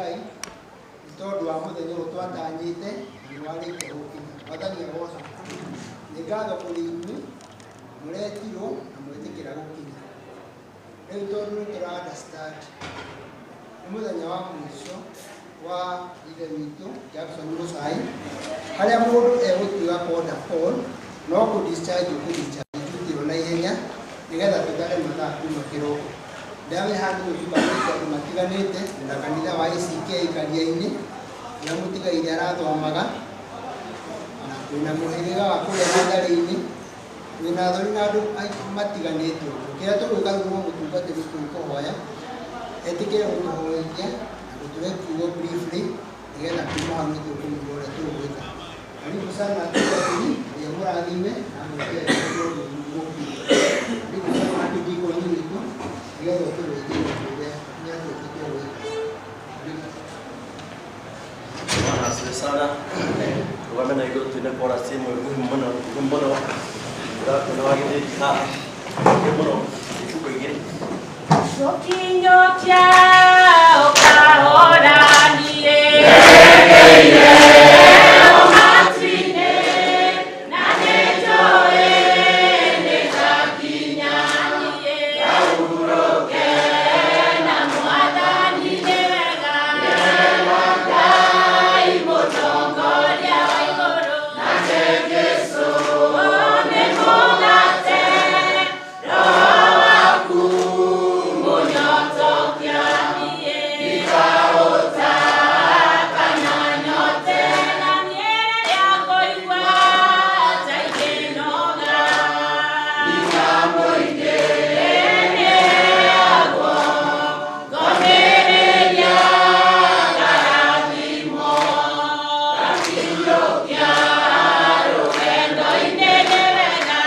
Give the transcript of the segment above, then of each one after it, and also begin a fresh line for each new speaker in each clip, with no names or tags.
Ngai nĩ tondũ wa mũthenya ũyũ twatanyĩte na nĩ warĩkia gũkinya. Mwathani agocwo. Nĩ ngatho kũrĩ inyuĩ mũretirwo na mwetĩkĩra gũkinya. Rĩu tondũ nĩ tũra understand nĩ mũthenya wa mũico wa ithe witũ Jackson Mũcai, harĩa mũndũ egũtuĩka called upon no kũ discharge kũ discharge duty na ihenya nĩgetha tũthare mathaa kuma kĩroko. Ndamenya haha nĩ tũcukanĩte andũ matiganĩte na kanitha wa ACK Karia-inĩ ũrĩa mũtigaire arathomaga, na twĩna mũhĩrĩga wa kũrĩa Natharĩ-inĩ, twĩna athoni na andũ matiganĩte ũguo. Kĩrĩa tũgwĩka rĩu no mũtungatĩri tũkũhoya etĩkĩre gũtũhoithia na gũtũhe kiugo briefly nĩgetha kuma hau nĩ tũkũmenya ũrĩa tũgwĩka. Karibu sana atungatĩri, ũrĩa mũrathime na mũtige mũkinya. Karibu sana ndikoni witũ nĩgetha ũtũrĩithie ũtwĩre nĩ atĩa tũgwĩka. Karibu.
Bwana asifiwe sana. Rugame na igũrũ twine chorus ĩmwe nguhĩ mũno, nguhĩ mũno. Tũrakĩona wagĩrĩti haha. Nguhĩ mũno, ibuku igĩrĩ.
Tũkinyũkia ũkahora niĩ. Ũmati-inĩ, na nĩnjũĩ nĩngakinya niĩ. Ngahurũke na Mwathani nĩ wega. Ngai mũtongoria wa igũrũ. Nake Jesũ nĩ mũgate, Roho waku mũnyotokia niĩ. Ndikahũta kana nyote, na niĩ rĩrĩa ngũigua ta ingĩnoga. Mũingĩ nĩheagwo, ngomĩrĩria ngarathimwo. Ngakinyũkia rũgendo-inĩ nĩ wega.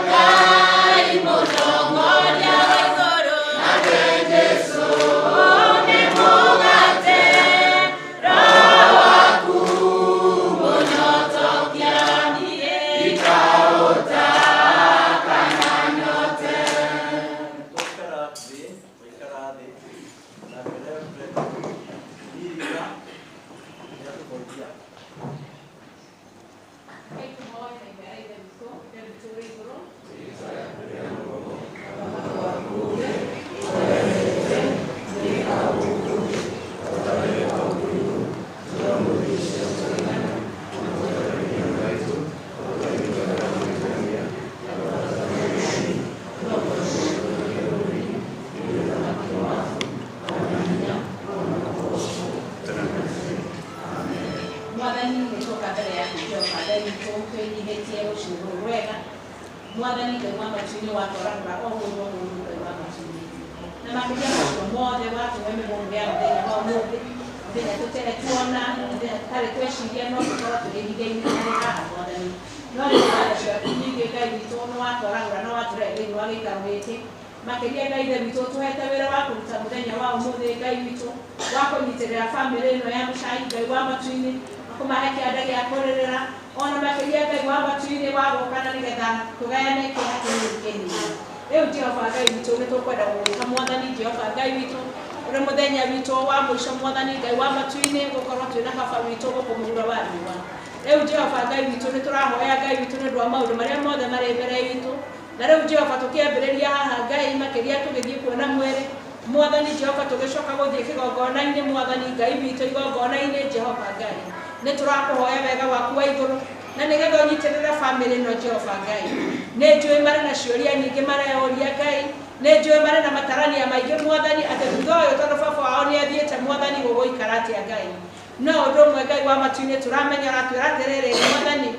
Ngai mũtongoria wa igũrũ. Nake Jesũ nĩ mũgate, Roho waku mũnyotokia niĩ. Ndikahũta kana nyote.
Twaikara thĩ, twaikara thĩ. Nake Reverend Mirika nĩatũhoithia.
Ngai tũhoe na ithe ithe witũ, ithe witũ ũrĩ igũrũ. Mwathani nĩ twoka mbere yaku Jehova Ngai witũ twĩnyihĩtie rũciũ rũrũ rwega. Mwathani Ngai wa matu-inĩ watwaragũra o mũndũ o mũndũ Ngai wa matu-inĩ, na makĩria macio mothe watũhe mĩhũmũ ya mũthenya wa ũmũthĩ, mũthenya tũtarĩ tuona, mũthenya tũtarĩ tweciria no tũkorwo tũrĩ ihinda-inĩ rĩrĩ haha Mwathani. No nĩ ũndũ wa tha ciaku nyingĩ Ngai witũ nĩ watwaragũra na watũrehe thĩinĩ wa gĩikaro gĩkĩ. Makĩria Ngai ithe witũ tũhete wĩra wa kũruta mũthenya wa ũmũthĩ Ngai witũ wa kũnyitĩrĩra bamĩrĩ ĩno ya Mũcai Ngai wa matu-inĩ, kũmahe kĩanda gĩa kũrĩrĩra, ona makĩria Ngai wa matu-inĩ wa gũka na nĩgetha tũgayane kĩeha kĩnini kĩnini. Rĩu Jehova Ngai witũ nĩ tũkwenda gũgwĩka Mwathani Jehova Ngai witũ ũrĩ mũthenya witũ wa mũico Mwathani Ngai wa matu-inĩ gũkorwo twĩna baba witũ gũkũ mũhuro wa riũa. Rĩu Jehova Ngai witũ nĩ tũrahoya Ngai witũ nĩ ũndũ wa maũndũ marĩa mothe marĩ mbere itũ. Na rĩu Jehova tũkĩambĩrĩria haha Ngai makĩria tũgĩthiĩ kuona mwĩrĩ Mwathani Jehova tũgĩcoka gũthiĩ kĩgongona-inĩ Mwathani Ngai witũ igongona-inĩ Jehova Ngai nĩ tũrakũhoya wega waku wa igũrũ na nĩgetha ũnyitĩrĩre bamĩrĩ ĩno Jehova Ngai. Nĩ njũĩ marĩ na ciũria nyingĩ mareyũria Ngai, nĩ njũĩ marĩ na matarania maingĩ Mwathani atĩ thutha ũyũ tondũ baba wao nĩ athiĩte Mwathani gũgũikara atĩa Ngai. No ũndũ ũmwe Ngai wa matu-inĩ tũramenya ũratwĩra atĩrĩrĩ Mwathani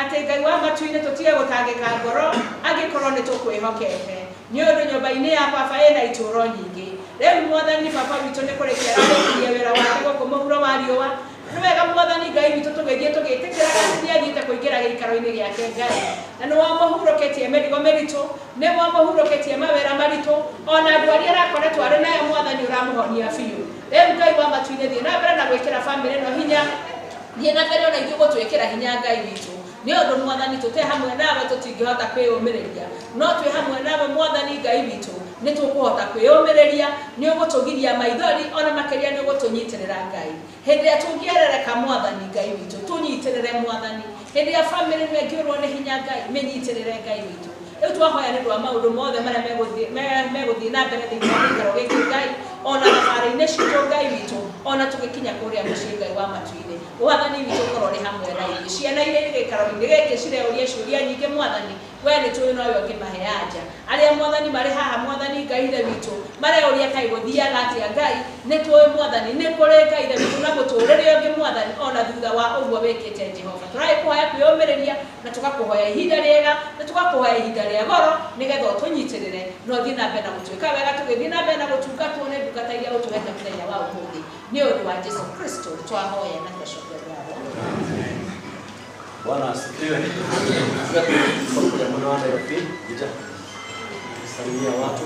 atĩ Ngai wa matu-inĩ tũtige gũtangĩka ngoro angĩkorwo nĩ tũkwĩhokete nĩ ũndũ nyũmba-inĩ ya baba ĩna itũũro nyingĩ. Rĩu Mwathani baba witũ nĩ kũrĩkia ararĩkirie wĩra wake gũkũ mũhuro wa riũa. Nĩ wega Mwathani Ngai witũ tũgĩthiĩ tũgĩtĩkĩraga atĩ nĩ athiĩte kũingĩra gĩikaro-inĩ gĩake Ngai. Na nĩ wamũhurũkĩtie mĩrigo mĩritũ, nĩ wamũhurũkĩtie mawĩra maritũ, ona andũ arĩa arakoretwo arĩ nayo Mwathani ũramũhonia biũ. Rĩu Ngai wa matu-inĩ thiĩ na mbere na gwĩkĩra bamĩrĩ ĩno hinya, thiĩ na mbere ona ithuĩ gũtwĩkĩra hinya Ngai witũ. Nĩ ũndũ Mwathani tũte hamwe nawe tũtingĩhota kwĩyũmĩrĩria, no twĩ hamwe nawe Mwathani Ngai witũ. Nĩ tũkũhota kwĩyũmĩrĩria, nĩ ũgũtũgiria maithori ona makĩria nĩ ũgũtũnyitĩrĩra Ngai. Hĩndĩ ĩrĩa tũngĩerereka Mwathani Ngai witũ, tũnyitĩrĩre Mwathani. Hĩndĩ ĩrĩa bamĩrĩ ĩno ĩngĩũrwo nĩ hinya Ngai, mĩnyitĩrĩre Ngai witũ. Rĩu twahoya nĩ ũndũ wa maũndũ mothe marĩa megũthiĩ na mbere thĩinĩ wa gĩikaro gĩkĩ Ngai, ona thabarĩ-inĩ citũ Ngai witũ, ona tũgĩkinya kũrĩa mũciĩ Ngai wa matu-inĩ. Wathani witũ ũkorwo ũrĩ hamwe na ithuĩ. Ciana iria irĩ gĩikaro-inĩ gĩkĩ cireũria ciũria nyingĩ Mwathani, we nĩ tũĩ nowe ũngĩmahe anja. Arĩa Mwathani marĩ haha Mwathani Ngai Ithe witũ, mareũria kaĩ gũthiaga atĩa Ngai, nĩ tũĩ Mwathani nĩ kũrĩ Ngai Ithe witũ na mũtũrĩre ũngĩ Mwathani ona thutha wa ũguo wĩkĩte Jehova. Tũragĩkũhoya kwĩyũmĩrĩria na tũgakũhoya ihinda rĩega na tũgakũhoya ihinda rĩa goro nĩgetha ũtũnyitĩrĩre na ũthiĩ na mbere na gũtuĩka wega, tũgĩthiĩ na mbere na gũtungatwo nĩ ndungata iria ũtũhete mũthenya wa ũmũthĩ. Nĩ ũndũ wa Jesu Kristo twahoya na twacokia ngatho.
Bwana asifiwe. Mwana wa Nairobi, jija. Salimia watu.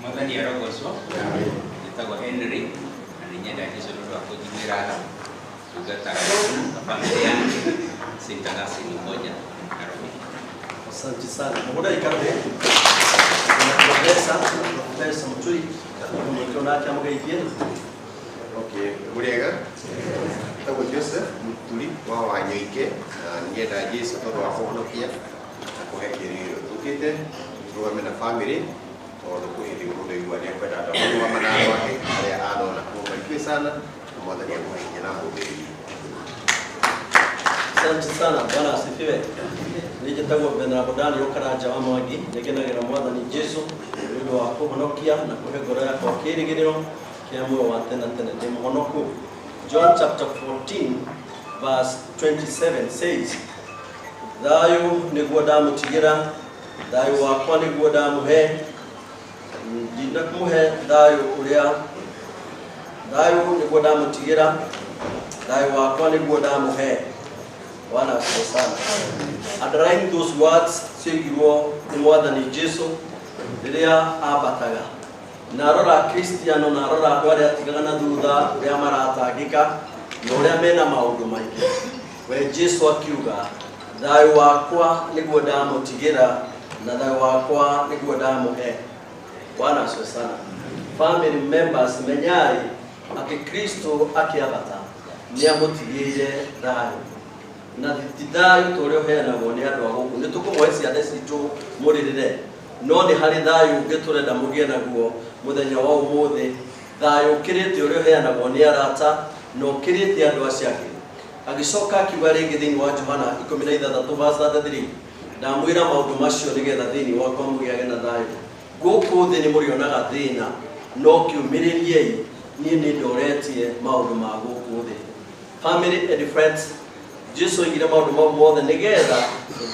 Mwathani arogocwo. Njĩtagwo Henry na nĩ nyenda Jesu nĩ ũndũ wa kũnjiguĩra tha. Tungataga na bamĩrĩ yake St. Augustine moja Nairobi.
Asante sana. Muda ikarbe. Na profesa, Profesa Muturi, mwekeo nake amugeithie.
Okay, muriega. Njĩtagwo Joseph Muturi wa Wanyoike na nĩnyenda Jesu tondũ wa kũhonokia na kũhe kĩĩrĩgĩrĩro. Tũkĩte tũrũgame na bamĩrĩ tondũ kwĩ hĩndĩ mũndũ aigua nĩ ekwenda andũ a kũrũgama na andũ ake arĩa anona. Mũbarikiwe sana na Mwathani akũhe hinya na amũthĩrĩrie.
Asante sana. Bwana asifiwe. Njĩtagwo Venerable Daniel Karanja wa Mwangi, nĩngenagĩra Mwathani Jesu nĩ ũndũ wa kũhonokia na kũhe ngoro yakwa kĩĩrĩgĩrĩro kĩa muoyo wa tene tene. Ndĩ mũhonoku. John chapter 14 verse 27 says, thayũ nĩguo ndamũtigĩra, thayũ wakwa nĩguo ndamũhe, ndinakũmũhe thayũ ũrĩa, thayũ nĩguo ndamũtigĩra, thayũ wakwa nĩguo ndamũhe. Bwana asifiwe sana. Underline those words ciĩgirwo nĩ Mwathani Jesu rĩrĩa ambataga. Na arora Kristiano na arora andũ arĩa atigaga na thutha ũrĩa maratangĩka na ũrĩa mena maũndũ maingĩ. We Jesu akiuga, thayũ wakwa nĩguo ndamũtigĩra na thayũ wakwa nĩguo ndamũhe. Bwana asifiwe sana. Family members, menyai atĩ Kristo akĩambata nĩ amũtigĩire thayũ. Na ti thayũ ta ũrĩa ũheanagwo nĩ andũ a gũkũ. Nĩ tũkũmũhe ciana citũ mũrĩrĩre, no nĩ harĩ thayũ ũngĩ tũrenda mũgĩe naguo mũthenya wa ũmũthĩ, thayũ ũkĩrĩte ũrĩa ũheanagwo nĩ arata na ũkĩrĩte andũ acio angĩ. Agĩcoka akiuga rĩngĩ thĩinĩ wa Johana 16 verse 33, ndamwĩra maũndũ macio nĩgetha thĩinĩ wakwa mũgĩage na thayũ. Gũkũ thĩ nĩ mũrĩonaga thĩna, no kĩũmĩrĩriei, niĩ nĩ ndoretie maũndũ ma gũkũ thĩ. Family and friends, Jesu oigire maũndũ mau mothe nĩgetha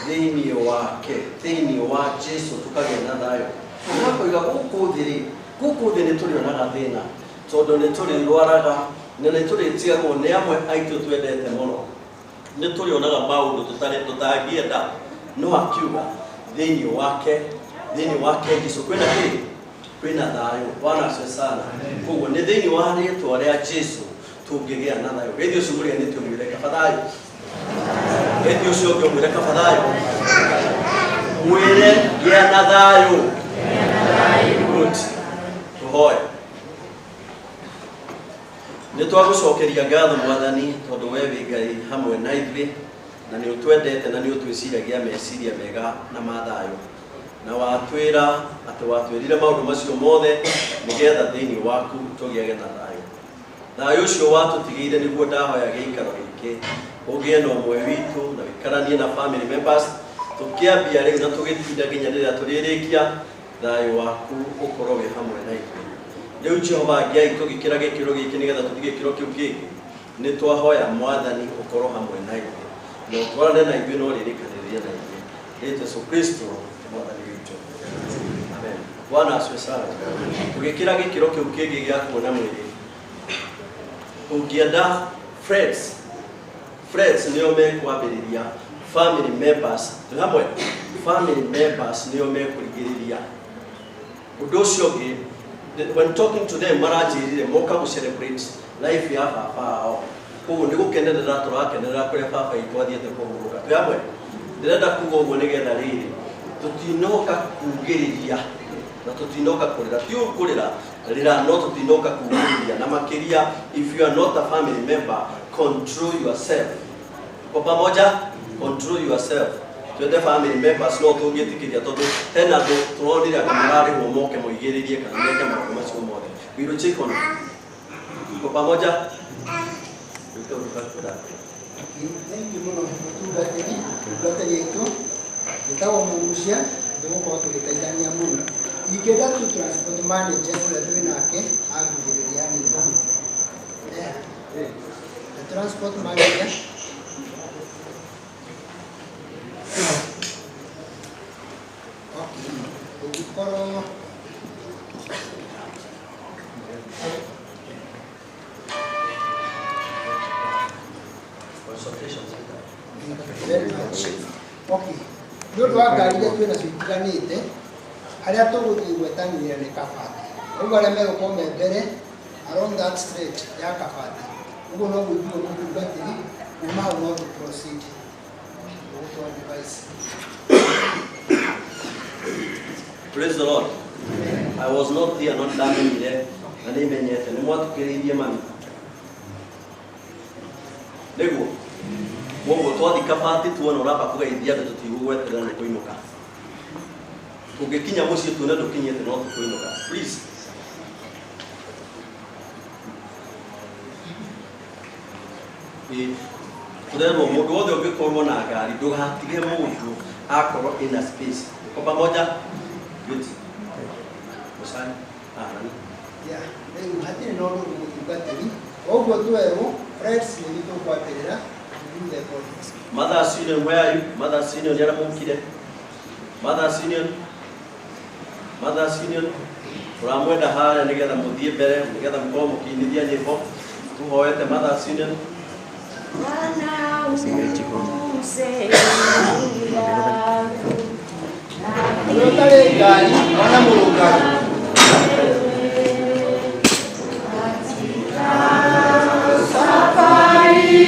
thĩinĩ wake, thĩinĩ wa Jesu tũkagĩa na thayũ. Nĩmakoiga gũkũ thĩ rĩ, gũkũ thĩ nĩ tũrĩonaga thĩna, tondũ nĩ tũrĩrwaraga na nĩ tũrĩtigagwo nĩ amwe aitũ twendete mũno. Nĩ tũrĩonaga maũndũ tũtangĩenda, no akiuga thĩinĩ wake, thĩinĩ wake Jesu kwĩna kĩ? Kwĩna thayũ. Bwana asifiwe sana. Koguo nĩ thĩinĩ wa rĩtwa rĩa Jesu tũngĩgĩa na thayũ. Geithio ũcio mũrĩanĩtie ũmwĩre kaba thayũ. Geithio ũcio ũngĩ ũmwĩre kaba thayũ. Mwĩre gĩa na thayũ. Good. Tũhoe. Nĩ twagũcokeria ngatho Mwathani tondũ we wĩ Ngai hamwe na ithuĩ na nĩ ũtwendete na nĩ ũtwĩciragia meciria mega na ma thayũ. Na watwĩra atĩ watwĩrire maũndũ macio mothe nĩgetha thĩinĩ waku tũgĩage na thayũ. Thayũ ũcio watũtigĩire nĩguo ndahoya gĩikaro gĩkĩ ũgĩe na ũmwe witũ na wĩikaranie na family members tũkĩambia rĩu na tũgĩtinda nginya rĩrĩa tũrĩrĩkia, thayũ waku ũkorwo wĩ hamwe na ithuĩ. Rĩu Jehova Ngai tũgĩkĩra gĩkĩro gĩkĩ nĩgetha tũthiĩ gĩkĩro kĩu kĩngĩ, nĩ twahoya Mwathani ũkorwo hamwe na ithuĩ na ũtwarane na ithuĩ na ũrĩrĩkanĩrie na ithuĩ. Nĩ Jesu Kristo Mwathani witũ. Amen. Bwana asifiwe sana. Tũgĩkĩra gĩkĩro kĩu kĩngĩ gĩa kuona mwĩrĩ, ũngĩenda friends, friends nĩo mekwambĩrĩria, family members twĩ hamwe, family members nĩo mekũrigĩrĩria. Ũndũ ũcio ũngĩ, when talking to them maranjĩrire moka gũ celebrate life ya baba ao. Koguo nĩ gũkenerera tũrakenerera kũrĩa baba itũ athiĩte kũhurũka. Twĩ hamwe, ndĩrenda kuga ũguo nĩgetha rĩrĩ tũtinoka kugĩrĩria Na tũtinoka kũrĩra, ti ũru kũrĩra, rĩra no tũtinoka kugĩrĩria. Na makĩria, if you are not a family member, control yourself. Kwa pamoja, control yourself. Twende family members no tũngĩtĩkĩria tondũ hena andũ tũronire anga mararĩhwo moke moigĩrĩrie kana meke maũndũ macio mothe. We will check on it. Kwa pamoja.
Thank you mũno mũtungatĩri, mũtungatĩri aitũ njĩtagwo Mũgucia, tũgũkorwo tũgĩteithania mũno. Ingĩenda tu transport manager ũrĩa twĩ nake anguhĩrĩria hanini. Yeah. The transport manager. Okay. Ũngĩkorwo
Consultations.
Very much. Okay. Nĩ ũndũ wa ngari iria twĩ nacio itiganĩte, harĩa tũgũthiĩ gwetanĩrĩra nĩ Kabati. Ũguo arĩa megũkorwo me mbere along that stretch ya Kabati. Ũguo no gwĩtwo mũtungatĩri, kuma hau no tũ proceed. Ũgũtwa device.
Praise the Lord. I was not there, not ndamenyire na nĩ menyete nĩ mwatukĩrĩirie mami. Nĩguo woguo twathi Kabati tuona ũramba kũgeithia andũ tũtigũgweterera nĩ kũinũka. Tũngĩkinya mũciĩ tuone ndũkinyĩte no tũkũinũka. Please. Tũrerwo mũndũ wothe ũngĩkorwo na ngari ndũgatige mũndũ akorwo in a space. Kwa pamoja. Good. Mũcani. Ah, nani?
Yeah. Rĩu hatirĩ na ũndũ mũtungatĩri. Ũguo twerwo Friends nĩ tũkwambĩrĩra to do the conference.
Mothers Union, where are you? Mothers Union, nĩ arĩa mũkire. Mothers Union. Mothers Union. Tũramwenda harĩa nĩgetha mũthiĩ mbere, nĩgetha mũkorwo mũkĩinithia nyĩmbo. Tũhoete Mothers Union.
Ũrĩa ũtarĩ ngari ona mũrũngarũ.
Safari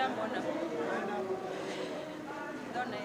Ndamona. Ndona.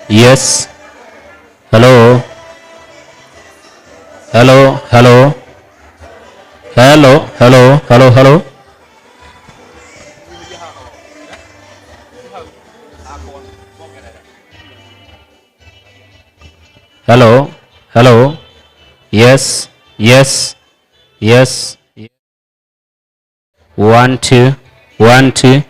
Yes. Hello. Hello. Hello. Hello. Hello. Hello. Hello. Hello. Hello. Yes. Yes. Yes. 1 2 1 2.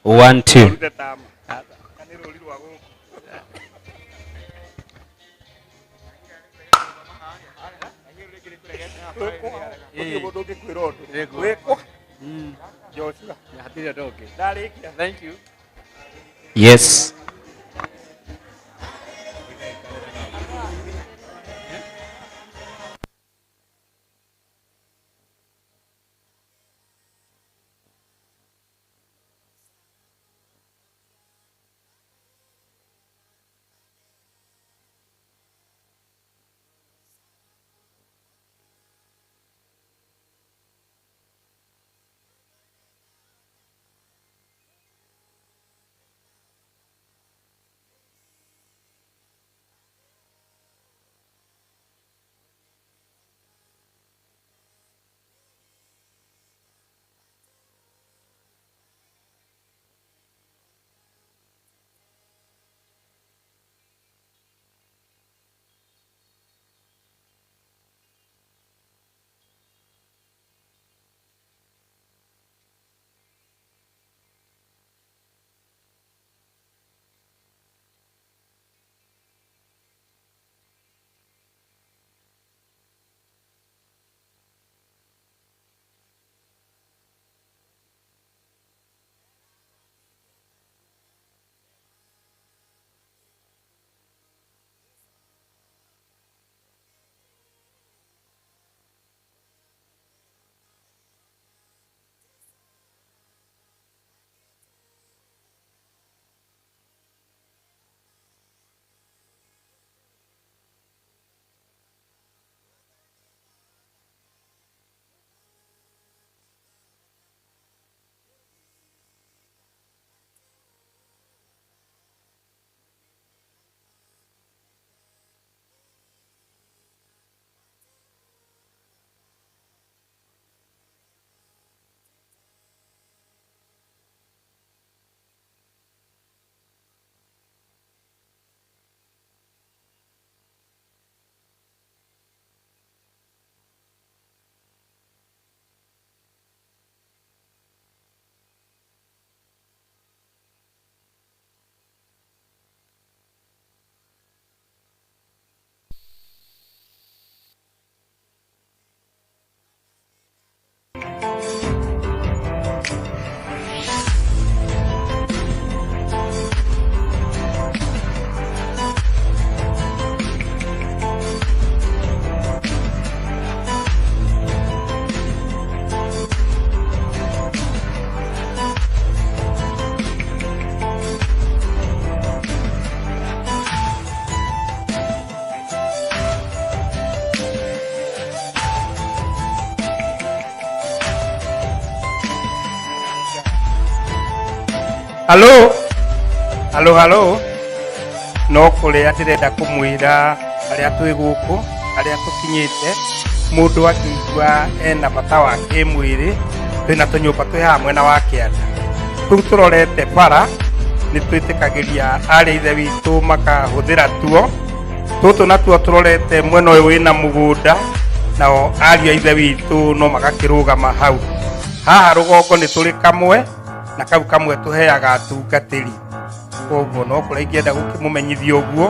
1 2.
Thank you.
Yes.
Halo, halo, halo. No kuria ndirenda kumwira aria twi guku, aria tukinyite, mundu akiigua ena bata wa kimwiri, twina tunyumba twi haha mwena wa kianda. Tuu turorete bara, ni twitikagiria aria ithe witu makahuthira tuo. Tutu natuo turorete mwena uyu wina mugunda, nao aria ithe witu no magakirugama hau. Haha rugongo ni turi kamwe, na kau kamwe tuheaga atungatĩri. Koguo no kũrĩa ingĩenda gũkĩmũmenyithia ũguo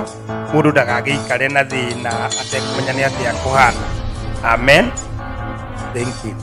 mũndũ ndagagĩikare na thĩna atekũmenya nĩ atĩa kũhana. Amen. Thank you.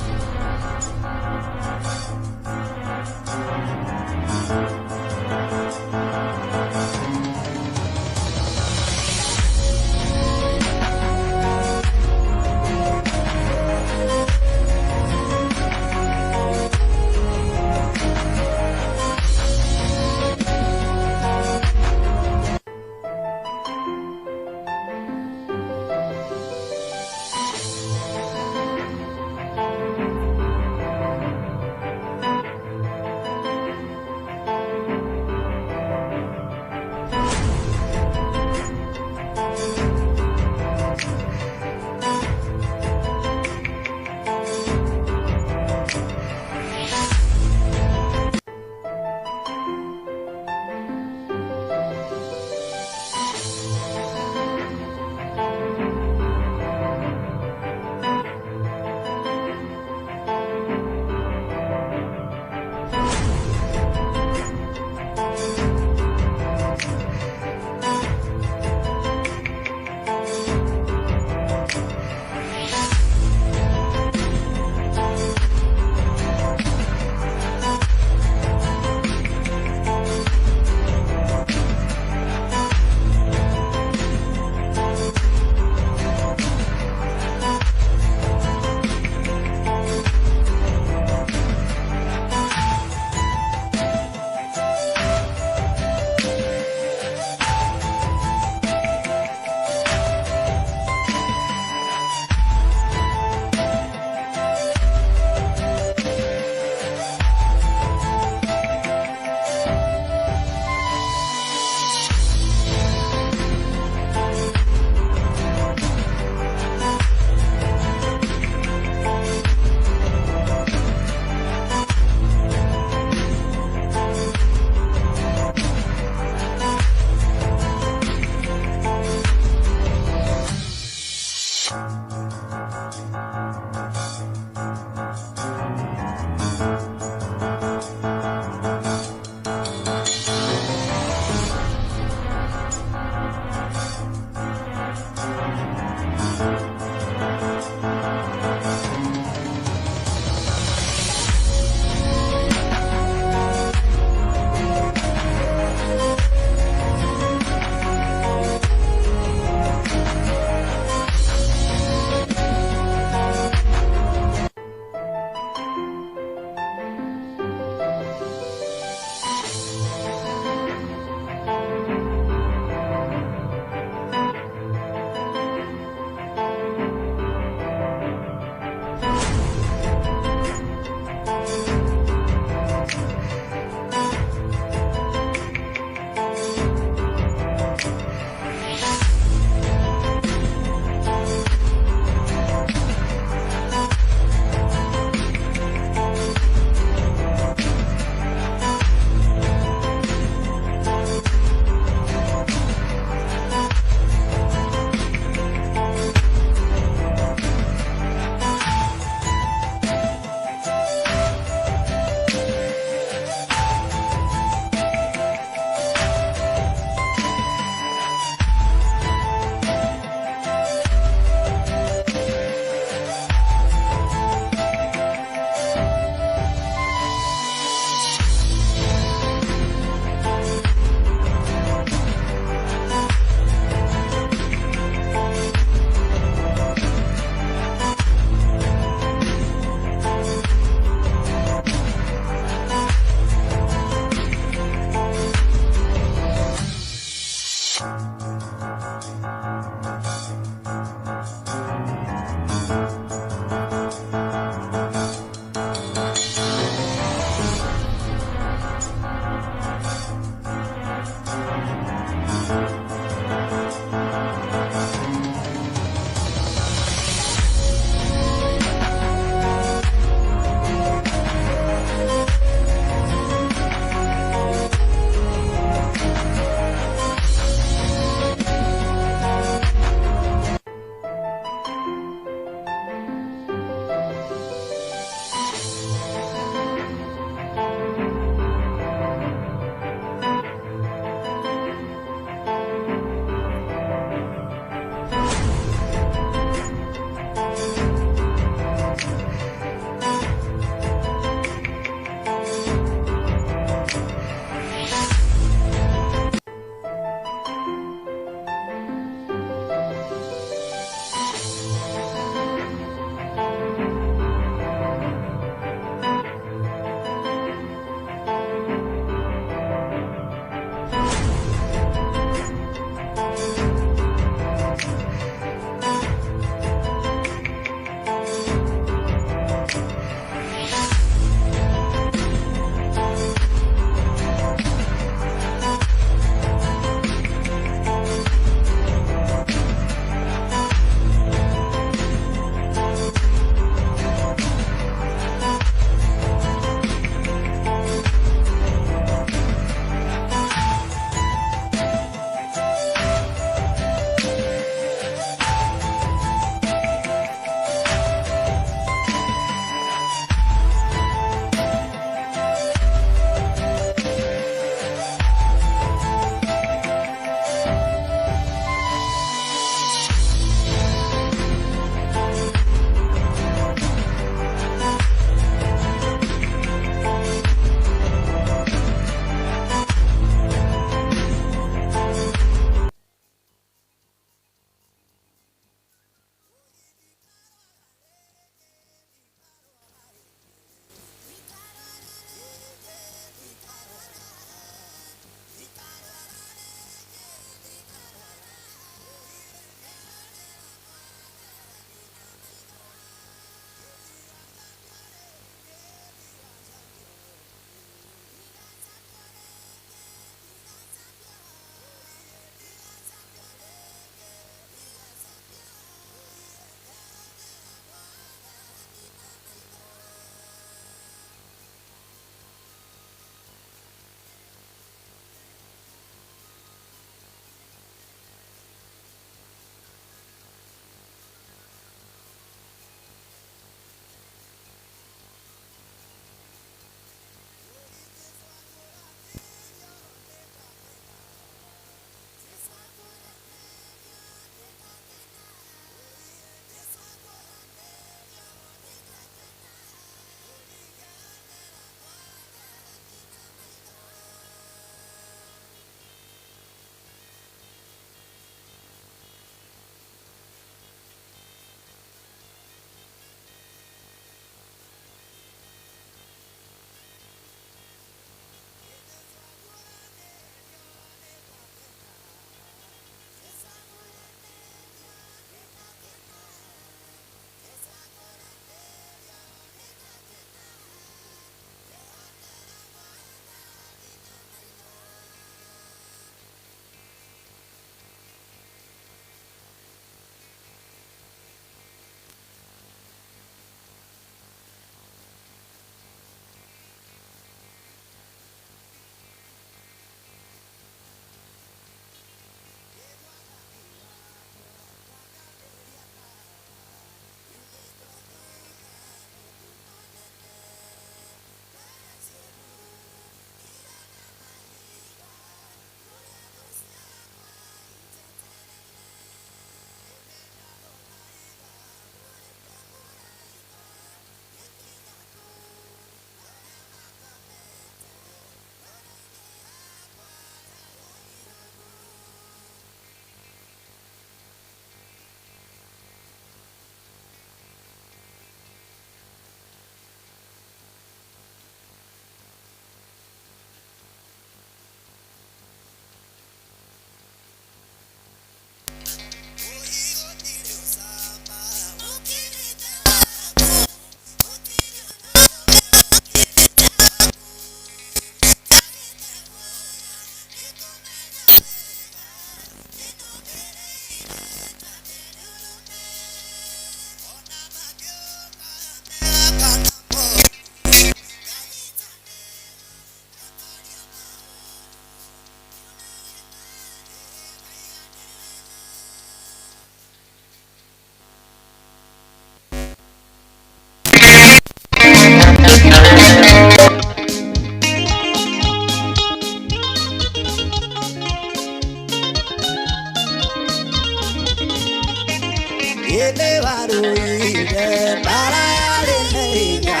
Ĩndĩ warũire mbara yarĩ na hinya.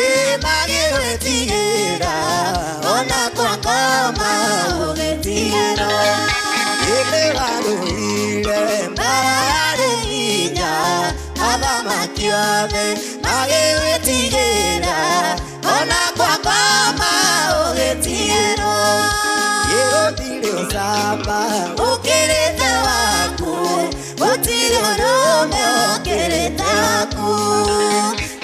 Ĩ magĩgwĩtigĩra ona kwa ngoma ũgĩtigĩrwo. Ĩndĩ warũire mbara yarĩ hinya. Athamaki othe magĩgwĩtigĩra ona kwa ngoma ũgĩtigĩrwo. Ĩ gũtirĩ ũcamba ũkĩrĩte waku, gũtirĩ ũrũme ũkĩrĩte waku.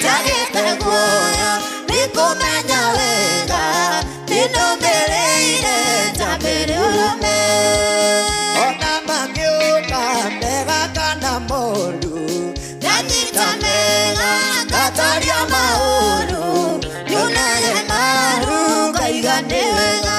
Njagĩte guoya nĩ kũmenya wega nĩnũmĩrĩire njambĩrĩ ũrũme. Ona mangĩũka mega kana moru, ndanyita mega ngataria maũru, nyonage maru ngaiga nĩ wega.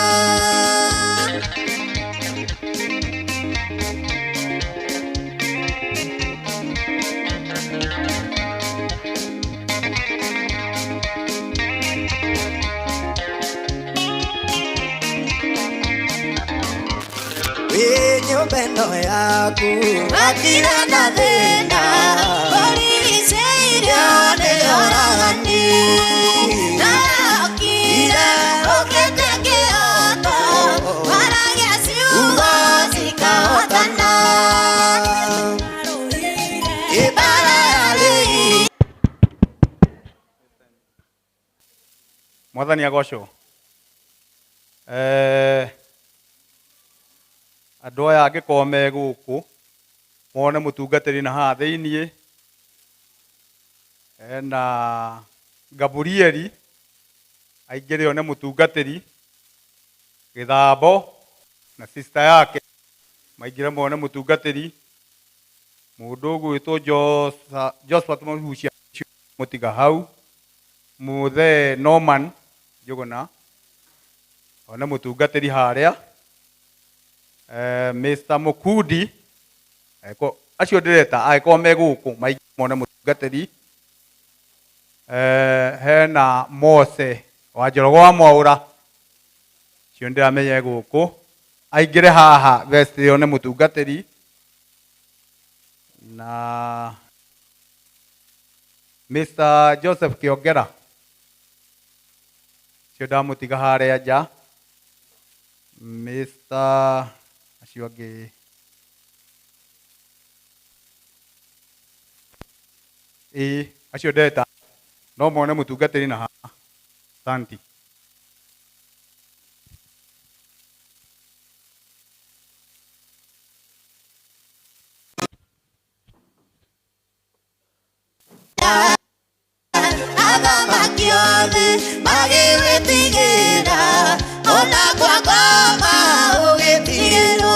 Wĩ nyũmba ĩno yaku hatirĩ na thĩna, ũrigicĩirio nĩ oragani. Ndokire ũkĩte kĩhooto, waragia ciugo cikahotana. Ĩmbara yarĩ
Mwathani agocwo. Andũ aya angĩkorwo me gũkũ mone mũtungatĩri na haha thĩiniĩ ena Gabrieli aingĩre one mũtungatĩri Gĩthambo na sister yake maingĩre mone mũtungatĩri mũndũ ũgwĩtwo Josephat Mũhucia mũtiga hau mũthee Norman Njũgũna one mũtungatĩri harĩa Mr. Mukundi acio ndĩreta angĩkorwo me gũkũ maingĩre mone mũtungatĩri hena Mose wa Njorogo wa Mwaũra cio ndĩramenya gũkũ aingĩre haha vestry one mũtungatĩri na Mr. Joseph Kĩongera cio ndamũtiga harĩa nja Mr. acio angĩ ĩĩ acio ndeta no mone mũtungatĩri na haha santi.
Athamaki othe magĩgwĩtigĩra ona kwa ngoma ũgĩtigĩrwo.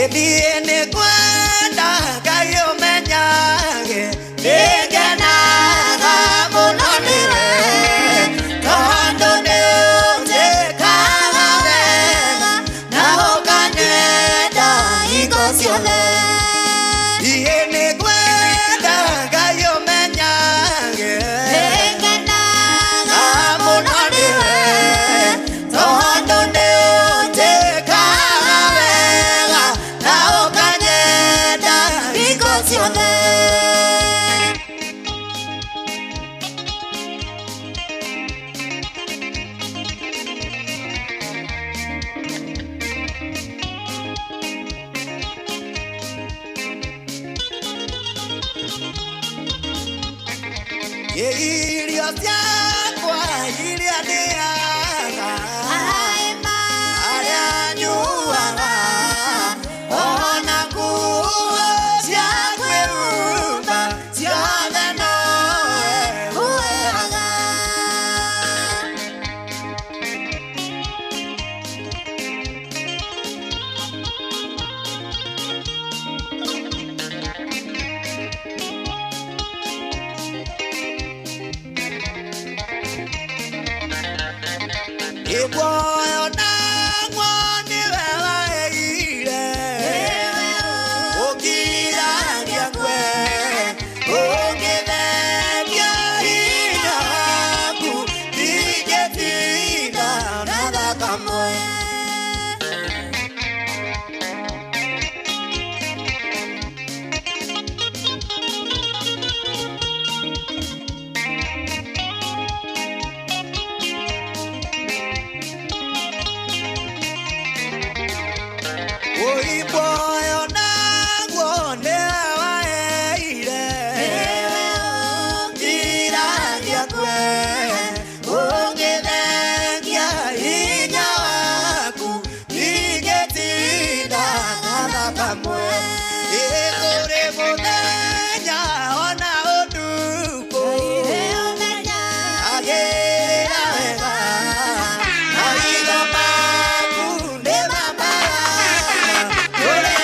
Ĩthiĩ nĩ kwenda Ngai ũmenyage nĩngenaga mũno nĩwe, tondũ nĩũnjĩkaga wega na ũkanyenda hingo ciothe. Thiĩ nĩ kwenda Ngai ũmenyage nĩngenaga mũno nĩwe, tondũ nĩũnjĩkaga wega na ũkanyenda hingo ciothe. Irio ciakwa iria ndĩaga, arĩa nyuaga, ona nguo cia kwĩhumba ciothe nowe ũheaga. Iguoyo nangwo nĩwe waheire. Ũimboyo naguo nĩwe waheire. Ũngiragia kwe, ũngĩthengia hinya waku, ingĩtinda na thakamwe. Ĩ kũrĩ mũthenya ona ũtukũ, agĩrĩra wega, maitho maku nĩ mamaya, kũrĩ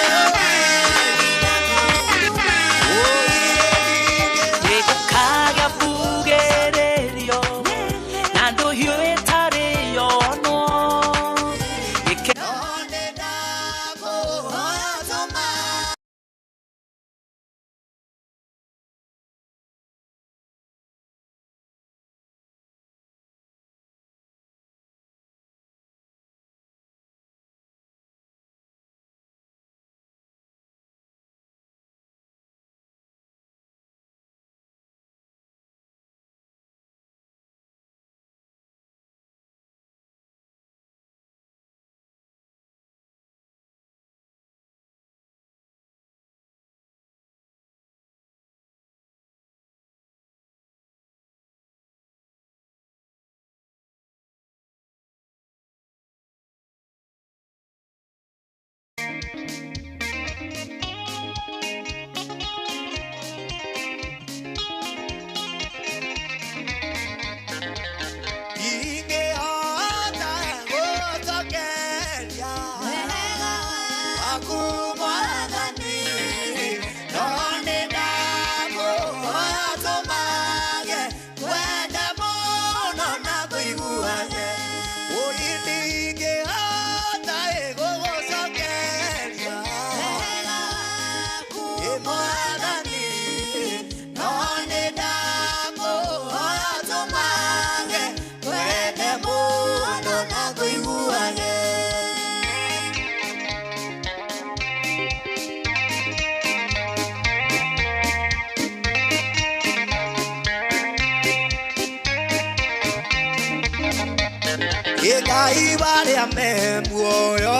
Gĩgũkaga mbugĩrĩrio na ndũhiũ ĩtarĩ yonwo.
Ingĩhota gũcokeria waku Mwathani, no nĩndakũhoya tũmage kwenda mũno na tũiguage. Ũi ndingĩhota gũgũcokeria ĩ Mwathani, no nĩndakũhoya tũmage twende mũno na tũiguage. Ngai barĩa me muoyo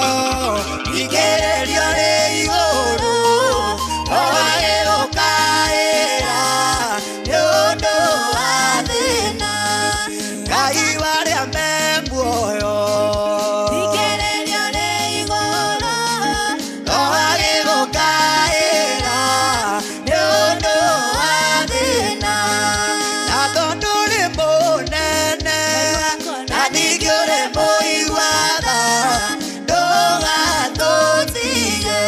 igĩrĩrio rĩ igũrũ ogagĩũkaĩra nĩ ũndũ wa thĩna. Ngai barĩa me muoyo igĩrĩrio rĩ igũrũ ogagĩũkaĩra nĩ ũndũ wa thĩna. Na tondũ ũrĩ mũnene na ningĩ ũrĩ mũigua tha, ndũgatũtige.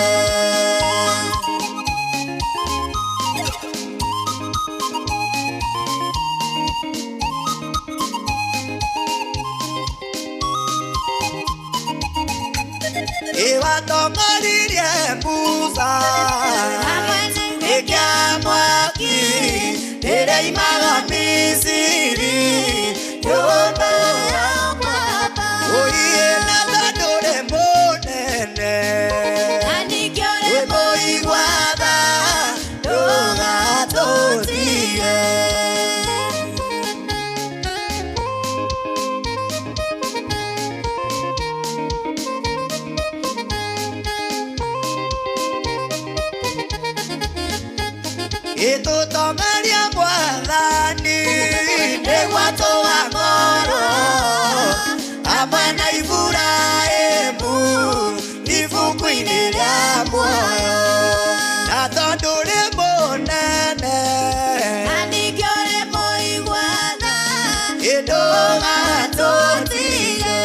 Ĩwatongoririe Musa ĩkĩa mwaki rĩrĩa imaga Misiri nyũmba ũiĩ na tondũ ũrĩ mũnene wĩ mũigua tha ndũgatũtige. Ĩtũtongoria Mwathani nĩguo tũwa ngoro hamwe na Iburahĩmu ibuku-inĩ rĩa muoyo. Na tondũ ũrĩ mũnene ndũgatũtige.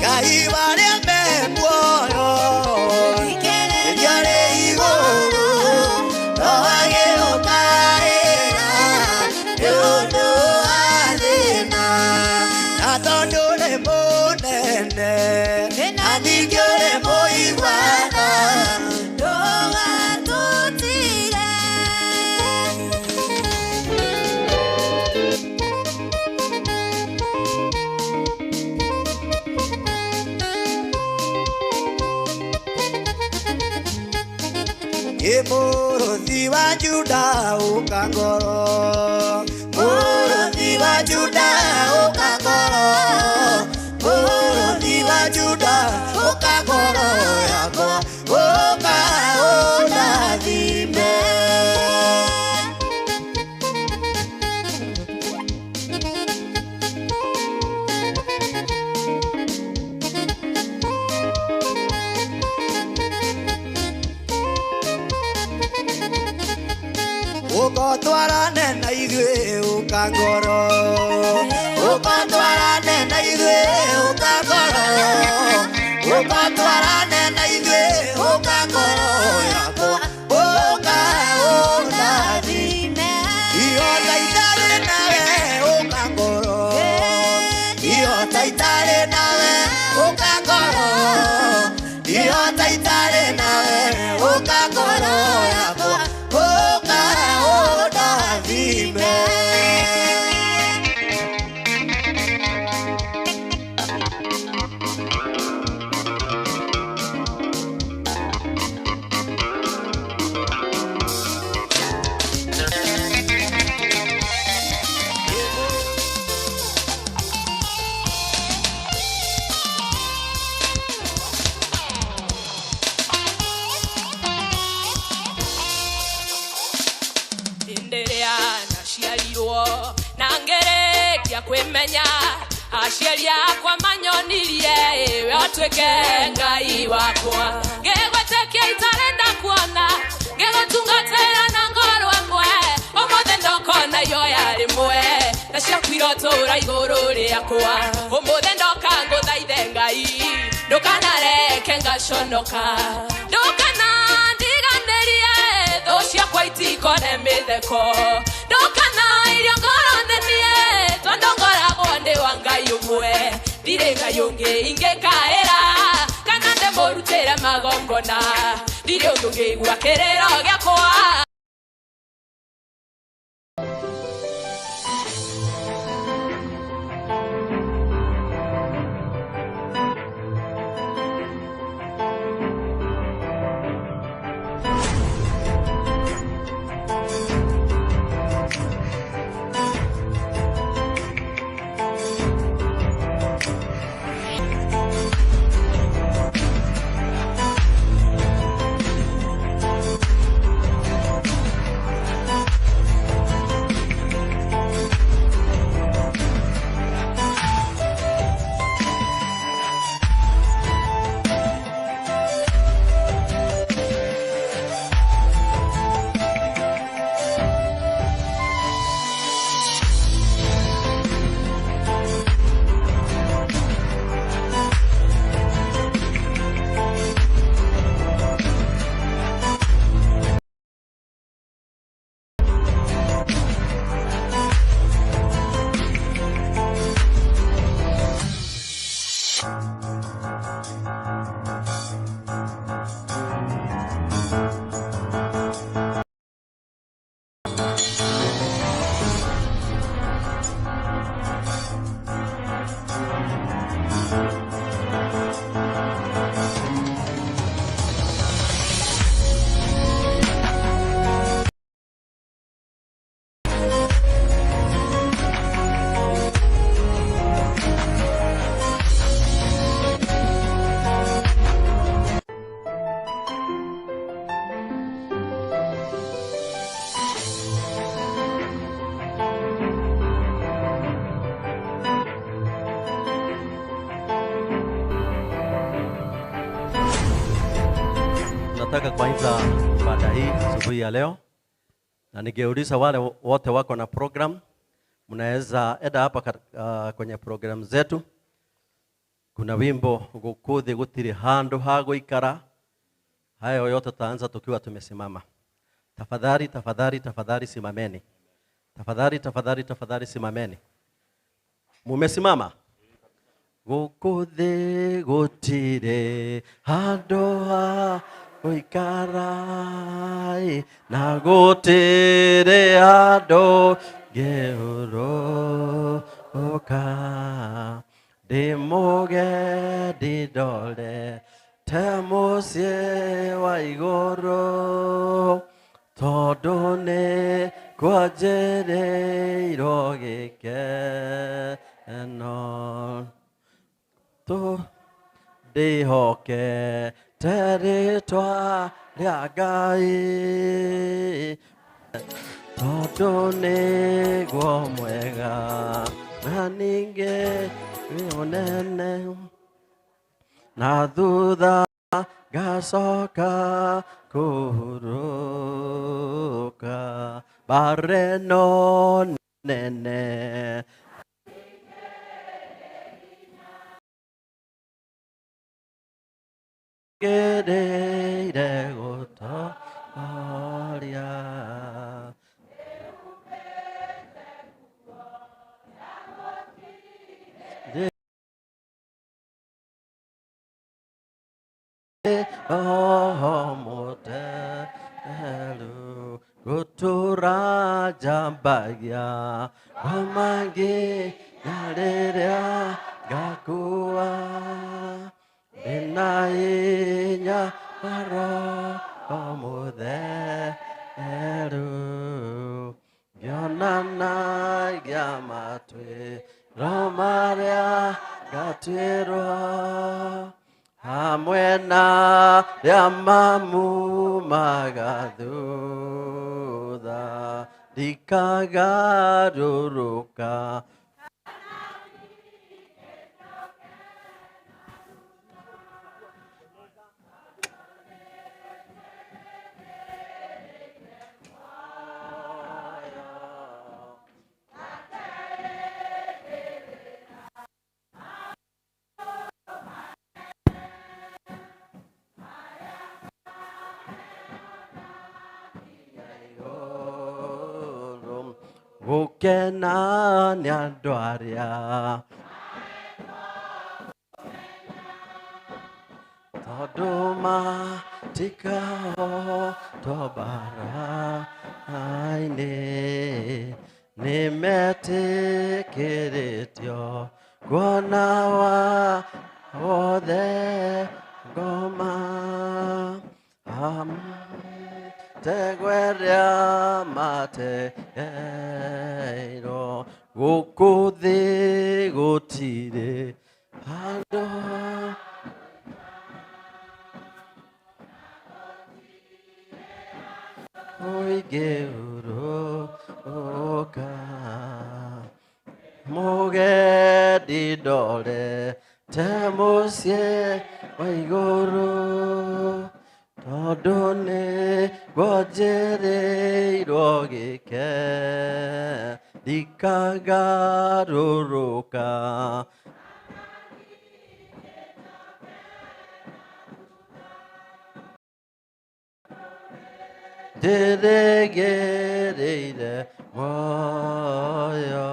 Ngai warĩa me muoyo rĩrĩa rĩ igũrũ no agĩũkaĩra nĩ ũndũ wa thĩna. Na tondũ ũrĩ mũnene na ningĩ ũrĩ mũigua tha ndũgatũtige. Ĩ mũrũthi wa Juda ũka ngoro, mũrũthi wa Juda ũka ngoro, mũrũthi wa Juda ũka ngoro yakwa. Ũka ũtwarane na ithuĩ, ũka ngoro. Ũka ũtwarane na ithuĩ, ũka ngoro. Ũka ũtwarane na ithuĩ, ũka ngoro yakwa. Ũka ũndathime. Ihota itarĩ nawe, ũka ngoro. Ihota itarĩ nawe, ũka ngoro. Ihota itarĩ nawe, ũka ngoro yakwa. Ũka ũndathime.
Hĩndĩ ĩrĩa ndaciarirwo na ngĩrĩkia kwĩmenya, aciari akwa manyonirie we ũtuĩke Ngai wakwa. Ngĩgwĩtĩkia itarĩ ndakuona, ngĩgũtungatĩra na ngoro ĩmwe. Ũmũthĩ ndokona ihoya rĩmwe na ciakuire ũtũũra igũrũ rĩakwa. Ũmũthĩ ndoka ngũthaithe Ngai, ndũkanareke ngaconoka, ndũkana ndiganĩrie thũ ciakwa itikone mĩtheko, ndũkana irio ngoro thenie, tondũ ngoragwo ndĩ wa Ngai ũmwe. Ndirĩ Ngai ũngĩ ingĩkaĩra kana ndĩmũrutĩre magongona. Ndirĩ ũngĩ ũngĩigua kĩrĩro gĩakwa.
Nataka kuanza ibada hii asubuhi ya leo, na ningeuliza wale wote wako na program, mnaweza enda hapa kwenye program zetu. Kuna wimbo guku thi gutiri handu ha guikara. Hayo yote tutaanza tukiwa tumesimama. Tafadhali, tafadhali, tafadhali simameni. Tafadhali, tafadhali, tafadhali simameni. Mumesimama? Guku thi gutiri handu ha guikara, na gutiri handu ngĩhurũka. Ndĩ ndore te mũciĩ wa igũrũ, tondũ nĩ kwanjĩrĩirwo gĩkeno. Tu ndĩhokete rĩtwa rĩa Ngai, tondũ nĩguo mwega na ningĩ wĩ mũnene. Na thutha ngacoka kũhurũka. Bareno nene Gereire gotoria Roho Mũtheru gũtũra njambagia ngoma nginya rĩrĩa ngakua ndĩna hinya wa Roho Mũtheru ngĩonanagia matuĩro marĩa ngatuĩrwo hamwe na arĩa mamumaga thutha ndikagarũrũka gũkena nĩ andũ arĩa tondũ matikahotwo mbara-inĩ nĩmetĩkĩrĩtio kuona wa wothe ngoma mĩtego ĩrĩa mategeirwo gũkũ thĩ gũtirĩ handũ ũingĩhurũka mũgendi ndorete mũciĩ wa igũrũ tondũ nĩguo njĩrĩirwo gĩke ndikagarũrũka njĩrĩgĩrĩire muoyo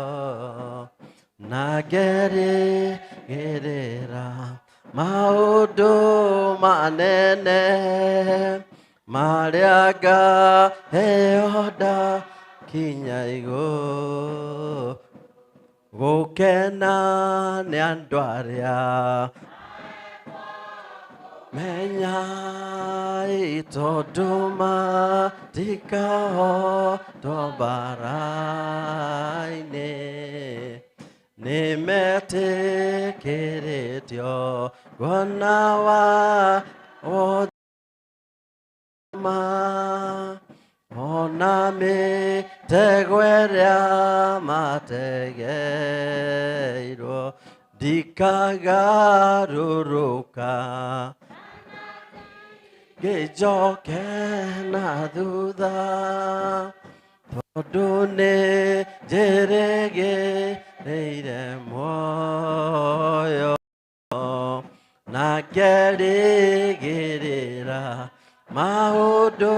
na ngerĩgĩrĩra maũndũ manene marĩa ngaheo ndakinya igũrũ gũkena nĩ andũ arĩa menyai tondũ matikahotwo mbara-inĩ nĩmetĩkĩrĩtio kuona wa wothe ona mĩtego ĩrĩa mategeirwo ndikagarũrũka ngĩnjoke na thutha tondũ nĩ njĩrĩgĩrĩire muoyo na ngerĩgĩrĩra maũndũ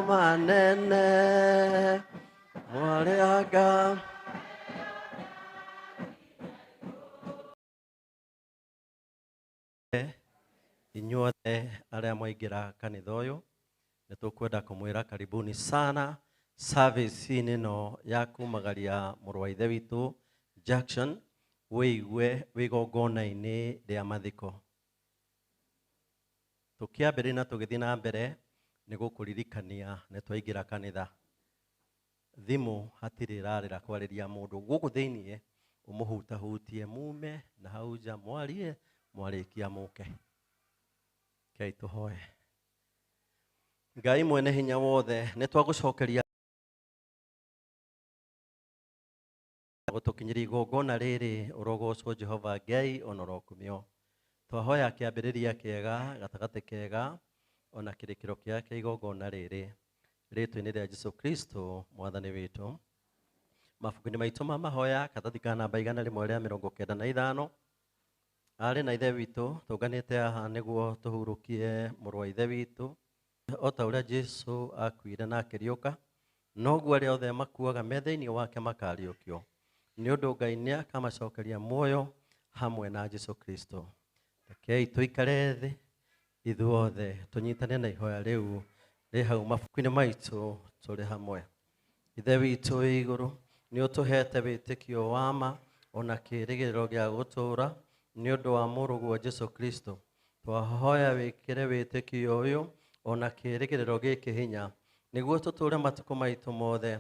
manene marĩa nga inyuothe arĩa mwaingĩra kanitha ũyũ nĩ tũkwenda kũmwĩra karibuni sana service-inĩ ĩno ya kumagaria mũrũ wa ithe witũ Jackson wĩigue wĩ igongona-inĩ rĩa mathiko. Tũkĩambĩrĩria na tũgĩthiĩ na mbere nĩ gũkũririkania nĩ twaingĩra kanitha. Thimũ hatirĩ ĩrarĩra kwarĩria mũndũ gũkũ thĩiniĩ ũmũhutahutie mume na hau nja mwarie mwarĩkia mũke. Ngai tũhoe. Ngai mwene hinya wothe nĩ twagũcokeria gũtũkinyĩria igongona rĩrĩ ũrogocwo Jehova Ngai ona ũrokumio. Twahoya kĩambĩrĩria kĩega gatagatĩ kega ona kĩrĩkĩro kĩa kĩa igongona rĩrĩ. Rĩtwa-inĩ rĩa Jesu Kristo mwathani witũ. Mabuku-inĩ maitũ ma mahoya karatathi ka namba 195. Arĩ na ithe witũ tũnganĩte haha nĩguo tũhurũkie mũrũ wa ithe witũ o ta ũrĩa Jesu akuire na akĩriũka, noguo arĩa othe makuaga me thĩinĩ wake makariũkio, nĩ ũndũ Ngai nĩ akamacokeria muoyo hamwe na Jesu Kristo. Rekei tũikare thĩ ithuothe tũnyitane na ihoya rĩu rĩ hau mabuku-inĩ maitũ tũrĩ hamwe. Ithe witũ wĩ igũrũ, nĩ ũtũhete wĩtĩkio wa ma ona kĩĩrĩgĩrĩro gĩa gũtũũra nĩ ũndũ wa mũrũguo Jesu Kristo. Twahoya wĩkĩre wĩtĩkio ũyũ ona kĩĩrĩgĩrĩro gĩkĩ hinya, nĩguo tũtũũre matukũ maitũ mothe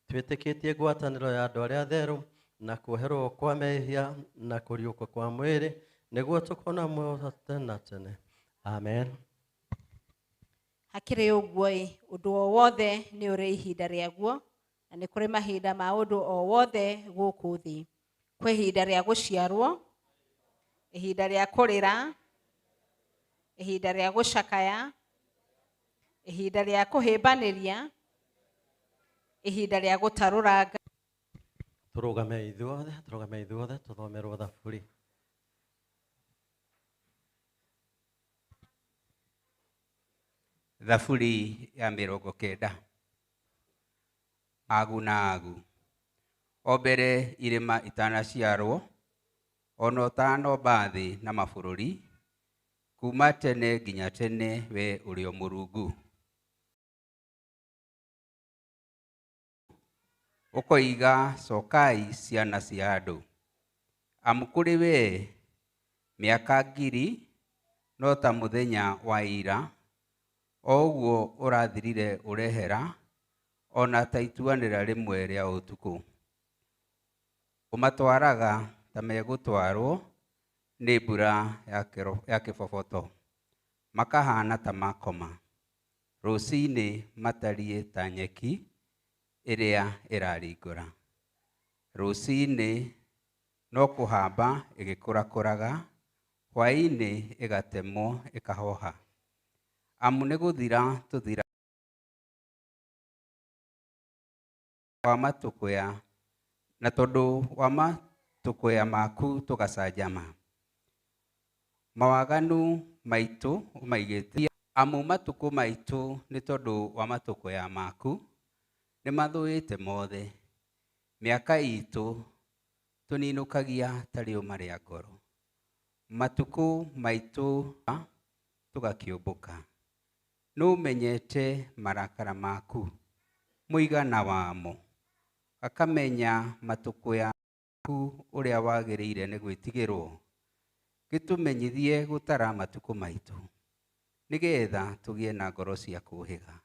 twĩtĩkĩtie ngwatanĩro ya andũ arĩa atheru na kuoherwo kwa mehia na kũriũka kwa mwĩrĩ, nĩguo tũkona muoyo tene na tene. Amen.
Hakĩrĩ ũguo ĩ, ũndũ o wothe nĩ ũrĩ ihinda rĩaguo, na nĩ kũrĩ mahinda ma ũndũ o wothe gũkũ thĩ. Kwĩ ihinda rĩa gũciarwo, ihinda rĩa kũrĩra, ihinda rĩa gũcakaya, ihinda rĩa kũhĩmbanĩria, ihinda rĩa gũtarũranga.
Tũrũgame ithuothe, tũrũgame ithuothe tũthomerwo thaburi.
Thaburi ya 90. Agu na agu. O mbere irĩma itanaciarwo, ona ũtanomba thĩ na mabũrũri, kuma tene nginya tene we ũrĩ o Mũrungu. Ũkoiga, cokai ciana cia andũ. Amu kũrĩ we mĩaka 1000 no ta mũthenya wa ira, o ũguo ũrathirire ũrehera, ona ta ituanĩra rĩmwe rĩa ũtukũ. Ũmatwaraga ta megũtwarwo nĩ mbura ya kĩboboto, makahana ta makoma. Rũcinĩ matariĩ ta nyeki ĩrĩa ĩraringũra. Rũcinĩ no kũhamba ĩgĩkũrakũraga, hwaĩ-inĩ ĩgatemwo ĩkahoha. Amu nĩ gũthira tũthira wa matũkũya, na tondũ wa matũkũya maku tũgacanjama. Mawaganu maitũ ũmaigĩte, amu matukũ maitũ nĩ tondũ wa matũkũya maku nĩmathũĩte mothe. Mĩaka itũ tũninũkagia ta rĩũma rĩa ngoro, matukũ maitũ tũgakĩũmbũka. Nĩũmenyete marakara maku mũigana wamo, akamenya matũkũya maku ũrĩa wagĩrĩire nĩ gwĩtigĩrwo. Gĩtũmenyithie gũtara matukũ maitũ, nĩgetha tũgĩe na ngoro cia kũũhĩga.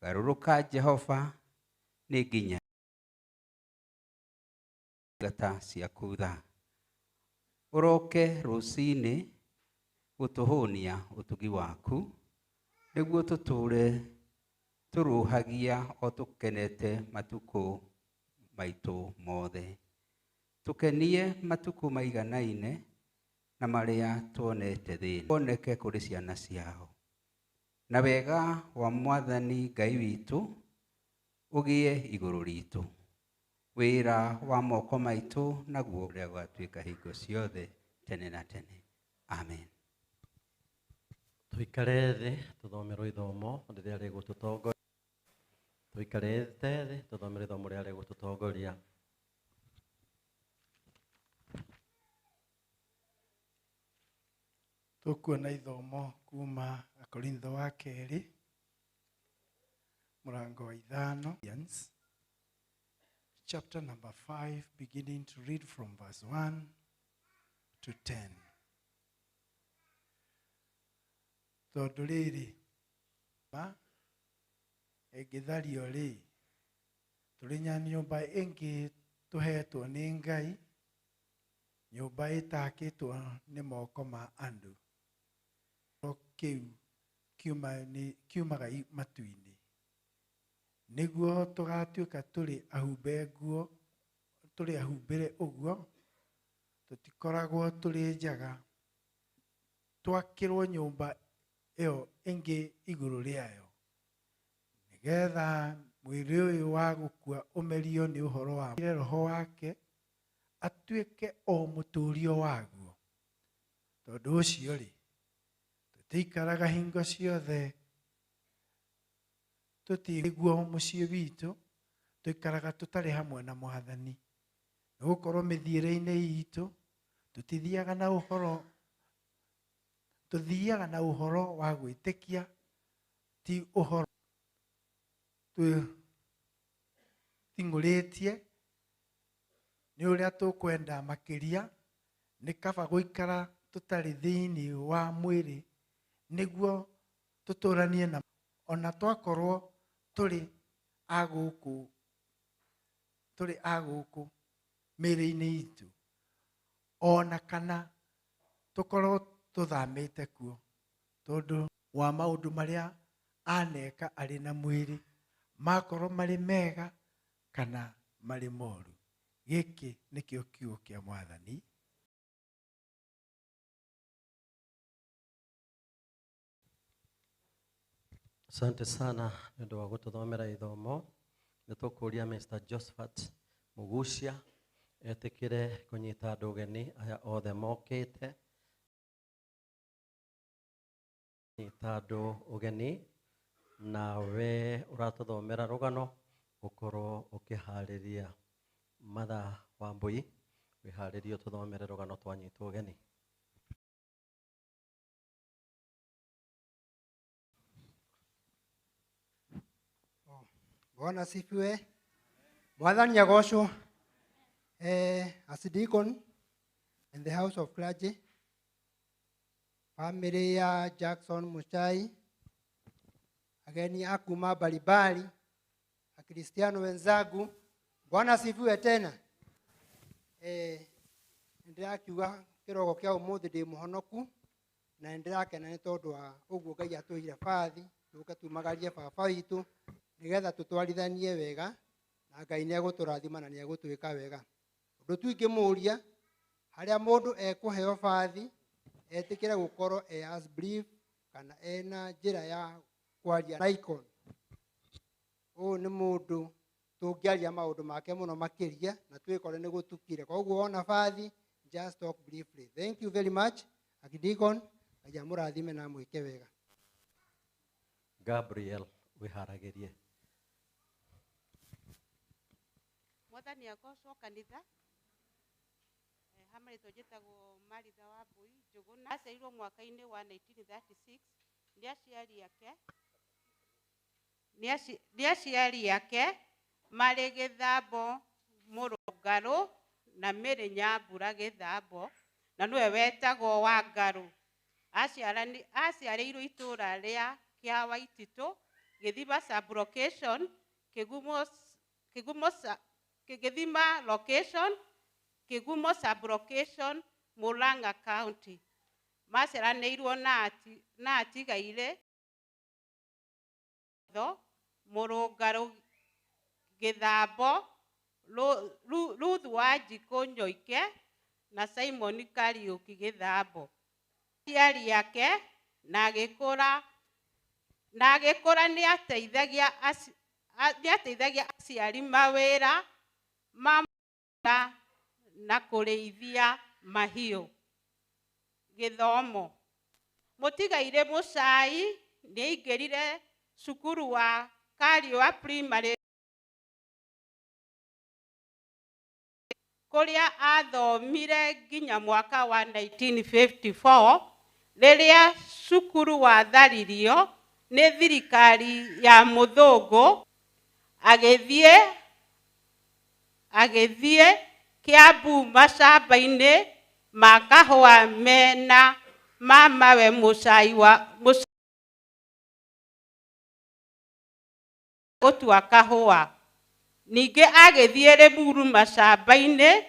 Garũrũka Jehova, nĩ nginya ngata ciaku tha. Ũroke rũcinĩ gũtũhũnia ũtugi waku, nĩguo tũtũũre tũrũhagia o tũkenete matukũ maitũ mothe. Tũkenie matukũ maiganaine na marĩa tuonete thĩna, woneke kũrĩ ciana ciao. Na wega wa Mwathani Ngai witũ ũgĩe igũrũ ritũ. Wĩra wa moko maitũ naguo ũrĩa ũgatuĩka hingo ciothe tene na tene. Amen.
Tũikare thĩ tũthomerwo ithomo rĩrĩa rĩgũtũtongoria. Tũikarĩte thĩ tũthomerwo ithomo rĩrĩa rĩgũtũtongoria.
Tũkuona ithomo kuma Akorintho wa kerĩ mũrango wa 5, chapter number 5, beginning to read from verse 1 to 10. Tondũ rĩrĩ ma ĩngĩthario rĩ, tũrĩ na nyũmba ĩngĩ tũhetwo nĩ Ngai, nyũmba ĩtakĩtwo nĩ moko ma andũ. Kĩu kiumaga matu-inĩ, nĩguo tũgatuĩka tũrĩ ahumbe nguo, tũrĩ ahumbĩre ũguo, tũtikoragwo tũrĩ njaga, twakĩrwo nyũmba ĩyo ĩngĩ igũrũ rĩayo, Getha mwĩrĩ ũyũ wa gũkua ũmerio nĩ ũhoro wa roho wake atuĩke o mũtũrio waguo. Tondũ ũcio rĩ, tũtiikaraga hingo ciothe tũtiguo mũciĩ witũ, tũikaraga tũtarĩ hamwe na Mwathani. Nĩgũkorwo mĩthiĩre-inĩ itũ tũtithiaga na ũhoro, tũthiaga na ũhoro wa gwĩtĩkia, ti ũhoro twĩting'ũrĩtie nĩ ũrĩa tũkwenda makĩria. Nĩ kaba gũikara tũtarĩ thĩinĩ wa mwĩrĩ nĩguo tũtũranie na ona twakorwo tũrĩ a gũkũ, tũrĩ a gũkũ mĩĩrĩ-inĩ itũ, ona kana tũkorwo tũthamĩte kuo, tondũ wa maũndũ marĩa aneka arĩ na mwĩrĩ, makorwo marĩ mega kana marĩ moru. Gĩkĩ nĩkĩo kiugo kĩa Mwathani.
Asante sana nĩ ũndũ wa gũtũthomera ithomo. Nĩ tũkũria Mr. Josephat Mugucia etĩkĩre kũnyita andũ ũgeni aya othe mokĩte. Nyita andũ ũgeni, nawe ũratũthomera rũgano ũkorwo ũkĩharĩria. Matha Wambui, wĩharĩrie ũtũthomere rũgano twanyitwo ũgeni.
Bwana asifiwe. Mwathani agocwo. As deacon in the house of clergy, family ya Jackson Muchai, ageni a kuma mbalimbali, Akristiano wenzangu, Bwana asifiwe tena. Ndĩrakiuga kĩroko kĩa ũmũthĩ ndĩ mũhonoku na nĩndĩrakena nĩ tondũ wa ũguo Ngai atũheire bathi tũke tumagarie baba witũ nĩgetha tũtwarithanie wega na Ngai nĩegũtũrathima na nĩegũtwĩka wega. Ũndũ tu ingĩmũria, harĩa mũndũ ekũheo bathi etĩkĩre gũkorwo e as brief kana ena njĩra ya kwaria na icon. Ũyũ nĩ mũndũ tũngĩaria maũndũ make mũno makĩria na twĩkore nĩ gũtukire. Koguo wona bathi, just talk briefly. Thank you very much, Archdeacon. Ngai amũrathime na amwĩke wega.
Gabriel, wĩharagĩrie.
Mwathani agocwo kanitha. Ha marĩtwa njĩtagwo Maritha Wambui Njũgũna. Aciarirwo mwaka-inĩ wa 1936 nĩ aciari ake, nĩ aciari ake marĩ Gĩthambo Mũrũngarũ na Mary Nyambura Gĩthambo, na nĩwe wetagwo Wangarũ. Aciarĩirwo itũũra rĩa Kĩawaititũ, Gĩthima sub-location, Gĩthima location, Kĩgumo sub-location, Murang'a County. Maciaranĩirwo na atigaire tho Mũrũngarũ Gĩthambo, Ruth Wanjikũ Nyoike na Simon Kariũki Gĩthambo. Aciari ake na agĩkũra, na agĩkũra nĩateithagia aciari mawĩra ma mũgũnda na kũrĩithia mahiũ. Gĩthomo. Mũtigairĩ Mũcai nĩaingĩrire cukuru wa Kariũa Primary kũrĩa athomire nginya mwaka wa 1954 rĩrĩa cukuru watharirio nĩ thirikari ya mũthũngũ. Agĩthiĩ Kiambu macamba-inĩ ma kahũa mena mamawe Mũcai wa Mũcai gũtua kahũa. Ningĩ agĩthiĩ Limuru macamba-inĩ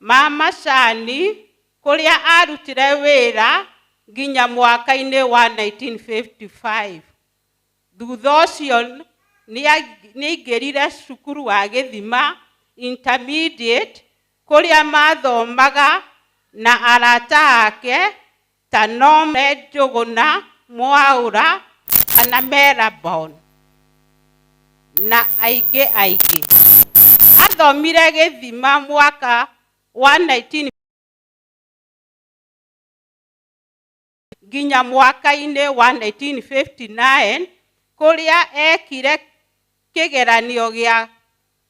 ma macani kũrĩa arutire wĩra nginya mwaka-inĩ wa 1955. Thutha ũcio nĩaingĩrire cukuru wa Gĩthima Intermediate kũrĩa mathomaga na arata ake ta Norman Njũgũna Mwaũra kana Melbourne. na aingĩ aingĩ. Athomire gĩthima mwaka wa 19 nginya mwaka-inĩ wa 1959 kũrĩa ekire kĩgeranio gĩa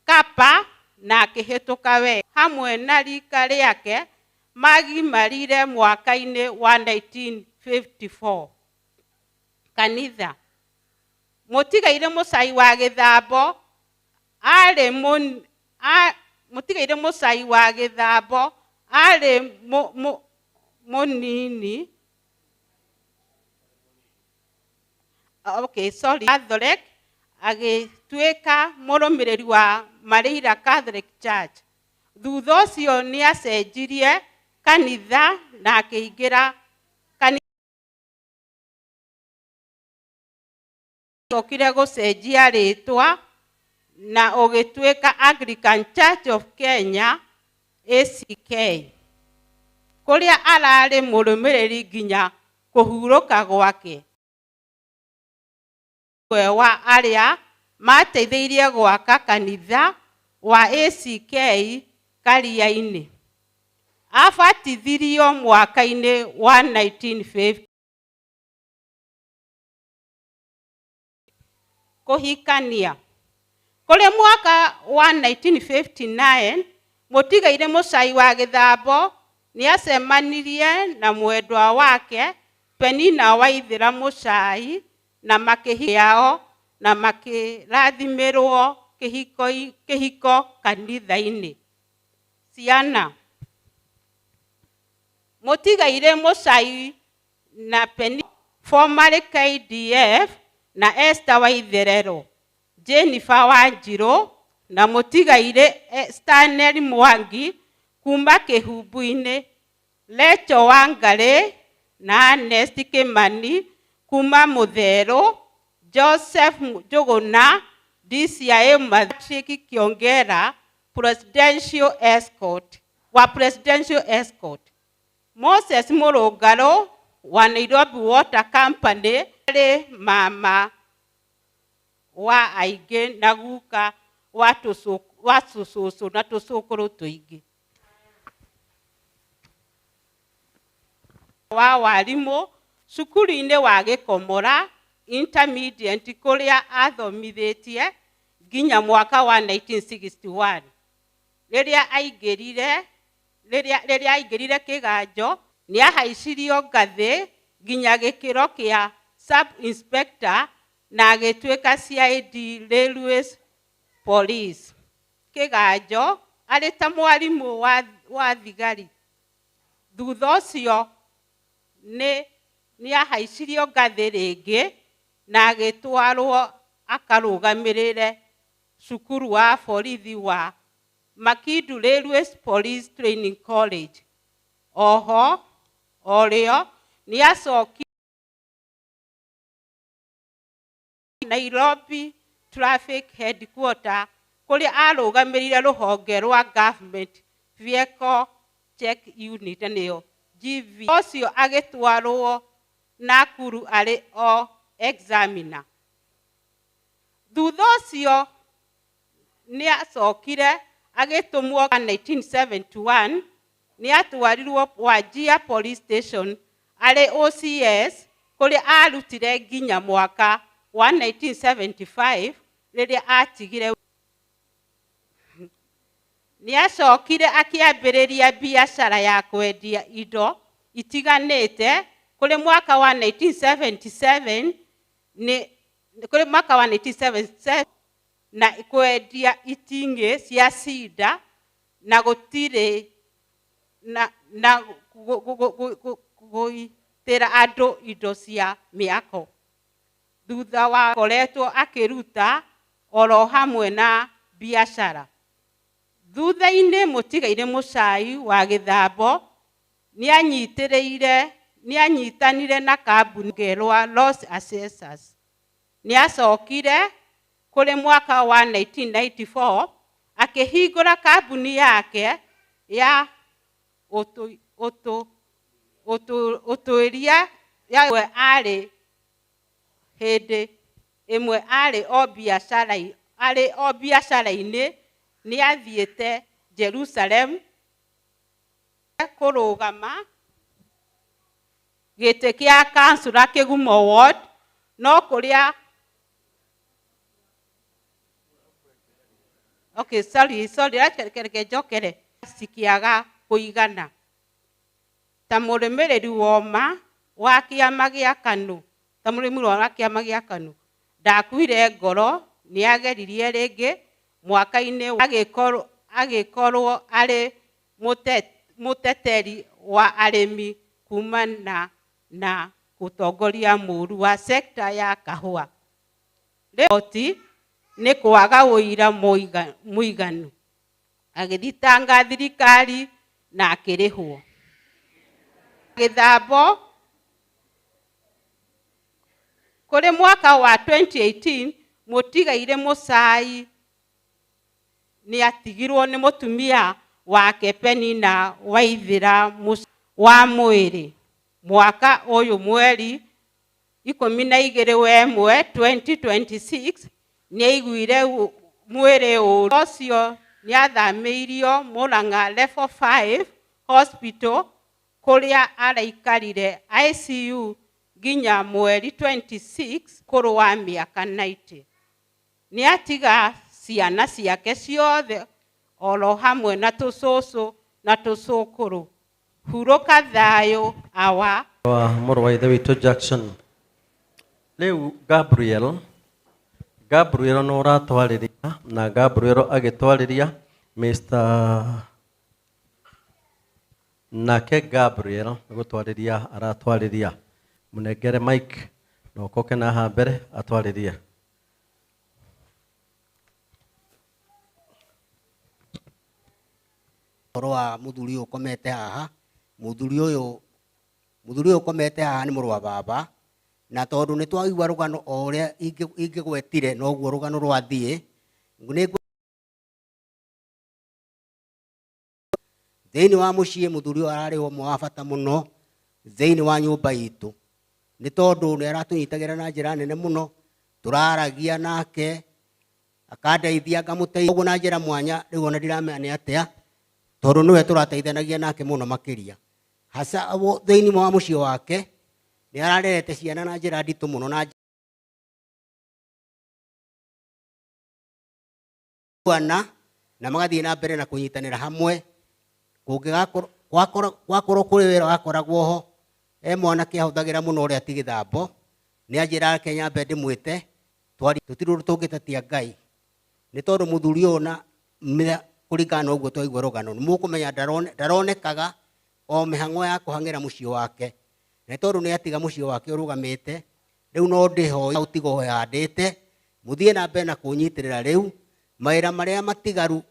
kapa na akĩhĩtũka wega. Hamwe na rika rĩake magimarire mwaka-inĩ wa 1954. Kanitha Mũtigairĩ Mũcai wa Gĩthambo arĩ Mũtigairĩ Mũcai wa Gĩthambo arĩ mũnini okay, sorry, Catholic agĩtuĩka mũrũmĩrĩri wa Mareira Catholic Church. Thutha ũcio nĩ acenjirie kanitha na akĩingĩra kanitha acokire gũcenjia rĩtwa na ũgĩtuĩka Anglican Church of Kenya ACK kũrĩa ararĩ mũrũmĩrĩri nginya kũhurũka gwake. Ũmwe wa arĩa mateithĩrĩirie gwaka kanitha wa ACK Karia-inĩ. Abatithirio mwaka-inĩ wa 1950. Kũhikania kũrĩ mwaka wa 1959 Mũtigairĩ Mũcai wa Gĩthambo nĩacemanirie na mwendwa wake Penina Waithĩra Mũcai na makĩhikania na makĩrathimĩrwo kĩhiko kanitha-inĩ. Ciana Mũtigairĩ Mũcai na Penina formerly KDF na Esther Waitherero, Jennifer Wanjiru na Mũtigairĩ Stanley Mwangi kuma Kĩhumbu-inĩ, Rachel Wangarĩ na Ernest Kimani kuma Mũtherũ, Joseph Njũgũna DCIO Patrick Kiongera Presidential Escort wa Presidential Escort, Moses Mũrũngarũ wa Nairobi Water Company arĩ mama wa aingĩ na guka wa tũcũcũ na tũcũkũrũ tũingĩ. Wa warimũ cukuru-inĩ wa Gĩkomora Intermediate kũrĩa athomithĩtie nginya mwaka wa 1961 rĩrĩa aingĩrire rĩrĩa aingĩrire kĩganjo nĩahaicirio ngathĩ nginya gĩkĩro kĩa sub inspector na agĩtuĩka CID Railways Police kĩganjo arĩ ta mwarimũ wa thigari. Thutha ũcio nĩ ahaicirio ngathĩ rĩngĩ na agĩtwarwo akarũgamĩrĩre cukuru wa borithi wa Makindu Railways Police Training College. Oho orĩo nĩacokire Nairobi Traffic Headquarter kũrĩa arũgamĩrĩire rũhonge rwa Government Vehicle Check Unit nĩyo GV. Ũcio agĩtwarwo Nakuru arĩ o examiner. Thutha ũcio nĩacokire agĩtũmwo 1971 nĩatwarirwo Wajir Police Station arĩ OCS kũrĩa arutire nginya mwaka wa 1975 rĩrĩa atigire. Nĩacokire akĩambĩrĩria biacara ya kwendia indo itiganĩte kũrĩ mwaka wa 1977 nĩ kũrĩ mwaka wa 1977 na kwendia itingĩ cia cinda na gũtirĩ na gũitĩra andũ indo cia mĩako. Thutha wa koretwo akĩruta oro hamwe na biacara. Thutha-inĩ Mũtigairĩ Mũcai wa Gĩthambo nĩanyitanire na kambuni rwa Loss Assessors. Nĩacokire kũrĩ mwaka wa 1994 akĩhingũra kambuni yake ya ũtuĩria ya arĩ hĩndĩ ĩmwe arĩ Arĩ o biacara-inĩ nĩ athiĩte Jerusalem kũrũgama gĩtĩ kĩa kansura Kĩgumo ward no kũrĩa. Okay, sorry, sorry, reke njokere. Cikĩaga kũigana ta mũrũmĩrĩri woma wa kĩama gĩa KANU, ta mũrũmĩrĩri wa kĩama gĩa KANU ndakuire ngoro. Nĩ ageririe rĩngĩ mwaka-inĩ agĩkorwo arĩ mũteteri wa arĩmi kumana na ũtongoria mũũru wa sekta ya kahũa. Rĩoti nĩ kwaga ũira mũiganu, agĩthitanga thirikari na akĩrĩhwo gĩthambo. Kũrĩ mwaka wa 2018 mũtigaire Mũcai nĩ atigirwo nĩ mũtumia wake Penina Waithĩra wa mwĩrĩ. Mwaka ũyũ mweri 12 wa 1 2026 nĩ aiguire mwĩrĩ ũru ũcio, nĩ athamĩirio Murang'a Level 5 Hospital kũrĩa araikarire ICU nginya mweri 26 ũkũrũ wa mĩaka 90. Nĩ atiga ciana ciake ciothe oro hamwe na tũcũcũ na tũcũkũrũ. Hurũka thayũ awa.
Wa mũrũ wa ithe witũ Jackson. Rĩu Gabriel nĩ ũratwarĩria na Gabriel agĩtwarĩria Mr. Nake Gabriel gũtwarĩria aratwarĩria, mũnengere mic na ũkoke na haha mbere atwarĩrie.
Ũhoro wa mũthuri ũyũ ũkomete haha, mũthuri ũyũ ũkomete haha nĩ mũrũ wa baba, na tondũ nĩ twaigua rũgano o ũrĩa ingĩgwetire noguo rũgano rwathiĩ. Nĩ thĩinĩ wa mũciĩ mũthuri ũyũ ararĩ ũmwe wa bata mũno thĩinĩ wa nyũmba itũ, nĩ tondũ nĩ aratũnyitagĩra na njĩra nene mũno, tũraragia nake akandeithia ngamũteithia ũguo na njĩra mwanya. Rĩu ona ndiramenya nĩ atĩa, tondũ nĩwe tũrateithanagia nake mũno makĩria hasa thĩinĩ wa mũciĩ wake. Nĩ ararerete ciana na njĩra nditũ mũno na na magathiĩ na mbere na kũnyitanĩra hamwe. Kũngĩgakorwo kũrĩ wĩra wakoragwo ho, e mwanake ahũthagĩra mũno ũrĩa ti gĩthambo, nĩ anjĩraga reke nyambe ndĩmwĩte tũtirĩ ũndũ tũngĩtetia Ngai, nĩ tondũ mũthuri ũyũ na kũringana na ũguo twaigua rũgano nĩ mũkũmenya ndaronekaga o mĩhang'o ya kũhang'ĩra mũciĩ wake, na tondũ nĩ atiga mũciĩ wake ũrũgamĩte. Rĩu no ndĩhoya ũtigo ũhandĩte mũthiĩ na mbere na kũnyitĩrĩra. Rĩu mawĩra marĩa matigaru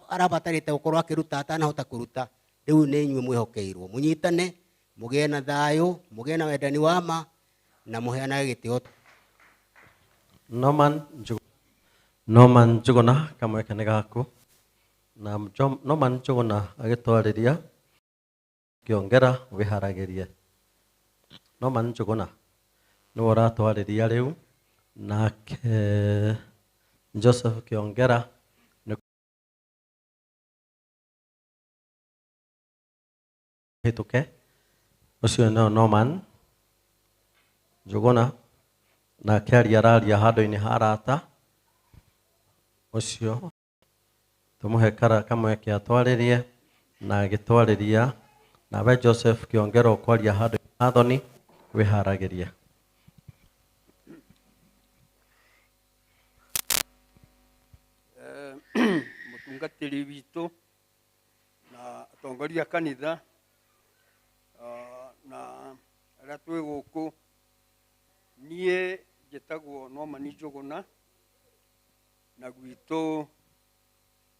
arabatarĩte gũkorwo akĩruta atanahota kũruta, rĩu nĩ inyuĩ mwĩhokeirwo mũnyitane, mũgĩe na thayũ, mũgĩe na wendani wa ma na mũheanage gĩtĩo.
Norman Njuguna kamweke nĩ gaku. Na Norman Njuguna agĩtwarĩria Kĩongera wĩharagĩrie. Norman Njuguna nĩwe ũratwarĩria rĩu, nake Joseph Kĩongera nĩ hĩtũke. Ũcio nĩo Norman Njuguna, nake aria araria handũ-inĩ ha arata. Ũcio tũmũhe kamweke atwarĩrie, na agĩtwarĩria nawe Joseph Kĩongera ũkwaria handũ ha Thoni wĩharagĩrie.
Mũtungatĩri witũ na atongoria a kanitha na arĩa twĩ gũkũ, niĩ njĩtagwo Norman Njuguna na gwitũ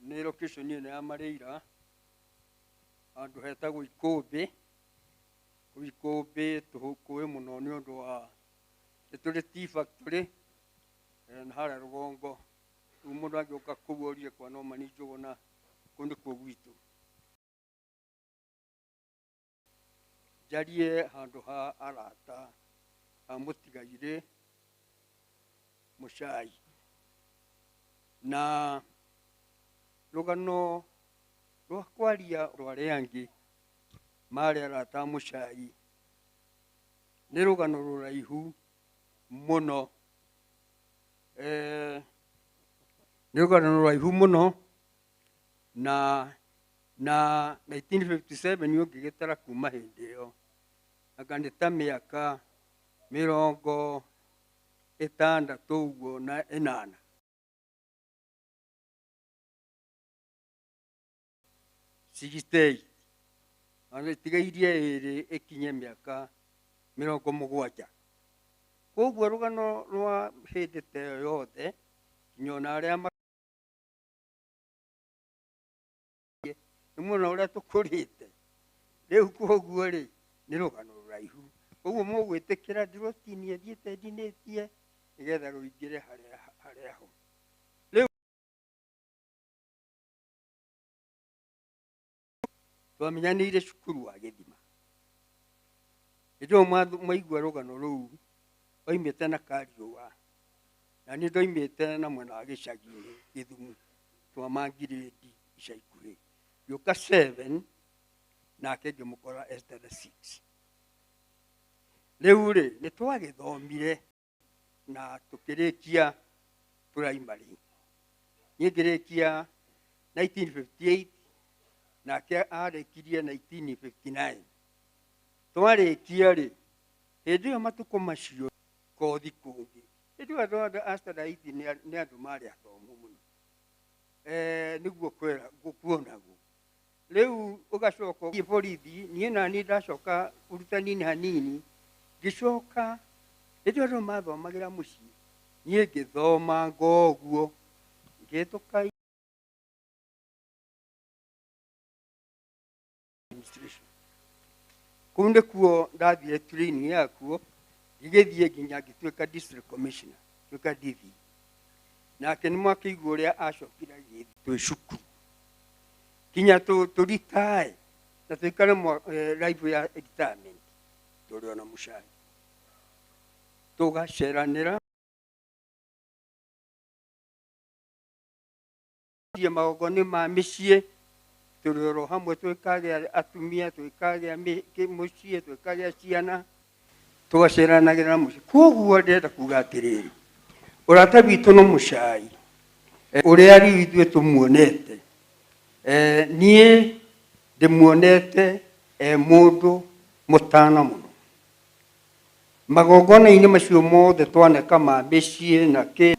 nĩ location ĩno ya Mareira, handũ hetagwo Ikũmbĩ. Kũu Ikũmbĩ tũkũĩ mũno nĩ ũndũ wa nĩ tũrĩ tea factory na harĩa rũgongo. Rĩu mũndũ angĩũka kũu orie kwa Norman Njuguna, kũu nĩkuo gwitũ. Njarie handũ ha arata a mũtigairĩ Mũcai. Na rũgano rwa kwaria rwa arĩa angĩ marĩ arata a Mũcai nĩ rũgano rũraihu mũno. Nĩ rũgano rũraihu mũno na 1957 ũngĩgĩtara kuma hĩndĩ ĩyo anga nĩ ta mĩaka 68. 68 ona ĩtigairie ĩrĩ ĩkinye mĩaka 70. Koguo rũgano rwa hĩndĩ ta ĩyo yothe nginya ona arĩa nĩ mũno ũrĩa tũkũrĩte rĩu, koguo rĩ nĩ rũgano rũraihu. Koguo mũgwĩtĩkĩra ndĩrũtinie thiĩte ndinĩtie nĩgetha rũingĩre harĩa ho. Rĩu twamenyanĩire cukuru wa Gĩthima. Hĩndĩ ĩyo mwaigua rũgano rũu oimĩte na Kariũa na niĩ ndoimĩte na mwena wa gĩcagi-inĩ Gĩthumu twamangirĩndi ica ikuhĩ. Ngĩũka 7 nake ngĩmũkora standard 6. Rĩu rĩ nĩ twagĩthomire na tũkĩrĩkia primary. Niĩ ngĩrĩkia 1958 nake arĩkirie 1959. Twarĩkia rĩ hĩndĩ ĩyo matukũ macio kothi kũngĩ. Hĩndĩ ĩyo andũ a standard 8 nĩ andũ marĩ athomu mũno. Nĩguo kuonagwo. Rĩu ũgacoka ũthiĩ borithi, niĩ naniĩ ndacoka ũrutani-inĩ hanini, ngĩcoka hĩndĩ ĩyo andũ mathomagĩra mũciĩ, niĩ ngĩthoma ngoguo, ngĩhĩtũka administration. Kũu nĩkuo ndathire training yakuo, ngĩgĩthiĩ nginya ngĩtuĩka district commissioner, ngĩtuĩka DV. Nake nĩ mwakĩigua ũrĩa acokire agĩthiĩ twĩ cukuru nginya tũritae na tũikare life ya retirement tũrĩ ona Mũcai tũgaceranĩra magongona ma mĩciĩ tũrĩ oro hamwe, twĩkagĩa atumia, twĩkagĩa mũciĩ, twĩkagĩa ciana, tũgaceranagĩra mũciĩ. Koguo ndĩrenda kuga atĩrĩrĩ, ũrata witũ na Mũcai ũrĩa rĩu ithuĩ tũmuonete, niĩ ndĩmuonete e mũndũ mũtana mũno. Magongona-inĩ macio mothe twaneka ma mĩciĩ na kĩ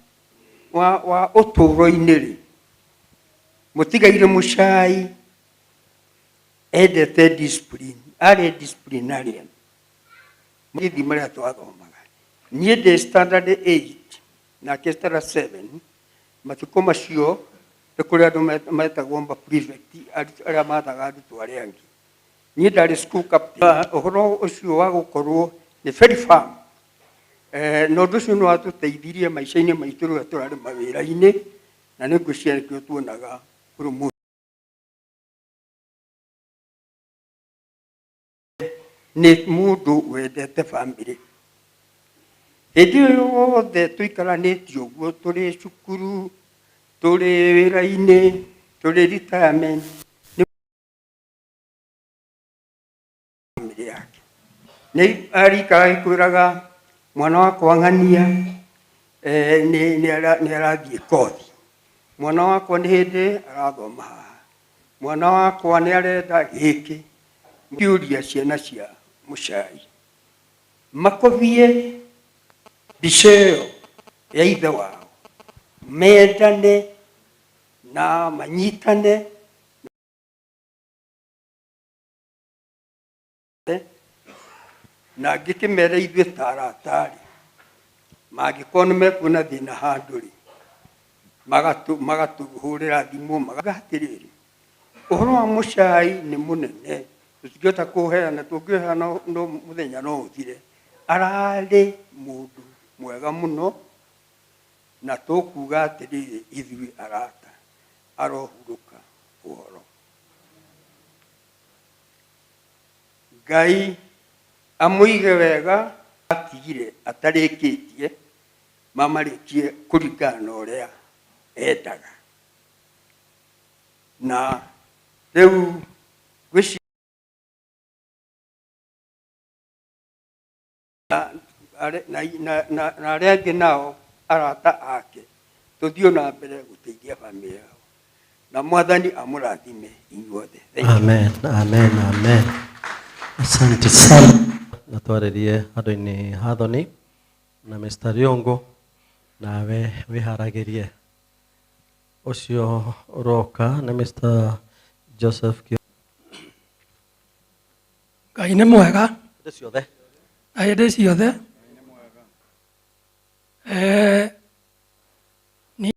wa ũtũũro-inĩ rĩ, mũtigaire Mũcai endete discipline, arĩ disciplinarian. Gĩthima marĩa twathomaga, niĩ ndĩ standard 8 nake standard 7. Matukũ macio nĩ kũrĩ andũ metagwo ma prefect arĩa mathaga arutwo arĩa angĩ. Niĩ ndarĩ school captain. Ũhoro ũcio wa gũkorwo nĩ very firm, na ũndũ ũcio nĩ watũteithirie maica-inĩ maitũ rĩrĩa tũrarĩ mawĩra-inĩ, na nĩ ngwĩciria nĩkĩo tuonaga promotion. Nĩ mũndũ wendete family. Hĩndĩ ĩyo yothe tũikaranĩtie ũguo, tũrĩ cukuru, tũrĩ wĩra-inĩ, tũrĩ retirement, nĩ family yake nĩ arikara agĩkwĩraga mwana wakwa ng'ania nĩ arathiĩ kothi, mwana wakwa nĩ hĩndĩ arathoma haha, mwana wakwa nĩ arenda gĩkĩ. Kĩũria ciana cia Mũcai makobie mbica ĩyo ya ithe wao, mendane na manyitane na ngĩkĩmera ithuĩ ta arata-rĩ, mangĩkorwo nĩ mekuona thĩna handũ rĩ, magatũhũrĩra thimũ magauga atĩrĩrĩ, ũhoro wa Mũcai nĩ mũnene, tũtingĩhota kũheana, tũngĩheana no mũthenya no ũthire. Ararĩ mũndũ mwega mũno, na tũkuga atĩrĩrĩ, ithuĩ arata arohurũka ũhoro. Ngai amũige wega, atigire atarĩkĩtie, mamarĩkie kũringana na ũrĩa endaga. Na rĩu ngwĩciria na arĩa angĩ nao arata ake tũthiĩ na mbere gũteithia bamĩrĩ yao, na Mwathani amũrathime inyuothe. Thank you.
Amen, amen, amen. Asante sana. Na twarĩrie handũ-inĩ ha Thoni na Mr. Riongo, nawe wĩharagĩrie. Ũcio ũroka nĩ Mr. Joseph Kio.
Ngai nĩ mwega
Hĩndĩ ciothe.
Na hĩndĩ ciothe. Ni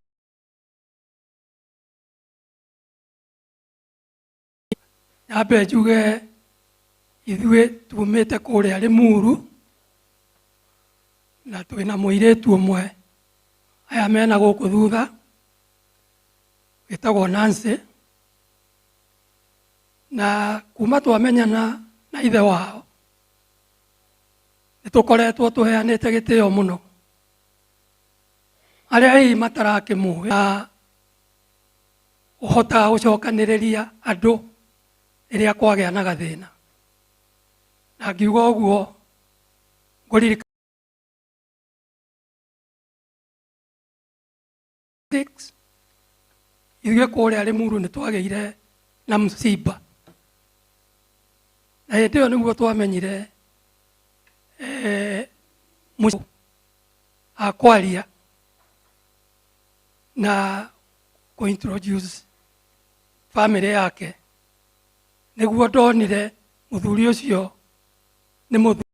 nyambe njuge ithuĩ tumĩte kũrĩa Limuru na twĩna mũirĩtu ũmwe aya mena gũkũ thutha wĩtagwo Nancy, na kuma twamenyana na ithe wao nĩ tũkoretwo tũheanĩte gĩtĩo mũno. Arĩa hihi matarakĩmũĩ na ũhotaga gũcokanĩrĩria andũ rĩrĩa kwagĩa na gathĩna, na ngiuga ũguo ngũririkana ithuĩ kũrĩa Limuru nĩ twagĩire na msiba, na hĩndĩ ĩyo nĩguo twamenyire akwaria na kũ-introduce family yake, nĩguo ndonire mũthuri ũcio nĩ mũthuri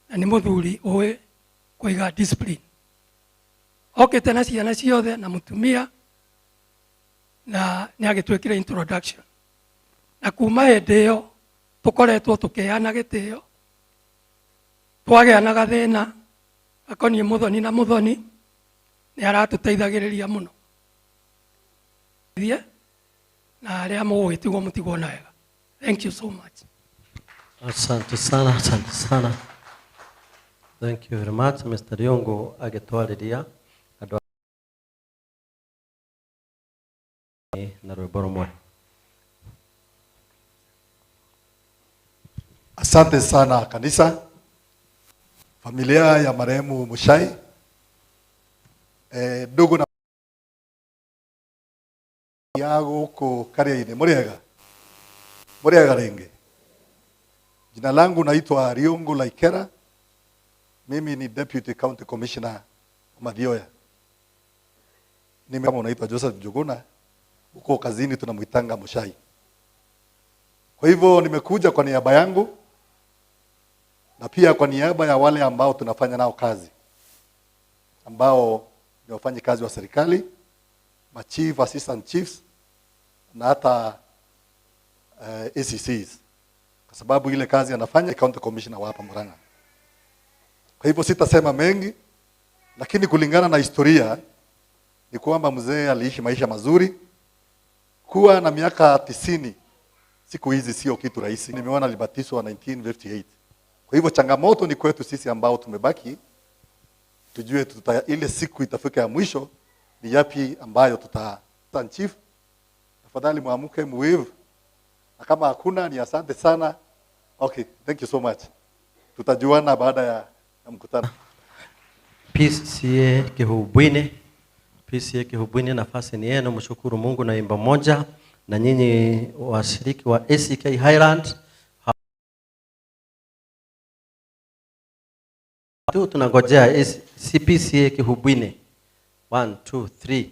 na nĩ mũthuri ũĩ kũiga discipline. Okĩte na ciana ciothe na mũtumia, na nĩ agĩtwĩkire introduction, na kuma hĩndĩ ĩyo tũkoretwo tũkĩheana gĩtĩo. Twagĩa na gathĩna gakoniĩ mũthoni na mũthoni, nĩ aratũteithagĩrĩria mũno. Thiĩ na arĩa mũgũgĩtigwo mũtigwo na wega. Thank you so much.
Asante sana, asante sana. Thank you very much Mr. Riongo agĩtwarĩria andũ na rwĩmbo rũmwe.
Asante sana kanisa, familia ya marehemu Muchai, ndugu na ya gũkũ Karia-inĩ, mũrĩega? Mũrĩega rĩngĩ. Jina langu naitwa Riungu Laikera. Mimi ni Deputy County Commissioner Mathioya. Mimi kama unaitwa Joseph Njuguna, huko kazini tunamuitanga Muchai. Kwa hivyo nimekuja kwa niaba yangu na pia kwa niaba ya wale ambao tunafanya nao kazi, ambao ni wafanyikazi wa serikali, ma chief, assistant chiefs na hata ACCs, kwa sababu ile kazi anafanya county commissioner wa hapa Murang'a. Kwa hivyo sitasema mengi, lakini kulingana na historia ni kwamba mzee aliishi maisha mazuri. Kuwa na miaka 90 siku hizi sio kitu rahisi. Nimeona alibatizwa 1958. Kwa hivyo changamoto ni kwetu sisi ambao tumebaki, tujue ile siku itafika ya mwisho ni yapi ambayo tuta chief. Tafadhali muamuke muwave. Na kama hakuna ni asante sana. Okay, thank you so much. Tutajuana baada ya mkutano.
PCA Kihubwini, PCA Kihubwini, nafasi ni yenu. Mshukuru Mungu na imba moja, na nyinyi washiriki wa ACK Highland tu tunangojea CPCA Kihubwini. 1 2 3.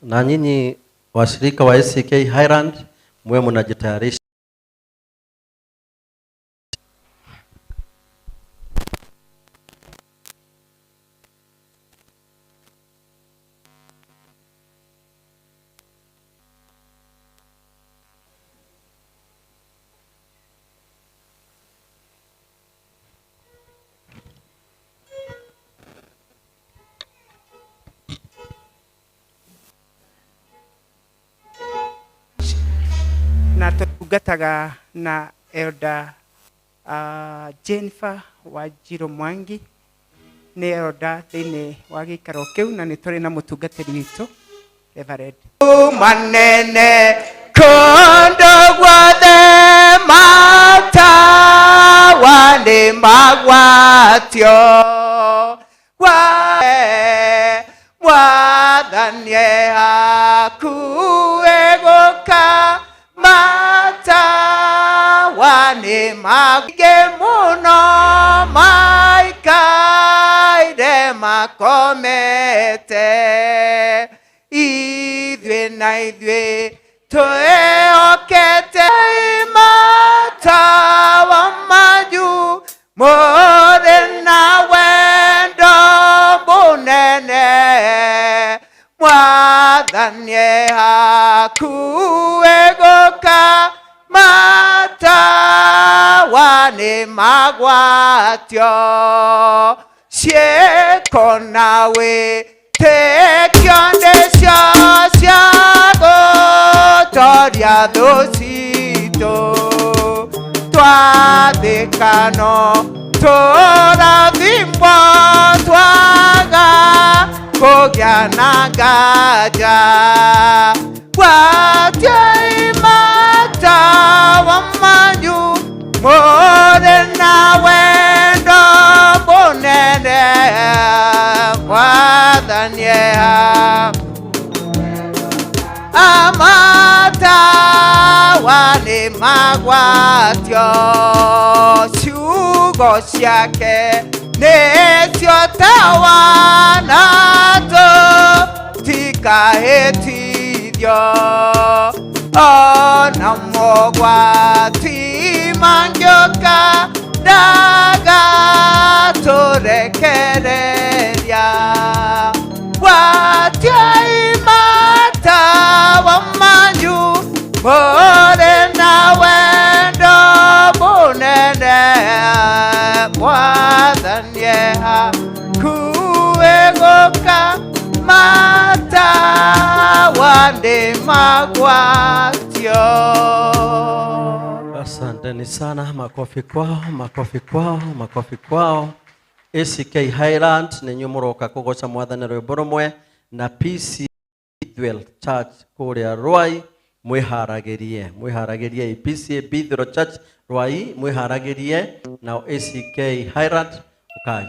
Na nyinyi washirika wa ACK Highland mwe mnajitayarisha.
Na tũtungataga na Elder Jennifer Wanjirũ Mwangi nĩ elder thĩinĩ wa gĩikaro kĩu na nĩ tũrĩ na mũtungatĩri witũ Reverend.
Manene kũndũ guothe matawa nĩ magwatio Mwathani e hakuhĩ gũka matawa nĩ maingĩ mũno maikaire makomete ithuĩ na ithuĩ twĩhokete matawa manyu mũrĩ na wendo mũnene Mwathani e hakuhĩ gũka matawa nĩ magwatio ciĩko na wĩtĩkio nĩcio cia gũtoria thũ citũ twathĩkano tũrathimwo twaga kũgĩa na nganja gwatiai matawa manyu mũrĩ na wendo mũnene Mwathani e amatawa nĩ magwatio ciugo ciake nĩcio tawa na tũtikahĩtithio ona mogwati mangĩũka ndagatũrekereria gwatiai matawa manyu mũrĩ na wendo mũnene Mwathani e hakuhĩ gũka matawa nĩ magwatio.
Asanteni sana, makofi kwao, makofi kwao, makofi kwao. ACK Highland nĩ inyuĩ mũroka kũgoca Mwathani rwĩmbo rũmwe na PC Bethel Church kũrĩa Ruai mwĩharagĩrie, mwĩharagĩrie. PCA Bethel Church Ruai mwĩharagĩrie, nao ACK Highland ũkai.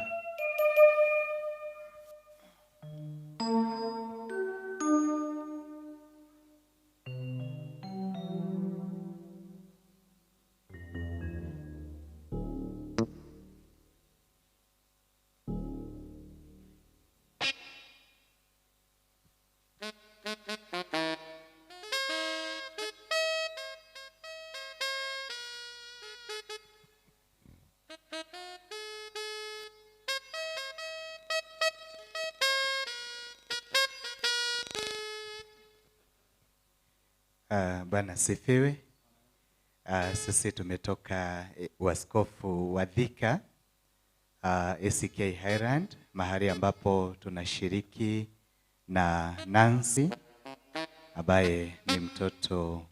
Bwana asifiwe. Sisi tumetoka waskofu wa Thika, ACK Highland, mahali ambapo tunashiriki na Nancy ambaye ni mtoto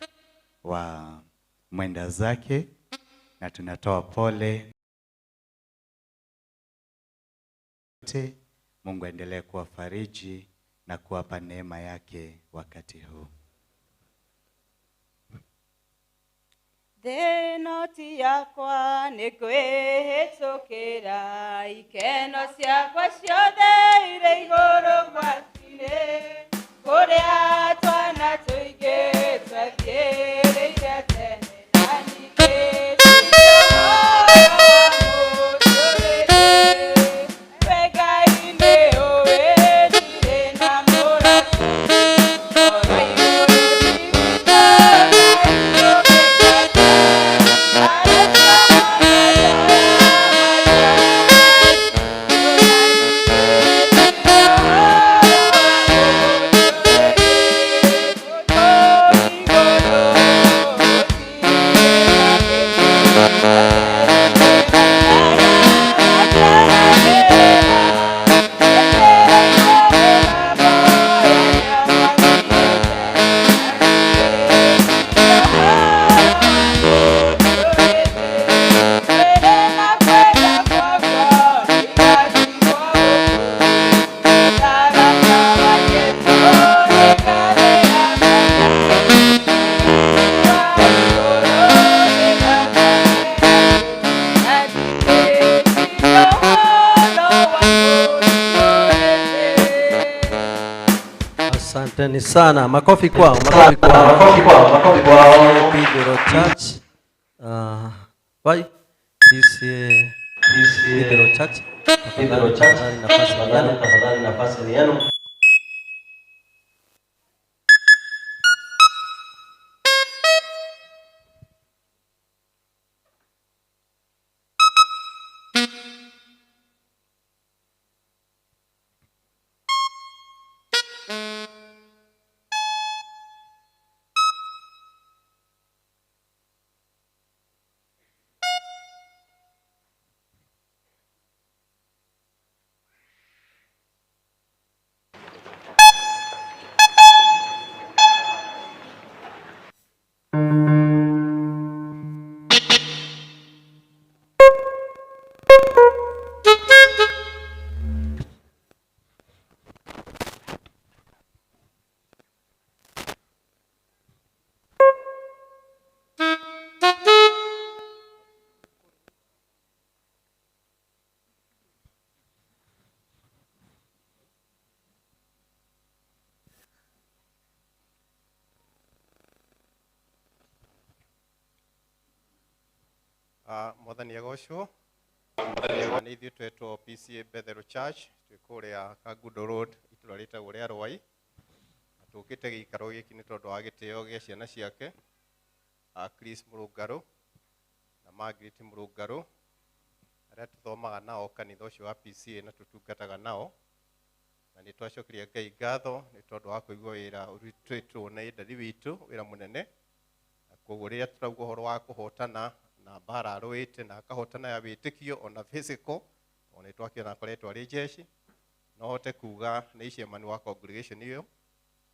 wa mwenda zake, na tunatoa pole. Mungu aendelee kuwafariji na kuwapa neema yake wakati huu.
Thĩno ti yakwa nĩ kwĩhĩtũkĩra ikeno ciakwa ciothe irĩ igũrũ gwacinĩ kũrĩa twana tũingĩ twathiĩrĩire tene na ningĩ we Ngai nĩ ũĩ ndirĩ na mũrata
Asanteni sana. Makofi kwao, makofi kwao.
Makofi kwao, makofi kwao.
Bethel Church. Why? PCA Bethel Church.
Bethel Church.
Tafadhali nafasi ni yenu.
Tafadhali nafasi ni yenu.
Mwathani agocwo. Nĩ ithuĩ twetwo PCA Bethel Church, twĩ kũrĩa Kangundo Road, itũra rĩtagwo rĩa Rwai. Na tũkĩte gĩikaro gĩkĩ nĩ tondũ wa gĩtĩo gĩa ciana ciake, Chris Mũrũngarũ na Margaret Mũrũngarũ, arĩa tũthomaga nao kanitha ũcio wa PCA na tũtungataga nao. Na nĩ twacokeria Ngai ngatho nĩ tondũ wa kũigua wĩra ũrutĩtwo nĩ ndari witũ, wĩra mũnene. Na koguo rĩrĩa tũrauga ũhoro wa kũhotana na mbara arũĩte na akahotana ya wĩtĩkio ona physical, ona twakĩona akoretwo arĩ jeshi, no hote kuga nĩ chairman wa congregation ĩyo,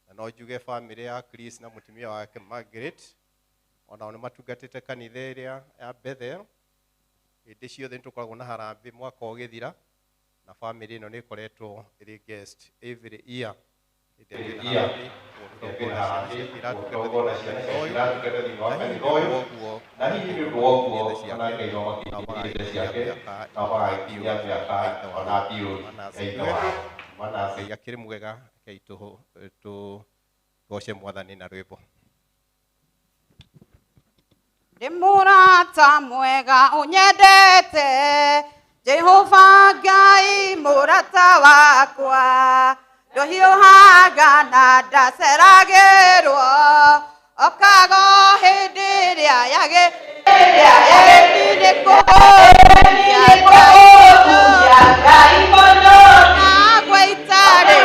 na no njuge family ya Chris na mũtumia wake Margaret onao nĩ matungatĩte kanitha ĩrĩa ya Bethel. Hĩndĩ ciothe nĩ tũkoragwo na harambĩ mwaka ũgĩthira, na family ĩno nĩ ĩkoretwo ĩrĩ guest every year. Ngai akĩrĩ mwega, rekei tũgoce Mwathani na rwĩmbo.
Ndĩ mũrata mwega ũnyendete, Jehova Ngai mũrata wakwa, ndũhiũhaga na ndaceragĩrwo, okaga hĩndĩ ĩrĩa yagĩrĩire kũhũnia Ngai mũno, na gwĩtarĩ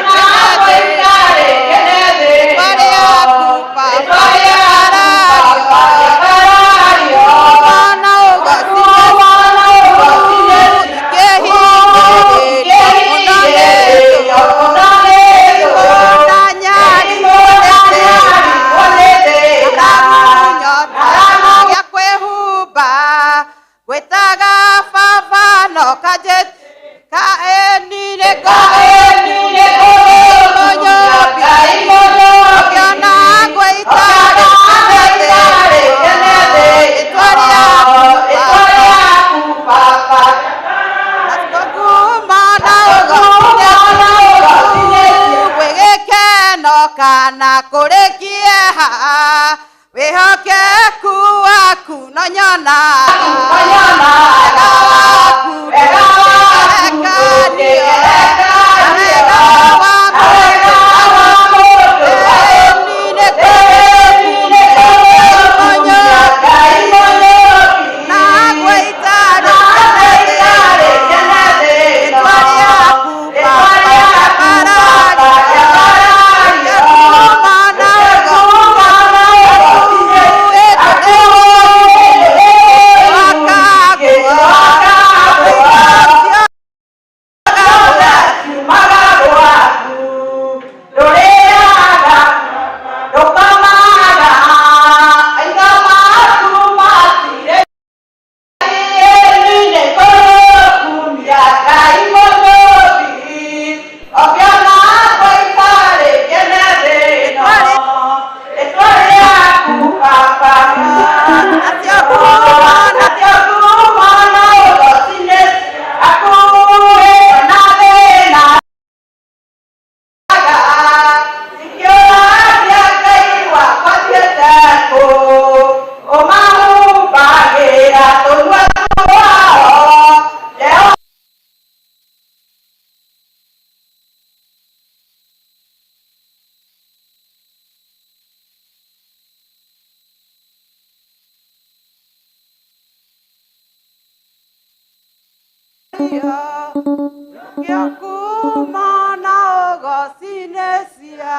Gĩakuma na ũgocine cia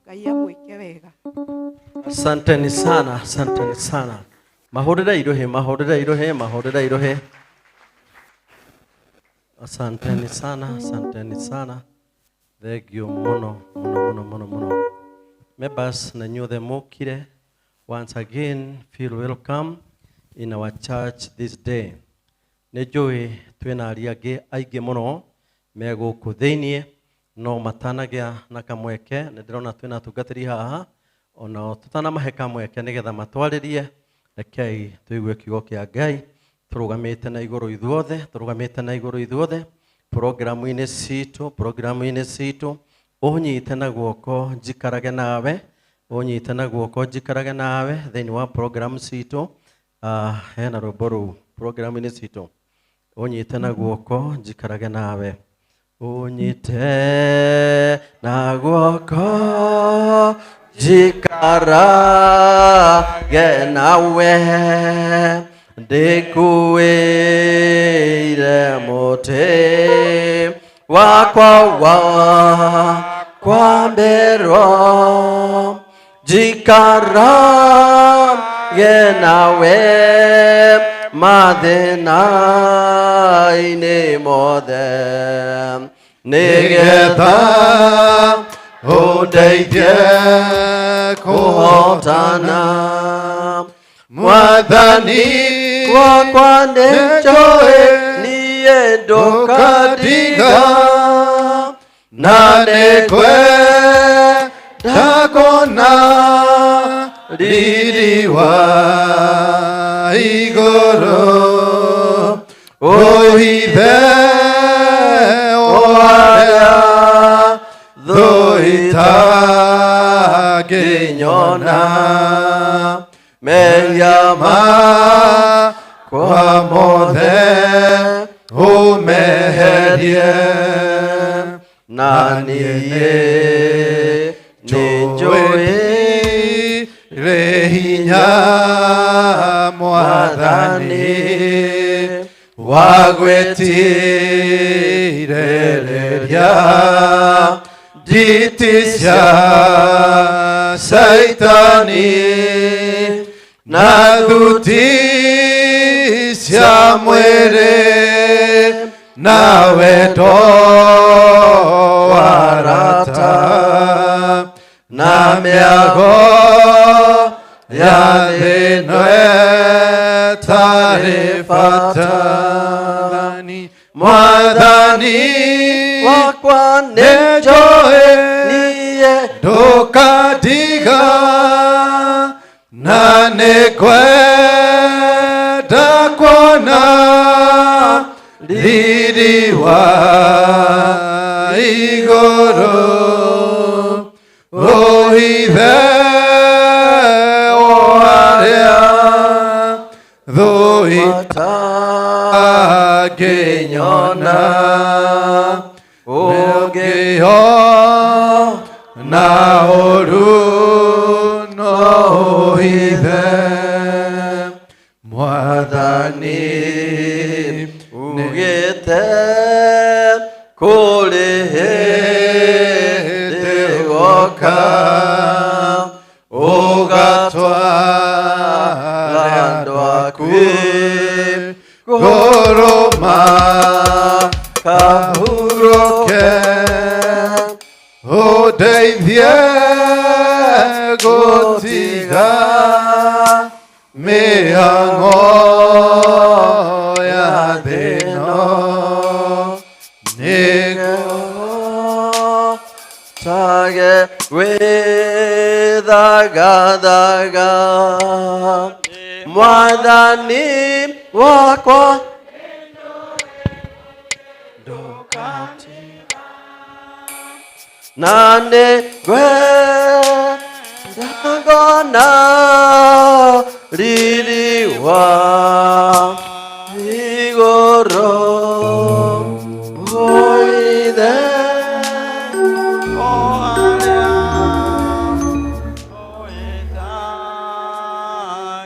Ngai amwĩke wega.
Asanteni sana, asanteni sana. Mahũrĩre iruhi, mahũrĩre iruhi, mahũrĩre iruhi. Asanteni sana, asanteni sana. Thank you muno, muno, muno, muno, muno. Members na inyuothe mukire, once again feel welcome in our church this day. Nĩ njũĩ twĩna aria angĩ aingĩ mũno me gũkũ thĩiniĩ no matanagĩa na kamweke. Nĩ ndĩrona twĩna atungatĩri haha onao tũtanamahe kamweke nĩgetha matwarĩrie. Rekei tũigue kiugo kĩa Ngai tũrũgamĩte na igũrũ ithuothe, tũrũgamĩte na igũrũ ithuothe programu-inĩ citũ, programu-inĩ citũ. Ũnyite na guoko njikarage nawe, ũnyite na guoko njikarage nawe thĩinĩ wa programu citũ. Hena rwĩmbo rũu programu-inĩ citũ, ũnyite na guoko njikarage nawe, ũnyite na guoko njikarage nawe, ndĩkuĩire mũtĩ wakwa wa kwambĩrwo, njikarage nawe mathĩna-inĩ mothe, nĩgetha ũndeithie kũhotana. Mwathani wakwa nĩnjũĩ niĩ ndũkandiga, na nĩngwenda kuona
riri wa igũrũ, ũhithe o arĩa thũ itangĩnyona, mehia makwa mothe ũmeherie,
na niĩ nĩnjũĩ
rĩ hinya Mwathani wa gwĩtirĩrĩria nditi cia Caitani na thuti cia mwĩrĩ na wendo wa arata na mĩago ya thĩ ĩno ĩtarĩ bata. Mwathani
wakwa nĩnjũĩ niĩ
ndũkandiga, na nĩngwenda kuona riri wa igũrũ, ũhithe o arĩa thũ itangĩnyona, ũngĩona ũru no ũhithe.
Mwathani ugĩte kũrĩ hĩndĩ ũgoka ũgatwara andũ aku
igũrũ makahurũke, ũndeithie gũtiga mĩhang'o ya thĩ ĩno,
nĩguo tage gwĩthagathaga. Mwathani wakwa na nĩngwenda kuona riri wa igũrũ, ũithe o arĩa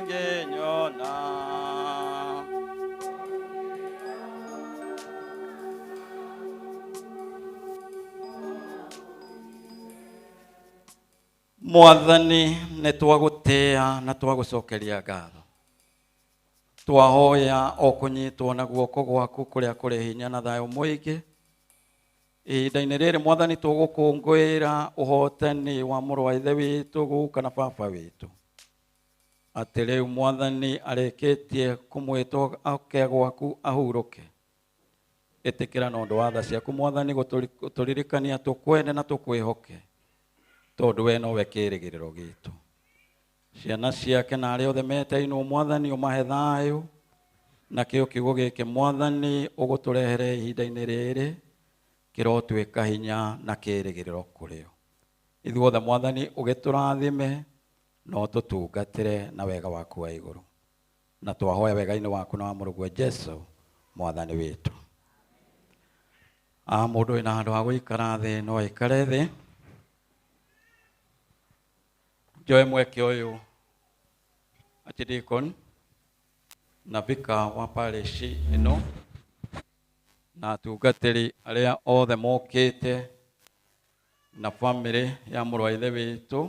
itangĩnyona.
Mwathani nĩ twagũtĩĩa na twagũcokeria ngatho. Twahoya o kũnyitwo na guoko gwaku kũrĩa kũrĩ hinya na thayũ mũingĩ. Ihinda-inĩ rĩrĩ Mwathani tũgũkũngũĩra ũhotani wa mũrũ wa ithe witũ guka na baba witũ. Atĩ rĩu Mwathani arĩkĩtie kũmwĩta oke gwaku ahurũke. Ĩtĩkĩra na ũndũ wa tha ciaku Mwathani gũtũririkania tũkwende na tũkwĩhoke, tondũ we nowe kĩĩrĩgĩrĩro gitũ. Ciana ciake na arĩa othe metainwo Mwathani ũmahe thayũ, na kĩo kiugo gĩkĩ Mwathani ũgũtũrehere ihinda-inĩ rĩrĩ kĩrotuĩka hinya na kĩĩrĩgĩrĩro kũrĩ o. Ithuothe Mwathani ũgĩtũrathime na ũtũtungatĩre na wega waku wa igũrũ. Na twahoya wega-inĩ waku na wa mũrũguo Jesũ Mwathani witũ. Mũndũ wĩna handũ ha gũikara thĩ no aikare thĩ. Njoe mweke ũyũ Archdeacon na vicar wa parish ĩno na atungatĩri arĩa othe mokĩte na family ya mũrũ wa ithe witũ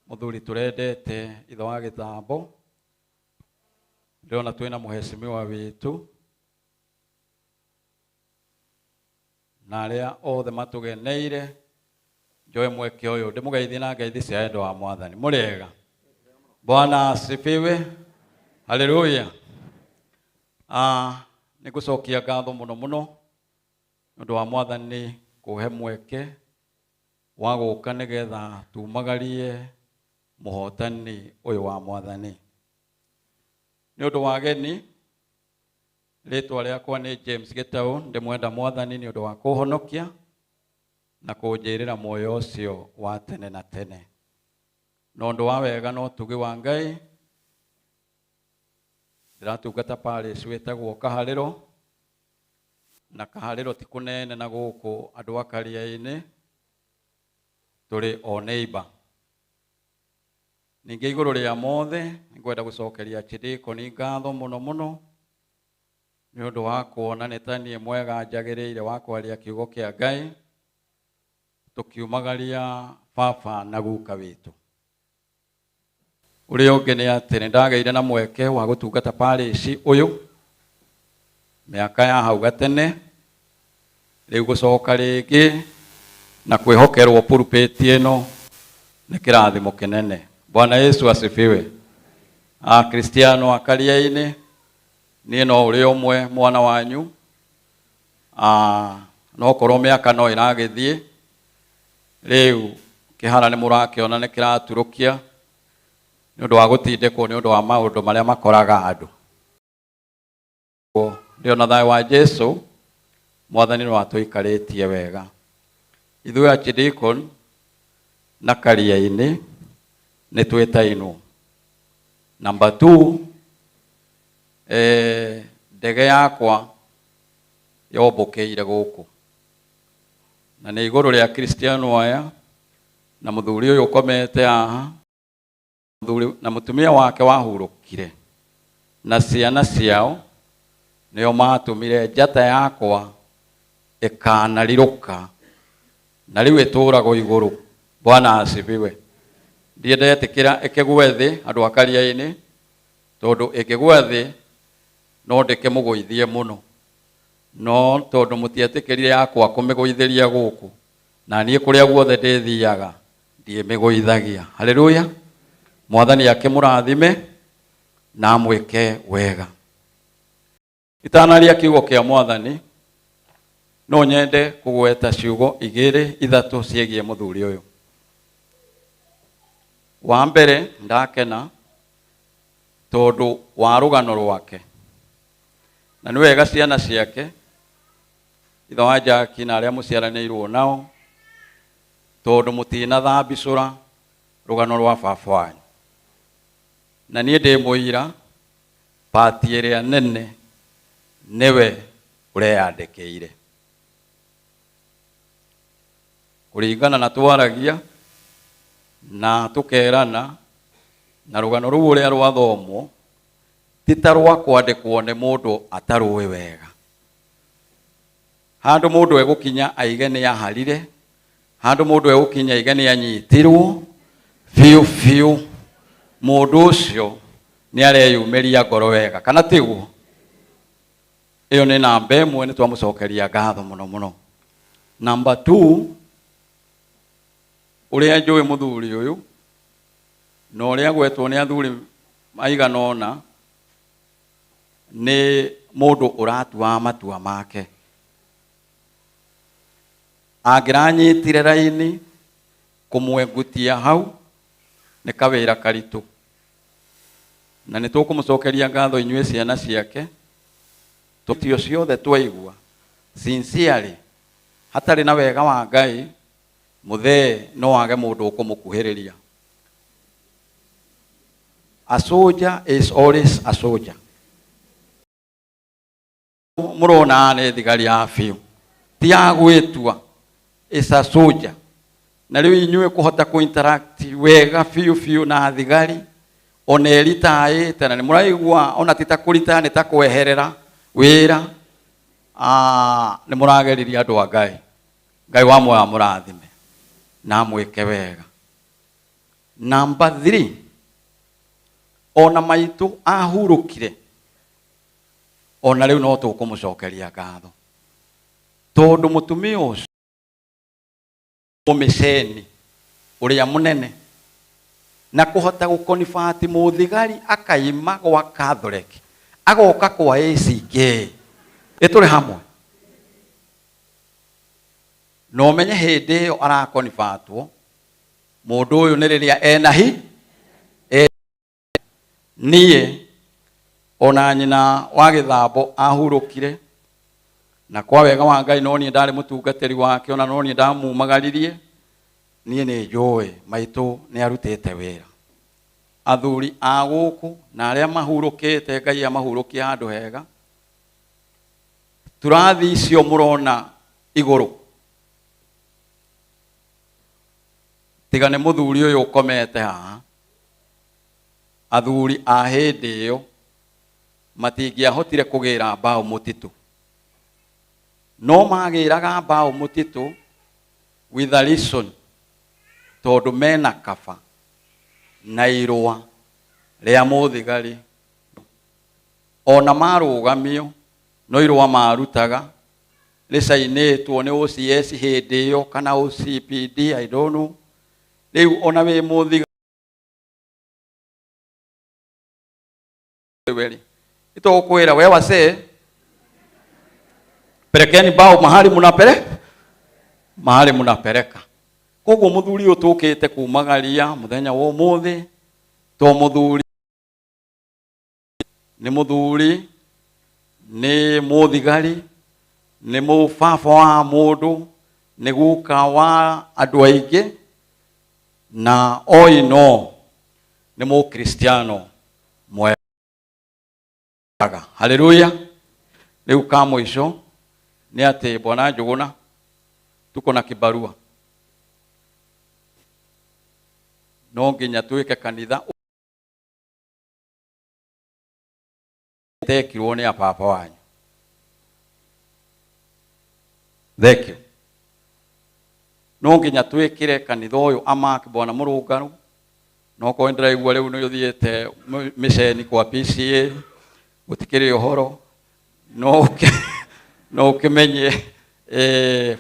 mũthuri tũrendete ithe wa gĩthambo. Ndĩrona twĩna mũhecimiwa witũ na arĩa othe matũgeneire. Njoe mweke ũyũ ndĩmũgeithie na ngeithi cia wendo wa Mwathani. Mũrĩega? Bwana asifiwe. Haleluya. Nĩngũcokia ngatho mũno mũno nĩ ũndũ wa Mwathani kũhe mweke wa gũka nĩgetha tumagarie mũhotani ũyũ wa Mwathani. Nĩ ũndũ wa ageni, rĩtwa rĩakwa nĩ James Gĩtaũ, ndĩmwenda Mwathani nĩ ũndũ wa kũhonokia na kũnjĩrĩra muoyo ũcio wa tene na tene. Na ũndũ wa wega na ũtugi wa Ngai, ndĩratungata parish wĩtagwo Kaharĩro, na Kaharĩro ti kũnene na gũkũ andũ a Karia-inĩ, tũrĩ o neighbor. Ningĩ igũrũ rĩa mothe nĩngwenda gũcokeria Archdeacon ngatho mũno mũno nĩ ũndũ wa kuona nĩ ta niĩ mwega njagĩrĩire wa kwaria kiugo kĩa Ngai tũkiumagaria baba na guka witũ. Ũrĩa ũngĩ nĩ atĩ nĩndagĩire na mweke wa gũtungata parish ũyũ mĩaka ya hau gatene, rĩu gũcoka rĩngĩ na kwĩhokerwo pulpit ĩno nĩ kĩrathimo kĩnene. Bwana Yesu asifiwe. Akristiano a Karia-inĩ, niĩ no ũrĩa ũmwe mwana wanyu. No korwo mĩaka no ĩragĩthiĩ, rĩu kĩhara nĩ mũrakĩona nĩ kĩraturũkia nĩ ũndũ wa gũtindĩkwo nĩ ũndũ wa maũndũ marĩa makoraga andũ. Ndĩona thayũ wa Jesũ Mwathani no atũikarĩtie wega. Ithuĩ Archdeacon na Karia-inĩ nĩ twĩtainwo. Number 2, ndege yakwa yombũkĩire gũkũ na nĩ igũrũ rĩa Kristiano aya na mũthuri ũyũ ũkomete haha, mũthuri na mũtumia wake wahurũkire na ciana ciao nĩo matũmire njata yakwa ĩkanarirũka na rĩu ĩtũragwo igũrũ. Bwana asifiwe. Ndiĩ ndetĩkĩra ĩkĩgwe thĩ andũ a Karia-inĩ, tondũ ĩngĩgwa thĩ no ndĩkĩmũgũithie mũno, no tondũ mũtietĩkĩrire yakwa kũmĩgũithĩria gũkũ, na niĩ kũrĩa guothe ndĩthiaga ndiĩmĩgũithagia. Haleluya. Mwathani akĩmũrathime na amwĩke wega. Itanaria kiugo kĩa Mwathani, no nyende kũgweta ciugo igĩrĩ ithatũ ciĩgiĩ mũthuri ũyũ. Wa mbere, ndakena tondũ wa rũgano rwake, na nĩ wega ciana ciake ithe wa Jackie na arĩa mũciaranĩirwo nao, tondũ mũtinathambicũra rũgano rwa baba wanyu. Na niĩ ndĩ mũira, pati ĩrĩa nene nĩwe ũreyandĩkĩire. Kũringana na twaragia na tũkerana na rũgano rũu ũrĩa rwathomwo ti ta rwa kwandĩkwo nĩ mũndũ atarũĩ wega. Handũ mũndũ egũkinya aige nĩ aharire, Handũ mũndũ egũkinya iga nĩ anyitirwo biũ biũ, mũndũ ũcio nĩ areyumĩria ngoro wega, kana tiguo? Ĩyo nĩ namba ĩmwe, nĩ twamũcokeria ngatho mũno mũno. Namba 2, ũrĩa njũĩ mũthuri ũyũ na ũrĩa gwetwo nĩ athuri maigana ũna, nĩ mũndũ ũratua matua make. Angĩranyitire raini kũmwengutia hau nĩ kawĩra karitũ, na nĩ tũkũmũcokeria ngatho inyuĩ ciana ciake. Tũtio ciothe twaigua sincerely, hatarĩ na wega wa Ngai, mũthee no age mũndũ ũkũmũkuhĩrĩria. A soldier is always a soldier. Mũrona nĩ thigari ya biũ, ti ya gwĩtua, is a soldier. Na rĩu inyuĩ kũhota kũ interact wega biũ biũ na thigari, ona ĩritaĩte, na nĩ mũraigua ona ti ta kũrita, nĩ ta kweherera wĩra, nĩ mũrageririe andũ a Ngai. Ngai wa muoyo amũrathime na amwĩke wega. Namba 3, ona maitũ ahurũkire, ona rĩu no tũkũmũcokeria ngatho, tondũ mũtumia ũcio mũmĩceni ũrĩa mũnene na kũhota gũkonibati mũthigari akaima gwa Catholic agoka kwa ACK, ĩtũrĩ hamwe. Na ũmenye hĩndĩ ĩyo arakonibatwo mũndũ ũyũ nĩ rĩrĩa ena hi niĩ ona nyina wa gĩthambo ahurũkire, na kwa wega wa Ngai no niĩ ndarĩ mũtungatĩri wake, ona no niĩ ndamumagaririe. Niĩ nĩ njũĩ maitũ nĩ arutĩte wĩra. Athuri a gũkũ na arĩa mahurũkĩte, Ngai amahurũkie handũ hega. Tũrathi icio mũrona igũrũ, tiga nĩ mũthuri ũyũ ũkomete haha, athuri a hĩndĩ ĩyo matingĩahotire kũgĩra mbaũ mũtitũ, no magĩraga mbaũ mũtitũ with a reason, tondũ mena kaba na irũa rĩa mũthigari. Ona marũgamio no irũa marutaga rĩcainĩtwo nĩ OCS hĩndĩ ĩyo kana OCPD, I don't know. Rĩu ona wĩ mũthigari itũkwĩra we wase, pelekeni bao mahali munapele, mahali munapeleka. Koguo mũthuri ũyũ tũkĩte kumagaria mũthenya wa ũmũthĩ, to mũthuri nĩ mũthuri, nĩ mũthigari, nĩ mũbaba wa mũndũ, nĩ guka wa andũ aingĩ, na oino nĩ mũkristiano mwega. Haleluya. Rĩu ka mũico nĩ atĩ Bwana Njũgũna, tuko na kibarua, no nginya twĩke kanitha tekirwo nĩ ababa wanyu. Thank you. No nginya twĩkĩre kanitha ũyũ amak Bwana Mũrũngarũ, no korwo ndĩraigua rĩu nĩ ũthiĩte mĩceni kwa PCA, gũtikĩrĩ ũhoro, no ũkĩmenye,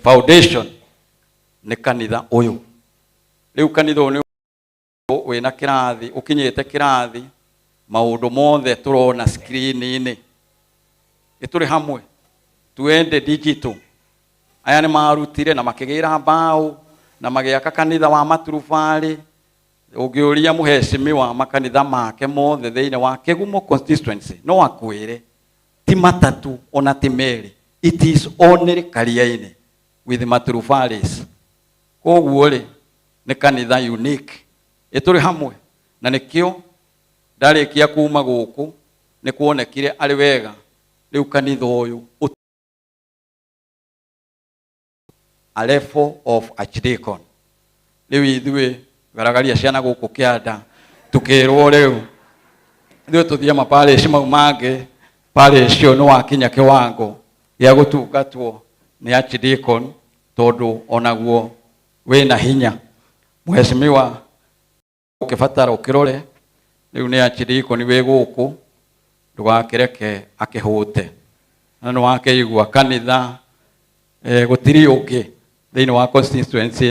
foundation nĩ kanitha ũyũ. Rĩu kanitha ũyũ nĩ wĩna kĩrathi, ũkinyĩte kĩrathi, maũndũ mothe tũrona screen-inĩ. Ĩtũrĩ hamwe, tuende digital. Aya nĩ marutire na makĩgĩra mbaũ na magĩaka kanitha wa maturubarĩ. Ũngĩũria mũhecimiwa makanitha make mothe thĩinĩ wa Kĩgumo constituency, no akwĩre ti matatu ona ti merĩ, it is only Kariainĩ with maturubarĩ. Koguo rĩ, nĩ kanitha unique. Ĩtũrĩ hamwe, na nĩkĩo ndarĩkia kuma gũkũ nĩ kuonekire arĩ wega rĩu kanitha ũyũ a level of archdeacon. Rĩu ithuĩ garagaria ciana gũkũ kĩanda tukĩrwo rĩu ithuĩ tũthiĩ maparish mau mangĩ, parish ũyũ nĩ wakinya kĩwango gĩa gũtungatwo nĩ archdeacon, tondũ onaguo Wĩna hinya. Mheshimiwa ũkĩbatara ũkĩrore rĩu nĩ achiriko nĩ wĩ gũkũ ndũgakĩreke akĩhũte na nĩ wakĩigua kanitha gũtirĩ ũngĩ thĩinĩ wa constituency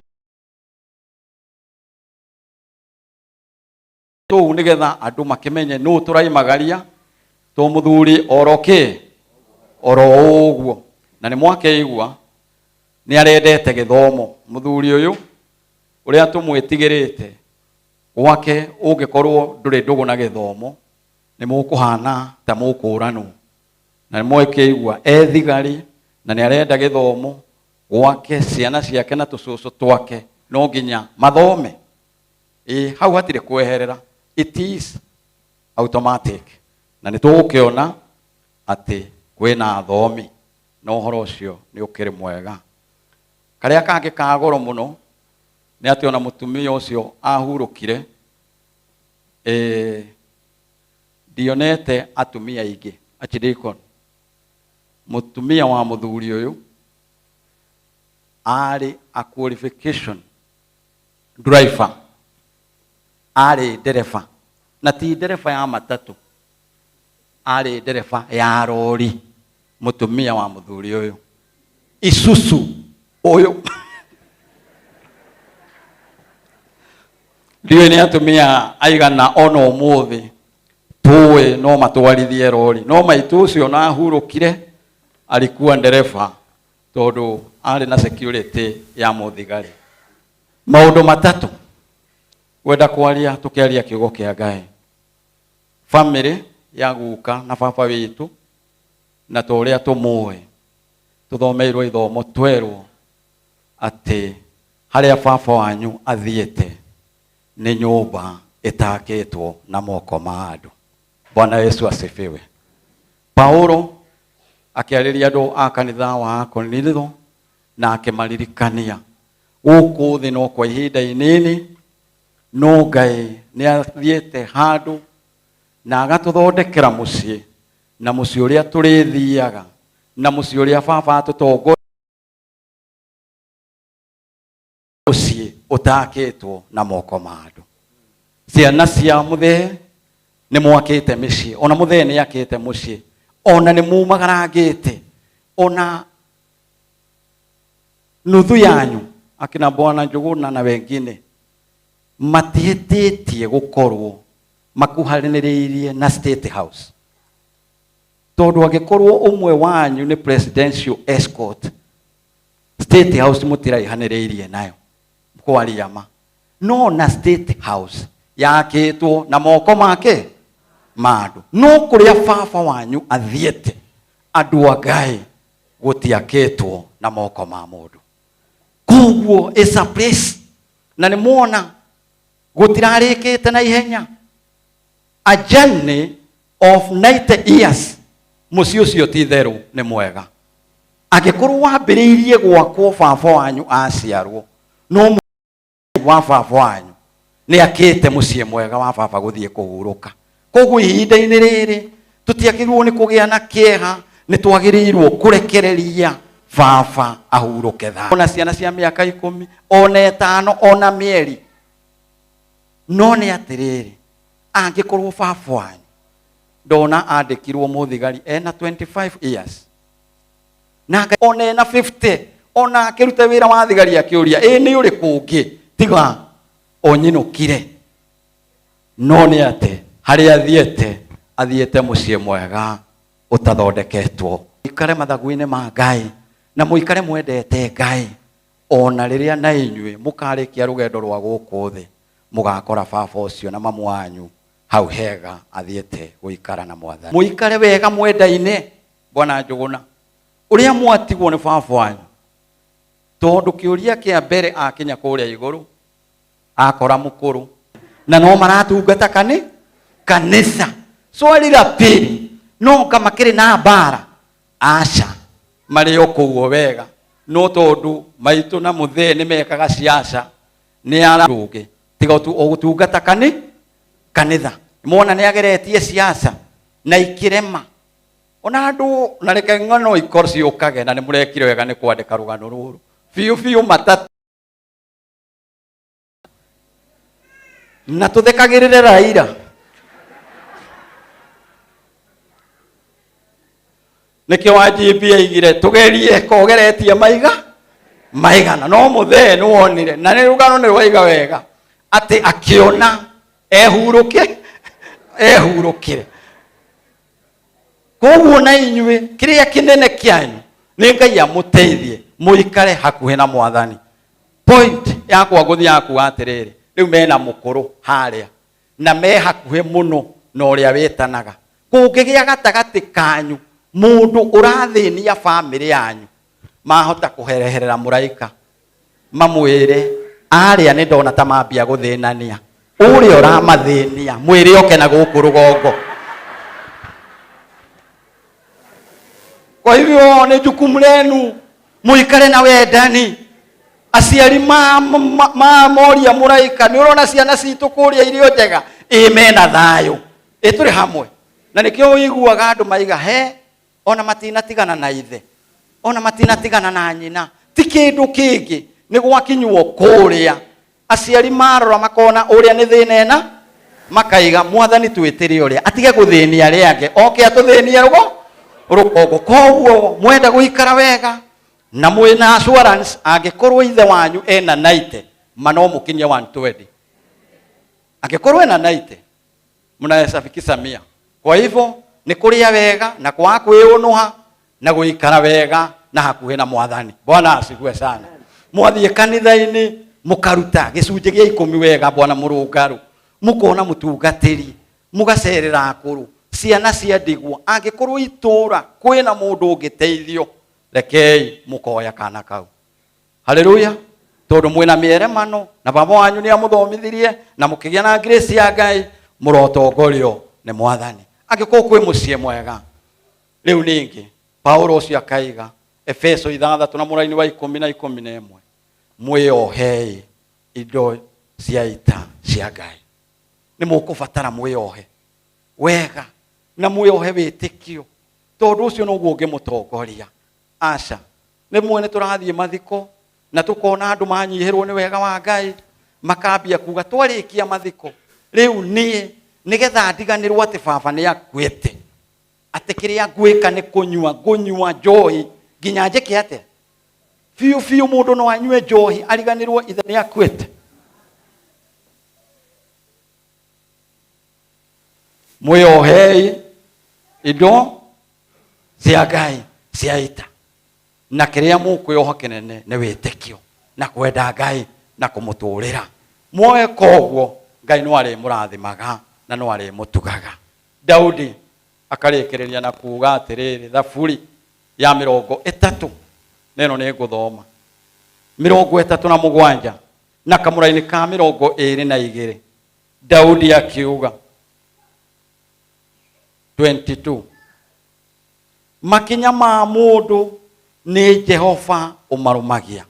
tũu nĩgetha andũ makĩmenye nũ tũraimagaria to mũthuri oro kĩ oro ũguo na nĩ mwakĩigua nĩ arendete gĩthomo mũthuri ũyũ ũrĩa tũmwĩtigĩrĩte gwake ũngĩkorwo ndũrĩ ndũgũ na gĩthomo nĩ mũkũhana ta mũkũranwo na nĩ mwakĩigua e thigari na nĩ arenda gĩthomo gwake ciana ciake na tũcũcũ twake no nginya mathome. Ĩ hau hatirĩ kweherera, it is automatic na nĩ tũgũkĩona atĩ kwĩna athomi na ũhoro ũcio nĩ ũkĩrĩ mwega. Karĩa kangĩ ka goro mũno nĩ atĩ ona mũtumia ũcio ahurũkire, ndionete atumia aingĩ archdeacon. Mũtumia wa mũthuri ũyũ arĩ a qualification driver, arĩ ndereba, na ti ndereba ya matatũ, arĩ ndereba ya rori. Mũtumia wa mũthuri ũyũ Isuzu ũyũ ndiũĩ nĩ atumia aigana ona ũmũthĩ tũĩ no matwarithie rori, no maitũ ũcio na ahurũkire alikuwa ndereba tondũ arĩ na security ya mũthigari. Maũndũ matatũ wenda kwaria tũkĩaria kiugo kĩa Ngai, family ya guka na baba witũ na ta ũrĩa tũmũĩ tũthomeirwo ithomo twerwo atĩ harĩa baba wanyu athiĩte nĩ nyũmba ĩtakĩtwo na moko ma andũ. Bwana Yesu asifiwe. Paulo akĩarĩria andũ a kanitha wa Korintho na akĩmaririkania gũkũ thĩ no kwa ihinda inini, no Ngai nĩ athiĩte handũ na agatũthondekera mũciĩ, na mũciĩ ũrĩa tũrĩthiaga, na mũciĩ ũrĩa baba atũtongoria, mũciĩ ũtakĩtwo na moko ma andũ. Ciana cia mũthee nĩ mwakĩte mĩciĩ, ona mũthee nĩ akĩte mũciĩ, ona nĩ mumagarangĩte, ona nuthu yanyu akina Bwana Njuguna na wengine matihĩtĩtie gũkorwo makuhanĩrĩirie na State House, tondũ angĩkorwo ũmwe wanyu nĩ presidential escort, State House mũtiraihanĩrĩirie nayo kwaria ma, no na State House yakĩtwo na moko make ma andũ, no kũrĩa baba wanyu athiĩte andũ a Ngai gũtiakĩtwo na moko ma mũndũ. Koguo is a place na nĩ muona gũtirarĩkĩte na ihenya, a journey of 90 years mũciĩ ũcio ti therũ nĩ mwega. Angĩkorwo wambĩrĩirie gwakwo baba wanyu aciarwo, no wa baba wanyu nĩ akĩte mũciĩ mwega wa baba gũthiĩ kũhurũka. Koguo ihinda-inĩ rĩrĩ tũtiagĩrĩirwo nĩ kũgĩa na kĩeha, nĩ twagĩrĩirwo kũrekereria baba ahurũke thayũ. Ona ciana cia mĩaka 10, ona 5, ona mĩeri. No nĩ atĩrĩrĩ, angĩkorwo baba wanyu ndona andĩkirwo mũthigari ena 25 years na ona ena 50, ona akĩruta wĩra wa thigari akĩũria ĩ nĩ ũrĩkũ ũngĩ tiga onyinũkire, no nĩ atĩ harĩa athiĩte athiĩte mũciĩ mwega ũtathondeketwo. Mũikare mathagu-inĩ ma Ngai na mũikare mwendete Ngai, ona rĩrĩa na inyuĩ mũkarĩkia rũgendo rwa gũkũ thĩ mũgakora baba ũcio na mamu wanyu hau hega athiĩte gũikara na Mwathani. Mũikare wega mwendaine Bwana Njuguna ũrĩa mwatigwo nĩ baba wanyu, tondũ kĩũria kĩa mbere akinya kũrĩa igũrũ akora mũkũrũ na no maratungata kanitha. Swali la pili, no kama kĩrĩ na mbara? Aca, marĩ o kũu o wega, no tondũ maitũ na mũthee nĩ mekaga ciaca nĩ arũnge tiga o gũtungata kanitha. Mona nĩ ageretie ciaca na ikĩrema ona andũ, na reke ng'ano ikorwo ciũkage, na nĩ mũrekire wega nĩ kwandĩka rũgano rũrũ biũ biũ matatũ. Na tũthekagĩrĩre Raila. Nĩkĩo wa GB aigire tũgerie kogeretie maiga maigana no mũthee nĩ wonire na nĩ rũgano nĩ rwaiga wega atĩ akĩona ehurũke ehurũkire. Koguo na inyuĩ kĩrĩa kĩnene kĩanyu nĩ Ngai amũteithie mũikare hakuhĩ na mwathani. Point yakwa ngũthiaga kuga atĩrĩrĩ, rĩu mena mũkũrũ harĩa na me hakuhĩ mũno na ũrĩa wĩtanaga. Kũngĩgĩa gatagatĩ kanyu mũndũ ũrathĩnia bamĩrĩ yanyu, mahota kũhereherera mũraika mamwĩre arĩa nĩ ndona ta mambia gũthĩnania, ũrĩa ũramathĩnia mwĩre oke na gũkũ rũgongo. Kwa hivyo ni jukumu lenu muikare na wendani. Aciari ma moria mũraika nĩ ũrona ciana citũ kũrĩa irio njega, ĩ mena thayũ, ĩ tũrĩ hamwe. Na nĩkĩo ũiguaga andũ maiga he ona matinatigana na ithe, ona matinatigana na nyina, ti kĩndũ kĩngĩ nĩ gwakinywo kũrĩa aciari marora makona ũrĩa nĩ thĩna ena, makaiga mwathani twĩtĩre ũrĩa atige gũthĩnia arĩa angĩ oke atũthĩnie rũgongo. Koguo mwenda gũikara wega na mwĩna assurance angĩkorwo ithe wanyu ena 90 ma no mũkinyie 120, angĩkorwo ena 90 mnaweza fikisha 100. Kwa hivyo nĩ kũrĩa wega na kwaga kwĩũnũha na gũikara wega na hakuhĩ na mwathani. Bwana asifiwe sana. Mwathiĩ kanitha-inĩ mũkaruta gĩcunjĩ gĩa 10 wega, bwana mũrũngarũ, mũkona mũtungatĩri, mũgacerera akũrũ, ciana cia ndigwa. Angĩkorwo itũra kwĩna mũndũ ũngĩteithio, rekei mũkoya kana kau. Haleluya. Tondũ mwĩna mĩeremano na baba wanyu nĩ amũthomithirie na mũkĩgĩa na grace ya Ngai, mũrotongorio nĩ mwathani. Angĩkorwo kwĩ mũciĩ mwega. Rĩu ningĩ Paulo ũcio akaiga Efeso 6 na mũraini wa 10 na 11, mwĩohei indo cia ita cia Ngai. Nĩ mũkũbatara mwĩohe wega na mwĩohe wĩtĩkio, tondũ ũcio noguo ũngĩmũtongoria. Aca, rĩmwe nĩ tũrathiĩ mathiko na tũkona andũ manyihĩrwo nĩ wega wa Ngai, makambia kuga twarĩkia mathiko rĩu niĩ nĩgetha ndiganĩrwo atĩ baba nĩ akuĩte, atĩ kĩrĩa ngwĩka nĩ kũnyua, ngũnyua njohi nginya njĩke atĩa? Biũ biũ mũndũ no anyue njohi ariganĩrwo ithe nĩ akuĩte. Mwĩohei indo cia Ngai cia ita, na kĩrĩa mũkwĩoha kĩnene nĩ wĩtĩkio na kwenda Ngai na kũmũtũrĩra. Mweka ũguo Ngai no arĩmũrathimaga na no arĩmũtugaga. Daudi akarĩkĩrĩria na kuga atĩrĩrĩ, Thaburi ya 30, neno nĩ ngũthoma 37 na kamũraini ka 22, Daudi akiuga 22, makinya ma mũndũ nĩ Jehova ũmarũmagia,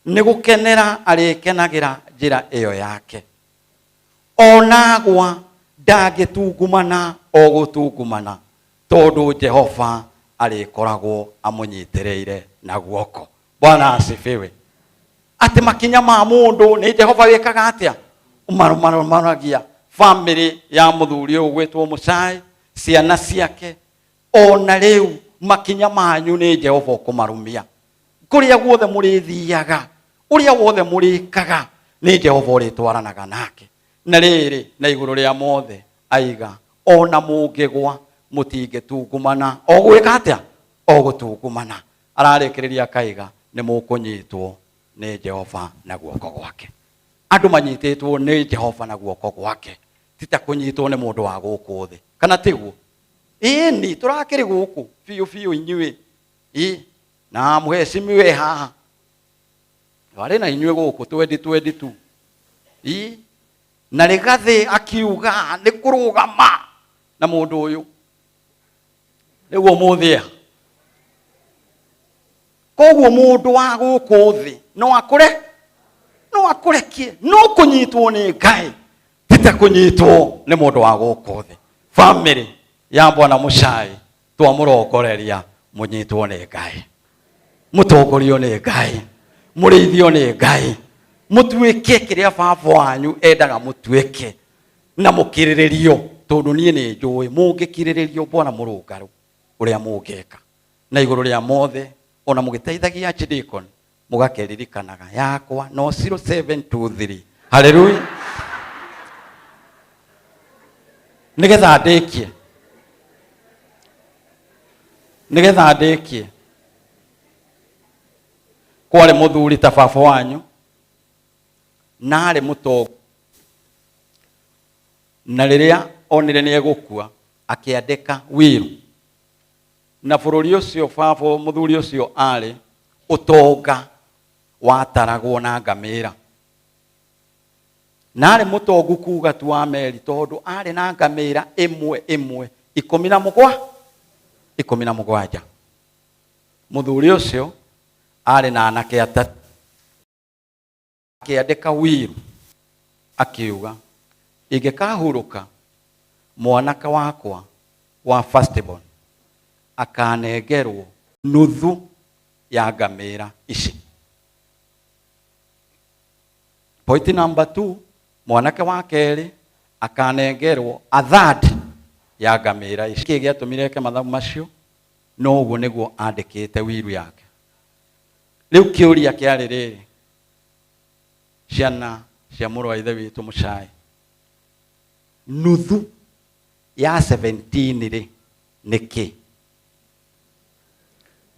nĩ gũkenera arĩkenagĩra njĩra ĩyo yake, onagwa ndangĩtungumana o gũtungumana, tondũ Jehova arĩkoragwo amũnyitĩrĩire na guoko. Bwana asifiwe. Atĩ makinya ma mũndũ nĩ Jehova wĩkaga atĩa? Ũmarũmaragia. Bamĩrĩ ya mũthuri ũyũ ũgwĩtwo Mũcai, ciana ciake, ona rĩu makinya manyu nĩ Jehova ũkũmarũmia. Kũrĩa guothe mũrĩthiaga, ũrĩa wothe mũrĩkaga, nĩ Jehova ũrĩtwaranaga nake. Na rĩrĩ, na igũrũ rĩa mothe aiga, ona mũngĩgwa mũtingĩtungumana. O gwĩka atĩa? O gũtungumana. Ararĩkĩrĩria akaiga, nĩ mũkũnyitwo nĩ Jehova na guoko gwake. Andũ manyitĩtwo nĩ Jehova na guoko gwake, ti ta kũnyitwo nĩ mũndũ wa gũkũ thĩ. Kana tiguo? Ĩni, tũrakĩrĩ gũkũ biũ biũ inyuĩ. Ĩ, na mũhecimiwe haha. Twarĩ na inyuĩ gũkũ 2022. Ĩ, na Rigathĩ akiuga nĩ kũrũgama na mũndũ ũyũ. Rĩu ũmũthĩ ĩ? Koguo mũndũ wa gũkũ thĩ no akũre, no akũrekie, no kũnyitwo nĩ Ngai ti ta kũnyitwo nĩ mũndũ wa gũkũ thĩ. Bamĩrĩ ya Bwana Mũcai twamũrongoreria mũnyitwo nĩ Ngai, mũtongorio nĩ Ngai, mũrĩithio nĩ Ngai. Mutuike kiria baba wanyu endaga mutuike na mukiriririo tondu nie ni njui mungikiriririo bwana murungaru uria mungeka na iguru ria mothe ona mugiteithagia archdeacon mugakeririkanaga yakwa no 0723. Haleluya. Nigetha ndikie, nigetha ndikie, kwari muthuri ta baba wanyu na ari mutongu, na riria onire ni egukua akiandika wiru na bururi ucio baba muthuri ucio ari utonga wataragwo na ngamira, na ari mutongu kuga tu wa meri tondu ari na ngamira imwe imwe 17. Muthuri ucio ari na anake atatu, akiandika wiru akiuga ingĩkahuruka mwanake wakwa wa firstborn akanengerwo nuthu ya ngamĩra ici. Point number 2, mwanake wa kerĩ akanengerwo a third ya ngamĩra ici. Kĩ gĩatũmire eke mathabu macio? No ũguo nĩguo andĩkĩte wiru yake. Rĩu kĩũria kĩarĩ rĩrĩ, ciana cia mũrũ wa ithe witũ Mũcai, nuthu ya 17 rĩ nĩkĩ?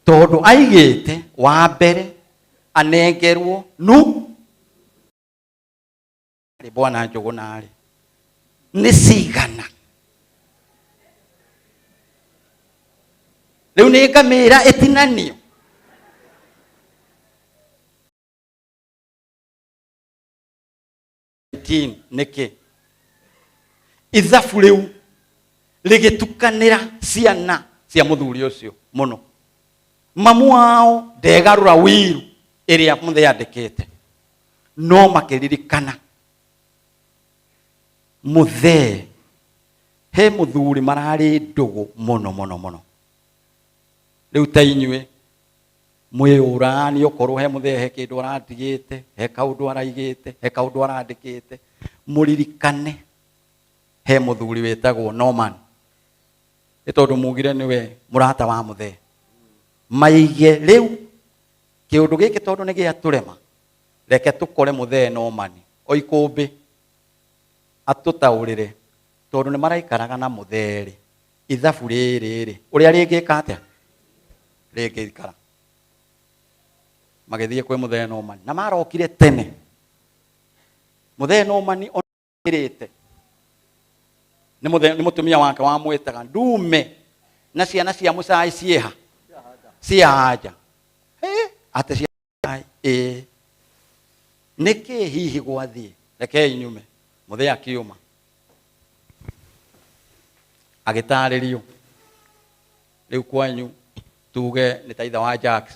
Tondu aigĩte wa mbere anengerwo nu bwana Njũgũna rĩ nĩ cigana? Rĩu nĩ ngamĩra ĩtinanio. Nĩkĩ? Ithabu rĩu rĩgĩtukanĩra ciana cia mũthuri ũcio mũno. Mamu wao ndegarũra wiru ĩrĩa mũthee andĩkĩte, no makĩririkana mũthee he mũthuri mararĩ ndũgũ mũno mũno mũno. Rĩu ta inyuĩ mwĩyũrani okorwo he mũthee he kĩndũ aratigĩte, he kaũndũ araigĩte, he kaũndũ arandĩkĩte, mũririkane he mũthuri wĩtagwo Norman, nĩ tondũ mugire nĩwe mũrata wa mũthee. Maige rĩu kĩũndũ gĩkĩ tondũ nĩ gĩatũrema, reke tũkore mũthee Norman o ikũmbĩ atũtaũrĩre, tondũ nĩ maraikaraga na mũthee rĩ, ithabu rĩrĩ rĩ ũrĩa rĩngĩka atĩa, rĩngĩikara. Magĩthiĩ kwĩ mũthee Norman na marokire tene. Mũthee Norman onĩrĩte nĩ mũtumia wake wamwĩtaga ndume na ciana cia Mũcai ciĩha cia anja atĩ cia ĩ nĩkĩ hihi gwathiĩ, rekei nyume. Mũthee akiuma agĩtarĩrio rĩu kwanyu tuge nĩ ta ithe wa Jack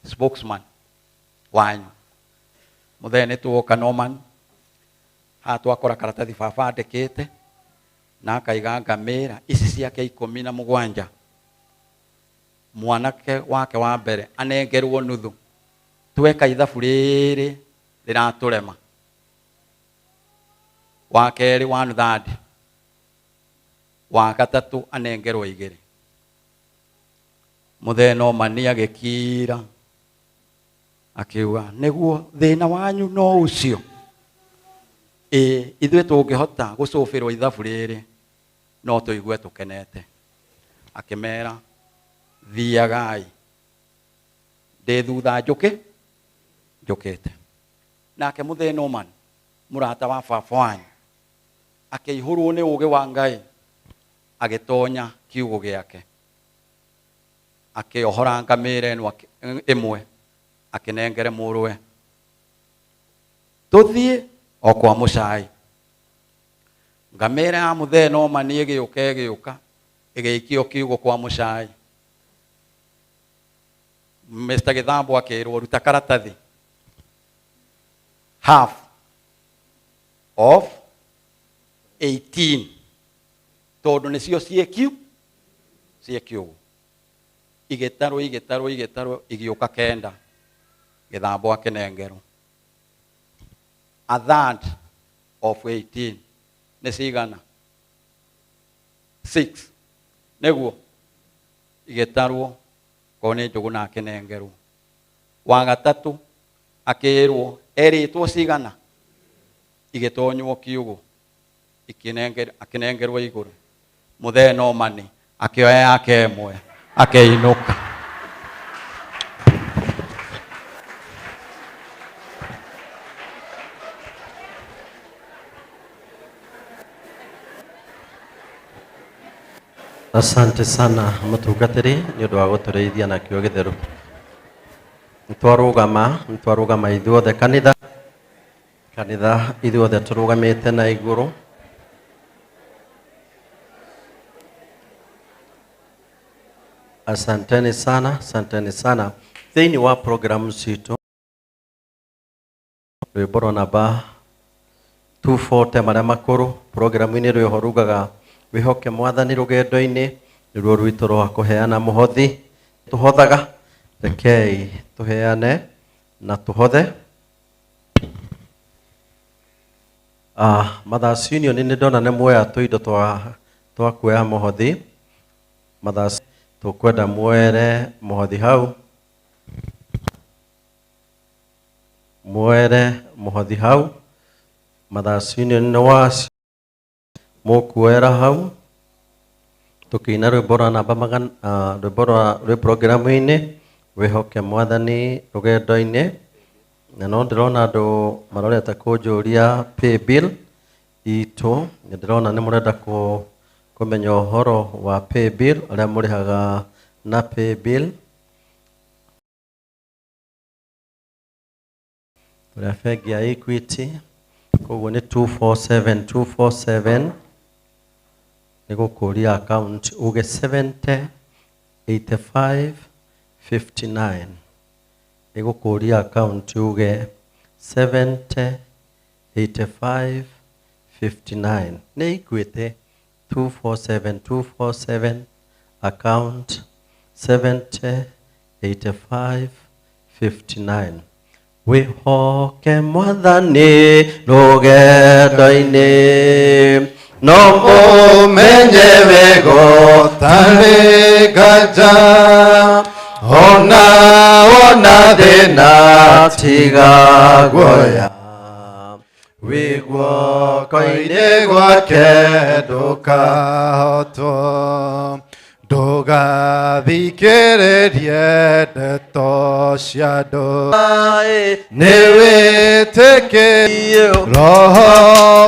spokesman wanyu. Mũthee nĩ tuoka Norman haha twakora karatathi baba andĩkĩte na akaiga ngamĩra ici ciake 17, mwanake wake wa mbere anengerwo nuthu. Tweka ithabu rĩrĩ rĩratũrema, wa kerĩ 1/3, wa gatatũ anengerwo 2. Mũthee Norman agĩkira akiuga nĩguo thĩna wanyu no ũcio, ĩ ithuĩ tũngĩhota gũcũbĩrwo ithabu rĩrĩ no tũigue tũkenete. Akĩmera thiagai, ndĩ thutha njũkĩ njũkĩte. Nake mũthee Norman mũrata wa baba wanyu akĩihũrwo nĩ ũũgĩ wa Ngai, agĩtonya kiugũ gĩake, akĩohora ngamĩra ĩno ĩmwe akĩnengere mũrũwe, tũthiĩ o kwa Mũcai. Ngamĩra ya mũthee Norman ĩgĩũka ĩgĩũka ĩgĩikio kiugũ kwa Mũcai. Mr. Gĩthambo akĩrwo ruta karatathi half of 18 tondu nĩcio ciĩ kiugũ. Igĩtarwo igĩtarwo igĩtarwo igĩũka 9, Gĩthambo akĩnengerwo. A third of 18 nĩ cigana? 6. Nĩguo igĩtarwo korwo nĩ Njũgũna akĩnengerwo. Wa gatatũ akĩĩrwo erĩtwo cigana, igĩtonywo kiugũ, akĩnengerwo igũrũ. Mũthee Nomani akĩoya yake ĩmwe akĩinũka.
Asante sana mutungatiri ni undu wa gutureithia na kiugo githeru. Nitwarugama ithuothe kanitha ithuothe turugamite na iguru. Asanteni sana, asanteni sana. Thiini wa programu citu rwimbo rwa namba 240 maria makuru programu-ini rwiho rugaga wihoke mwathani rugendo-ini niruo rwitu rwa kuheana muhothi. Tuhothaga, rekei tuheane na tuhothe. Mothers Union ni ndona nĩ muoya tũindo twa kuoya mũhothi. Mothers tũkwenda muoere mũhothi hau, muoere mũhothi hau. Mothers Union nĩ wacio mũkuoera hau. Tũkĩina rwĩmbo rwa namba magana, rwĩmbo rwa rwĩ programu-inĩ wĩhoke mwathani rũgendo-inĩ. Na no ndĩrona andũ marorete kũnjũria pay bill itũ. Nĩ ndĩrona nĩ mũrenda kũmenya ũhoro wa pay bill, ũrĩa mũrĩhaga na pay bill. Tũrĩ bengi ya Equity, koguo nĩ 247 247 nĩ gũkũria account uge 70 85 59. Nĩ gũkũria account uge 70 85 59. Nĩ Equity 247 247 account 70 85 59. Wĩhoke mwathani rũgendo-inĩ, no ũmenye wega
ũtarĩ nganja, ona wona thĩna
tiga guoya, wĩ guoko-inĩ
gwake ndũkahotwo. Ndũgathikĩrĩrie ndeto cia andũ, nĩ wĩtĩkĩrie Roho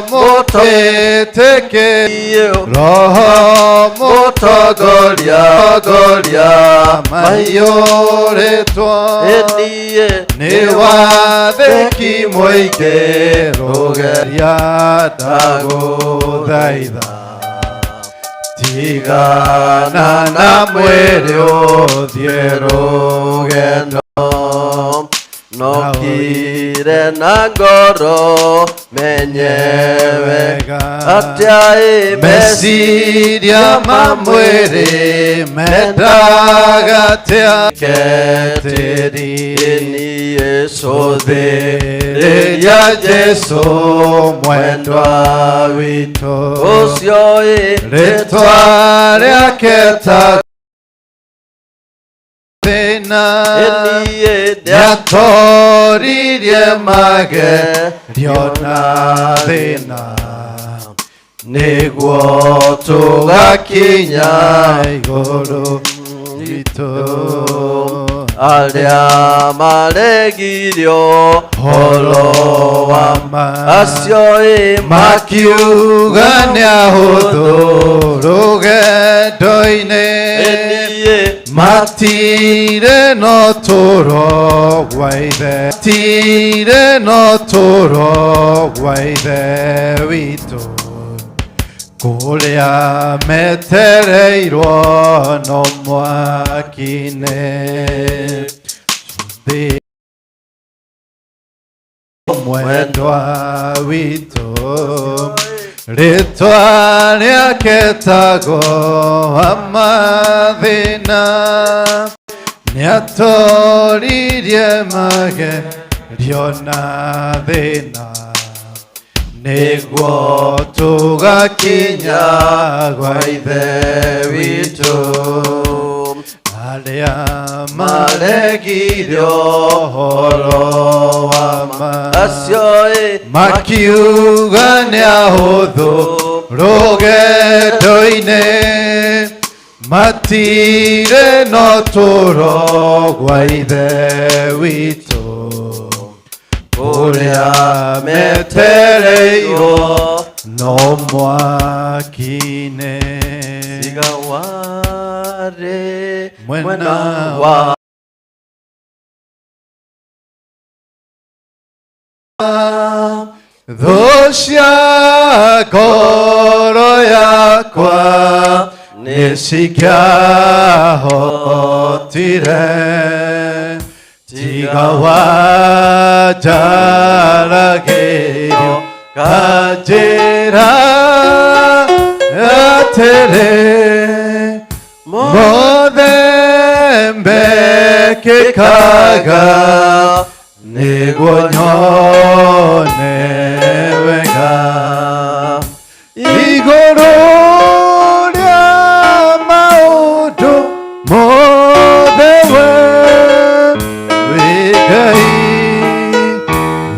mũtĩtĩkĩrie Roho mũtongoria maiyũrĩtwo nĩ wathĩki mũingĩ rũgeria ndagũthaitha. Tigana na mwĩrĩ ũthiĩ rũgendo,
no kire na ngoro menye wega atĩa ĩ
meciria ma mwĩrĩ mendaga atĩa
ketĩri Jesũ
thĩrĩria Jesũ mwendwa witũ
ũcio ĩ
rĩtwa rĩake ta thĩna nĩatoririe magerio na thĩna
nĩguo tũgakinya
igũrũ ritũ.
Arĩa maregirio horo wa ma acio ĩ
makiuga nĩ ahũthũ rũgendo-inĩ, matirĩ na ũtũũro wa Ithe, matirĩ na ũtũũro wa Ithe witũ, kũrĩa metereirwo no mwaki-inĩ. Mwendwa witũ rĩtwa rĩake tagwo amathĩna, nĩatoririe magerio na thĩna Nĩguo tũgakinya gwa Ithe witũ. Arĩa maregire ũhoro wa ma
acio
makiuga nĩ ahũthũ rũgendo-inĩ, matirĩ na ũtũũro gwa Ithe witũ. Ũrĩa metereirwo no mwaki-inĩ.
Tiga warĩ
mwena
wa
thũ cia ngoro yakwa nĩcingĩahotire. Tiga wanjaragĩrio kanjĩra atĩrĩ, mothe mekĩkaga nĩguo nyone wega. Igũrũ rĩa maũndũ mothe we wĩ Ngai,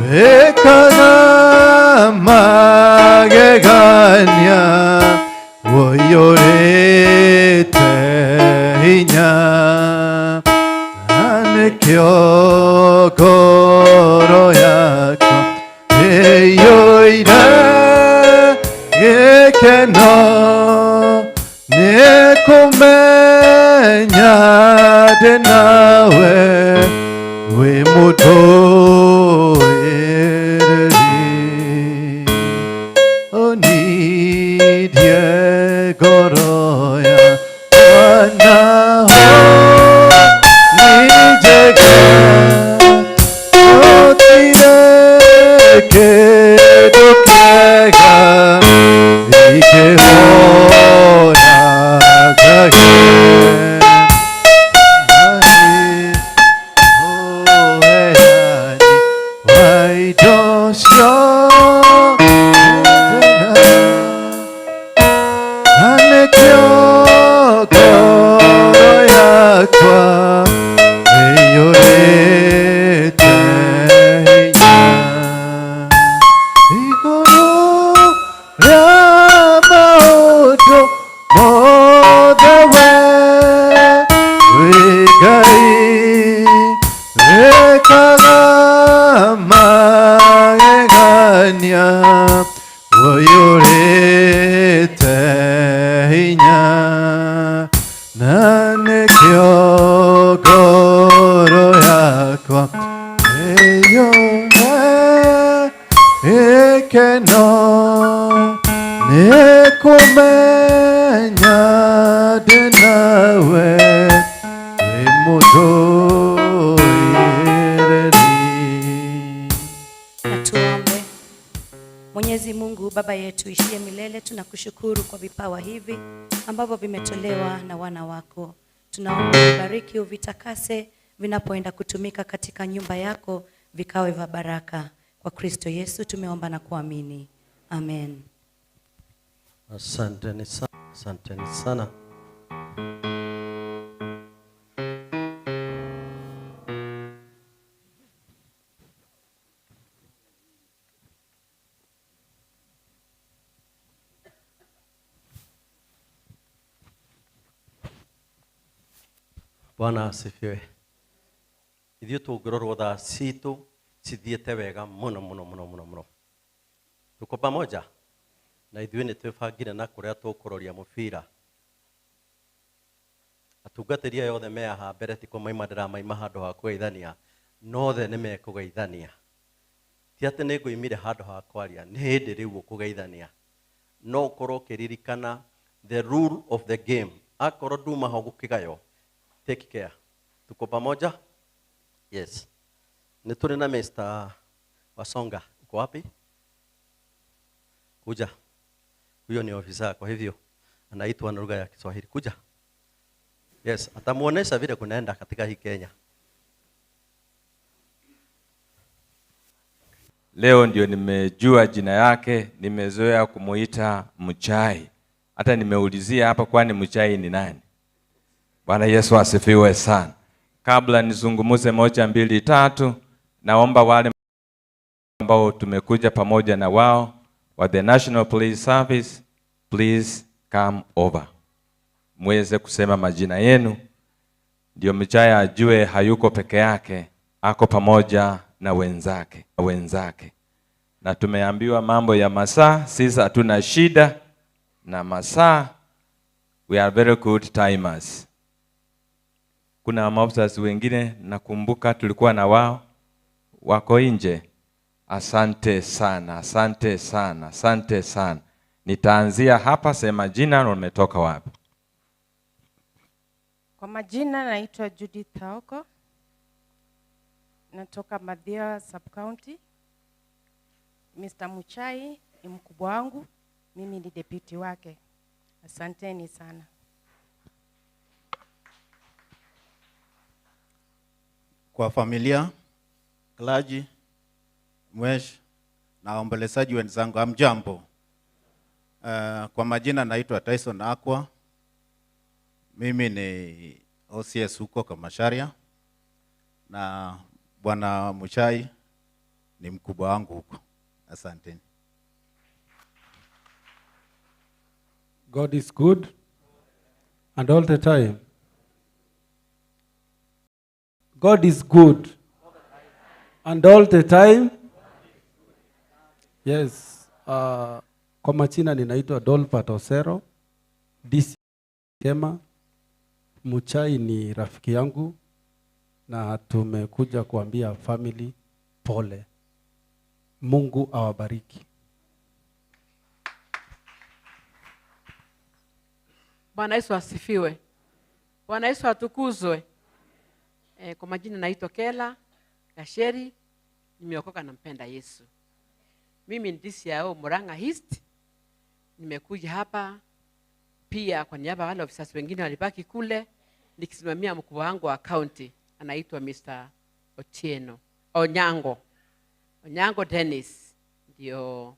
wĩkaga magegania ũiyũrĩte hinya. Na nĩkĩo ngoro yakwa ĩiyũire gĩkeno, nĩkũmenya ndĩ nawe wĩ mũtũĩrĩri. Ũnindie ngoro yakwa naho nĩ njega, gũtirĩ kĩndũ kĩega ingĩhona njage. Ũiyũrĩte hinya, na nĩkĩo ngoro yakwa ĩiyũre gĩkeno, nĩkũmenya ndĩ nawe wĩ mũtũĩrĩri.
Na tuombe. Mwenyezi Mungu Baba yetu ishie milele, tunakushukuru kwa vipawa hivi ambavyo vimetolewa na wana wako. Tunaomba ubariki, uvitakase vinapoenda kutumika katika nyumba yako, vikawe vya baraka. Kwa Kristo Yesu tumeomba na kuamini. Amen.
Asanteni sana, asanteni sana. Bwana asifiwe. Ithuĩ tũngĩrorwo thaa citũ cithiĩte wega mũno mũno mũno mũno mũno. Tuko pamoja na ithuĩ nĩ twĩbangire na kũrĩa tũkũroria mũbira. Atungatĩri aya othe me haha mbere ti kũmaima ndĩramaima handũ ha kũgeithania, no othe nĩ mekũgeithania. Ti atĩ nĩ ngũimire handũ ha kwaria, nĩ hĩndĩ rĩu ũkũgeithania. No ũkorwo ũkĩririkana the rule of the game. Akorwo nduma ho gũkĩgaywo, take care. Tuko pamoja? Yes. Nĩ tũrĩ na Mr. Wasonga. Uko wapi? Kuja. Huyo ni ofisa, kwa hivyo anaitwa na lugha ya Kiswahili. Kuja. Yes, atamuonesha vile kunaenda katika hii Kenya.
Leo ndio nimejua jina yake, nimezoea kumuita Muchai. Hata nimeulizia hapa kwani Muchai ni nani? Bwana Yesu asifiwe sana. Kabla nizungumuze 1 2 3, naomba wale ambao tumekuja pamoja na wao wa the National Police Service, please come over. Muweze kusema majina yenu ndio Muchai ajue hayuko peke yake, ako pamoja na wenzake. Na tumeambiwa mambo ya masaa, sisi hatuna shida na masaa. We are very good timers. Kuna maofisa wengine nakumbuka tulikuwa na wao wako nje. Asante sana, asante sana, asante sana. Nitaanzia hapa, sema jina na umetoka wapi.
Kwa majina naitwa Judith Aoko. Natoka Mathira Sub-County. Mr. Muchai ni mkubwa wangu, mimi ni deputy wake. Asanteni sana.
Kwa familia, clergy, mwesh na waombolezaji wenzangu, hamjambo. Kwa majina naitwa Tyson Akwa. Mimi ni OCS huko Kamacharia, na Bwana Muchai ni mkubwa wangu huko. Asanteni.
God is good and all the time. God is good and all the time. Yes. Kwa majina ninaitwa Dolphat Osero, DC Kema. Muchai ni rafiki yangu na tumekuja kuambia family pole. Mungu awabariki.
Bwana Yesu asifiwe. Bwana Yesu atukuzwe. Kwa majina naitwa Kela Gasheri, nimeokoka na mpenda Yesu. Mimi ni DCIO Murang'a East. Nimekuja hapa pia kwa niaba ya wale officers wengine walibaki kule, nikisimamia mkuu wangu wa county anaitwa Mr. Otieno Onyango. Onyango Dennis ndio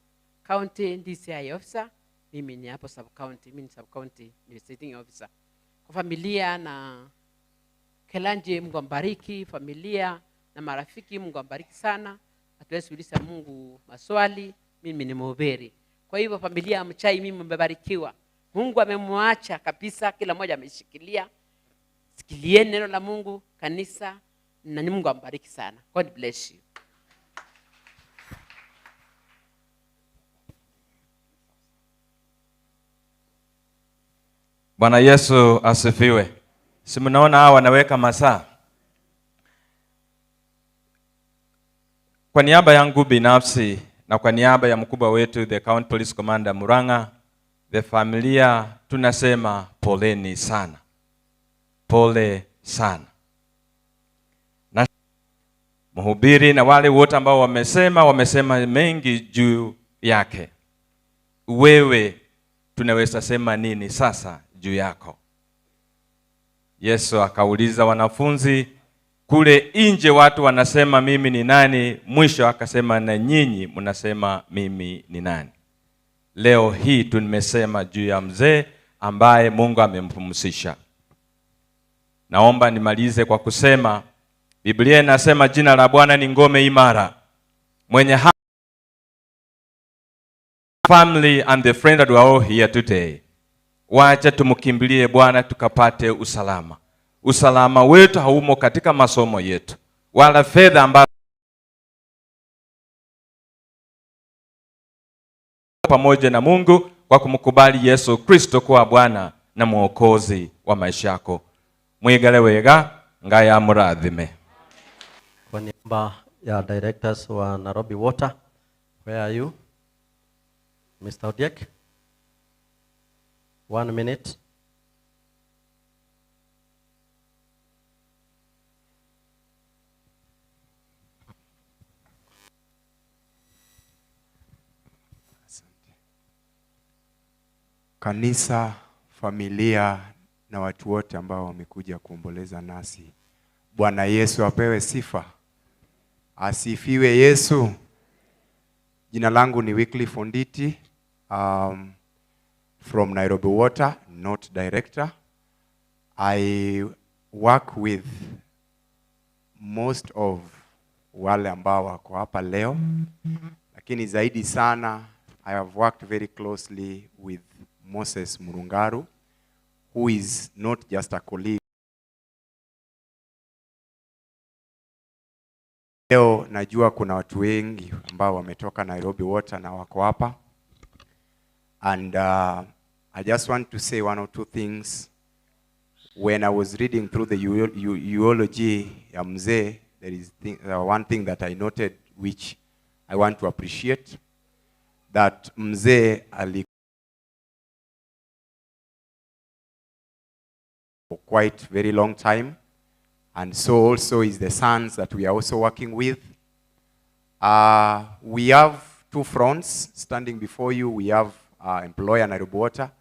county DCI officer. Mimi ni hapo sub county, mimi ni sub county investigating officer. Kwa familia na Kelanje, Mungu ambariki familia na marafiki, Mungu ambariki sana. Hatuwezi kuuliza Mungu maswali, mimi ni mhubiri. Kwa hivyo familia ya Muchai, mimi mmebarikiwa. Mungu amemwacha kabisa, kila mmoja ameshikilia. Sikilieni neno la Mungu, kanisa, na ni Mungu ambariki sana. God bless you.
Bwana Yesu asifiwe. Si mnaona hawa wanaweka masaa? Kwa niaba yangu binafsi na kwa niaba ya mkubwa wetu the County Police Commander Murang'a, the familia, tunasema poleni sana. Pole sana. Na mhubiri na wale wote ambao wamesema mengi juu yake. Wewe tunaweza sema nini sasa juu yako? Yesu akauliza wanafunzi kule nje, watu wanasema mimi ni nani? Mwisho akasema na nyinyi mnasema mimi ni nani? Leo hii tumesema juu ya mzee ambaye Mungu amempumzisha. Naomba nimalize kwa kusema Biblia inasema jina la Bwana ni ngome imara. Mwenye family and the friend that we are all here today, wacha tumkimbilie Bwana tukapate usalama. Usalama wetu haumo katika masomo yetu wala fedha ambazo pamoja na Mungu kwa kumkubali Yesu Kristo kuwa Bwana na Mwokozi wa maisha yako. Mwigale wega ngaya murathime.
Kwa niaba ya directors wa Nairobi Water, where are you? Mr. Odiek? 1 minute.
Kanisa, familia na watu wote ambao wamekuja kuomboleza nasi. Bwana Yesu apewe sifa. Asifiwe Yesu. Jina langu ni Wycliffe Onditi, from Nairobi Water, not director. I work with most of wale ambao wako hapa leo, lakini zaidi sana I have worked very closely with Moses Murungaru, who is not just a colleague. Leo najua kuna watu wengi ambao wametoka Nairobi Water na wako hapa. And I just want to say one or two things. When I was reading through the eulogy ya mzee, there is one thing that I noted which I want to appreciate, that mzee ali for quite very long time, and so also is the sons that we are also working with. We have two fronts standing before you. We have employer Nairobi Water,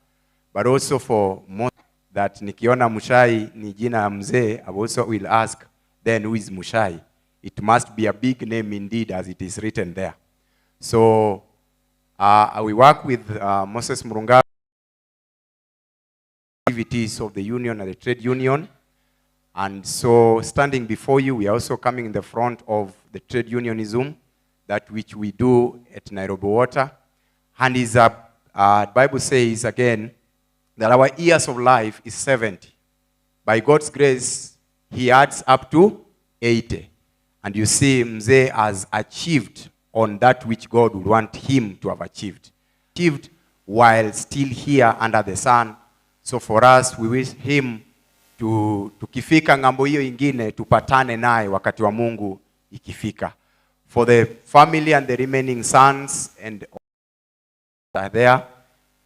but also for most that nikiona Muchai ni jina ya mzee, I also will ask then who is Muchai? It must be a big name indeed, as it is written there. So we work with Moses Murungaru, activities of the union and the trade union. And so standing before you, we are also coming in the front of the trade unionism, that which we do at Nairobi Water. And is a Bible says again that our years of life is 70. By God's grace, he adds up to 80. And you see, Mzee has achieved on that which God would want him to have achieved. Achieved while still here under the sun. So for us, we wish him to tukifika ngambo hiyo ingine, tupatane naye wakati wa Mungu ikifika. For the family and the remaining sons and are there,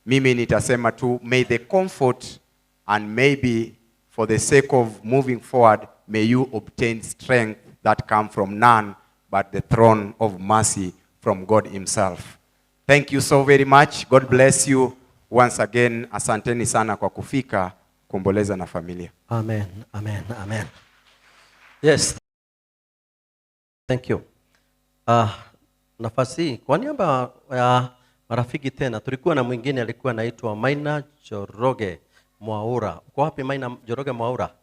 mimi nitasema tu, may the comfort and maybe for the sake of moving forward, may you obtain strength that come from none but the throne of mercy from God himself. Thank you so very much. God bless you. Once again, asanteni sana kwa kufika kuomboleza na familia.
Amen, amen, amen. Yes. Thank you. Nafasi kwa niaba ya marafiki tena, tulikuwa na mwingine alikuwa anaitwa Maina Njoroge Mwaura. Uko wapi Maina Njoroge Mwaura?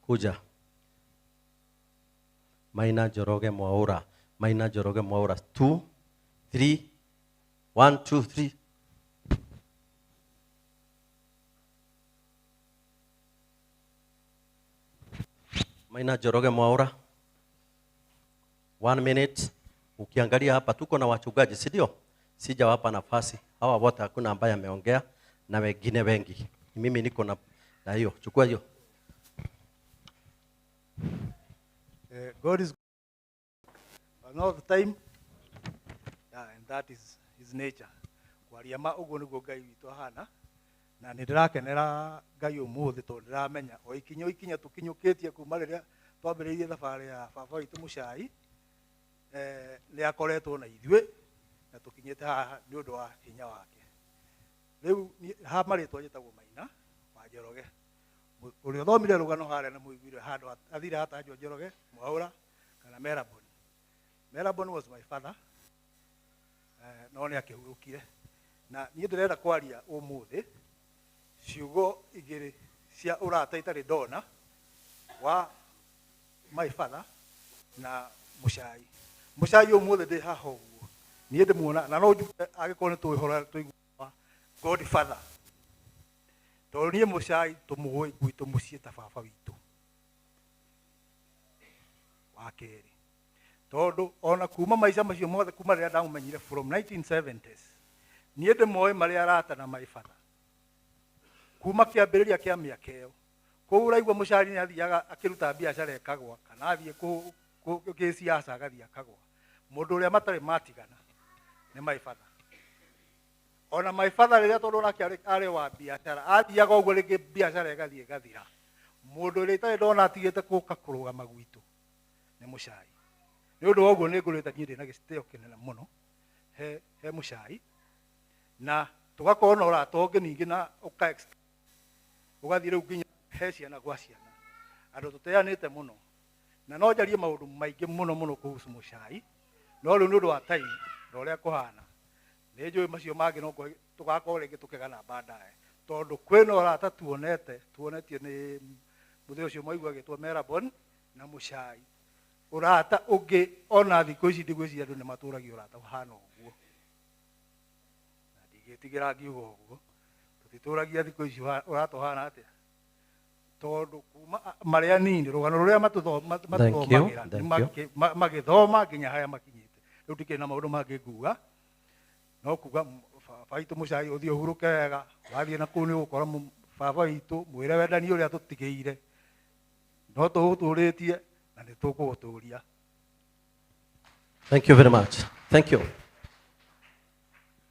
Kuja. Maina Njoroge Mwaura. Maina Njoroge Mwaura. 2 3 1 2 3. Maina Njoroge Mwaura. 1 minute. Ukiangalia hapa tuko na wachungaji, si ndio? Sijawapa nafasi. Hawa wote hakuna ambaye ameongea na wengine wengi. Mimi niko na hiyo. Chukua hiyo.
God is good all the time. Yeah, and that is his nature. Kwaria ma uguo niguo Ngai witũ ahana. Na nĩ ndĩrakenera Ngai ũmũthĩ tondũ ndĩramenya o ikinya o ikinya tũkinyũkĩtie kuma rĩrĩa twambĩrĩirie thabarĩ ya baba witũ Muchai, nĩ akoretwo na ithuĩ na tũkinyĩte haha nĩ ũndũ wa hinya wake. Rĩu ha marĩtwa njĩtagwo Maina wa Njoroge. Ũrĩa ũthomire rũgano harĩa nĩ mũiguire handũ athire hatanjwo Njoroge Mwaura kana Merabon. Merabon was my father. No nĩ akĩhurũkire. Na niĩ ndĩrenda kwaria ũmũthĩ ciugo igĩrĩ cia ũrata itarĩ ndona wa my father na Muchai. Muchai ũmũthĩ ndĩ haha ũguo niĩ ndĩmuona na no njuge angĩkorwo nĩ tũĩhora tũigua Godfather, tondũ niĩ Muchai tũmũĩ gwitũ mũciĩ ta baba witũ wa kerĩ, tondũ ona kuma maica macio mothe kuma rĩrĩa ndamũmenyire from 1970s niĩ ndĩmoĩ marĩa arata na my father kuma kĩambĩrĩria kĩa mĩaka ĩyo. Kũu ũraigua Muchai nĩ athiaga akĩruta biacara ĩkagwa kana athiĩ gĩciaca agathiĩ akagwa. Mũndũ ũrĩa matarĩ matigana nĩ my father. Ona my father rĩrĩa tondũ onake arĩ wa biacara athiaga ũguo rĩngĩ biacara ĩgathiĩ ĩgathira. Mũndũ ũrĩa itarĩ ndona atigĩte gũka kũrũgama gwitũ nĩ Muchai. Nĩ ũndũ wa ũguo nĩ ngũrĩte niĩ ndĩna gĩtĩo kĩnene mũno he Muchai, na tũgakorwo na ũrata ũngĩ ningĩ na ũgathiĩ rĩu nginya he ciana gwa ciana. Andũ tũteanĩte mũno na no njarie maũndũ maingĩ mũno mũno kuhusu Muchai, no rĩu nĩ ũndũ wa time Na ũrĩa kũhana nĩ njũĩ macio mangĩ no tũgakorwo rĩngĩ tũkĩgana baadaye, tondũ kwĩna ũrata tuonete tuonetio nĩ mũthee ũcio mwaigua agĩtwo Merabon na Mũcai. Ũrata ũngĩ ona thikũ ici ndigwĩciria andũ nĩ matũragia ũrata ũhana ũguo, na ndingĩtigĩra ngiuga ũguo, tũtitũragia thikũ ici ũrata ũhana atĩa, tondũ kuma marĩ anini rũgano rũrĩa matũthomagĩra magĩthoma nginya harĩa makinyĩte. Rĩu ndikĩrĩ na maũndũ mangĩ nguga, no kuga baba witũ Mũcai ũthiĩ ũhurũke wega, wathiĩ na kũu nĩ ũgũkora baba witũ, mwĩre wendani ũrĩa tũtigĩire no tũũtũrĩtie na nĩ tũkũũtũria.
Thank you very much. Thank you.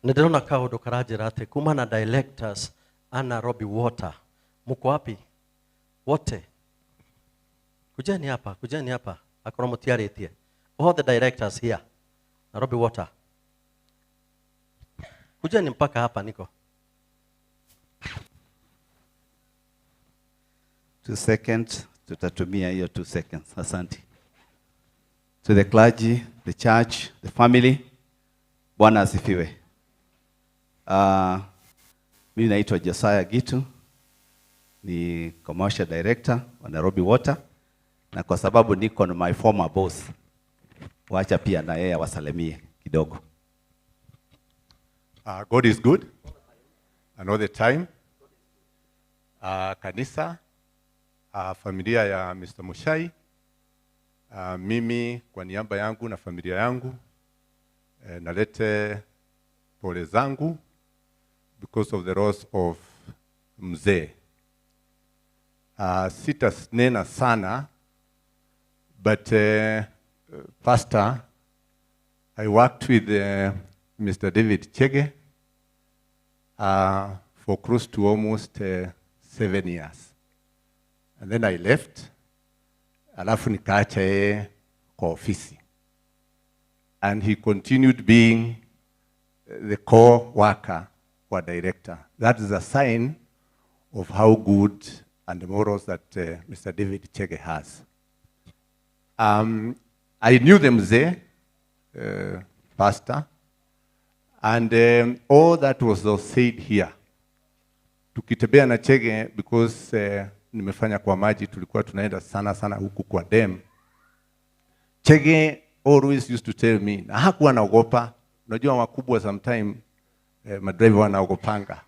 Nĩ ndĩrona kaũndũ karanjĩra atĩ kuma na directors a Nairobi Water. Mko wapi? Wote. Kujeni hapa, kujeni hapa. Akorwo mũtiarĩtie. All the directors here. Nairobi Water. Kujeni mpaka hapa niko.
2 seconds, tutatumia hiyo 2 seconds. Asante. To the clergy, the church, the family, Bwana asifiwe. Mimi naitwa Josiah Gitu, ni commercial director wa Nairobi Water, na kwa sababu niko na my former boss, wacha pia na yeye awasalimie kidogo.
God is good and all the time. Kanisa, familia ya Mr. Muchai, mimi kwa niaba yangu na familia yangu nalete pole zangu because of the loss of mzee. Sitanena sana, but Pastor, I worked with Mr. David Chege for close to almost 7 years. And then I left, alafu nikaacha yeye kwa ofisi. And he continued being the core worker or director. That is a sign of how good and the morals that Mr. David Chege has. I knew the mzee, pastor, and all that was said here. Tukitembea na Chege, because nimefanya kwa maji, tulikuwa tunaenda sana sana huku kwa dam. Chege always used to tell me, na hakuwa anaogopa. Unajua wakubwa sometime madriver wanaogopanga.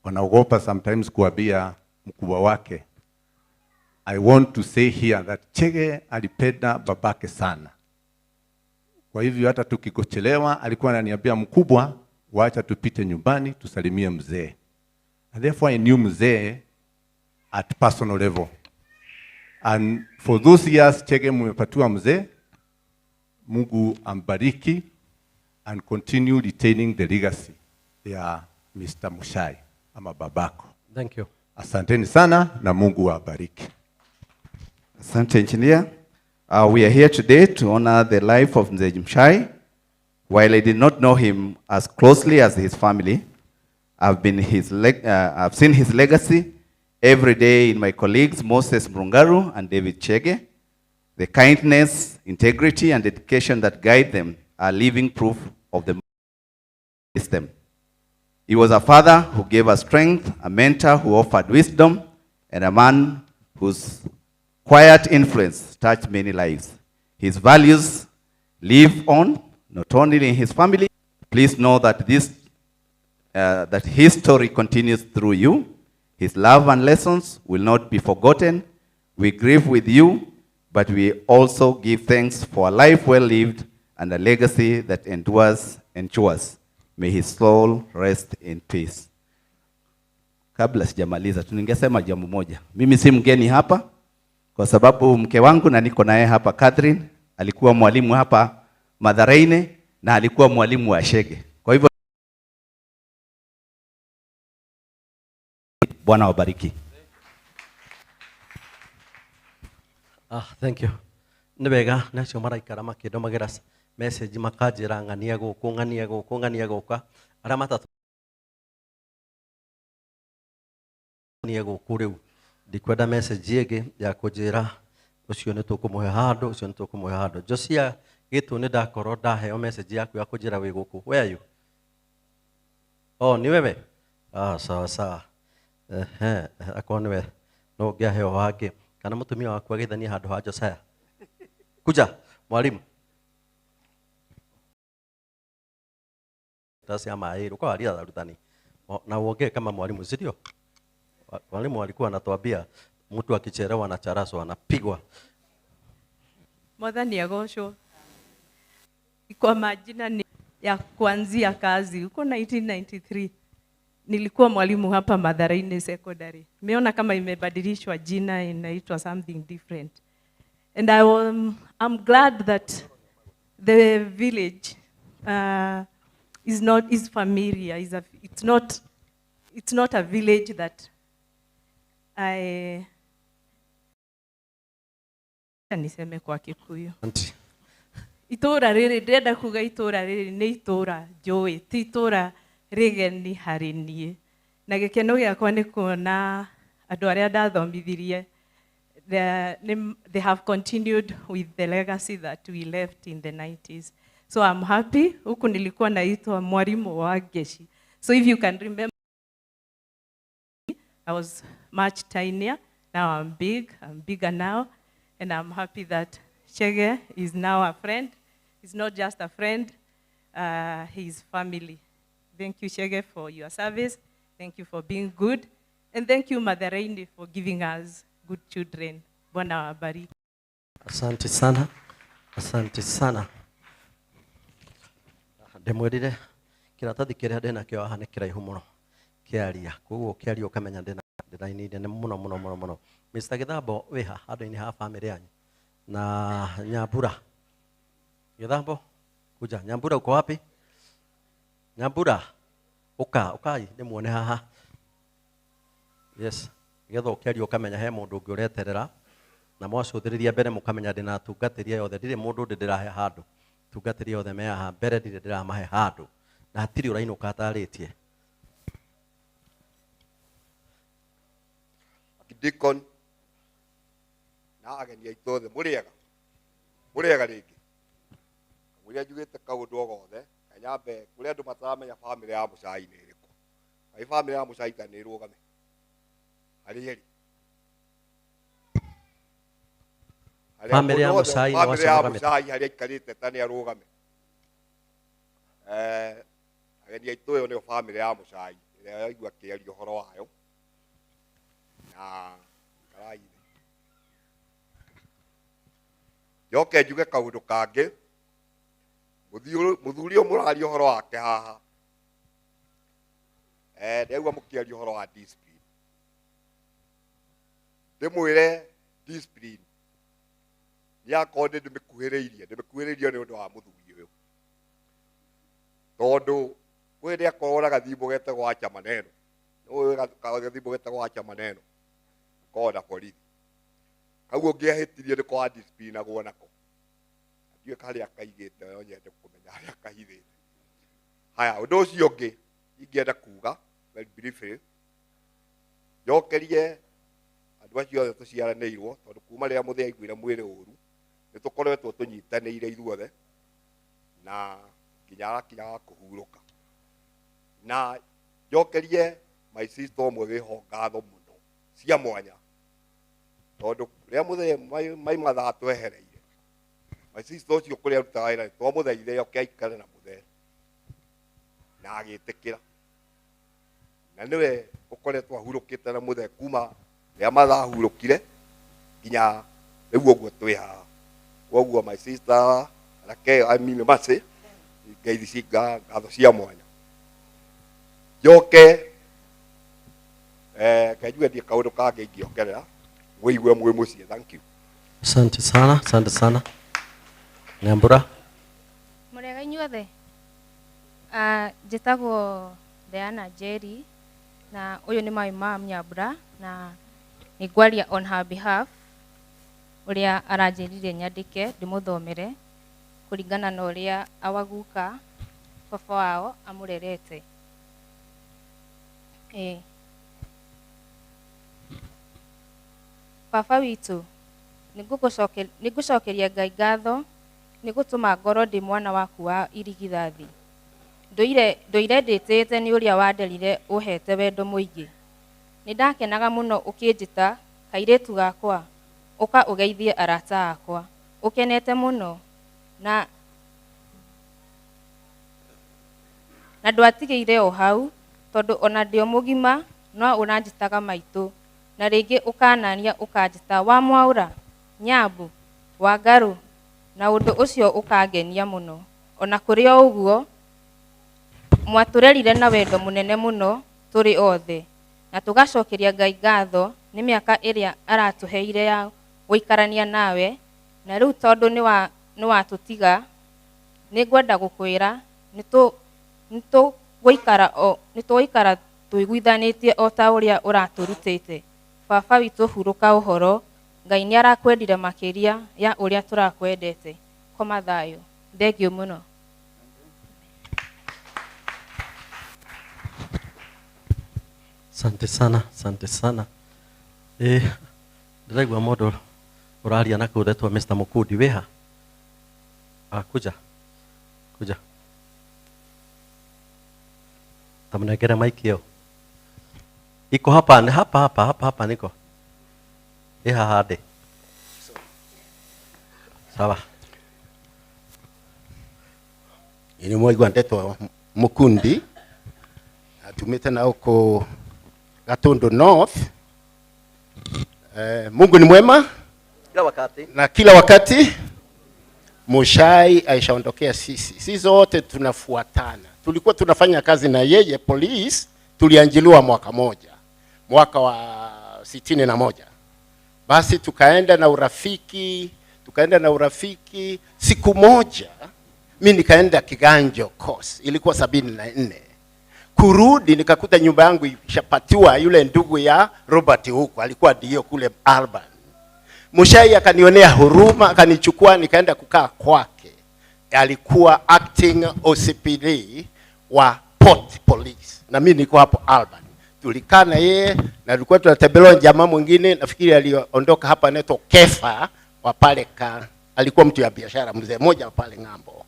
Wanaogopa sometimes kuambia mkubwa wake. I want to say here that Chege alipenda babake sana. Kwa hivyo hata tukikochelewa alikuwa ananiambia mkubwa, wacha tupite nyumbani tusalimie mzee. And therefore I knew mzee at personal level. And for those years Chege mumepatiwa mzee, Mungu ambariki and continue retaining the legacy ya Mr. Muchai ama babako.
Thank you.
Asanteni sana na Mungu awabariki.
Asante engineer. We are here today to honor the life of Mzee Muchai. While I did not know him as closely as his family, I've seen his legacy every day in my colleagues Moses Mrungaru and David Chege. The kindness, integrity, and dedication that guide them are living proof of the system. He was a father who gave us strength, a mentor who offered wisdom, and a man whose quiet influence touched many lives. His values live on, not only in his family. Please know that that his story continues through you. His love and lessons will not be forgotten. We grieve with you, but we also give thanks for a life well lived and a legacy that endures. May his soul rest in peace. Kabla sijamaliza, ningesema jambo moja. Mimi si mgeni hapa, kwa sababu mke wangu na niko naye hapa, Catherine, alikuwa mwalimu hapa Matharaine na alikuwa mwalimu wa Shege. Kwa hivyo Bwana wabariki.
Thank you. Nĩ wega nĩ acio maraikara makĩndũmagĩra message makanjĩra ng'ania gũkũ ng'ania gũkũ ng'ania gũka arĩa matatũ ng'ania gũkũ rĩu ndikwenda message ĩngĩ ya kũnjĩra ũcio nĩ tũkũmũhe handũ ũcio nĩ tũkũmũhe handũ. Josia Gĩtũ nĩ ndakorwo ndaheo message yaku ya kũnjĩra wĩ gũkũ. Where are you? Oh, ni wewe? Ah, sawa sawa. Ehe, akorwo nĩwe no ũngĩaheo wangĩ. Kana mũtumia waku agĩthanie handũ ha Josiah. Kuja, mwalimu. Tasi ya maĩ, ukawaria arutani. Na uongee kama mwalimu, si ndio? Mwalimu alikuwa anatuambia mtu akichelewa na charaso anapigwa.
Mwathani agocwo. Kwa majina ni ya kuanzia kazi huko 1993 nilikuwa mwalimu hapa Matharaini Secondary. Nimeona kama imebadilishwa jina, inaitwa something different. And I'm glad that the village is not is familiar. It's not a village that I niseme kwa Kikuyu.
Auntie.
Itura riri ndĩrenda kuga itura riri nĩ itura njũĩ, ti itura rĩgeni harĩ niĩ. Na gĩkeno gĩakwa nĩ kuona andũ arĩa ndathomithirie, they have continued with the legacy that we left in the 90s. So I'm happy. Huku nilikuwa naitwa mwalimu wa Ngeshi. So if you can remember, I was much tinier. Now I'm big. I'm bigger now. And I'm happy that Chege is now a friend. He's not just a friend, he's family. Thank you, Chege, for your service. Thank you for being good. And thank you, Matharaini, for giving us good children. Bwana awabariki.
Asante sana. Asante sana. Ndĩmwĩrire kĩratathi kĩrĩa ndĩnakĩo haha nĩ kĩraihu mũno kĩaria, koguo kĩaria ũkamenya ndĩrainire nĩ mũno mũno mũno mũno. Mr. Githambo wĩha handũ-inĩ ha family yanyu na Nyambura. Githambo kuja. Nyambura uko wapi? Nyambura uka ukai ndĩmuone haha. Yes, getha ũkĩaria ũkamenya he mũndũ ũngĩ ũreterera na mwacũthĩrĩria mbere mũkamenya ndĩna atungatĩri aya othe, ndirĩ mũndũ ndĩ ndĩrahe handũ. Tungatĩri othe me haha mbere ndirĩ ndĩramahe handũ na hatirĩ ũrainũka atarĩtie.
Deacon na ageni aitũ othe mũrĩega, mũrĩega rĩngĩ. Kamũira njugĩte kaũndũ o gothe kanyambe kũrĩ andũ mataramenya bamĩrĩ ya Mũcai nĩ ĩrĩkũ. Kaĩ bamĩrĩ ya Mũcai ta nĩ ĩrũgame harĩ ĩrĩ?
Bamĩrĩ ya Mũcai nĩ
Bamĩrĩ ya
wacio
Mũcai harĩa aikarĩte ta nĩ arũgame. Ageni aitũ ĩyo nĩyo bamĩrĩ ya Mũcai ĩrĩa yaigua akĩaria ũhoro wayo na karai. Njoke njuge kaũndũ kangĩ. Mũthuri ũyũ mũraria ũhoro wake haha, ndĩraigua mũkĩaria ũhoro wa discipline. Ndĩmwĩre discipline nĩakorwo nĩ ndĩmĩkuhĩrĩirie, ndĩmĩkuhĩrĩirie nĩ ũndũ wa mũthuri ũyũ, tondũ kwĩ hĩndĩ akorwo na gathimbo getagwo acha maneno. Nĩũĩ gathimbo getagwo acha maneno gakoragwo na borithi. Kau ũngĩahĩtirie nĩko wa disciplinagwo nako. Ndiũĩ harĩa kaigĩte, no nyende kũmenya harĩa kahithĩte. Haya, ũndũ ũcio ũngĩ ingĩenda kuga very briefly, njokerie andũ acio othe tũciaranĩirwo, tondũ kuma rĩrĩa mũthee aiguire mwĩrĩ ũru nĩ tũkoretwo tũnyitanĩire ithuothe na nginya arakinya wa kũhurũka. Na njokerie my sister ũmwe wĩho ngatho mũno cia mwanya, tondũ rĩrĩa mũthee maimathaa twehereire my sister ũcio kũrĩa arutaga wĩra nĩ twamũthaithire oke aikare na mũthee na agĩtĩkĩra, na nĩwe ũkoretwo ahurũkĩte na mũthee kuma rĩrĩa mathaa ahurũkire nginya rĩu ũguo twĩ haha. Koguo my sister Rake, I mean Mercy, ngeithi ci ngatho cia mwanya. Njoke kanjue ndiĩ kaũndũ kangĩ ingĩongerera, mwĩigue mwĩ mũciĩ. Thank you.
Asante sana, asante sana. Nyambura.
Mũrĩega inyuothe. Njĩtagwo Diana Njeri na ũyũ nĩ my mom Nyambura na nĩ ngwaria on her behalf ũrĩa aranjĩrire nyandĩke ndĩmũthomere kũringana na ũrĩa awaguka baba wao amũrerete. Baba witũ, nĩngũgũcokeria Ngai ngatho Nĩ gũtũma ngorwo ndĩ mwana waku wa irigithathi. Ndũire ndĩtĩĩte nĩ ũrĩa wanderire ũhete wendo mũingĩ. Nĩ ndakenaga mũno ũkĩnjĩta kairĩtu gakwa, ũka ũgeithie arata akwa. Ũkenete mũno na ndwatigĩire o hau, tondũ ona ndĩ o mũgima no ũranjĩtaga maitũ, na rĩngĩ ũkanania ũkanjĩta wa Mwaũra, Nyambu, Wangarũ, na ũndũ ũcio ũkangenia mũno. Ona kũrĩ o ũguo, mwatũrerire na wendo mũnene mũno tũrĩ othe, na tũgacokeria Ngai ngatho nĩ mĩaka ĩrĩa aratũheire ya gũikarania nawe, na rĩu tondũ nĩ watũtiga, nĩ ngwenda gũkwĩra nĩ tũgũikara tũiguithanĩtie o ta ũrĩa ũratũrutĩte. Baba witũ hurũka ũhoro, Ngai nĩ arakwendire makĩria ya ũrĩa tũrakwendete. Koma thayũ. Thengiũ mũno.
Asante sana, asante sana. Ndĩraigua mũndũ ũraria na kũu ũretwo Mr. Mukundi, wĩha? Kuja. Kuja. Tamnengere mic ĩyo. Iko hapa, ni hapa hapa hapa hapa niko. Ĩ haha ndĩ. Sawa.
Ĩ mwaigua ndeto Mukundi atumĩte na huko Gatundu North. Mungu ni mwema
kila wakati,
na kila wakati. Muchai aishaondokea sisi. Sisi zote tunafuatana. Tulikuwa tunafanya kazi na yeye police, tulianjiliwa mwaka moja, mwaka wa 61. Basi tukaenda na urafiki, Siku moja mimi nikaenda Kiganjo course, ilikuwa 74. Kurudi nikakuta nyumba yangu ishapatiwa yule ndugu ya Robert huko, alikuwa dio kule Alban. Muchai akanionea huruma, akanichukua nikaenda kukaa kwake. Alikuwa acting OCPD wa Port Police na mimi niko hapo Alban. Tulikaa na yeye na tulikuwa tunatembelewa jamaa mwingine, nafikiri aliondoka hapa, anaitwa Kefa wa pale ka, alikuwa mtu ya biashara, mzee mmoja pale ng'ambo.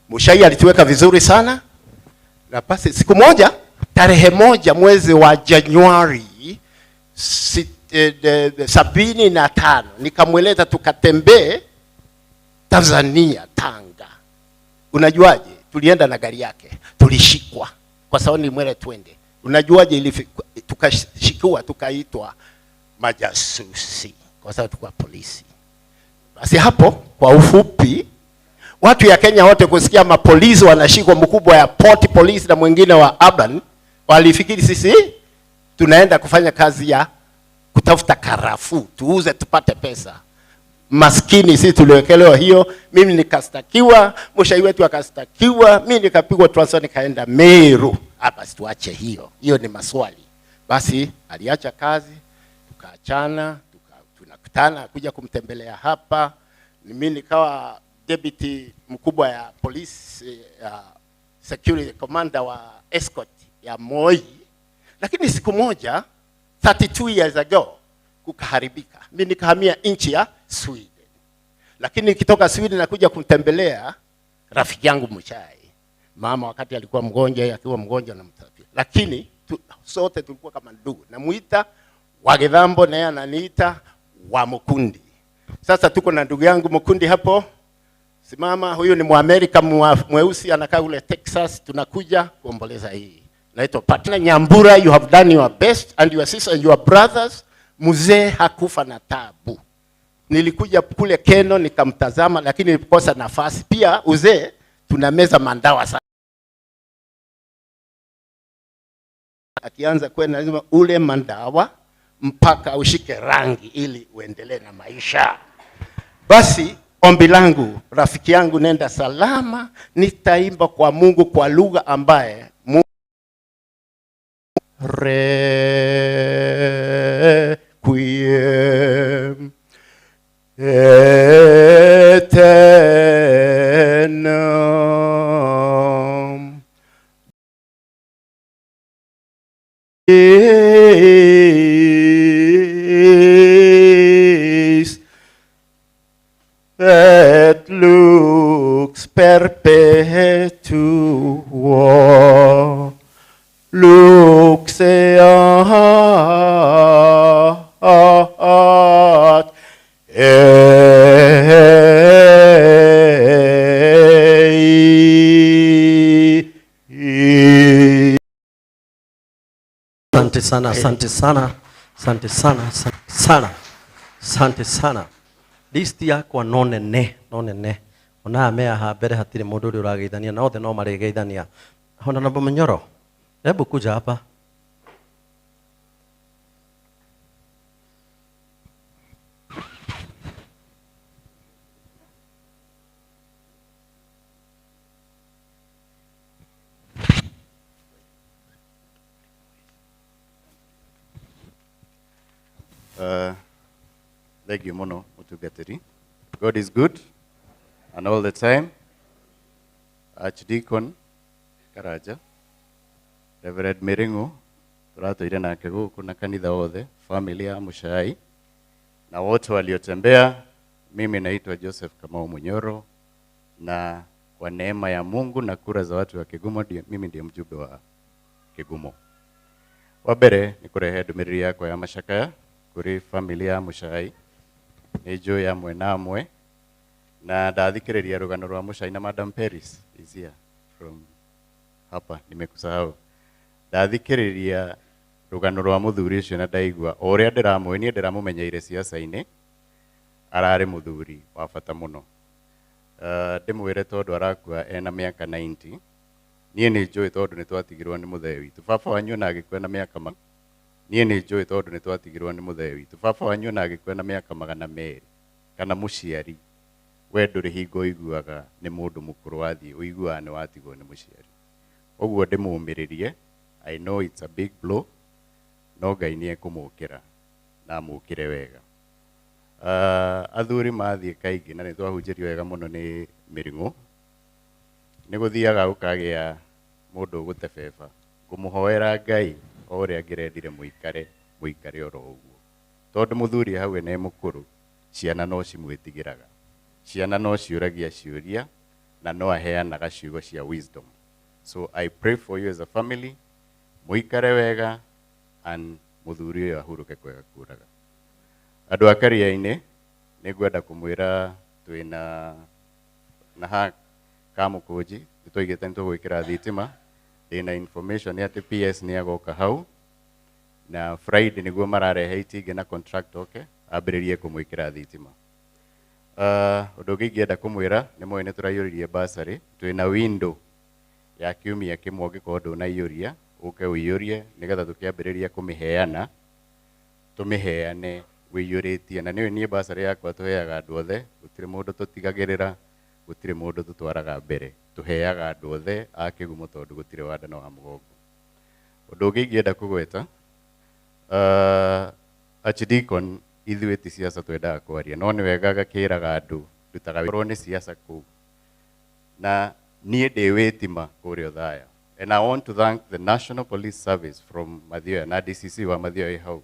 Muchai alituweka vizuri sana. Na basi siku moja tarehe 1 mwezi wa Januari 75 nikamweleza tukatembee Tanzania, Tanga. Unajuaje? Tulienda na gari yake, tulishikwa kwa sababu nilimweleza twende. Unajuaje? Tukashikiwa, tukaitwa majasusi kwa sababu tulikuwa polisi. Basi hapo kwa ufupi, watu ya Kenya wote kusikia mapolisi wanashikwa, mkubwa ya Port Police na mwingine wa Urban, walifikiri sisi tunaenda kufanya kazi ya kutafuta karafuu tuuze tupate pesa. Maskini sisi tuliwekelewa hiyo. Mimi nikastakiwa, Muchai wetu akastakiwa, mimi nikapigwa transfer nikaenda Meru. Hapa tuache hiyo. Hiyo ni maswali. Basi aliacha kazi, tukaachana, tunakutana kuja kumtembelea hapa. Mimi nikawa deputy mkubwa ya police, security commander wa escort ya Moi. Lakini siku moja 32 years ago kukaharibika. Mimi nikahamia nchi ya Sweden. Lakini nikitoka Sweden nakuja kumtembelea rafiki yangu Muchai. Mama wakati alikuwa mgonjwa, akiwa mgonjwa na mtafia. Lakini sote tulikuwa kama ndugu. Namuita Wagedhambo na yeye ananiita wa Mukundi. Sasa tuko na ndugu yangu Mukundi hapo. Simama, huyu ni Muamerika mweusi anakaa kule Texas, tunakuja kuomboleza hii. Naitwa Partner Nyambura, you have done your best and your sister and your brothers. Mzee hakufa na tabu. Nilikuja kule Keno nikamtazama, lakini nilikosa nafasi. Pia uzee tunameza mandawa sana. Akianza kwenda lazima ule mandawa mpaka ushike rangi ili uendelee na maisha. Basi ombi langu, rafiki yangu, nenda salama. Nitaimba kwa Mungu kwa lugha ambaye Mungu Requiem aeternam et lucem.
Asante sana, asante sana, asante sana, asante sana, asante sana. List yakwa no nene, no nene. Ona me haha mbere hatirĩ mũndũ ũrĩa ũrageithania na othe no marĩgeithania. Honorable Munyoro, hebu kuja hapa.
Thank you muno mutungatiri. God is good and all the time. Archdeacon Karaja, Reverend Miringu, turatũire nake gũkũ na kanitha wothe, family ya Muchai na wote waliotembea. Mimi naitwa Joseph Kamau Munyoro, na kwa neema ya Mungu na kura za watu wa Kigumo, mimi ndiye mjumbe wa Kigumo. Wa mbere ni kurehe ndũmĩrĩri yakwa ya macakaya kũrĩ family ya Muchai, nĩ njũĩ amwe na amwe, na ndathikĩrĩria rũgano rwa Muchai na Madam Peris is here from hapa, nimekusahau. Ndathikĩrĩria rũgano rwa mũthuri ũcio na ndaigua o ũrĩa ndĩramũĩ, niĩ ndĩramũmenyeire siasa-inĩ, ararĩ mũthuri wa bata mũno. Ndĩmwĩre tondũ arakua ena mĩaka 90, niĩ nĩ njũĩ tondũ nĩ twatigirwo nĩ mũthee witũ. Baba wanyu ona agĩkua na mĩaka niĩ nĩ njũĩ tondũ nĩ twatigirwo nĩ mũthee witũ. Baba wanyu ona agĩkua na mĩaka 200 kana mũciari, we ndũrĩ hingo ũiguaga nĩ mũndũ mũkũrũ wathiĩ, ũiguaga nĩ watigwo nĩ mũciari. Ũguo ndĩmũmĩrĩrie, I know it's a big blow, no Ngai nĩ ekũmũkĩra na amũkĩre wega. Athuri mathiĩ kaingĩ, na nĩ twahunjĩrio wega mũno nĩ Mĩrĩng'ũ, nĩ gũthiaga gũkagĩa mũndũ ũgũtebeba. Ngũmũhoera Ngai o ũrĩa angĩrendire mũikare, mũikare oro ũguo. Tondũ mũthuri hau ene mũkũrũ, ciana no cimwĩtigĩraga, ciana no ciũragia ciũria, na no aheanaga ciugo cia wisdom. So I pray for you as a family, mũikare wega and mũthuri ũyũ ahurũke kwega kũraga. Andũ a Karia-inĩ, nĩ ngwenda kũmwĩra twĩna na ha Kamũkũnji, nĩ twaigĩte nĩ tũgwĩkĩra thitima. Ndĩna information atĩ PS nĩ agoka hau, na Friday nĩguo mararehe itingĩ na contract oke ambĩrĩrie kũmwĩkĩra thitima. Ũndũ ũngĩ ingĩenda kũmwĩra nĩ mũĩ nĩ tũraiyũririe bursary, twĩna window ya kiumia kĩmwe ũngĩkorwo ndũnaiyũria ũke ũiyũrie nĩgetha tũkĩambĩrĩria kũmĩheana, tũmĩheane wĩiyũrĩtie. Na nĩũĩ niĩ bursary yakwa tũheaga andũ othe, gũtirĩ mũndũ tũtigagĩrĩra, gũtirĩ mũndũ tũtwaraga mbere, tũheaga andũ othe a Kĩgumo tondũ gũtirĩ wa nda na wa mũgongo. Ũndũ ũngĩ ingĩenda kũgweta, Archdeacon, ithuĩ ti siasa twendaga kwaria, no nĩ wega ngakĩraga andũ ndutaga wĩra nĩ siasa kũu, na niĩ ndĩ wĩtima kũrĩa Othaya. And I want to thank the National Police Service from Mathioya na DCC wa Mathioya hau.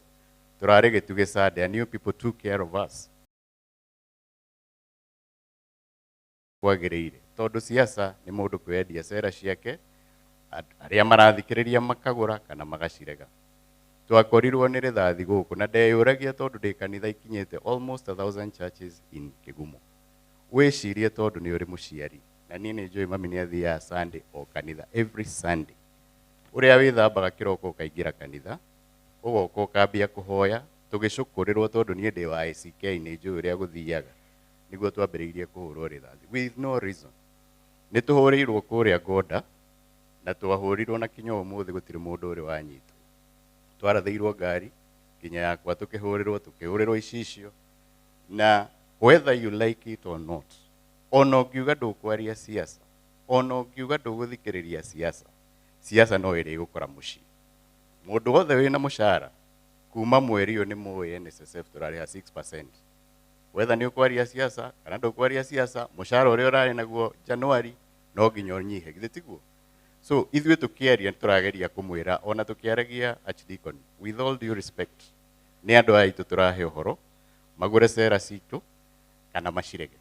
Tũrarĩ gĩtugĩ Sunday, and you people took care of us. Kwagĩrĩire tondũ siasa nĩ mũndũ kwĩendia cera ciake, arĩa marathikĩrĩria makagũra kana magacirega. Twakorirwo nĩ rithathi gũkũ na ndeyũragia tondũ ndĩ kanitha ikinyĩte almost 1,000 churches in Kĩgumo. Wĩcirie tondũ nĩ ũrĩ mũciari, na niĩ nĩ njũĩ mami nĩ athiaga Sunday o kanitha every Sunday. Ũrĩa wĩthambaga kĩroko ũkaingĩra kanitha, ũgoka ũkambia kũhoya, tũgĩcũkũrĩrwo tondũ niĩ ndĩ wa ACK nĩ njũĩ ũrĩa gũthiaga, nĩguo twambĩrĩirie kũhũrwo rithathi with no reason. Nĩ tũhũrĩirwo kũrĩa Ngoda na twahũrirwo na kinya ũmũthĩ gũtirĩ mũndũ ũrĩ wanyitwo. Twarathĩirwo ngari nginya yakwa tũkĩhũrĩrwo, tũkĩhũrĩrwo icicio, na whether you like it or not, ona ũngiuga ndũkwaria siasa, ona ũngiuga ndũgũthikĩrĩria siasa, siasa no ĩrĩgũkora mũciĩ. Mũndũ wothe wĩna mũcara kuma mweri ũyũ nĩ mũĩ NSSF tũrarĩha 6%. Whether nĩ ũkwaria siasa kana ndũkwaria siasa, mũcara ũrĩa ũrarĩ naguo January no nginya ũnyihe, githĩ tiguo? So ithuĩ tũkĩaria tũrageria kũmwĩra, ona tũkĩaragia Archdeacon, with all due respect, nĩ andũ aya aitũ tũrahe ũhoro magũre cera citũ kana macirege.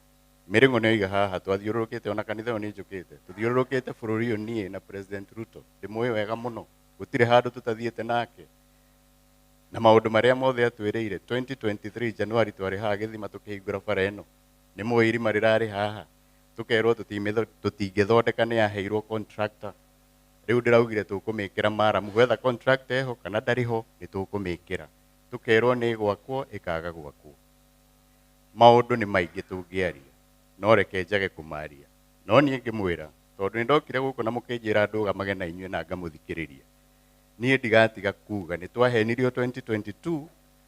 Mĩrĩng'o nĩ oiga haha twathiũrũrũkĩte, ona kanitha ũyũ nĩ njũkĩte, tũthiũrũrũkĩte bũrũri ũyũ niĩ na President Ruto, ndĩmũĩ wega mũno, gũtirĩ handũ tũtathiĩte nake. Na maũndũ marĩa mothe atwĩrĩire 2023 January twarĩ haha gĩthima tũkĩhingũra bara ĩno, nĩ mũĩ irima rĩrarĩ haha, tũkerwo tũtingĩthondeka, nĩ yaheirwo contractor. Rĩu ndĩraugire tũkũmĩkĩra maramu, whether contractor eho kana ndarĩ ho, nĩ tũkũmĩkĩra. Tũkerwo nĩ ĩgwakwo, ĩkaga gwakwo. Maũndũ nĩ maingĩ tũngĩaria, no reke njage kũmaria. No niĩ ngĩmwĩra, tondũ nĩ ndokire gũkũ na mũkĩnjĩra ndũgamage na inyuĩ na ngamũthikĩrĩria, niĩ ndigatiga kuga nĩ twahenirio 2022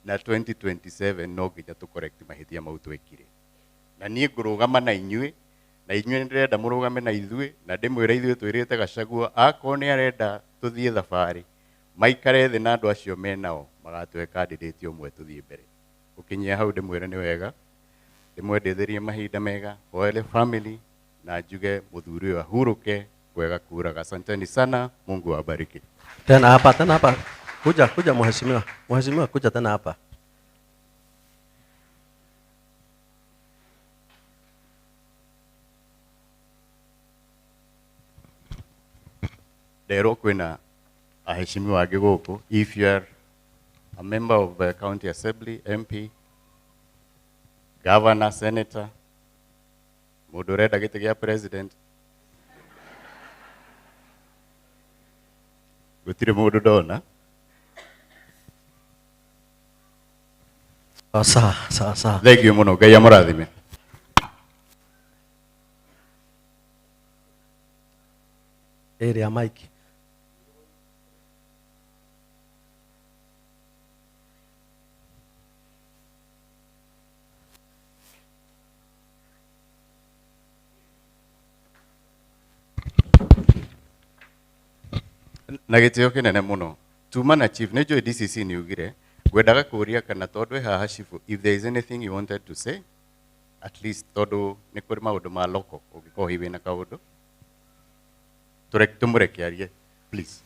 na 2027 no nginya tũ correct mahĩtia mau twekire. Na niĩ ngũrũgama na inyuĩ, na inyuĩ nĩndĩrenda mũrũgame na ithuĩ, na ndĩmwĩre ithuĩ twĩrĩte Gachagua akorwo nĩ arenda tũthiĩ thabarĩ, maikare thĩ na andũ acio menao magatũhe candidate ũmwe tũthiĩ mbere. Gũkinyia hau ndĩmwĩre nĩ wega, ndĩmwendithĩrie mahinda mega, hoere family na njuge mũthuri ũyũ ahurũke kwega kuraga. Asanteni sana, Mungu awabariki.
Tena hapa, tena hapa. Kuja, kuja mheshimiwa. Mheshimiwa kuja tena hapa.
Nderwo kwĩna aheshimiwa angĩ gũkũ. If you are a member of the county assembly, MP, governor, senator, mũndũ ũrenda gĩtĩ gĩa president, gũtirĩ mũndũ ndona.
Sawa, sawa, sawa.
Thank you mũno, Ngai amũrathime.
Area mic.
Na gĩtĩo kĩnene mũno tuma na chief nĩ njũĩ DCC nĩ ugire ngwendaga kũria kana tondũ ĩ haha chief, if there is anything you wanted to say at least, tondũ nĩ kũrĩ maũndũ ma local ũngĩkorwo hihi wĩna kaũndũ tũmũreke arie please.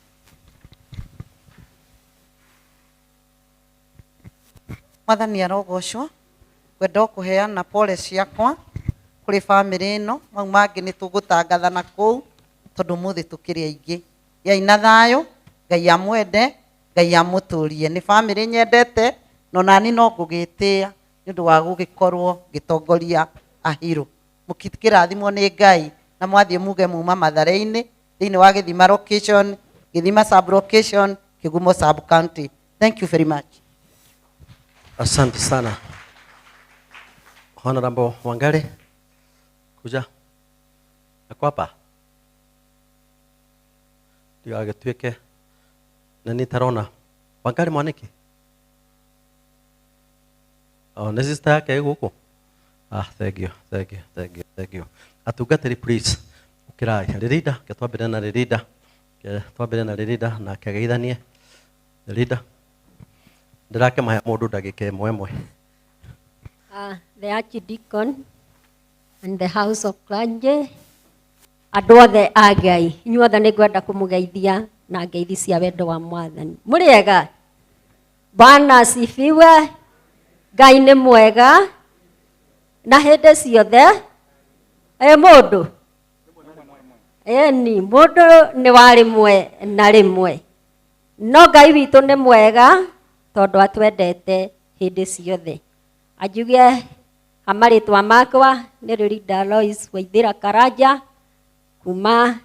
Mwathani arogocwo. Ngwenda o kũheana pole ciakwa kũrĩ bamĩrĩ ĩno, mau mangĩ nĩ tũgũtangathana kũu tondũ ũmũthĩ tũkĩrĩ aingĩ. Gĩai na thayũ, Ngai amwende, Ngai amũtũrie. Nĩ bamĩrĩ nyendete no nani no ngũgĩtĩĩa nĩ ũndũ wa gũgĩkorwo ngĩtongoria Ahirũ. Mũkĩrathimwo nĩ Ngai na mwathiĩ muge muma Mathare-inĩ thĩinĩ wa Gĩthima location, Gĩthima sub location, Kĩgumo sub county. Thank you very much.
Asante sana. Honorable Wangari, kuja. Ako hapa. Ndigagĩtuĩke na nĩ tarona. Wangari Mwaniki. Oh, nĩ sister yake ĩ gũkũ? Ah, thank you, thank you, thank you, thank you. Atungatĩri please, ũkĩrai. Ririda, reke twambĩre na Ririda. Reke twambĩre na Ririda na akĩgeithanie. Ririda. Ndĩrakĩmahe mũndũ ndagĩka ĩmwe ĩmwe.
The Archdeacon and the House of Clergy, andũ othe a Ngai, inyuothe nĩ ngwenda kũmũgeithia na ngeithi cia wendo wa Mwathani. Mũrĩ ega? Bwana asifiwe. Ngai nĩ mwega na hĩndĩ ciothe. Mũndũ ĩni, mũndũ nĩ wa rĩmwe na rĩmwe, no Ngai witũ nĩ mwega tondũ atwendete hĩndĩ ciothe. Anjuge amarĩtwa makwa nĩ Rĩrinda Lois Waithĩra Karanja kuma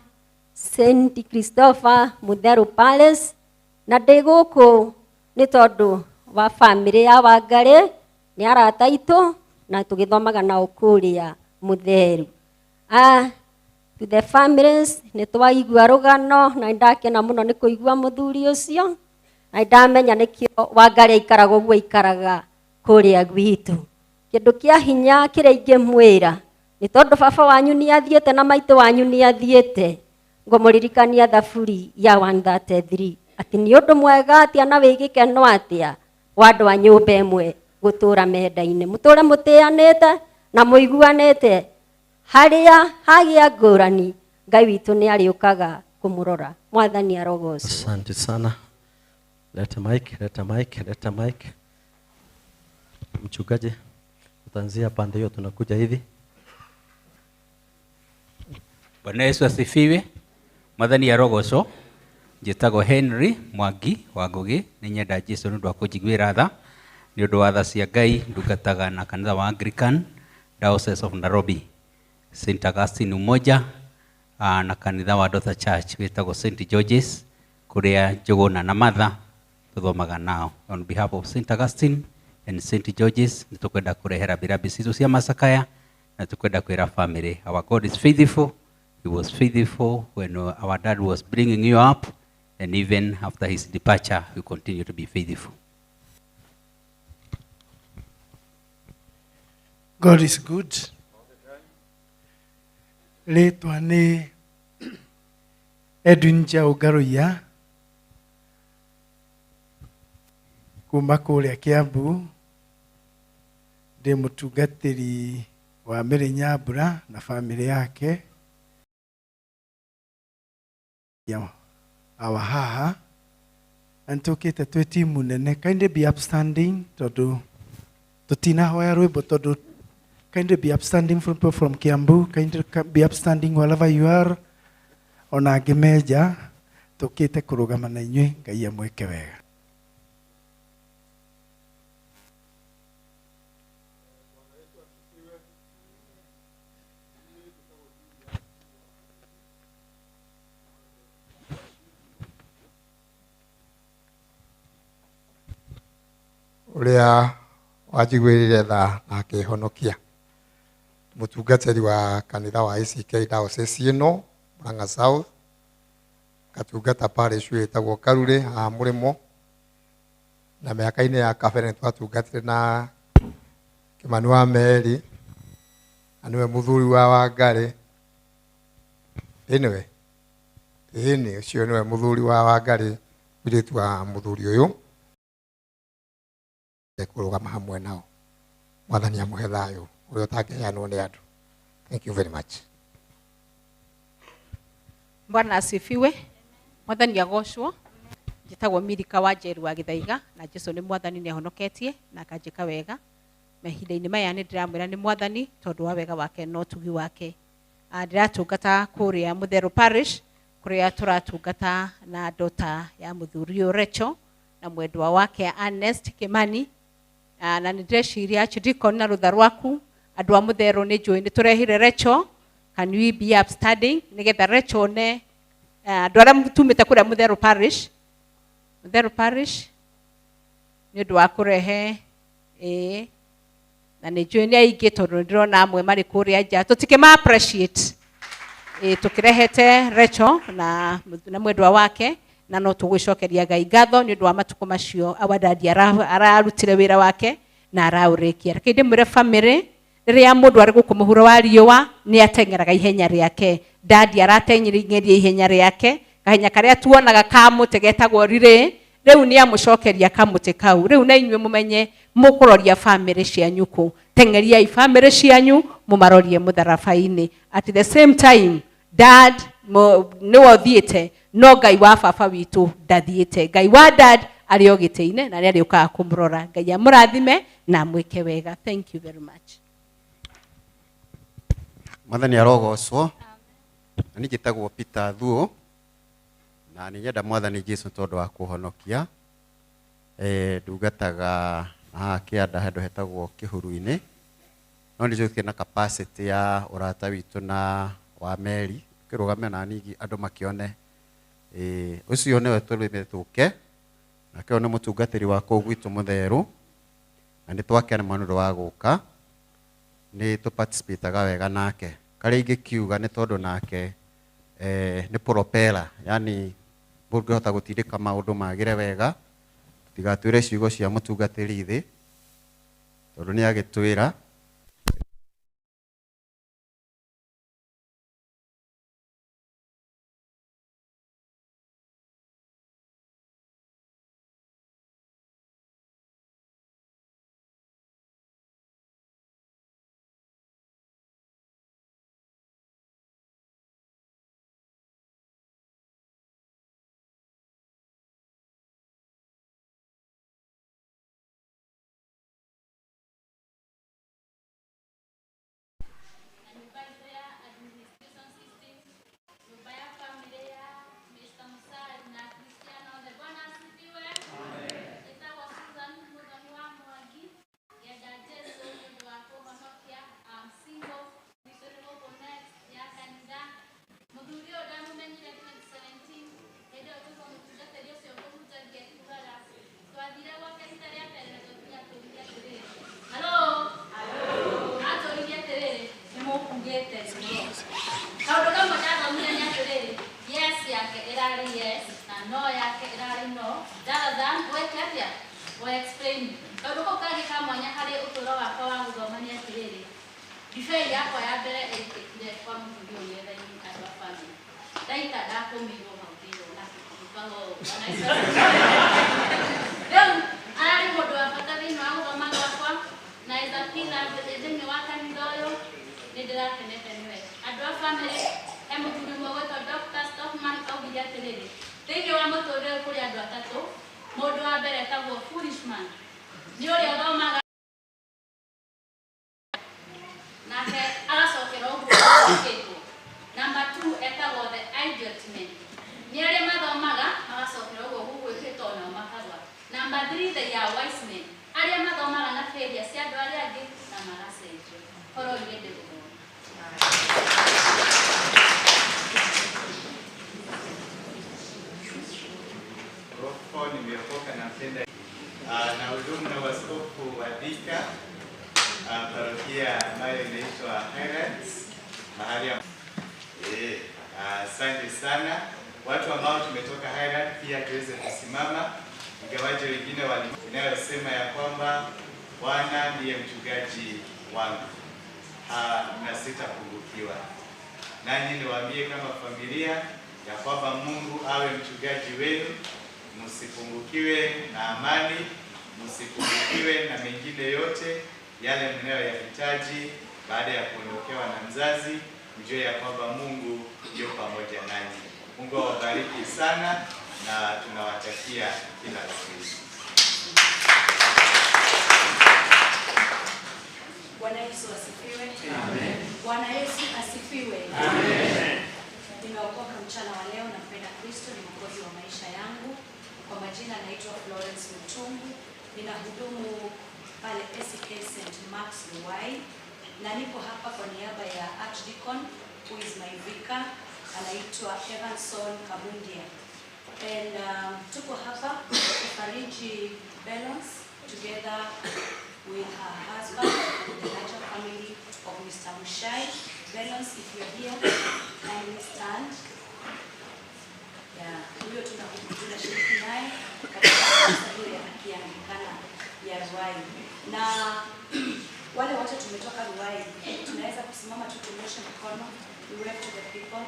Saint Christopher Mutheru Palace, na ndĩ gũkũ nĩ tondũ wa bamĩrĩ ya Wangari, nĩ arata aitũ na tũgĩthomaga nao kũrĩa Mutheru. To the families, nĩ twaigua rũgano na nĩndakena mũno nĩ kũigua mũthuri ũcio, na nĩndamenya nĩkĩo Wangari aikaraga ũguo aikaraga kũrĩa gwitũ. Kĩndũ kĩa hinya kĩrĩa ingĩmwĩra nĩ tondũ baba wanyu nĩ athiĩte na maitũ wanyu nĩ athiĩte, ngũmũririkania thaburi ya 133 atĩ nĩ ũndũ mwega atĩa na wĩ gĩkeno atĩa wa andũ a nyũmba ĩmwe gũtũra mendaine, mũtũre mũtĩanĩte na mũiguanĩte, harĩa hagĩa ngũrani Ngai witũ nĩ arĩũkaga kũmũrora. Mwathani arogocwo.
Asante sana. Leta mic, leta mic, leta mic. Mchungaji, utaanzia pande hiyo, tunakuja hivi.
Bwana Yesu asifiwe. Mwathani arogocwo.
Njĩtagwo Henry Mwangi wa Ngugi, nĩ nyenda Jesu nĩ ũndũ wa kũnjiguĩra tha, nĩ ũndũ wa tha cia Ngai ndungataga na kanitha wa Anglican Diocese of Nairobi, St Augustine Umoja, na kanitha wa Daughter Church wĩtagwo St George's, kũrĩa Njũgũna na Martha tũthomaga nao. On behalf of St Augustine and St George's, nĩ tũkwenda kũrehera rambirambi citũ cia macakaya na tũkwenda kwĩra family, our God is faithful. He was faithful when our dad was bringing you up, and even after his departure, he continued to be faithful.
God is good. Rĩtwa nĩ Edwin Njaũ Ngaruiya kuma kũrĩa Kiambu, ndĩ mũtungatĩri wa Mary Nyambura na bamĩrĩ yake ya awa haha, na nĩtũkĩte twĩ timu nene. Kindly be upstanding tondũ tũtinahoya rwĩmbo, tondũ kindly be upstanding from people from Kiambu, kindly be upstanding wherever you are, ona angĩ menja, tũkĩte kũrũgama na inyuĩ. Ngai amwĩke wega.
Ũrĩa wanjiguĩrĩire tha na akĩhonokia, mũtungatĩri wa kanitha wa ACK Diocese ĩno Murang'a South, ngatungata parish ĩtagwo Karure haha Mũrĩmo, na mĩaka-inĩ ya kabere nĩtwatungatire na Kĩmani wa Meri, na nĩwe mũthuri wa Wangari. Ĩnĩwe ĩni ũcio nĩwe mũthuri wa Wangari, mũirĩtu wa mũthuri ũyũ, kũrũgama hamwe nao. Mwathani amũhe thayũ ũrĩa ũtangĩheanwo nĩ andũ. Thank you very much.
Bwana asifiwe. Mwathani agocwo. Njĩtagwo Mirika wa Njeru wa Gĩthaiga, na Jesu nĩ mwathani, nĩ ahonoketie na akanjĩka wega. Mahinda-inĩ maya nĩ ndĩramwĩra nĩ mwathani tondũ wa wega wake na ũtugi wake. Ndĩratungata kũrĩa Mũtherũ Parish, kũrĩa tũratungata na ndota ya mũthuri ũyũ Rachel na mwendwa wake Ernest Kimani. Na nĩ ndĩreciria Archdeacon na rũtha rwaku andũ a Mũtherũ nĩ njũĩ nĩ tũrehire Rachel. Can we be upstanding nĩgetha Rachel one andũ arĩa tumĩte kũrĩa Mũtherũ Parish, Mũtherũ Parish nĩ ũndũ wa kũrehe ĩĩ, na nĩ njũĩ nĩ aingĩ tondũ nĩ ndĩrona amwe marĩ kũrĩa nja, tũtikĩma appreciate ĩĩ, tũkĩrehete Rachel na mwendwa wake, na no tũgwĩcokeria Ngai ngatho nĩ ũndũ wa matukũ macio our daddy ararutire wĩra wake na araũrĩkia. Reke ndĩmwĩre family, rĩrĩa mũndũ arĩ gũkũ mũhuro wa riũa nĩ ateng'eraga ihenya rĩake. Daddy arateng'eria ihenya rĩake, kahenya karĩa tuonaga ka mũtĩ getagwo rirĩ, rĩu nĩ amũcokeria kamũtĩ kau. Rĩu na inyuĩ mũmenye mũkũroria family cianyu kũ, teng'eriai family cianyu mũmarorie mũtharaba-inĩ. At the same time dad nĩwe ũthiĩte, no Ngai wa baba witũ ndathiĩte. Ngai wa dad arĩ o gĩtĩ-inĩ na nĩ arĩũkaga kũmũrora. Ngai amũrathime na amwĩke wega. Thank you very much.
Mwathani arogocwo. Na niĩ njĩtagwo Peter Thuo, na nĩ nyenda Mwathani Jesu tondũ wa kũhonokia. Ndungataga haha kĩanda handũ hetagwo Kĩhuru-inĩ, no nĩ njũkĩte na capacity ya ũrata witũ na wa Meri, kĩrũgame na ningĩ andũ makĩone. Ũcio nĩwe tũrĩme tũke, nake ũyũ nĩ mũtungatĩri wa kũu gwitũ Mũtherũ, na nĩ twakena mũno nĩ ũndũ wa gũka, nĩ tũparticipataga wega nake. Karĩa ingĩkiuga nĩ tondũ nake nĩ propeller, yani mũngĩhota gũtindĩka maũndũ magĩre wega, tũtigatwĩre ciugo cia mũtungatĩri thĩ, tondũ nĩ agĩtwĩra.
Explain kaũndũ kau kangĩ ka mwanya harĩ ũtũũro wakwa wa gũthoma nĩ atĩrĩrĩ, ndibei yakwa ya mbere ĩitĩkire kwa mũthuri ũyũ metha-inĩ andũ a bamĩrĩ ndaita ndakũmĩirwo hau thĩinĩ na tũkiugaga ũũ. Bwana Yesu asifiwe. Rĩu ararĩ mũndũ wa bata thĩinĩ wa gũthoma gwakwa na is a pillar thĩinĩ wa kanitha ũyũ. Nĩ ndĩrakenete nĩwe. Andũ a bamĩrĩ, he mũthuri ũmwe gwĩtwo Dr. Stockman augire atĩrĩrĩ, thĩinĩ wa mũtũrĩre ũyũ kũrĩ andũ atatũ. Mũndũ wa mbere etagwo foolish man, nĩ ũrĩa ũthomaga nake agacokera ũguo gwĩkĩtwo. Number 2 etagwo the idiot man, nĩ arĩa mathomaga magacokera ũguo gũgwĩkĩtwo nao makagwa. Number 3, they are wise men, arĩa mathomaga na failure cia andũ arĩa angĩ na magacenjio. Korwo igĩndĩ gũthoma.
Roho nimeokoka na mpenda na hudumu na waskofu wa Thika, parokia ambayo inaitwa Highlands mahali ya asante sana watu ambao tumetoka Highland, pia tuweze kusimama ingawaje wengine wali inayosema ya kwamba Bwana ndiye mchungaji wangu na sitapungukiwa. Nanyi niwaambie kama familia ya kwamba Mungu awe mchungaji wenu, msipungukiwe na amani, msipungukiwe na mengine yote yale mnayoyahitaji baada ya kuondokewa na mzazi. Mjue ya kwamba Mungu yupo pamoja nanyi. Mungu awabariki sana na tunawatakia kila la heri.
Bwana Yesu asifiwe.
Amen.
Bwana Yesu asifiwe.
Amen.
Nimeokoka mchana wa leo, nampenda Kristo, ni mwokozi wa maisha yangu. Kwa majina naitwa Florence Mutungu, ninahudumu pale ACK St. Mark's Ruai, na niko hapa kwa niaba ya Archdeacon who is my vicar, anaitwa Evanson Kabundia. And tuko hapa kufariji Belons together with her husband and the larger family of Mr. Muchai. Belons, if you're here, kindly stand. Yeah, huyo tunashiriki naye katika kanisa hiyo ya Kianglikana ya Ruai. Na wale wote tumetoka Ruai, tunaweza kusimama tu tunyoshe mkono, we wave to the people.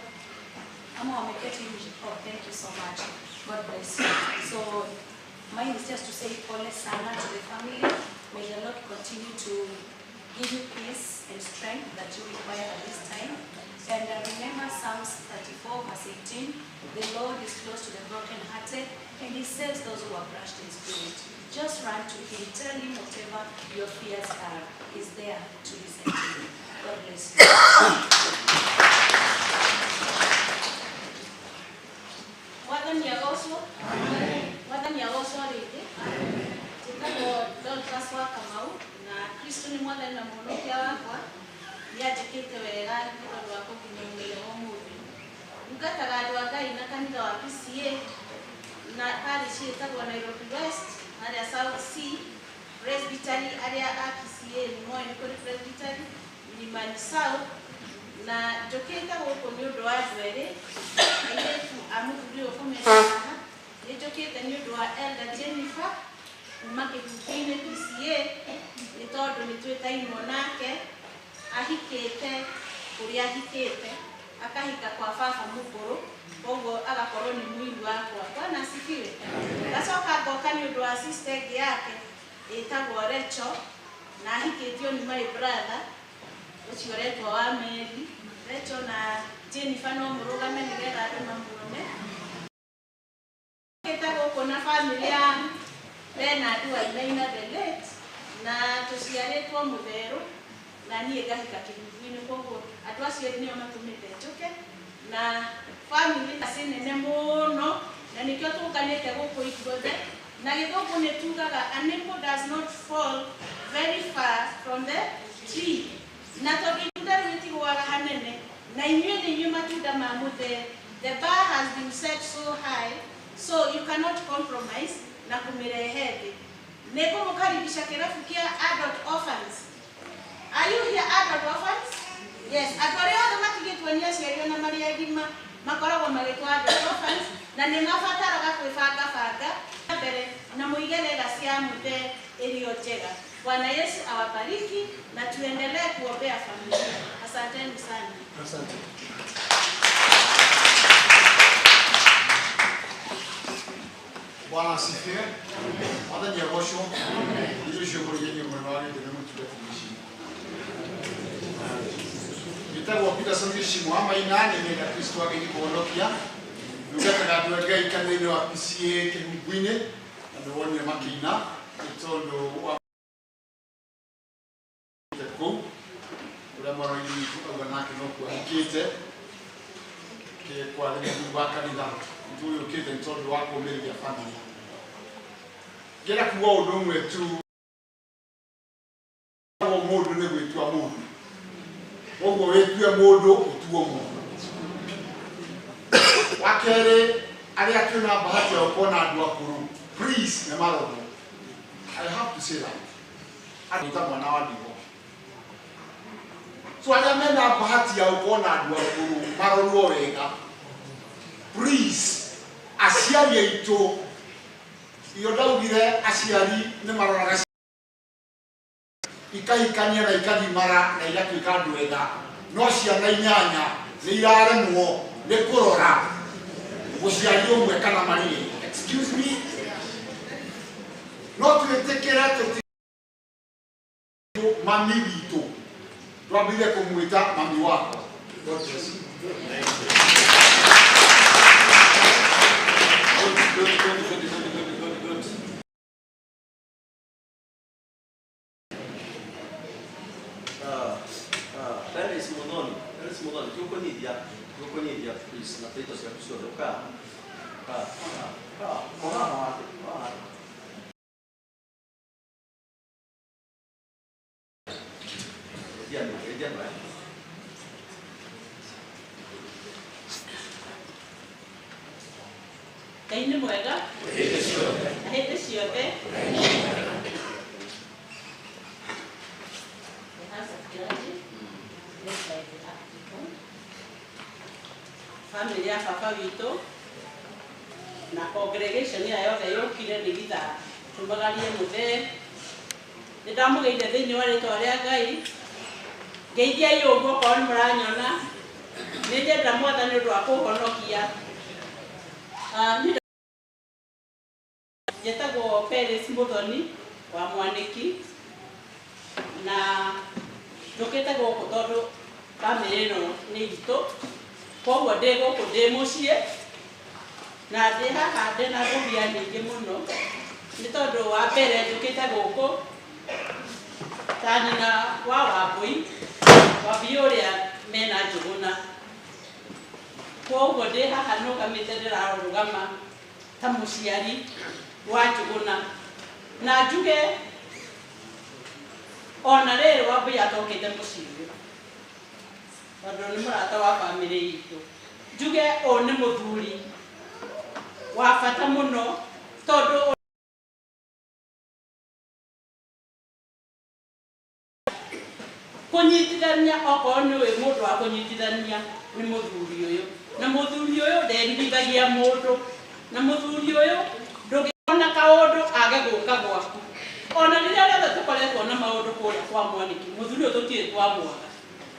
Ama wameketi nje. Oh, thank you so much. God bless you. So mine is just to say pole sana to the family. May the Lord continue to give you peace and strength that you require at this time. And remember Psalms 34 verse 18, the Lord is close to the brokenhearted and he saves those who are crushed in spirit. Just run to him, tell him whatever your fears are. He's there to listen to you. God bless you.
Mwathani agocwo. Mwathani agocwo rĩngĩ. Njĩtagwo Dorcas wa Kamau na Kristo nĩ mwathani na mũhonokia wakwa. Nĩanjĩkĩte wega nĩ tondũ wa kũnginyia mũthenya wa ũmũthĩ. Ndungataga andũ a Ngai na kanitha wa PCA na parish ĩtagwo Nairobi West harĩa South C Presbytery, arĩa a PCA nĩ moĩ nĩ kũrĩ Presbytery Milimani South, na njũkĩte gũkũ nĩ ũndũ wa andũ erĩ airĩtu a mũthuri ũyũ ũkomete haha. Nĩ njũkĩte nĩ ũndũ wa Elder Jennifer kuma kĩhunjio-inĩ PCA nĩ tondũ nĩ twĩtainwo nake, ahikĩte kũrĩa ahikĩte, akahika kwa baba mũkũrũ, koguo agakorwo nĩ mũiru wakwa. Bwana asifiwe. Ngacoka ngoka nĩ ũndũ wa sister ĩngĩ yake ĩtagwo Rachel na ahikĩtio nĩ my brother ũcio ũretwo wa Mary. Rachel na Jennifer no mũrũgame nĩgetha andũ mamuone. Ngĩte gũkũ na family ya Bernard Wainaina the late, na tũciarĩtwo mũtherũ na niĩ ngahika kĩhungu-inĩ, koguo andũ acio erĩ nĩo matũmĩte njũke na family ci nene mũno na nĩkĩo tũnganĩte gũkũ ithuothe. Na gĩthũngũ nĩ tugaga an apple does not fall very far from the tree, na tondũ itunda rĩu rĩtigũaga hanene na inyuĩ nĩ inyuĩ matunda ma mũthee. The bar has been set so high so you cannot compromise na kũmĩrehe thĩ. Nĩ ngũmũkaribisha kĩrabu kĩa adult orphans. Are you here, adult orphans? Yes, andũ arĩa othe matigĩtwo nĩ aciari ona marĩ agima makoragwo magĩtwo adult orphans na nĩ mabataraga kwĩbangabanga. mbere na mũige legacy ya mũthee iliyo njega. Bwana Yesu awabariki na tuendelee kuombea familia. Asanteni sana.
Asante. Bwana asifiwe. Mwathani agocwo. Icio ciũkũria nĩ ũmwe wa gĩtĩ nĩ mũtungatĩri ũcio. Njĩtagwo Peterson Gĩcimo wa Maina, nĩ nyenda Kristo agĩthiĩ kũhonokia. Ndungataga andũ a Ngai kanitha-inĩ wa PCA Kĩhumbu-inĩ, na nĩ wonire makĩina nĩ tondũ wa kũu ũrĩa mwana wa ithe witũ auga nake no kuo ahikĩte kwarĩ mũthuri wa kanitha nĩtũgĩũkĩte nĩ tondũ wa kũũmĩrĩria bamĩrĩ. Ngĩenda kuga ũndũ ũmwe tu, mũndũ nĩ gwĩtua mũndũ, ũguo wĩtue mũndũ ũtuo mũndũ. Wa kerĩ, arĩa twĩna bahati ya gũkorwo na andũ akũrũ, please nĩ marorwo. I have to say that. Andũ ta mwana wa ndigwa. So arĩa mena bahati ya gũkorwo na andũ akũrũ marorwo wega, please aciari aitũ, iyo ndaugire aciari nĩ maroraga ikahikania na ikagimara na igatuĩka andũ ega, no ciana inyanya nĩ iraremwo nĩ kũrora mũciari ũmwe kana marĩ. Excuse me, no twĩtĩkĩre tũti mami witũ twambire kũmwĩta mami wakwa. God bless you.
Good, good, good, good, good, good, good, good. Felix Muthoni, Felix Muthoni, tukunyithia please na taito ciaku ciothe uka ka ka ka ka Geithia andũ aya.
Ngai nĩ mwega na hĩndĩ ciothe. The House of Clergy, led by the Archdeacon, family ya baba witũ na congregation ĩrĩa yothe yũkire nĩgetha tumagarie mũthee. Nĩ ndamũgeithia thĩinĩ wa rĩtwa rĩa Ngai. Ngeithiai ũguo okorwo nĩ mũranyona. Nĩ nyenda Mwathani ũndũ wa kũhonokia. Niĩ njĩtagwo Peris Muthoni wa Mwanĩki, na njũkĩte gũkũ tondũ bamĩrĩ ĩno nĩ itũ, koguo ndĩ gũkũ ndĩ mũciĩ na ndĩ haha ndĩna ngũbia nyingĩ mũno, nĩ tondũ wa mbere njũkĩte gũkũ ta nyina wa Wambui, Wambui ũrĩa mena Njũgũna. Koguo ndĩ haha nũgamĩte ndĩrarũgama ta mũciari wa Njũgũna, na njuge ona rĩrĩ Wambui atokĩte mũciĩ ũyũ tondũ nĩ mũrata wa bamĩrĩ itũ. Njuge ũyũ nĩ mũthuri wa bata mũno tondũ kũnyitithania okorwo nĩ ũĩ mũndũ wa kũnyitithania nĩ mũthuri ũyũ, na mũthuri ũyũ nderirithagia mũndũ, na mũthuri ũyũ ndũngĩona kaũndũ age gũka gwaku. Ona rĩrĩa rĩothe tũkoretwo na maũndũ kũrĩa kwa Mwanĩki, mũthuri ũyũ tũtirĩ twamwaga,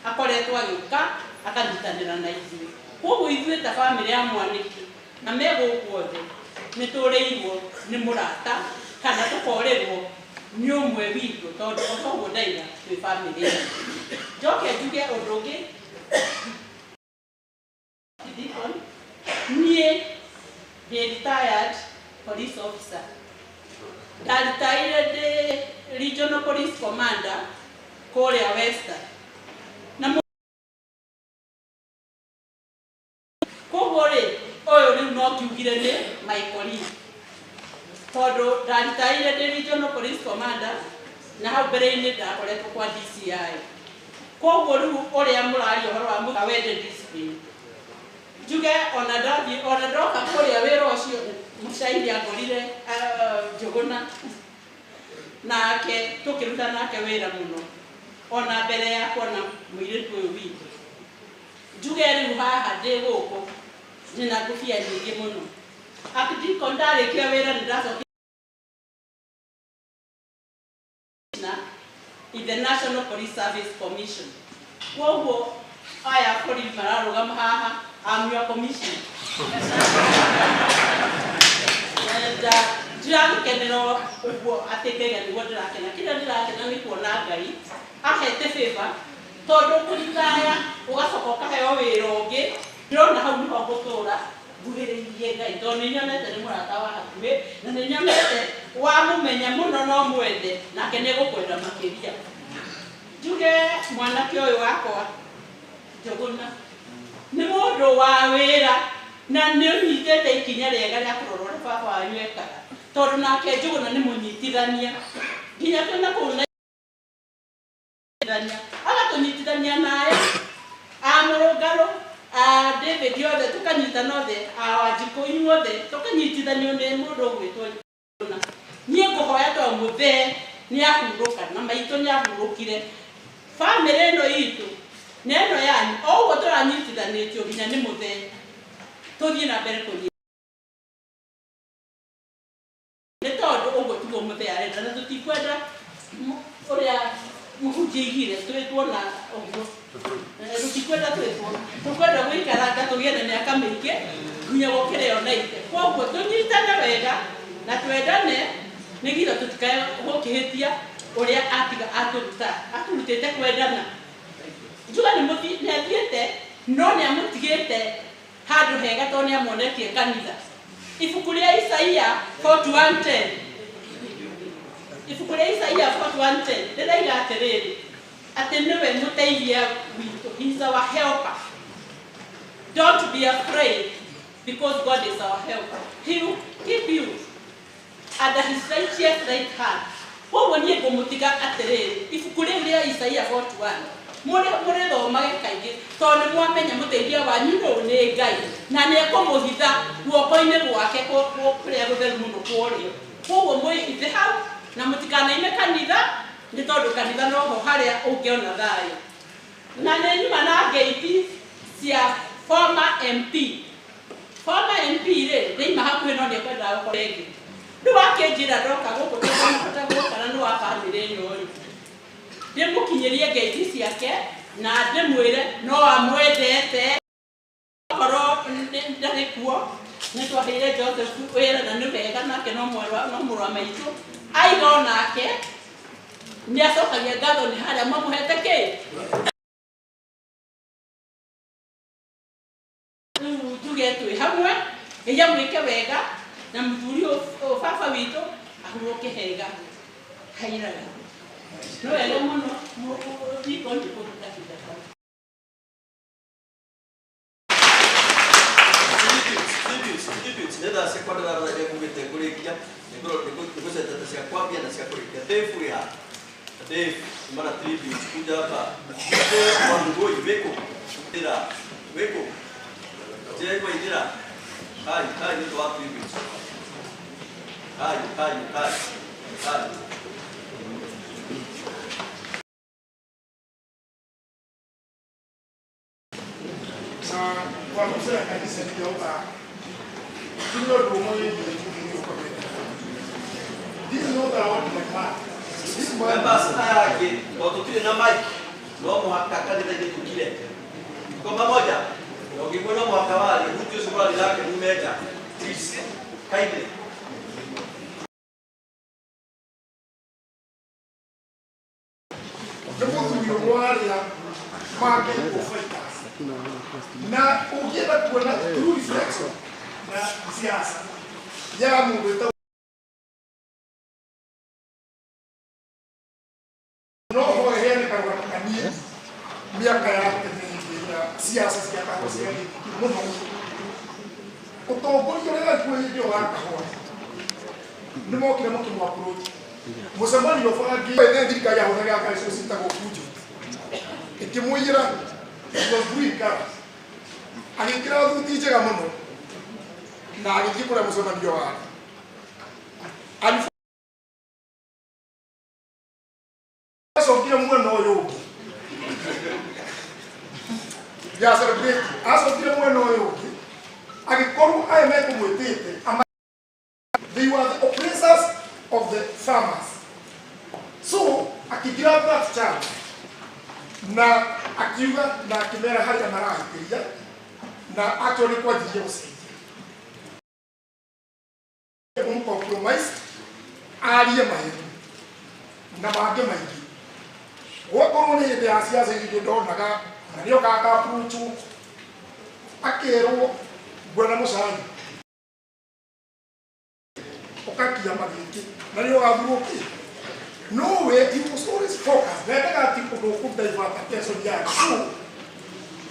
akoretwo agĩũka akanyitanĩra na ithuĩ. Koguo ithuĩ ta bamĩrĩ ya Mwanĩki na me gũkũ othe nĩ tũrĩirwo nĩ mũrata kana tũkorĩrwo nĩ ũmwe witũ, tondũ o toguo ndaiga twĩ bamĩrĩ ĩmwe. Njoke njuge ũndũ ũngĩ, Deacon, niĩ ndĩ retired police officer. Ndaritaire ndĩ regional police commander kũrĩa Western. Na koguo rĩ, ũyũ rĩu no ngiugire nĩ my colleague, tondũ ndaritaire ndĩ regional police commander na hau mbere-inĩ ndakoretwo kwa DCI. Koguo rĩu ũrĩa mũraria ũhoro wa mũka wende discipline, njuge ona ndathiĩ ona ndoka kũrĩa wĩra ũcio mũcairi angorire Njũgũna, nake tũkĩruta nake wĩra mũno ona mbere ya kuona mũirĩtu ũyũ witũ. Njuge rĩu haha ndĩ gũkũ ndĩna ngũbia nyingĩ mũno. Archdeacon ndarĩkia wĩra nĩ ndacokire the National Police Service Commission. Kwoguo aya borithi mararũgama haha, I'm your commissioner. And ndirakenera ũguo atĩ ngaiga nĩguo ndĩrakena. Kĩrĩa ndĩrakena nĩ kuona Ngai ahete favor, tondũ kũritaya ũgacoka ũkaheo wĩra ũngĩ. Ndĩrona hau nĩho ngũtũra nguhĩrĩirie Ngai, tondũ nĩ nyonete nĩ mũrata wa hakuhĩ, na nĩ nyonete wamũmenya mũno no mwende, nake nĩ egũkwenda makĩria. Njuge mwanake ũyũ wakwa Njũgũna nĩ mũndũ wa wĩra, na nĩ ũnyitĩte ikinya rĩega rĩa kũrora ũrĩa baba wanyu ekaga, tondũ nake Njũgũna nĩ mũnyitithania nginya twĩna kũu na agatũnyitithania naye a Mũrũngarũ, a David othe tũkanyitana othe, a Wanjikũ inyuothe tũkanyitithanio nĩ mũndũ ũgwĩtwo Njũgũna. Niĩ ngũhoya tondũ mũthee nĩ ahurũka na maitũ nĩ ahurũkire, bamĩrĩ ĩno itũ na ĩno yanyu o ũguo tũranyitithanĩtio nginya nĩ mũthee, tũthiĩ na mbere kũnyita nĩ tondũ ũguo tiguo mũthee arenda, na tũtikwenda ũrĩa mũhunjia aigire twĩtwo na ũguo. Tũtikwenda twĩtwo, tũkwenda gũikaranga tũgĩe na mĩaka mĩingĩ nginya gũkĩra ĩyo na ithe. Kwoguo tũnyitane wega na twendane nĩgetha tũtikae gũkĩhĩtia ũrĩa atiga atũruta, atũrutĩte kwendana. Njuga nĩ athiĩte no nĩ amũtigĩte handũ hega tondũ nĩ amuonetie kanitha. Ibuku rĩa Isaia 41:10, ibuku rĩa Isaia 41:10 rĩraiga atĩrĩrĩ, atĩ nĩwe mũteithia witũ, he is our helper. Don't be afraid because God is our helper. He will keep you under his righteous right hand. Koguo niĩ ngũmũtiga atĩrĩrĩ, ibuku rĩu rĩa Isaia 41 mũrĩthomage kaingĩ, tondũ nĩ mwamenya mũteithia wanyu nũ nĩ Ngai, na nĩ ekũmũhitha guoko-inĩ gwake kũrĩa gũtheru mũno kwa ũrĩo. Koguo mwĩhithe hau na mũtikanaime kanitha, nĩ tondũ kanitha noho harĩa ũngĩona thayũ. Na nĩ nyuma na ngeithi cia former MP. Former MP rĩ, ndĩima hakuhĩ no nĩ ekwendaga gũkorwo rĩngĩ. Rĩu akĩnjĩra ndoka gũkũ tondũ gũka na nĩ wa bamĩrĩ ĩno rĩ, ndĩmũkinyĩrie ngeithi ciake na ndĩmwĩre no amwendete. Okorwo ndarĩ kuo, nĩ twaheire Joseph wĩra na nĩ wega, nake no mũrũ wa maitũ. Aiga onake nĩ acokagia ngatho nĩ harĩa mamũhete kĩ. Rĩu njuge twĩ hamwe, Ngai amwĩke wega na mũthuri ũyũ baba witũ ahurũke hega hairaga. Nĩ wega mũno ndikoni kũruta kahinda kau.
Nĩ thaa ciakwa ndĩrarora iria ngugĩte ngũrĩkia, nĩngũcetete cia kwambia na cia kũrĩkia. Dave wĩ haha? Dave, mara tributes kuja hapa. Dave Wangui wĩkũ? Ithira wĩkũ? Jegwa ithira. Kai, kai nĩ ũndũ wa tributes. Kai, kai, kai, kai.
Na kwa kusema kanisa niliomba tunyo rumo yetu. This is not our man. This man
Members aya angĩ tondũ tũtirĩ na mic no mũhaka kanitha-inĩ tũkire. Tuko pamoja? Na ũngĩigua no mũhaka warie, huti ũcio ũraria nake mume nja. Please, kindly.
Nĩ mũthuri ũmwe wa arĩa mangĩrwo fighters. Na ũngĩenda kuona true reflection na siasa ya mũndũ wĩtagwo no hoe heane karũgano kanini mĩaka ya tene hĩndĩ ĩrĩa siasa cia kahũa ciagĩthiĩ mũno. Ũtongoria ũrĩa warĩ kuo hĩndĩ ĩyo wa kahũa nĩ mokire makĩmũ approach mũcemanio ũbangĩte nĩ thirikari yahũthagĩra ngari icio ciĩtagwo Peugeot, ĩkĩmũiyĩra. It was blue in color. Agĩkĩra thuti njega mũno na agĩthiĩ kũrĩa mũcemanio warĩ. Acokire mwena ũyũ ũngĩ ya celebrate, acokire mwena ũyũ ũngĩ agĩkorwo aya mekũmwĩtĩte they were the oppressors of the farmers, so akĩgrab that chance. Na akiuga na akĩmera harĩa marahĩtĩria na actually kwanjirie gũcenjia. Compromise arie maheni na mangĩ maingĩ. Gwakorwo nĩ hĩndĩ ya ciaca iria ndonaga na nĩokaga aka-approach akerwo ngwenda mũcai ũka kĩama gĩkĩ na nĩ ũgathurwo kĩ no we he was always focused na endaga atĩ ũndũ ũkũ-divert attention yake so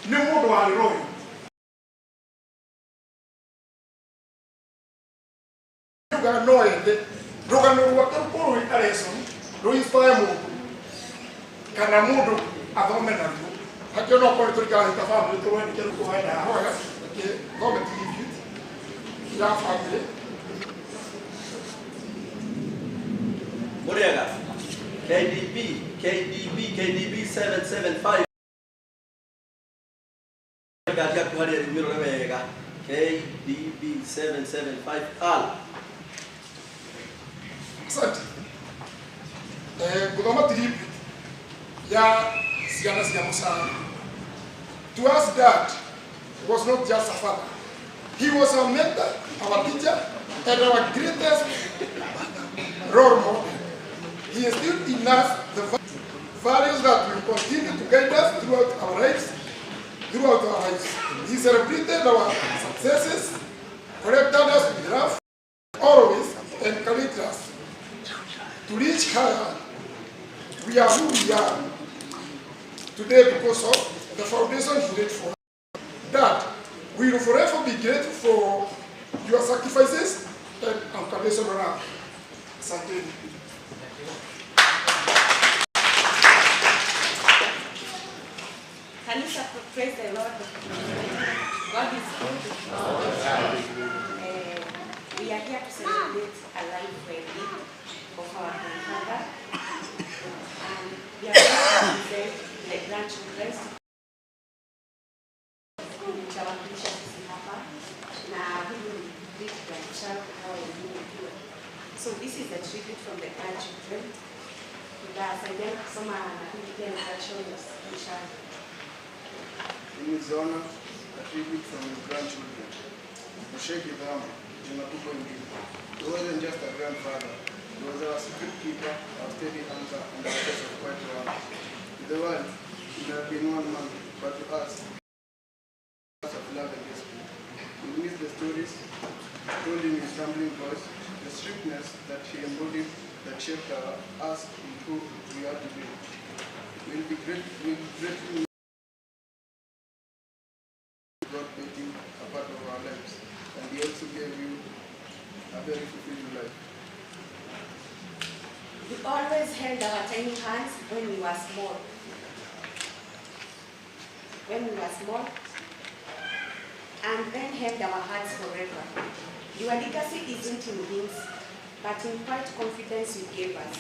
nĩ mũndũ warĩ loyal. Ugaga no ende rũgano rwake rũkorwo rwĩ ta lesson rũ inspire mũndũ kana mũndũ athome naruo hakĩo no korwo tũrikara ta family tũrwandĩke rĩu kũhanda hoya reke thome tribute ya family.
Muriaga KDB KDB KDB 775 ngari yaku harĩa ĩrĩ mĩrore wega KDB 775 R.
Asante. Ngũthoma tribute ya ciana cia Mũcai. To us, Dad was not just a father. He was our mentor, our teacher, and our greatest role model. He instilled in us the values that will continue to guide us throughout our lives. Throughout our lives. He celebrated our successes, corrected us with love, always encouraged us to reach higher. We are who we are today because of the foundation he laid for us. Dad, we will forever be grateful for your sacrifices and unconditional love. Asante.
Kanisa, praise the Lord. God is good. We are here to celebrate a life well lived of our grandfather. And we are going to present the grandchildren. Nitawakilisha sisi hapa na huyu ni great grandchild hawa wengine pia. So this is a tribute from the grandchildren. Tutasaidiana kusoma na hii pia ni version ya child.
In his honor, a tribute from his grandchildren. Moshe Githama, jina kubwa ingine. He wasn't just a grandfather. He was our secret keeper, our steady anchor, and our source of quiet warmth. To the world, he may have been one man, but to us, of love and discipline. We miss the stories told in his humbling voice, the strictness that he embodied that shaped us into who we are today. We'll be greatly God made you a part of our lives, and He also gave you a very fulfilling life.
We always held our tiny hands when we were small. When we were small, and then held our hearts forever. Your legacy isn't in things, but in quiet confidence you gave us.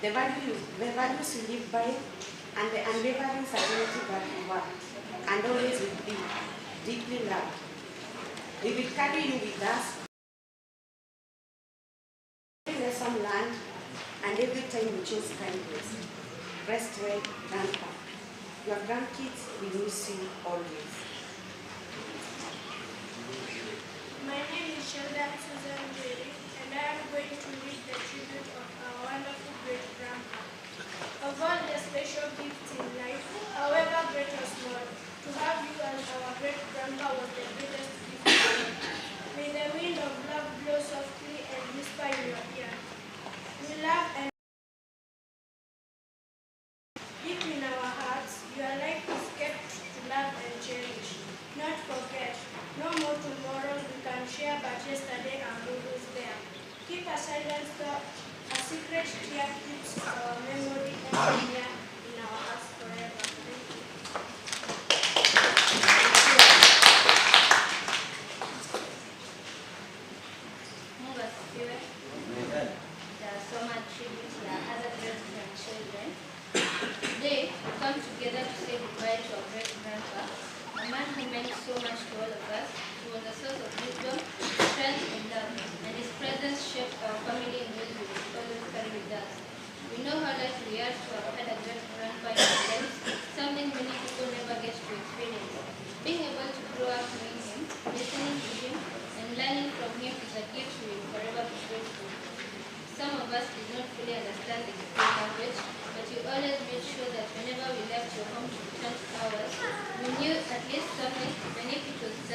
The values you live by, and the unwavering certainty that you were, and always will be, deeply loved. We will carry you with us. Every lesson learned, and every time we choose kindness. Rest well, Grandpa. Your grandkids will miss you always.
My name is Sheldon Susan Jerry, and I am going to read the tribute of our wonderful great-grandpa. Of all the special gifts in life, however great or small, to have you as our great-grandpa was the greatest gift ever. May the wind of love blow softly and whisper in your ear. We love and deep in our hearts, your life is kept to love and cherish, not forget. No more tomorrows we can share, but yesterday and always there. Keep a silent thought, a secret tear keeps our memory ever near in our hearts forever. Thank you.
Mungu asifiwe. Nitasoma tribute ya other great grandchildren. Today, we come together to say goodbye to our great grandpa, a man who meant so much to all of us. He was a source of wisdom, strength, and love, and his presence shaped our family in ways we will always carry with us. We know how lucky we are to have had a great grandpa in our lives, someone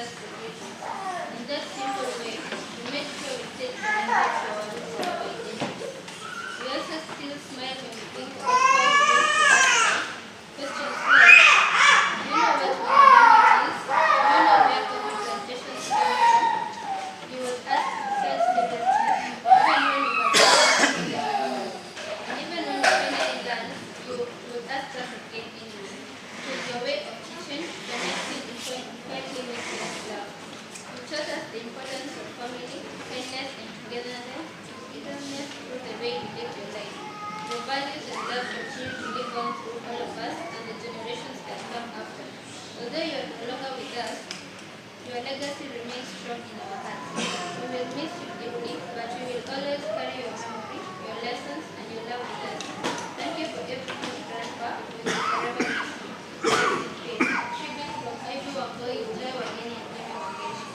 us for greatness. In that simple way, you made sure we stayed connected to our roots and our identity. We also still smile when we think about how you used to ask us questions like, do you know what monogamy is? Do you know where coffee plantations came from? You would ask without seriousness, even when we were still in the moment. And even when we finally learned, you would ask us again anyway. It was your way of teaching, connecting, and quietly making us laugh. You taught us the importance of family, kindness, and togetherness through the way you lived your life. Your values and love continue to live on through all of us and the generations that come after. Although you are no longer with us, your legacy remains strong in our hearts. We will miss you deeply, but we will always carry your memory, your lessons, and your love with us. Thank you for everything, Grandpa. We will forever miss you. Rest in peace. Tribute from Ivy Wangoi, Joy Wageni, and Amy Wangechi.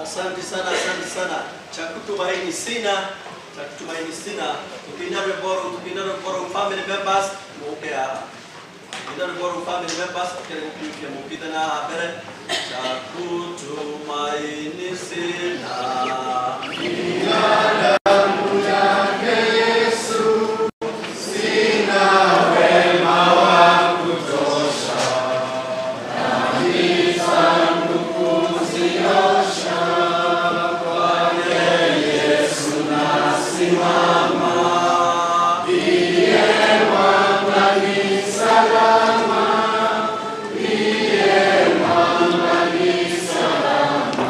Asante sana, asante sana. Cha kutumaini sina, cha kutumaini sina. Tukiina rwĩmbo family members mũke haha. Tukiina rwĩmbo family members kĩrĩ gũkinyũkia mũkĩte na haha mbere. Cha kutumaini sina.
Damu yake Yesu, sina wema wa kutosha. Dhambi zangu kuziosha, kwake Yesu nasimama. Ndiye mwamba ni salama, ndiye mwamba ni salama,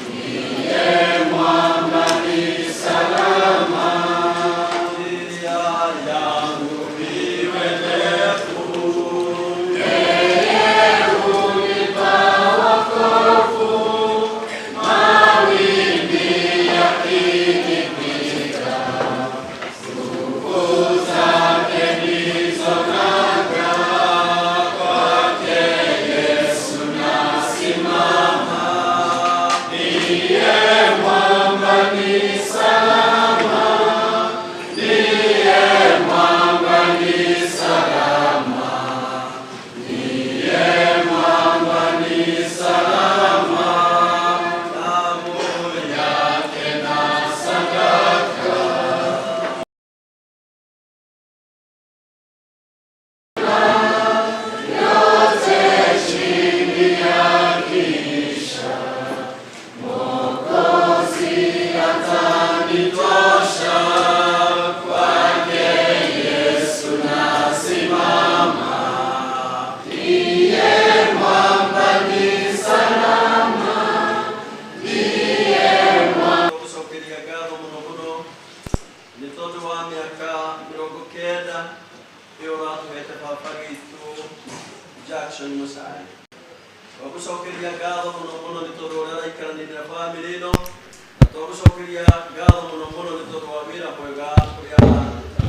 ndiye mwamba ni salama.
Njia yangu iwe ndefu,
Yeye hunipa wokovu, mawimbi yakinipiga, nguvu zake ndizo nanga, kwake Yesu nasimama. Ndiye mwamba ni salama, ndiye mwamba ni salama, ndiye mwamba ni salama,
damu
yake na sadaka. Yote chini yakiisha, Mwokozi atanitosha, kwake Yesu nasimama. Ndiye mwamba ni salama, ndiye mwamba.
Gũcokeria ngatho mũno mũno nĩ tondũ wa mĩaka 90 ĩyo ũratũhete baba witũ Jackson Muchai. Twagũcokeria ngatho mũno mũno nĩ tondũ ũrĩa ũraikarania na bamĩrĩ ĩno, na twagũcokeria ngatho mũno mũno nĩ tondũ wa wĩra mwega ũrĩa ũraruta.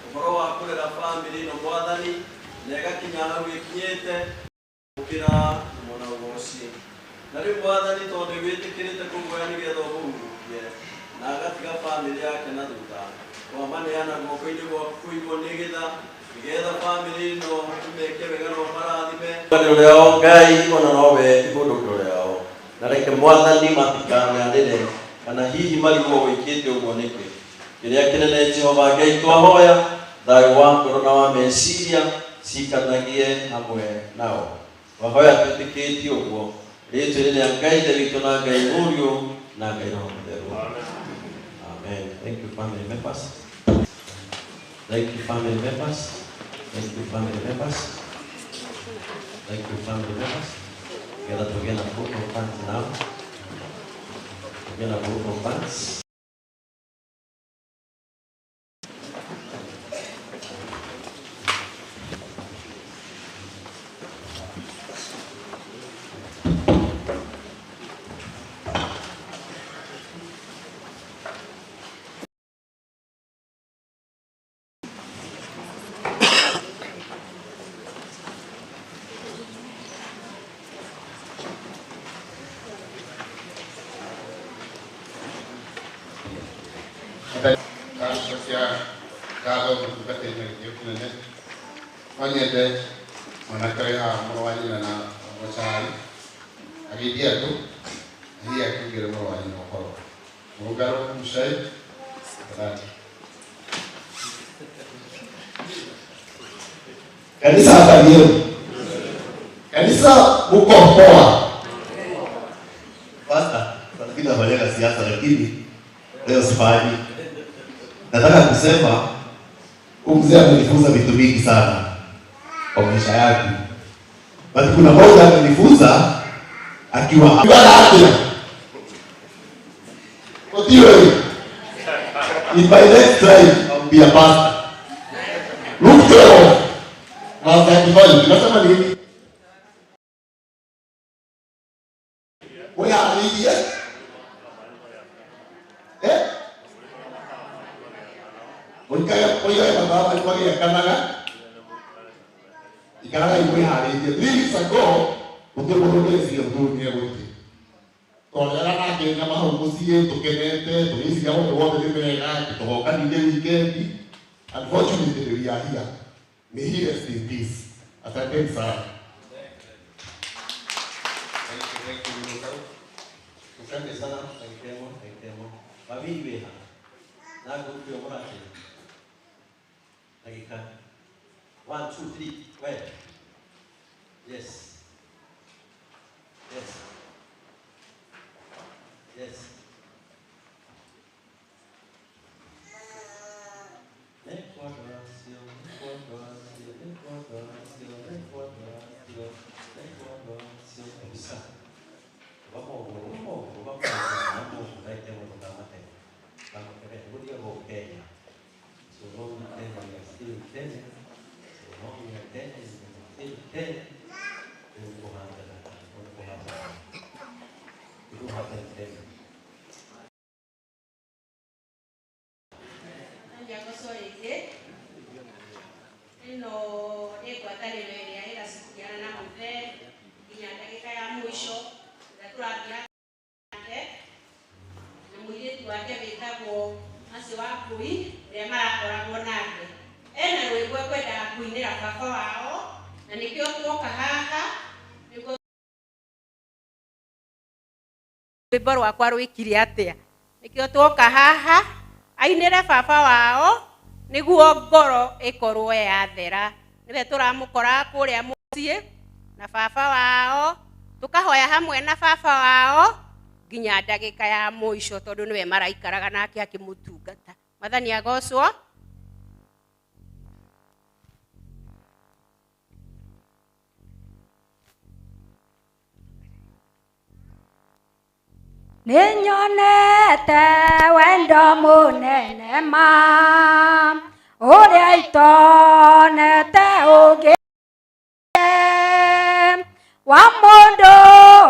Ũhoro wa kũrera bamĩrĩ ĩno Mwathani na ĩgakinya hau ĩkinyĩte gũkĩra mũno ũgoci. Na rĩu Mwathani tondũ wĩtĩkĩrĩte kũmuoya nĩgetha ũmũhurukie na agatiga bamĩrĩ yake na thutha, twamaneana guoko-inĩ gwaku kũigwo nĩgetha bamĩrĩ ĩno ĩmeke wega na ũmarathime. Igũrũ rĩao Ngai ona nowe igũrũ rĩao, na reke Mwathani matikanarĩre kana hihi marigwo wĩkĩte ũguo nĩkĩ. Kĩrĩa kĩnene Jehova Ngai twahoya thayũ wa ngoro na wa meciria cikanagie hamwe nao. Twahoya twĩtĩkĩtie ũguo rĩtwa-inĩ rĩa Ngai Ithe witũ na Ngai Mũriũ na Ngai Roho Mũtheru. Amen. Thank you family members. Thank you family members. Thank you family members. Thank you family members. Together together group of fans now. Together group of fans.
Cia
Ngatho mũtungatĩri na gĩtĩo kĩnene. No nyende mwanake ũrĩ haha mũrũ wa nyina na Mũcai agĩthiĩ andũ hihi akiugĩre mũrũ wa nyina ũhoro. Mũrũngarũ Muchai, tafadhali.
Kanisa habari yenu? Kanisa mko poa? Pastor, lakini nafanyaga siasa lakini leo sifanyi. Nataka kusema huyu mzee amenifunza vitu vingi sana kwa maisha yangu. But kuna moja amenifunza akiwa hapa. Otiwe. In my next life I'll be a pastor. Luke 12 verse 35. Nasema nini? Wĩharĩirie eh? Mũikage mũigage mathaa manyu magĩakanaga, ikaragai mwĩharĩirie. 3 weeks ago gũtirĩ mũndũ ũngĩreciria mũthuri nĩ egũthiĩ. Twarĩaga nake nyama hau mũciĩ tũkenete, tũgĩciria maũndũ mothe nĩ mega, tũgoka ningĩ weekend. Unfortunately we are here. May he rest in peace. Asanteni sana.
Thank you, thank you, Mũrũngarũ. Asante sana, ndagĩka ĩmwe, ndagĩka ĩmwe. Mami wĩha? Na ngũkũ ĩyo mũrate. Ndagĩka. 1, 2, 3, we. Yes. Yes. Yes.
Njagoco rĩngĩ ĩno nĩ ngwatanĩro ĩrĩa ĩracikiana na mũthee nginya ndagĩka ya mũico ĩrĩa tũrathiĩ nake na mũirĩtu wake wĩtagwo Mercy Wangui ũrĩa marakoragwo nake. Ena rwĩmbo ekwendaga kũinĩra baba wao na nĩkĩo tuoka haha nĩguo rwĩmbo rwakwa rwĩkire atĩa, nĩkĩo tuoka haha ainĩre baba wao nĩguo ngoro ĩkorwo yathera. Nĩwe tũramũkora kũrĩa mũciĩ na baba wao, tũkahoya hamwe na baba wao nginya ndagĩka ya mũico tondũ nĩwe maraikaraga nake akĩmũtungata. Mwathani agocwo.
Nĩnyonete wendo mũnene ma ũrĩa itonete ũngĩ wa mũndũ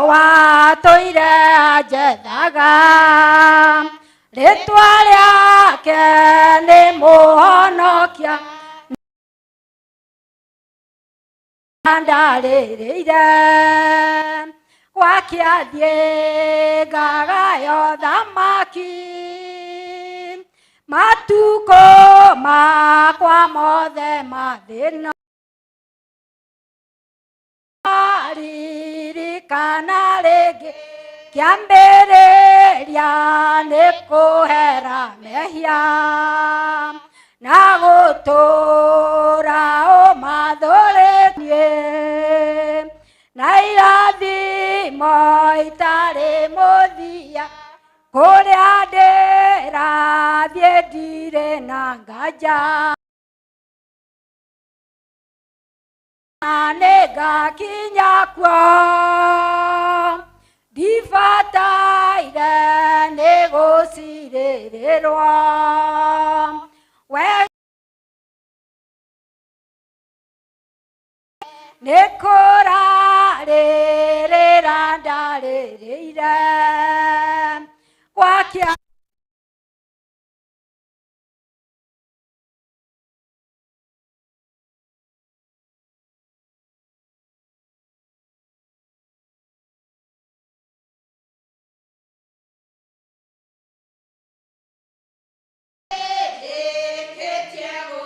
watũire anjethaga, rĩtwa rĩake nĩ Mũhonokia ndarĩrĩire gwake athiĩ ngagayo thamaki matukũ makwa mothe mathĩna ririkana rĩngĩ kĩambĩrĩria nĩ kũhera mehia na gũtũũra ũmathũrĩtie na irathimo itarĩ mũthia kũrĩa ndĩrathiĩ ndirĩ na nganja na nĩngakinya kuo ndibataire nĩ gũcirĩrĩrwo we nĩ kũrarĩrĩra ndarĩrĩire gwake
Ndĩkĩtie.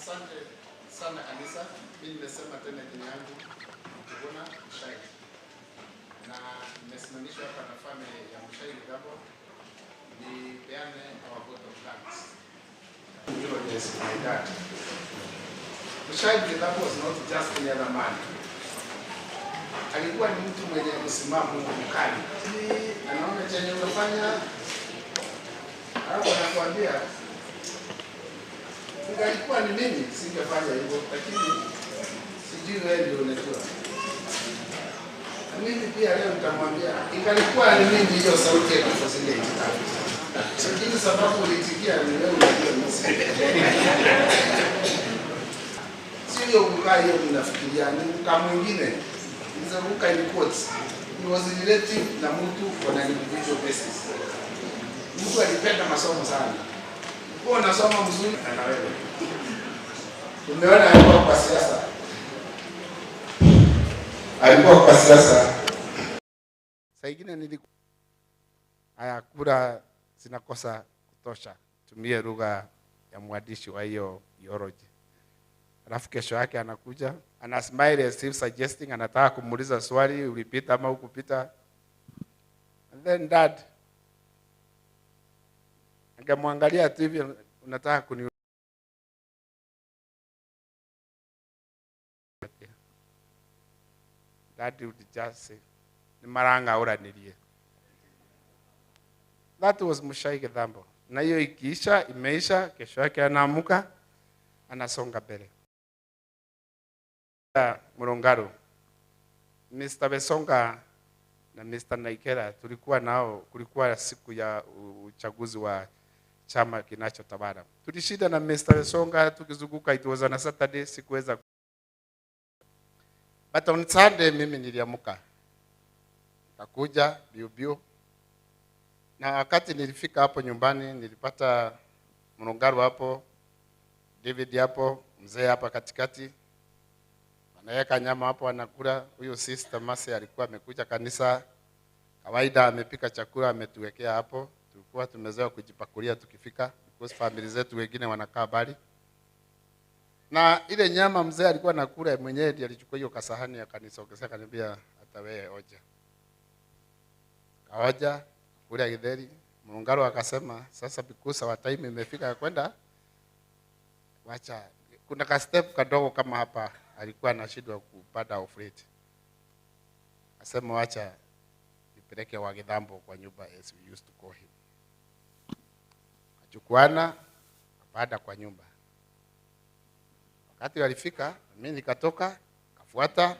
Asante sana kanisa. Mimi nimesema tena jina yangu Njuguna Muchai, na nimesimamishwa hapa na family ya Muchai Githambo nipeane our vote of thanks. Yes, my dad. Muchai Githambo was not just any other man. Alikuwa ni mtu mwenye msimamo mkali. Anaona chenye unafanya, alafu anakuambia ingalikuwa ni mimi singefanya hivyo, lakini sijui wewe ndio unajua. Na mimi pia leo nitamwambia ingalikuwa ni mimi hiyo sauti ya kusingeitika. Lakini sababu uliitikia ni wewe unajua mimi. Sio kukaa hiyo mnafikiria ni mka mwingine. Nzaruka in quotes. He was relative na mtu on an individual basis. Mtu alipenda masomo sana. Kwa unasoma mzuri na wewe. Umeona alikuwa kwa siasa. Alikuwa kwa siasa. Saa ingine nilikuwa haya kura zinakosa kutosha. Tumie lugha ya mwandishi wa hiyo eulogy. Alafu kesho yake anakuja, ana smile as if suggesting, anataka kumuuliza swali, ulipita ama hukupita. And then dad angemwangalia tu hivi, unataka kuni. Dad would just say, ni maranga uranirie. That was Muchai Githambo. Na hiyo ikiisha, imeisha, kesho yake anaamuka, anasonga mbele. Murungaru, Mr. Besonga na Mr. Naikera tulikuwa nao, kulikuwa siku ya uchaguzi wa chama kinachotawala. Tulishinda na Mr. Besonga tukizunguka, it was on a Saturday, sikuweza. But on Sunday mimi niliamuka. Nikakuja biu biu. Na wakati nilifika hapo nyumbani nilipata Murungaru hapo, David hapo, mzee hapa katikati. Anaweka nyama hapo anakula. Huyo sister Mercy alikuwa amekuja kanisa. Kawaida amepika chakula ametuwekea hapo. Tulikuwa tumezoea kujipakulia tukifika because family zetu wengine wanakaa mbali. Na ile nyama mzee alikuwa anakula mwenyewe ndiye alichukua hiyo kasahani akanisogezea akaniambia hata wewe oja. Kaoja kula githeri. Murungaru akasema sasa because our time imefika ya kwenda, wacha kuna ka step kadogo kama hapa alikuwa anashindwa kupanda off rate. Akasema wacha nipeleke wa Githambo kwa nyumba as we used to call him. Akachukuana akapanda kwa nyumba. Wakati walifika mimi nikatoka kafuata.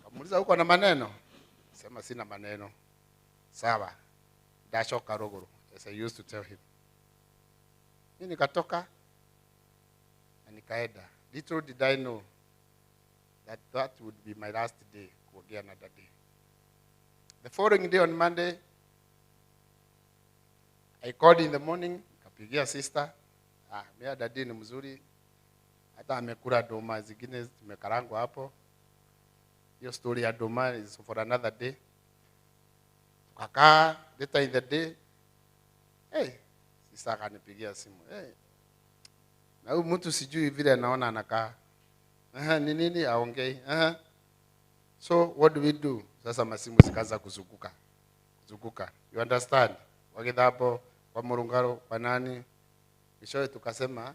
Kamuuliza uko na maneno? Sema sina maneno. Sawa. Dashoka rogoro as I used to tell him. Mimi nikatoka na nikaenda. Little did I know that that would be my last day kuongea na daddy. The following day on Monday, I called in the morning, nikapigia sister. Mimi daddy ni mzuri. Hata amekula doma zingine zimekarangwa hapo. Hiyo story ya doma is for another day. Tukakaa later in the day. Hey, sister akanipigia simu. Hey, na huyu mtu sijui vile naona anakaa. Ni nini aongei? So what do we do? Sasa masimu zikaanza kuzunguka. Kuzunguka. You understand? Wa Githambo, kwa Murungaru, kwa nani? Mwishowe tukasema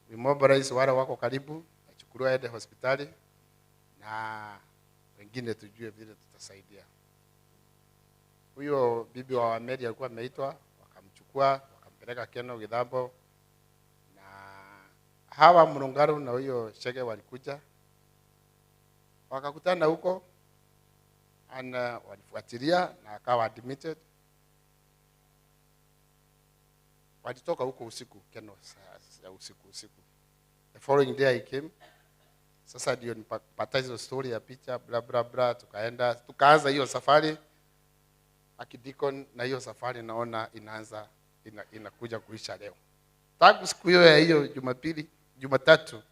we mobilize wale wako karibu, achukuliwe aende hospitali na wengine tujue vile tutasaidia. Huyo bibi wa Wameri alikuwa ameitwa, wakamchukua, wakampeleka Keno Githambo. Na hawa Murungaru na huyo Shege walikuja. Wakakutana huko and walifuatilia na akawa admitted. Walitoka huko usiku, Keno ya usiku. The following day I came. Sasa ndio nipata hizo story ya picha bla bla bla, tukaenda tukaanza hiyo safari akidikon, na hiyo safari naona inaanza inakuja kuisha leo. Tangu siku hiyo ya hiyo Jumapili, Jumatatu,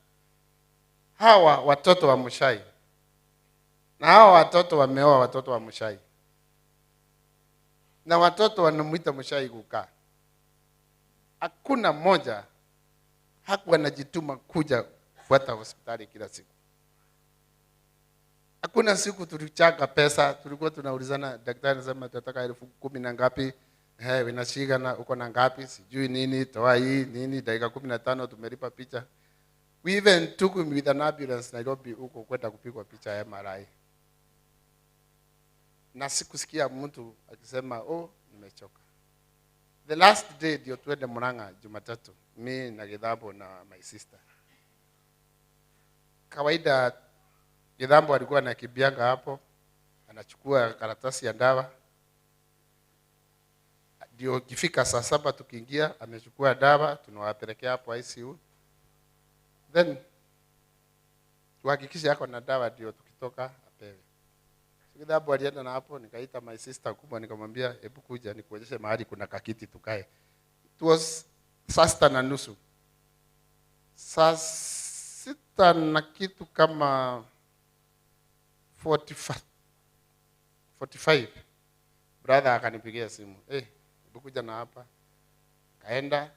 hawa watoto wa Muchai na hawa watoto wameoa watoto wa Muchai, na watoto wanamuita Muchai kukaa. Hakuna mmoja Hakuwa anajituma kuja kufuata hospitali kila siku. Hakuna siku tulichanga pesa, tulikuwa tunaulizana, daktari anasema tunataka 10,000 na ngapi, inashika na uko na ngapi, sijui nini, toa hii nini, dakika 15 tumelipa picha. We even took him with an ambulance Nairobi huko kwenda kupigwa picha ya MRI. Na sikusikia mtu akisema oh, nimechoka. The last day ndio tuende Murang'a Jumatatu, mi na Githambo na my sister. Kawaida Githambo alikuwa anakimbianga hapo, anachukua karatasi ya dawa. Ndio ikifika saa 7 tukiingia, amechukua dawa, tunawapelekea hapo ICU. Then tuhakikishe yako na dawa ndio tukitoka apewe. So Githambo alienda na hapo, nikaita my sister kubwa nikamwambia hebu kuja nikuonyeshe mahali kuna kakiti tukae. It was saa 6:30. Saa 6 na kitu kama 45. Brother akanipigia simu. Hebu kuja na hapa. Kaenda.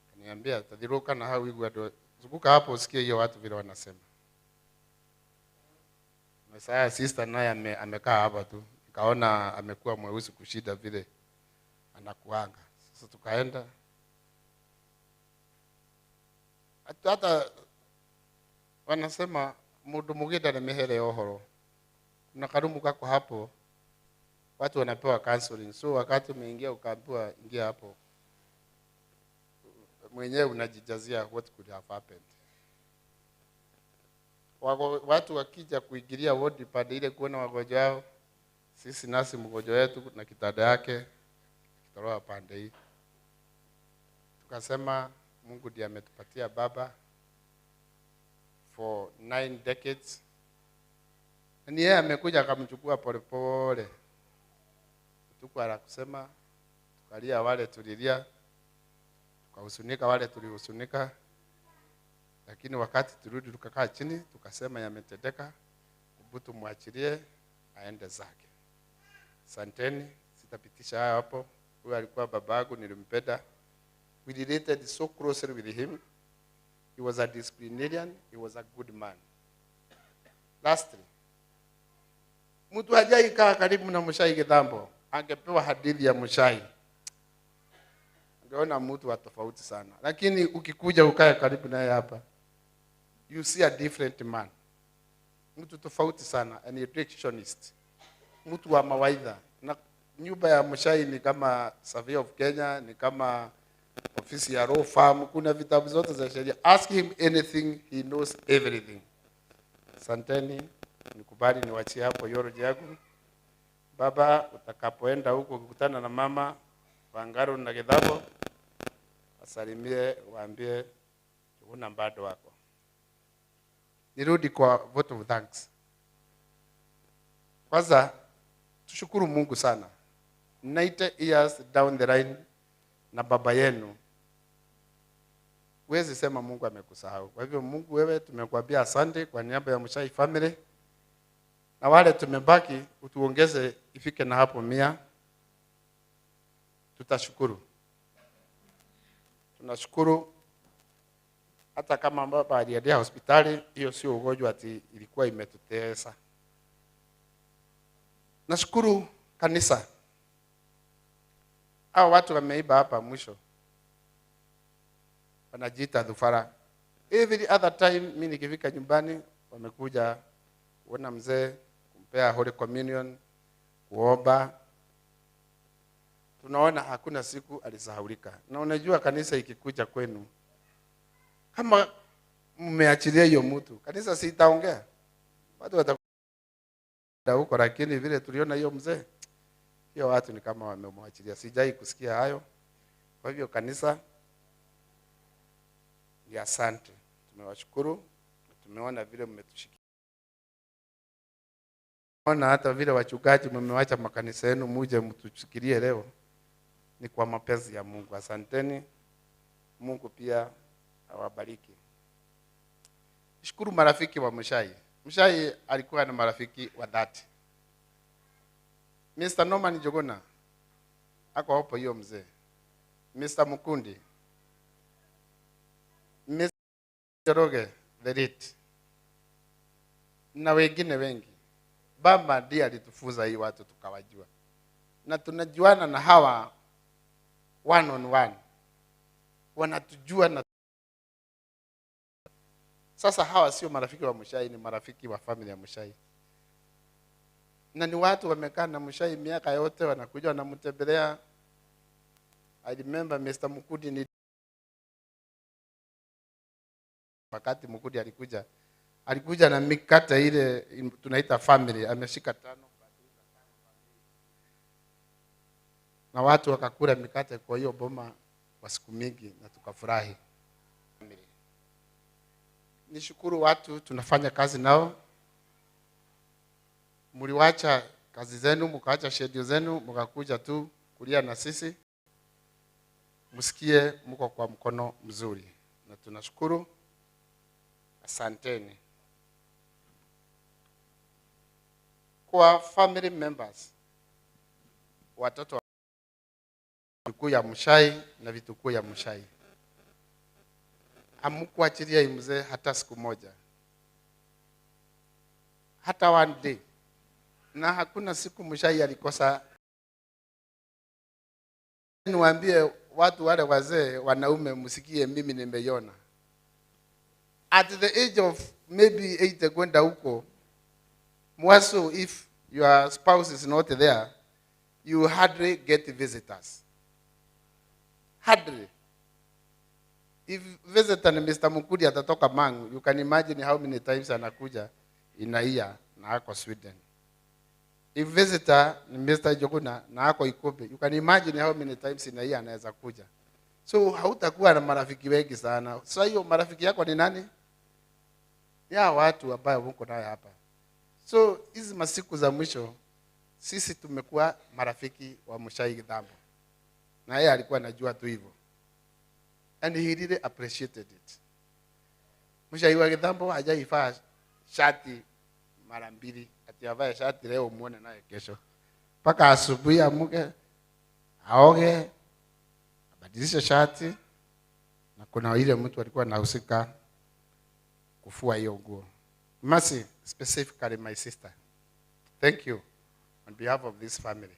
Akaniambia tadhiruka na hao igwa zunguka hapo usikie hiyo watu vile wanasema. Sasa sister naye amekaa hapa tu. Nikaona amekuwa mweusi kushida vile anakuanga. Sasa tukaenda. Hata wanasema mundu mugida na mihere yohoro. Kuna karumu kako hapo. Watu wanapewa counseling. So wakati umeingia ukaambiwa ingia hapo, mwenyewe unajijazia what could have happened. Watu wakija kuingilia ward pande ile kuona wagonjwa wao, sisi nasi mgonjwa wetu na kitanda yake kitoroa pande hii. Tukasema Mungu ndiye ametupatia baba for 9 decades. Ni yeye amekuja akamchukua polepole. Tuko kusema tukalia wale tulilia, tukahusunika wale tulihusunika. Lakini wakati turudi tukakaa chini tukasema yametendeka, hebu muachilie aende zake. Asanteni, sitapitisha haya hapo. Huyu alikuwa babangu, nilimpenda. We related so closely with him. He was a disciplinarian, he was a good man. Lastly, mtu hajai kaa karibu na Muchai Githambo, angepewa hadithi ya Muchai, ungeona mtu wa tofauti sana. Lakini ukikuja ukae karibu naye hapa, you see a different man. Mtu tofauti sana, an educationist. Mtu wa mawaidha. Na nyumba ya Muchai ni kama Survey of Kenya, ni kama ofisi ya law firm, kuna vitabu zote za sheria. Ask him anything, he knows everything. Asanteni, nikubali niwachie hapo yoroji yangu. Baba, utakapoenda huko kukutana na mama Wangaru na Githambo, asalimie, waambie una bado wako. Nirudi kwa vote of thanks. Kwanza tushukuru Mungu sana. 90 years down the line na baba yenu, huwezi sema Mungu amekusahau. Kwa hivyo Mungu wewe, tumekuambia asante kwa niaba ya Muchai family. Na wale tumebaki utuongeze ifike na hapo 100. Tutashukuru. Tunashukuru hata kama baba aliendea hospitali, hiyo sio ugonjwa ati ilikuwa imetutesa. Nashukuru kanisa. Hao watu wameiba hapa mwisho, wanajiita dhufara. Every other time mimi nikifika nyumbani wamekuja kuona mzee, kumpea Holy Communion, kuomba. Tunaona hakuna siku alisahaulika. Na unajua kanisa ikikuja kwenu, kama mmeachilia hiyo mtu, kanisa si itaongea. Watu watakwenda huko, lakini vile tuliona hiyo mzee, hiyo watu ni kama wamemwachilia. Sijai kusikia hayo. Kwa hivyo kanisa ni asante. Tumewashukuru, tumeona vile mmetushikia. Ona hata vile wachungaji mmewacha makanisa yenu muje mtushikilie leo, ni kwa mapenzi ya Mungu. Asanteni. Mungu pia awabariki. Shukuru marafiki wa Muchai. Muchai alikuwa na marafiki wa dhati. Mr. Norman Jogona ako hapo hiyo mzee. Mr. Mukundi, Njoroge the late na wengine wengi. Baba ndiye alitufunza hii watu tukawajua, na tunajuana na hawa one on one, wanatujua. Na sasa hawa sio marafiki wa Muchai, ni marafiki wa familia ya Muchai, na ni watu wamekaa na Muchai miaka yote, wanakuja wanamtembelea. I remember Mr. Mukudi, ni wakati Mukudi alikuja na mikate ile tunaita family, ameshika 5 na watu wakakula mikate kwa hiyo boma kwa siku mingi na tukafurahi. Nishukuru watu tunafanya kazi nao. Mliwacha kazi zenu, mkaacha schedule zenu, mkakuja tu kulia na sisi. Msikie mko kwa mkono mzuri. Na tunashukuru. Asanteni. Kwa family members, watoto wa vitukuu ya Muchai na vitukuu ya Muchai, hamkuachilia mzee hata siku moja, hata one day. Na hakuna siku Muchai alikosa. Niwaambie watu wale wazee wanaume, msikie, mimi nimeiona. At the age of maybe 8 kwenda huko, mwaso, if your spouse is not there, you hardly get visitors. Hardly. If visitor ni Mr. Mukudi atatoka Mangu, you can imagine how many times anakuja in a year na ako Sweden. If visitor ni Mr. Joguna na ako Ikobe, you can imagine how many times in a year anaweza kuja. So hautakuwa na marafiki wengi sana. Sasa hiyo marafiki yako ni nani? Ya watu ambao mko nayo hapa. So hizi masiku za mwisho sisi tumekuwa marafiki wa Muchai Githambo. Na yeye alikuwa anajua tu hivyo. And he really appreciated it. Muchai wa Githambo hajaivaa shati mara mbili, ati avae shati leo muone naye kesho. Paka asubuhi amuke, aoge, abadilishe shati. Na kuna ile mtu alikuwa anahusika kufua hiyo nguo. Mercy, specifically my sister, thank you on behalf of this family.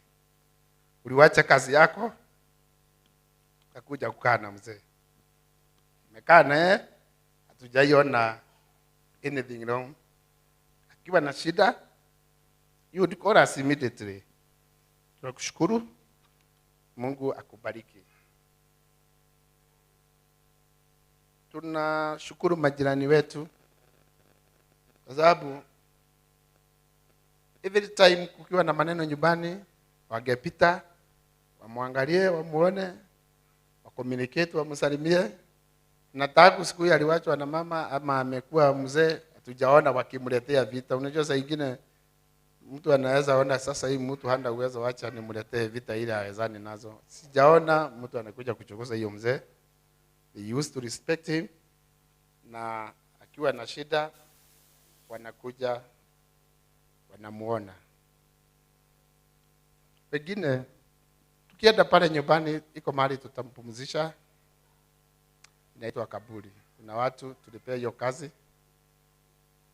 Uliwacha kazi yako ukakuja kukaa na mzee. Umekaa naye, hatujaiona anything wrong. Akiwa na shida, you would call us immediately. Tunakushukuru. Mungu akubariki. Tunashukuru majirani wetu, kwa sababu every time kukiwa na maneno nyumbani, wangepita, wamwangalie, wamuone, wacommunicate, wamsalimie. Na tangu siku hiyo aliwachwa na mama ama amekuwa mzee, hatujaona wakimletea vita. Unajua saa nyingine mtu anaweza ona sasa hii mtu hana uwezo, acha nimletee vita ile awezani nazo. Sijaona mtu anakuja kuchokoza hiyo mzee. They used to respect him, na akiwa na shida wanakuja wanamuona. Pengine tukienda pale nyumbani, iko mahali tutampumzisha, inaitwa kaburi. Kuna watu tulipea hiyo kazi.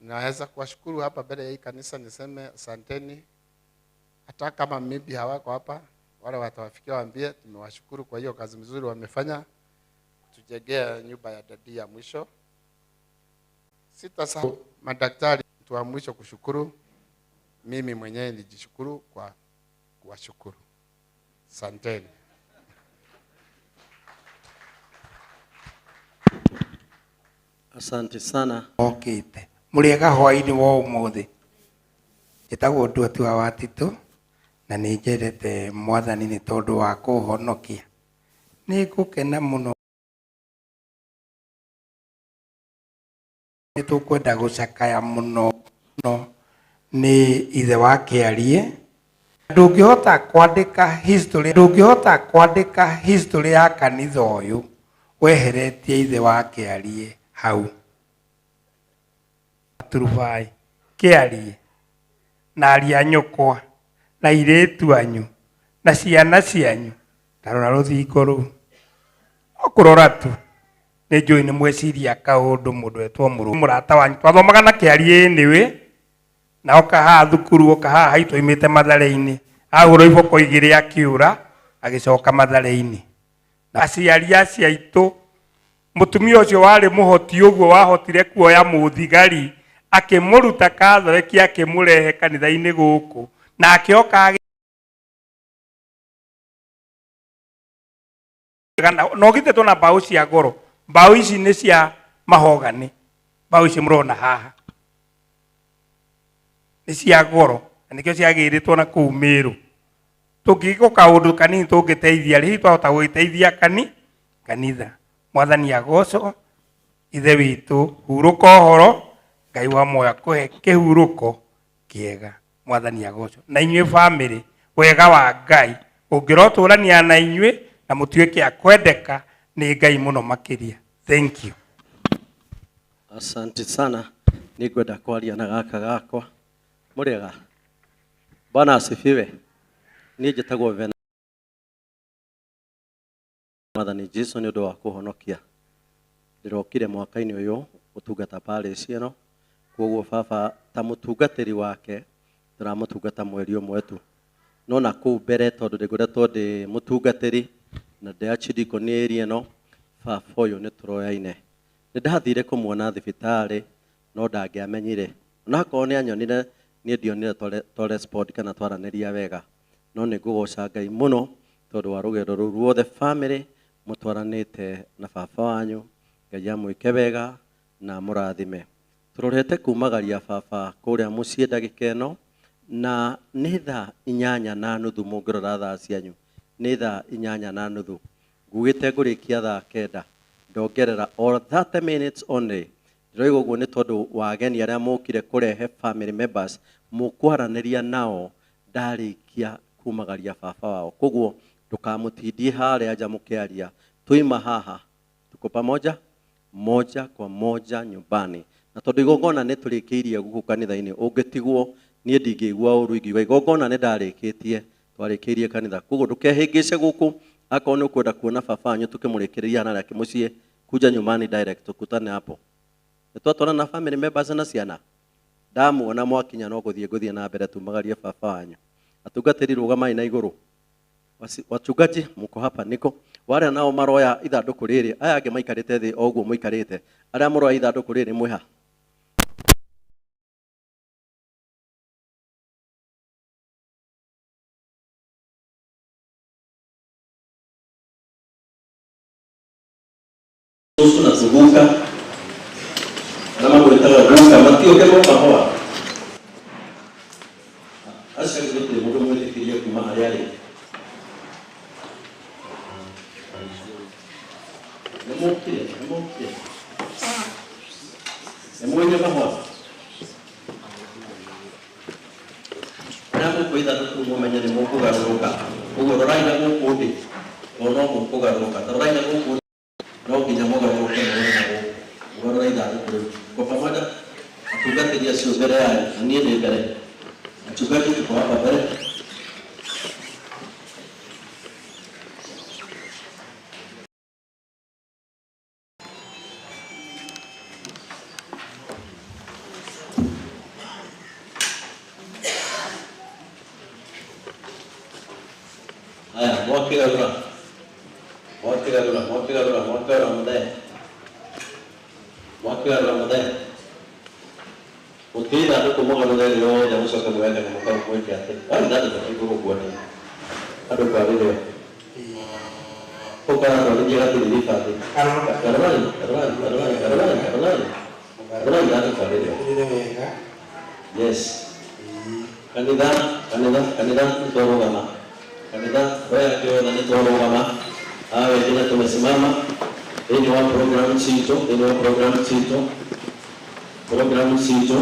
Naweza kuwashukuru hapa mbele ya hii kanisa, niseme asanteni. Hata kama maybe hawako hapa, wale watawafikia waambie tumewashukuru kwa hiyo kazi mzuri wamefanya kutujengea nyumba ya dadi ya mwisho. Sitasahau madaktari, mtu wa mwisho kushukuru. Mimi mwenyewe nijishukuru kwa kuwashukuru. Asanteni.
Asante sana.
Okite. Muriega hwaini wa umuthi. Njĩtagwo Nduatua wa Tito na nĩ njendete Mwathani nĩ tondũ wa kũhonokia. Nĩ ngũkena mũno nĩ tũkwenda gũcakaya mũno nĩ ithe wa Kĩarie. Ndũngĩhota kwandĩka history, ndũngĩhota kwandĩka history ya kanitha ũyũ weheretie ithe wa Kĩarie hau. Turubai Kĩarie na aria nyũkwa na irĩtu anyu na ciana cianyu, tarora rũthingo rũu, no kũrora tu. Nĩ njũĩ nĩ mweciria kaũndũ mũndũ etwo mũrũ mũrata wanyu twathomaga na kĩarie anyway na oka haha thukuru oka haha haitũ oimĩte Mathare-inĩ ahũrwo iboko igĩrĩ akĩũra agĩcoka Mathare-inĩ. Na aciari acio aitũ mũtumia ũcio warĩ mũhoti ũguo wahotire kuoya mũthigari akĩmũruta Catholic akĩmũrehe kanitha-inĩ gũkũ na akĩoka no githĩ na mbaũ cia goro. Mbaũ ici nĩ cia mahogany, mbaũ ici mũrona haha nĩ cia goro na nĩkĩo ciagĩrĩtwo na kũu Mĩrũ. Tũngĩgĩka kaũndũ kanini tũngĩteithia rĩ, hihi twahota gũgĩteithia kanitha. Mwathani agocwo, Ithe witũ hurũka ũhoro, Ngai wa muoyo akũhe kĩhurũko kĩega. Mwathani agocwo. Na inyuĩ bamĩrĩ, wega wa Ngai ũngĩrotũrania na inyuĩ na mũtuĩke a kwendeka nĩ Ngai mũno makĩria. Thank you.
Asante sana. Nĩngwenda kwaria na gaka gakwa. Mũrĩega? Bwana asifiwe. Niĩ njĩtagwo Vena. Mwathani Jesu nĩ ũndũ wa kũhonokia. Ndĩrokire mwaka-inĩ ũyũ gũtungata parish ĩno, koguo baba ta mũtungatĩri wake tũramũtungata mweri ũmwe tu. No na kũu mbere tondũ ndĩkoretwo ndĩ mũtungatĩri na ndĩ archdeacon area ĩno, baba ũyũ nĩ tũroyaine. Nĩ ndathire kũmuona thibitarĩ no ndangĩamenyire. Onakorwo nĩ anyonire niĩ ndionire twa respond kana twaranĩria wega. No nĩ ngũgoca Ngai mũno tondũ wa rũgendo rũu ruothe family mũtwaranĩte na baba wanyu. Ngai amwĩke wega na amũrathime. Tũrorete kumagaria baba kũrĩa mũciĩ ndagĩka ĩno na nĩ thaa 8:30 mũngĩrora thaa cianyu nĩ thaa 8:30. Ngugĩte ngũrĩkia thaa 9 ndongerera o 30 minutes only. Ndĩroiga ũguo nĩ tondũ wa ageni arĩa mokire kũrehe family members mũkwaranĩria nao ndarĩkia kumagaria baba wao. Koguo ndũkamũtindie harĩa nja mũkĩaria. Tuima haha tuko pamoja moja kwa moja nyumbani. Na tondũ igongona nĩ tũrĩkĩirie gũkũ kanitha-inĩ ũngĩtigwo niĩ ndingĩigua ũru ingiuga igongona nĩ ndarĩkĩtie twarĩkĩirie kanitha. Koguo ndũkehĩngĩce gũkũ akorwo nĩ ũkwenda kuona baba wanyu tũkĩmũrĩkĩrĩria na harĩa mũciĩ kuja nyumbani direct tukutane hapo. Nĩ twatwarana na family members na ciana ndamuona mwakinya no gũthiĩ ngũthiĩ na mbere tumagarie baba wanyu. Atungatĩri rũgamai na igũrũ. Wachungaji mko hapa niko wale nao maroya ithandũkũ rĩrĩ aya angĩ maikarĩte thĩ o ũguo mũikarĩte arĩa mũroya ithandũkũ rĩrĩ mwĩ ha? Cũcũ na tũguka arĩa mamwĩtaga guka matiũke moka hoa. Acio angĩ gũtirĩ mũndũ mwĩtĩkĩrie kuma harĩa arĩ. Nĩ mokire, nĩ mokire. Nĩ mwoire mahũa? Arĩa mũkuoya ithandũkũ mũmenye nĩ mũkũgarũrũka. Ũguo rorai na gũkũ ndĩ, tondũ no mũkũgarũrũka. Ta rorai na gũkũ no nginya mũgarũrũke muone na gũkũ. Mũgarũre ithandũkũ rĩu. Kwa pamoja atungatĩri acio mbere yanyu na niĩ ndĩ mbere. Wachungaji tuko hapa mbere. Haya, mwakĩgarũra. Mwakĩgarũra, mwakĩgarũra, mwakĩgarũra mũthee. Mwakĩgarũra mũthee. Mũtue ithandũkũ mũgarũre rĩothe mũcoke muoye kanyamũ kau mwĩke atĩ. Wai ithandũkũ na igũrũ ũguo nĩ andũ kwarĩrĩo. Kau karatwarithia gatirĩ thĩ. Garũrai, garũrai, garũrai, garũrai, garũrai. Garũrai ithandũkũ arĩrĩo. Yes. Kanitha, kanitha, kanitha nĩ twarũgama. Kanitha, roho yake yothe nĩ twarũgama. Hawa wengine tumesimama. Thĩinĩ wa program citũ, thĩinĩ wa program citũ, program citũ.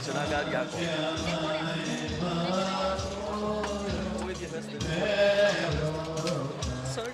acio na ngari yakwa. Ũgĩthiĩ festival.
Sorry.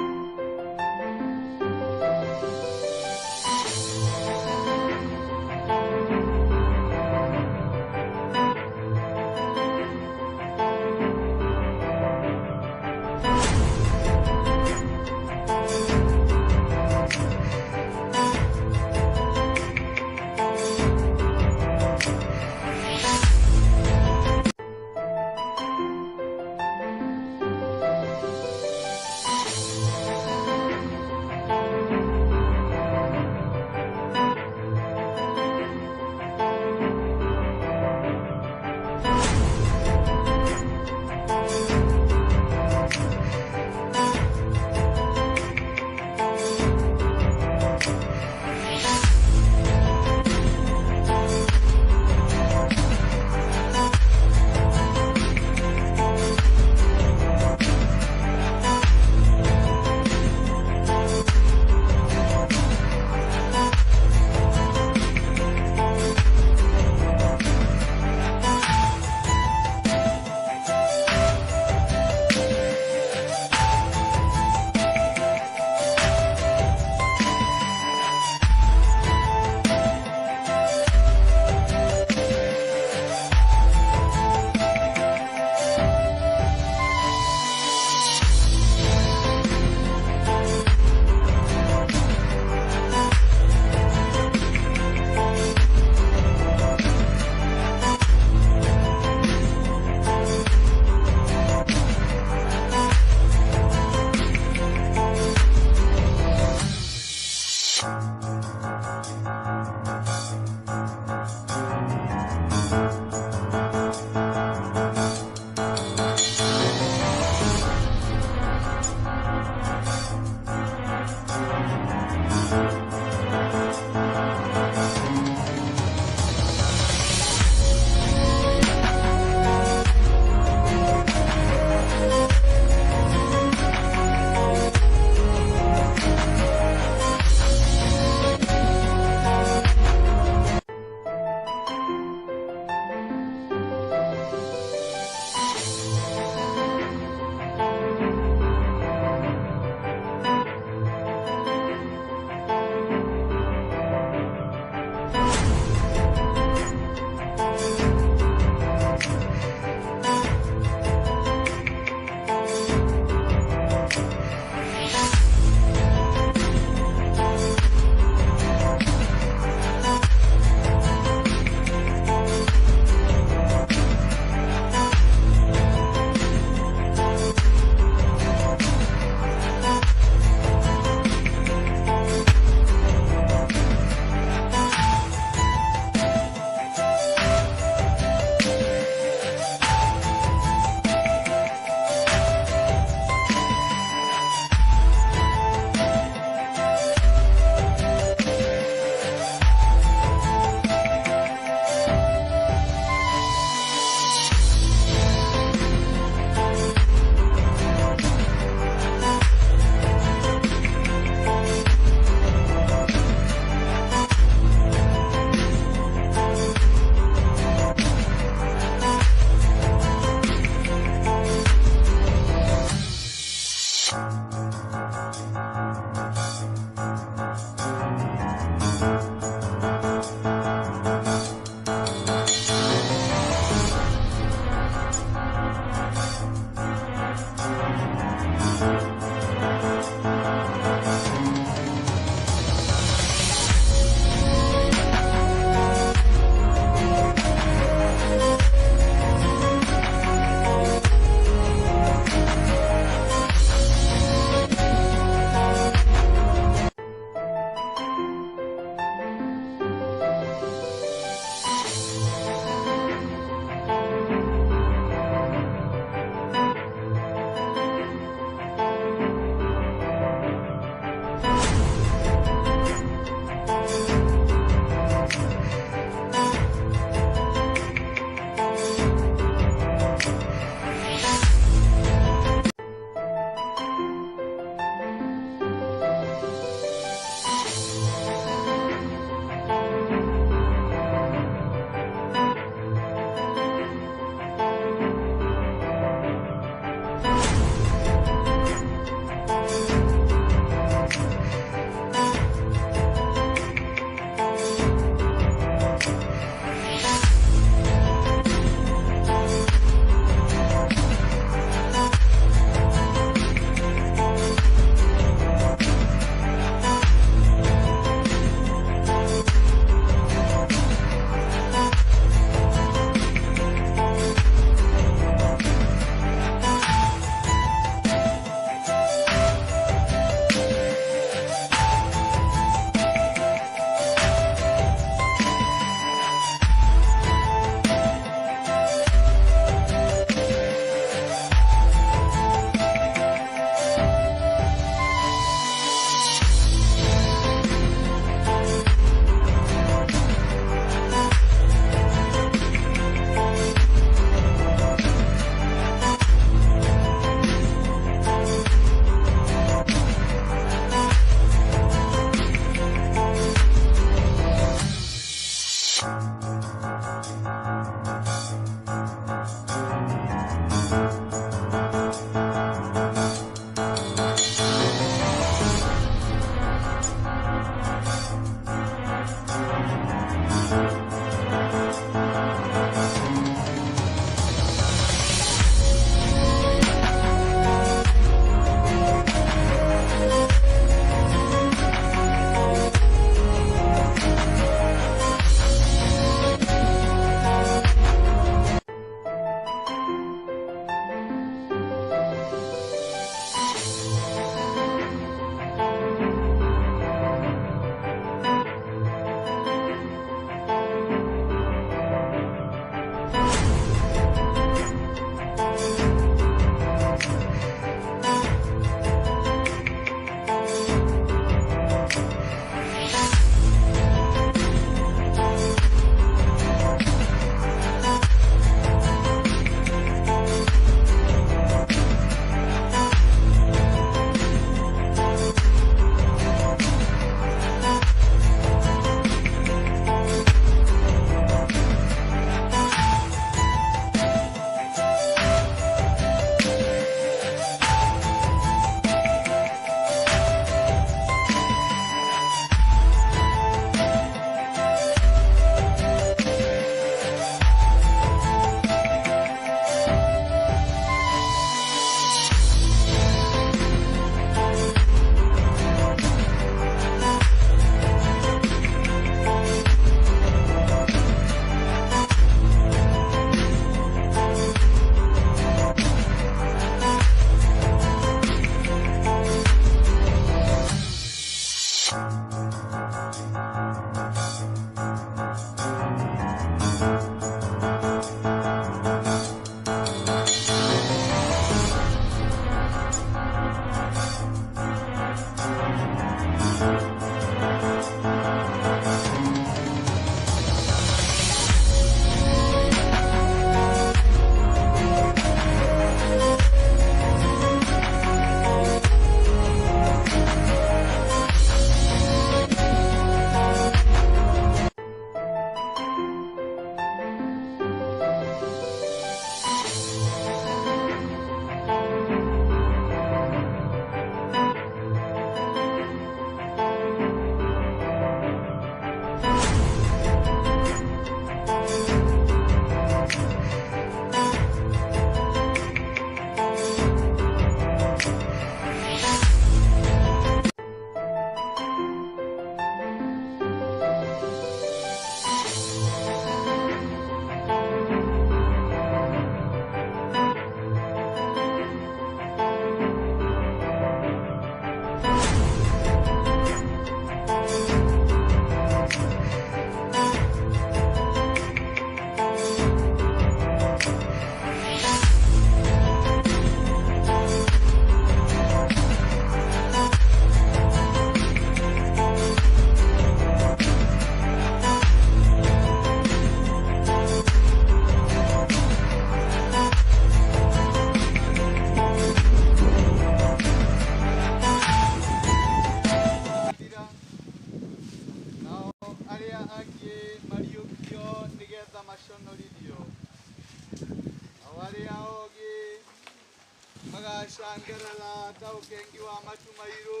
Nĩakangerera ta ũkengi wa matu mairũ,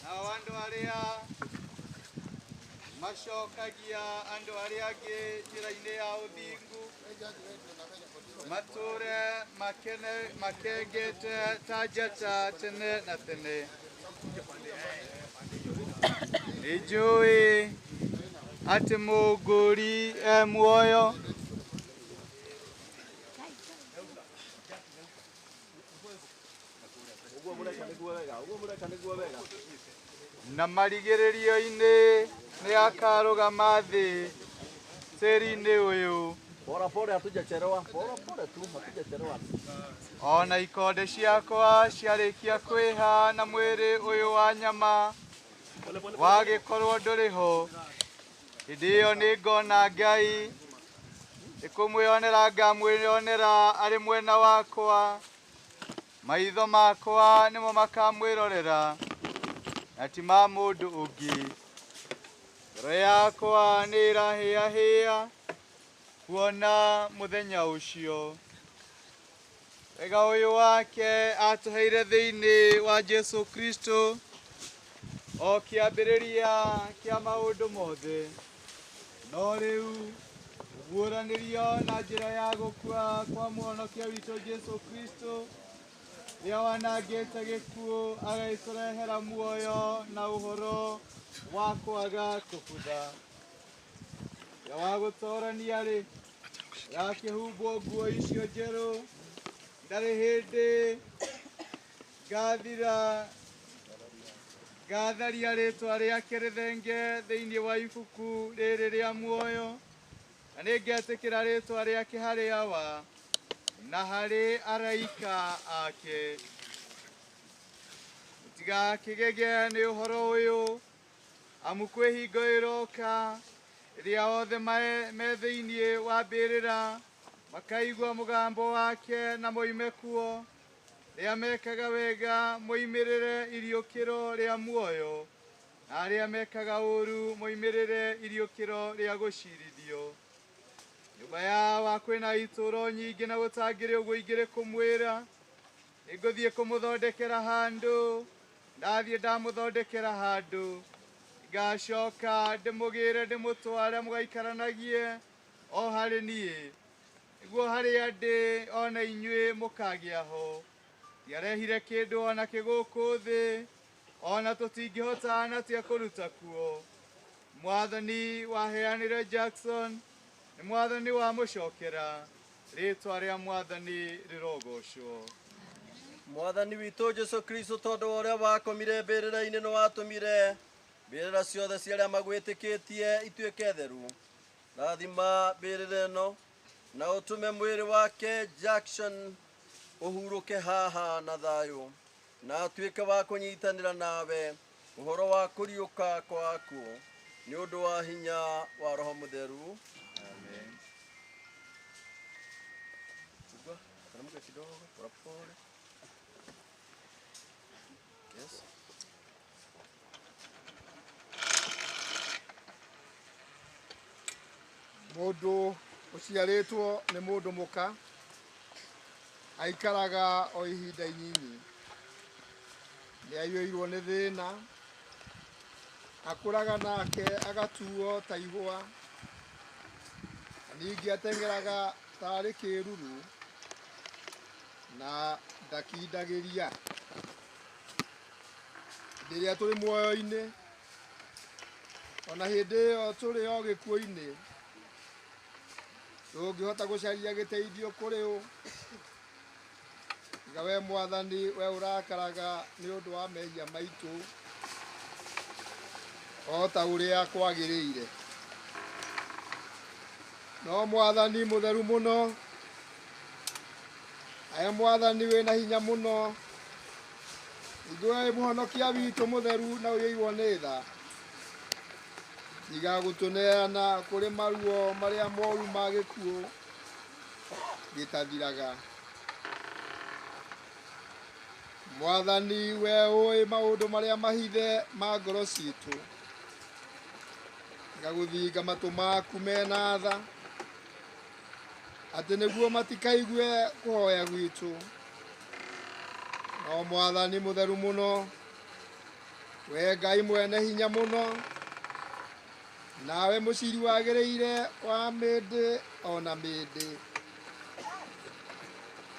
nao andũ arĩa macokagia andũ arĩa angĩ njĩra-inĩ ya ũthingu matũre makene makengete ta njata tene na tene. Nĩnjũĩ atĩ Mũngũri e muoyo, na marigĩrĩrio-inĩ nĩakarũgama thĩ tĩri-inĩ ũyũ.
Pora pore, hatujachelewa. Pora pore tu, hatujachelewa.
Ona ikonde ciakwa ciarĩkia kwĩha na mwĩrĩ ũyũ wa nyama wagĩkorwo ndũrĩ ho, hĩndĩ ĩyo nĩngona Ngai, nĩkũmwĩonera ngamwĩonera arĩ mwena wakwa, maitho makwa nĩmo makamwĩrorera na ti ma mũndũ ũngĩ. Ngoro yakwa nĩĩrahĩahĩa kuona mũthenya ũcio. Wega ũyũ wake atũheire thĩinĩ wa Jesũ Kristo o kĩambĩrĩria kĩa maũndũ mothe, no rĩu ũguũranĩrio na njĩra ya gũkua kwa mũhonokia witũ Jesũ Kristo, rĩrĩa wanangĩte gĩkuũ agagĩtũrehera muoyo na ũhoro wa kwaga kũbutha. Rĩrĩa wa gũtorania rĩ, yakĩhumbwo nguo icio njerũ, ndarĩ hĩndĩ ngathira ngatharia rĩtwa rĩake rĩthenge thĩinĩ wa ibuku rĩrĩ rĩa muoyo, na nĩngetĩkĩra rĩtwa rĩake harĩ Awa na harĩ araika ake. Mũtigakĩgege nĩ ũhoro ũyũ, amu kwĩ hingo ĩroka rĩrĩa othe me thĩinĩ wa mbĩrĩra makaigua mũgambo wake na moime kuo, rĩrĩa mekaga wega moimĩrĩre iriũkĩro rĩa muoyo, na arĩa mekaga ũũru moimĩrĩre iriũkĩro rĩa gũcirithio. Nyũmba yawa kwĩna itũũro nyingĩ na gũtangĩrĩ ũguo ingĩrĩ kũmwĩra, nĩngũthiĩ kũmũthondekera handũ, ndathiĩ ndamũthondekera handũ, ngacoka ndĩmũgĩre ndĩmũtware mũgaikaranagie o harĩ niĩ, nĩguo harĩa ndĩ ona inyuĩ mũkagĩa ho. Ndiarehire kĩndũ ona kĩ gũkũ thĩ, ona tũtingĩhota natia kũruta kuo. Mwathani waheanire Jackson, nĩ Mwathani wamũcokera, rĩtwa rĩa Mwathani rĩrogocwo.
Mwathani witũ Jesũ Kristo, tondũ wa ũrĩa wakomire mbĩrĩra-inĩ nĩ watũmire mbĩrĩra ciothe cia arĩa magwĩtĩkĩtie ituĩke theru. Rathima mbĩrĩra ĩno na ũtũme mwĩrĩ wake Jackson ũhurũke haha na thayũ, na atuĩke wa kũnyitanĩra nawe ũhoro wa kũriũka kwaku nĩ ũndũ wa hinya wa Roho Mũtheru.
Amen.
Chukua, teremka kidogo, pole pole. Yes.
Mũndũ ũciarĩtwo nĩ mũndũ mũka aikaraga o ihinda inyinyi, nĩ aiyũirwo nĩ thĩna, akũraga nake agatuo ta ihũa, na ningĩ ateng'eraga tarĩ kĩruru na ndakindagĩria. Hĩndĩ ĩrĩa tũrĩ muoyo-inĩ, ona hĩndĩ ĩyo tũrĩ o gĩkuũ-inĩ, tũngĩhota gũcaria gĩteithio kũrĩ ũ? Tiga we Mwathani, we ũrakaraga nĩ ũndũ wa mehia maitũ o ta ũrĩa kwagĩrĩire. No Mwathani mũtheru mũno, aya Mwathani wĩna hinya mũno, ithuĩ mũhonokia witũ mũtheru na ũiyũirwo nĩ tha, tiga gũtũneana kũrĩ maruo marĩa moru ma gĩkuũ gĩtathiraga. Mwathani, we ũĩ maũndũ marĩa mahithe ma ngoro citũ, tiga gũthinga matũ maku mena tha, atĩ nĩguo matikaigue kũhoya gwitũ. No Mwathani mutheru muno, we Ngai mwene hinya muno, nawe muciri wagĩrĩire wa mĩndĩ ona mĩndĩ.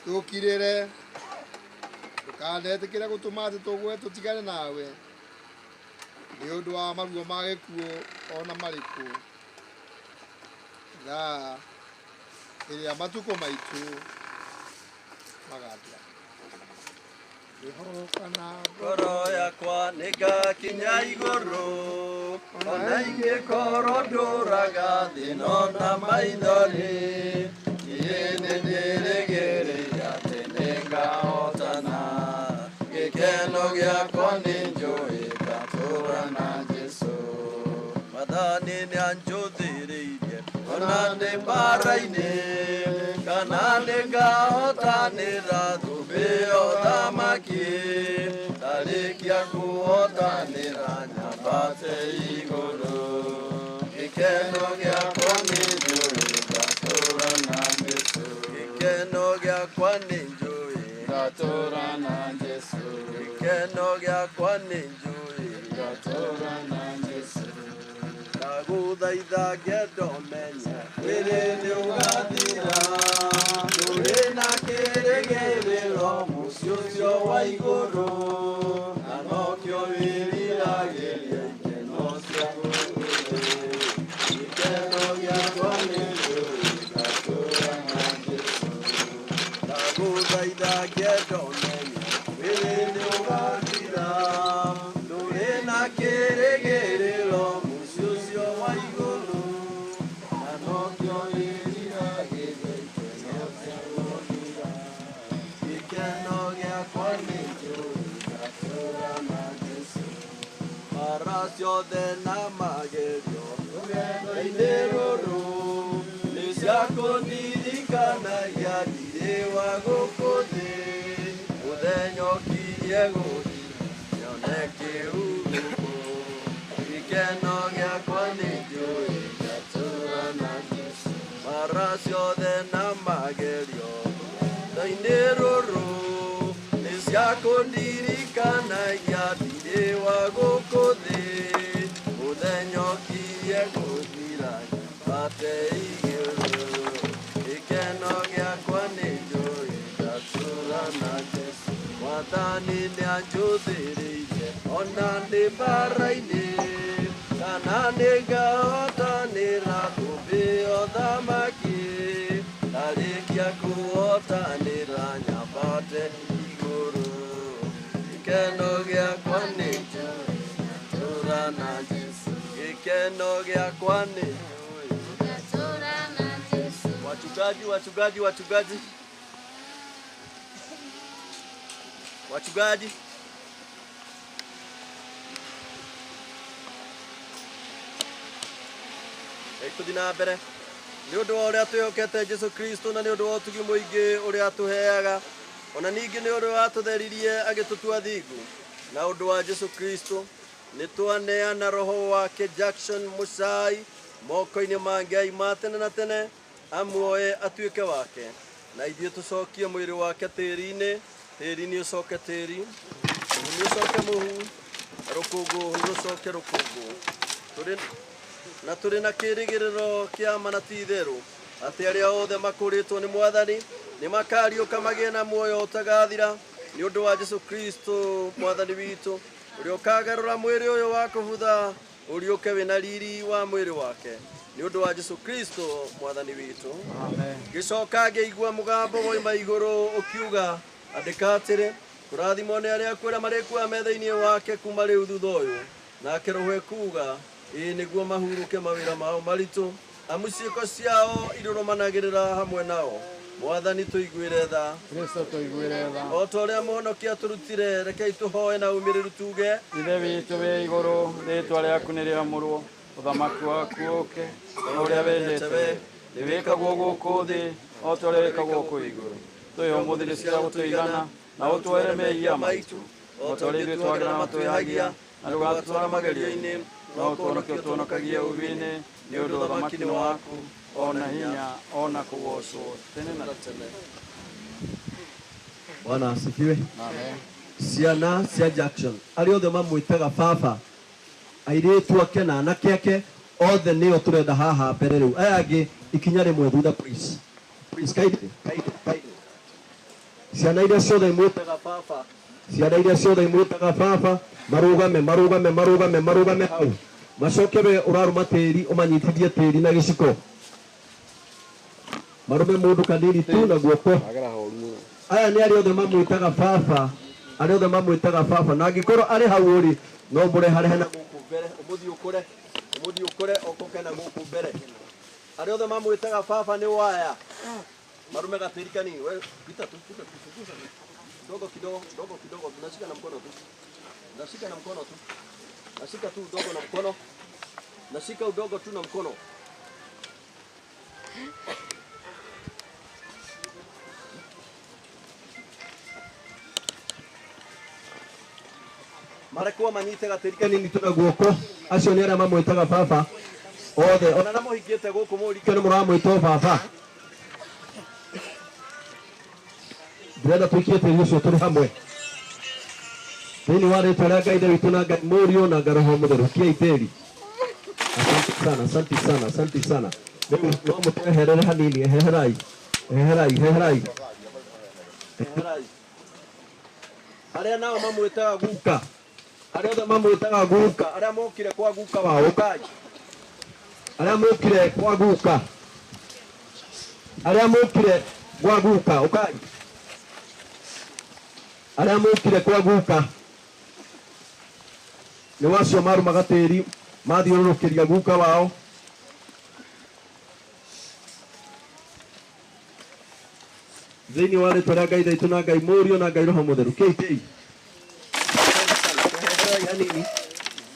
Tũkirĩre, ndũkanetĩkĩre gũtũma atĩ tũgwe tũtigane nawe nĩ ũndũ wa maruo ma gĩkuũ ona marĩkũ. Thaa ĩrĩa matukũ maitũ magathira.
Ngoro yakwa nĩngakinya igũrũ, ona ingĩkorwo ndũraga thĩna na maithori, niĩ nĩndĩrĩgĩrĩire atĩ nĩngahotana. Gĩkeno gĩakwa nĩ njũĩ ngatũũra na Jesũ. Mwathani nĩanjũthĩrĩirie ona ndĩ mbara-inĩ, kana nĩngahotanĩra thũmbĩ ya ũthamaki, ndarĩkia kũhotanĩra nyambate igũrũ. Gĩkeno gĩakwa nĩ njũĩ ngatũũra na Jesũ. Gĩkeno gĩakwa nĩ njũĩ ngatũũra na Jesũ. Gĩkeno gĩakwa nĩ njũĩ ngatũũra na Jesũ. Ndagũthaitha ngendo menye mwĩrĩ nĩũgathira, ndũrĩ na kĩrĩgĩrĩro mũciĩ ũcio wa igũrũ, na nokĩo wĩriragĩria ikeno cia gũkũ thĩ. Gĩkeno gĩakwa nĩ njũĩ ngatũũra na Jesũ. Ndagũthaitha ngendo menye mwĩrĩ nĩũgathira, ndũrĩ na kĩrĩgĩrĩro mũciĩ ũcio wa igũrũ, na nokĩo wĩriragĩria ikeno cia gũthira. Gĩkeno gĩakwa nĩ njũĩ ngatũũra na Jesũ. Mara ciothe na magerio rũgendo-inĩ rũrũ nĩ cia kũndirikanagia ndirĩ wa gũkũ thĩ, mũthenya ũkirie gũthira nyone kĩhurũko. Gĩkeno gĩakwa nĩ njũĩ ngatũũra na Jesũ. Mara ciothe na magerio rũgendo-inĩ rũrũ nĩ cia kũndirikanagia ndirĩ wa gũkũ thĩ, mũthenya ũkirie gũthira nyambate igũrũ. Gĩkeno gĩakwa nĩ njũĩ ngatũũra na Jesũ. Mwathani nĩanjũthĩrĩirie ona ndĩ mbara-inĩ, kana nĩngahotanĩra thũmbĩ ya ũthamaki, ndarĩkia kũhotanĩra nyambate igũrũ. Gĩkeno gĩakwa nĩ njũĩ ngatũũra na Jesũ. Gĩkeno gĩakwa nĩ njũĩ
ngatũũra na Jesũ.
Wachungaji, wachungaji, wachungaji, wachungaji. Tũthiĩ na mbere nĩ ũndũ wa ũrĩa twĩhokete Jesũ Kristo na nĩ ũndũ wa ũtugi mũingĩ ũrĩa atũheaga, ona ningĩ nĩ ũrĩa watũtheririe agĩtũtua thingu na ũndũ wa Jesũ Kristo, nĩ twaneana roho wake Jackson Muchai moko-inĩ ma Ngai ma tene na tene, amuoe atuĩke wake, na ithuĩ tũcokie mwĩrĩ wake tĩri-inĩ, tĩri-inĩ ũcoke tĩri, mũhu ũcoke mũhu, rũkũngũ rũcoke rũkũngũ. Tũrĩ na tũrĩ na kĩrĩgĩrĩro kĩa ma na ti itherũ atĩ arĩa othe makũrĩtwo nĩ Mwathani nĩ makariũka magĩe na muoyo ũtagathira nĩ ũndũ wa Jesũ Kristo Mwathani witũ, ũrĩa ũkagarũra mwĩrĩ ũyũ wa kũbutha ũriũke wĩna riri wa mwĩrĩ wake nĩ ũndũ wa Jesũ Kristo Mwathani witũ.
Amen.
Ngĩcoka ngĩigua mũgambo woima igũrũ ũkiuga, andĩka atĩrĩ, kũrathimwo nĩ arĩa akuũ arĩa marĩkuaga me thĩinĩ wake kuma rĩu thutha ũyũ. Nake Roho ekuuga, ĩĩ nĩguo mahurũke mawĩra mao maritũ, amu ciĩko ciao irũrũmanagĩrĩra hamwe nao. Mwathani tũiguĩre tha.
Kristo tũiguĩre tha.
O ta ũrĩa Mũhonokia atũrutire, rekei tũhoe na ũmĩrĩru tuge,
Ithe witũ wĩ igũrũ, rĩĩtwa rĩaku nĩ rĩamũrwo, ũthamaki waku ũũke, o ũrĩa wendete we nĩ wĩkagwo gũkũ thĩ o ta ũrĩa wĩkagwo kũu igũrũ. Tũhe ũmũthĩ irio cia gũtũigana, na ũtwohere mehia maitũ o ta ũrĩa ithuĩ twagĩra na matwĩhagia, na ndũgatũtware magerio-inĩ, no ũtũhonokie ũtũhonokagie ũũru-inĩ, nĩ ũndũ ũthamaki nĩ waku, ona hinya, ona kũgoocwo tene na tene.
Bwana asifiwe.
Amen.
Ciana cia Jackson arĩa othe mamwĩtaga baba, airĩtu ake na anake ake othe nĩo tũrenda haha mbere rĩu. Aya angĩ ikinya rĩmwe thutha, please. Please, kindly, kindly, kindly. Ciana iria ciothe imwĩtaga baba, ciana iria ciothe imwĩtaga baba, marũgame, marũgame, marũgame, marũgame hau. Macoke we ũrarũma tĩri ũmanyitithie tĩri na gĩciko. Marume mũndũ kanini tu na guoko. Aya nĩ arĩa othe mamwĩtaga baba, arĩa othe mamwĩtaga baba, na angĩkorwo arĩ hau ũrĩ no mũreharehe na gũkũ mbere, ũmũthiũkũre, ũmũthiũkũre okoke na gũkũ mbere. Arĩa othe mamwĩtaga baba nĩ waya. Marume gatĩri kanini, we pita tu, pita tu, punguza tu. Dogo kidogo, dogo kidogo, tunashika na mkono tu. Nashika na mkono tu. Nashika tu udogo na mkono. Nashika udogo tu na mkono. Marekwo manyite gatĩri kanini tu na guoko. Acio nĩ arĩa mamwĩtaga baba othe. Ona na mũhingĩte gũkũ mũrike nĩ mũramwĩta baba. Ndĩrenda tũikie tĩri ũcio tũrĩ hamwe. Thĩinĩ wa rĩtwa rĩa Ngai Ithe witũ na Ngai Mũriũ na Ngai Roho Mũtheru. Kiai tĩri. Asante sana, asante sana, asante sana. Rĩu no mũtweherere hanini, eherai. Eherai, eherai. Eherai. Arĩa nao mamwĩtaga guka. Arĩa othe mamwĩtaga guka, arĩa mokire kwa guka wao, ũkai. Arĩa mokire kwa guka. Arĩa mokire kwa guka, ũkai. Arĩa mokire kwa guka. Nĩ wacio marumaga tĩri, mathiũrũrũkĩria guka wao. Thĩinĩ wa rĩtwa rĩa Ngai Ithe witũ na Ngai Mũriũ na Ngai Roho Mũtheru. Kĩi tĩi. Wehererai hanini.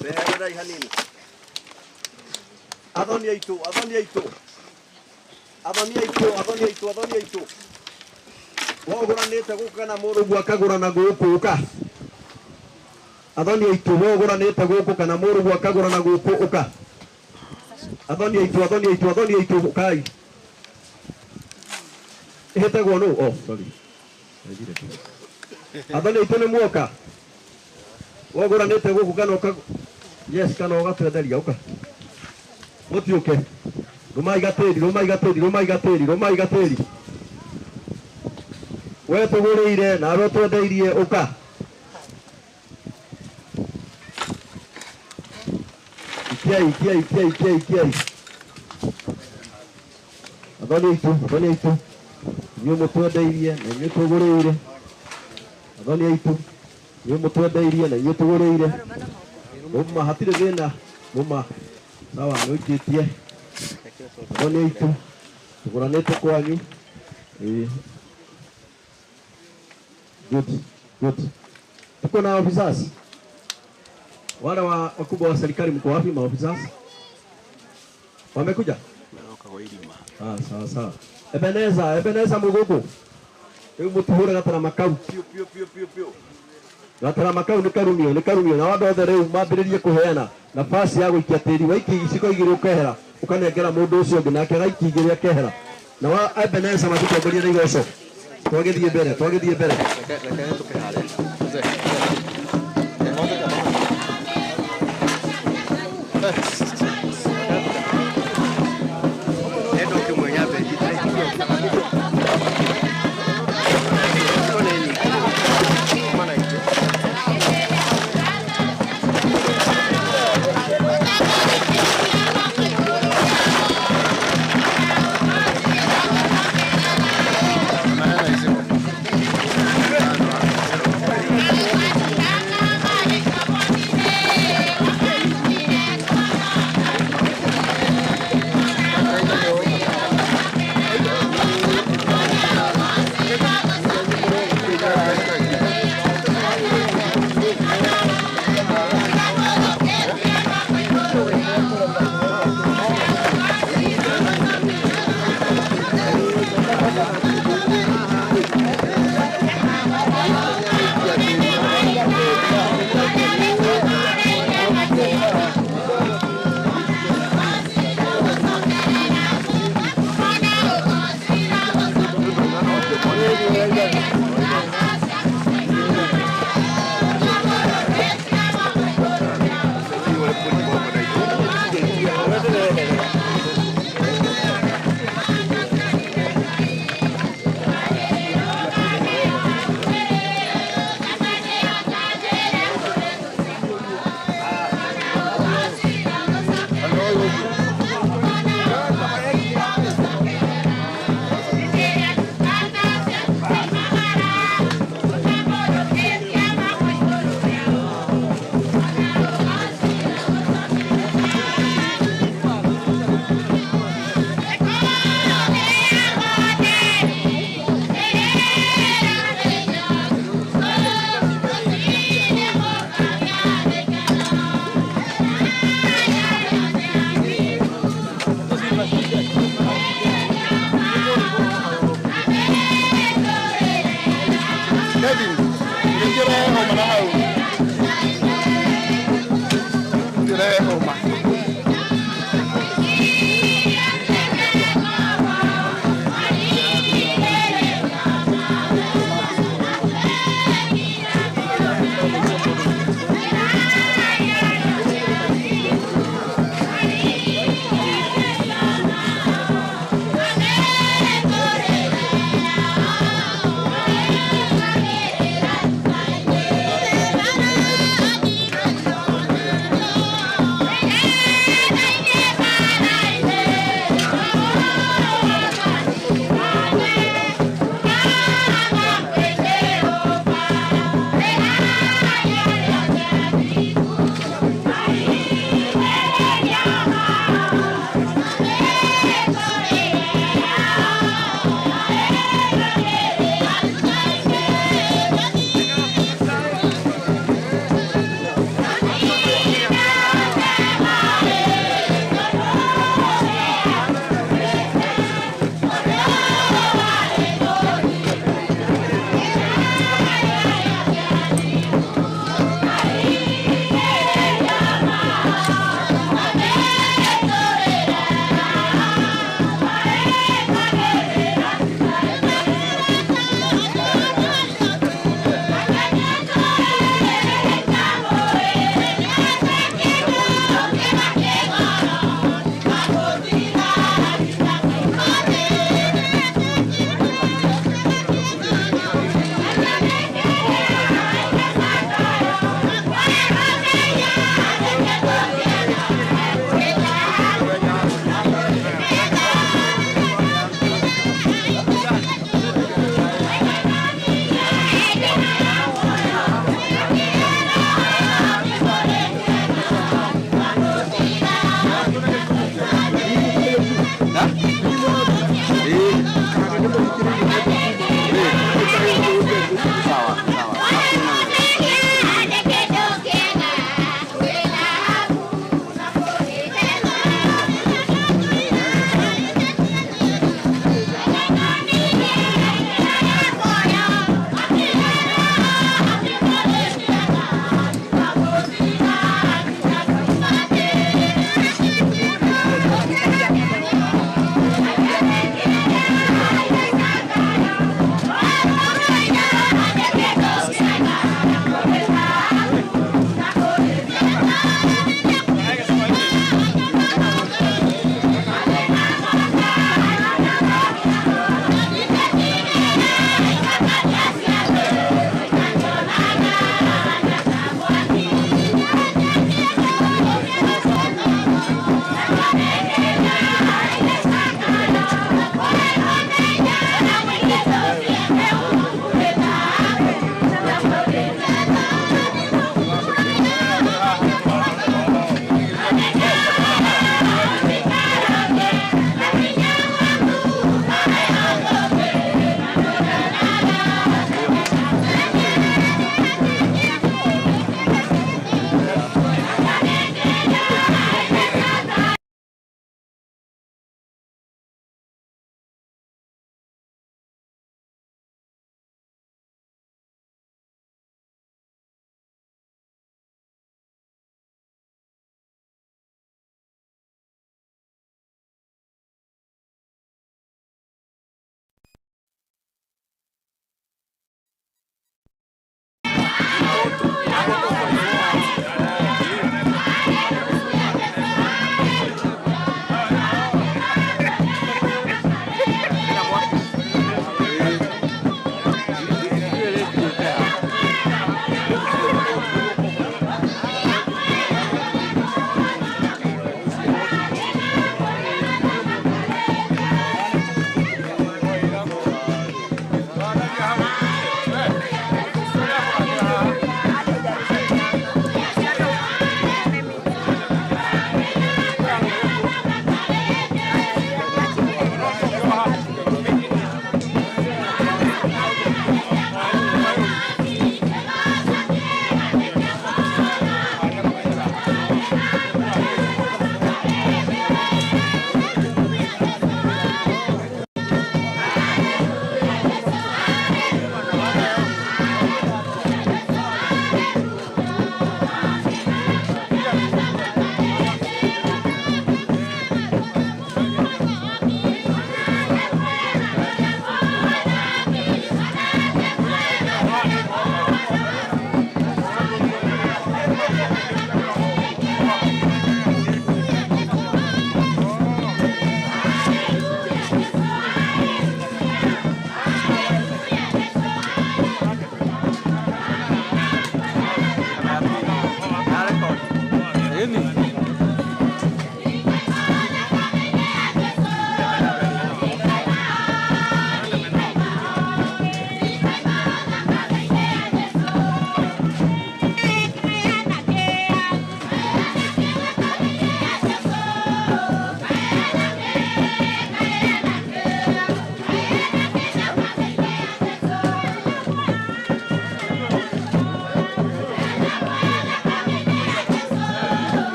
Wehererai hanini. Athoni aitũ, athoni aitũ. Athoni aitũ, athoni aitũ, athoni aitũ. Wogũranĩte gũkũ kana mũrũguo akagũrana gũkũ ũka. Athoni aitũ, wogũranĩte gũkũ kana mũrũguo akagũrana gũkũ ũka. Athoni aitũ, athoni aitũ, athoni aitũ, ũkai. Ĩhĩtagwo nũ? Oh, sorry. Athoni aitũ nĩ muoka. Wogũranĩte gũkũ kana ũka. Yes, kana ũgatwenderia ũka. Mũtiũke. Rũmai gatĩri, rũmai gatĩri, rũmai gatĩri, rũmai gatĩri. We tũgũrĩire nawe ũtwendeirie ũka. Ikiai, ikiai, ikiai, ikiai, ikiai. Athoni aitũ, athoni aitũ. Inyuĩ mũtwendeirie na inyuĩ tũgũrĩire. Athoni aitũ, inyuĩ mũtwendeirie na inyuĩ tũgũrĩire. Mũma, hatirĩ thĩna. Mũma, sawa, nĩũikĩtie. Athoni aitũ, tũgũranĩte kwanyu. Ĩĩ. Good, good. Tuko na officers. Wale wa wakubwa wa serikali mko wapi maofficers? Wamekuja? Ah, sawa sawa. Ebeneza, Ebeneza Mugugu. Rĩu mũtũhũre gatarama kau. Piũ piũ piũ piũ piũ. Gatarama kau nĩ karumio, nĩ karumio. Na andũ othe rĩu mambĩrĩrie kũheana nafasi ya gũikia tĩri. Waikia iciko igĩrĩ ũkehera, ũkanengera mũndũ ũcio ũngĩ nake agaikia igĩrĩ akehera. Na wa Ebeneza matũtongorie na igoco. Twagĩthiĩ mbere, twagĩthiĩ mbere.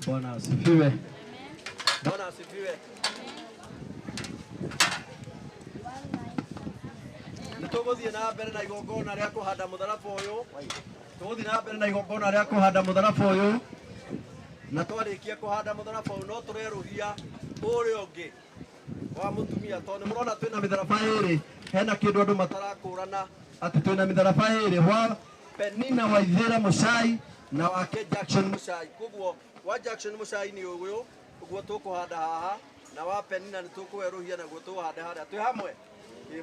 Bwana asifiwe. Bwana asifiwe. Nĩtũgũthiĩ na mbere na igongona rĩa kũhanda mũtharaba ũyũ. Tũgũthiĩ na mbere na igongona rĩa kũhanda mũtharaba ũyũ. Na twarĩkia kũhanda mũtharaba ũyũ no tũrerũhia ũrĩa ũngĩ wa mũtumia tondũ nĩmũrona twĩna mĩtharaba ĩrĩ. Hena kĩndũ andũ matarakũrana atĩ twĩna mĩtharaba ĩrĩ wa Penina Waithera Muchai na wake Jackson Muchai. Koguo wa Jackson Muchai ni ũyũ ũguo tũkũhanda haha na wa Penina nĩ tũkũwerũhia naguo tũhande harĩa twĩ hamwe.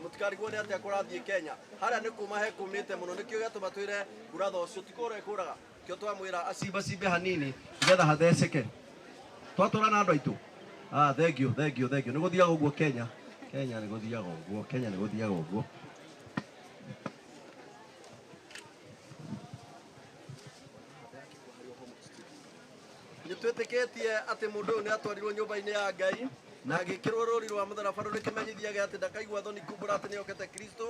Mũtikarigwo nĩ atĩa kũrathiĩ Kenya harĩa nĩ kuma he kũmĩte mũno nĩkĩo gĩatũma twĩre nguratha ũcio ti kũra ĩkũraga kĩo twamwĩra acimba hanini nĩgetha hatheceke twatũra na andũ aitũ. Ah, thank you, thank you, thank you. Nĩ gũthiaga ũguo Kenya. Kenya nĩ gũthiaga ũguo, Kenya nĩ gũthiaga ũguo. Nĩ twĩtĩkĩtie atĩ mũndũ ũyũ nĩ atwarirwo nyũmba-inĩ ya Ngai na agĩkĩrwo rũri rwa mũtharaba rũrĩ kĩmenyithia atĩ ndakaigua thoni kumbũra atĩ nĩokete Kristo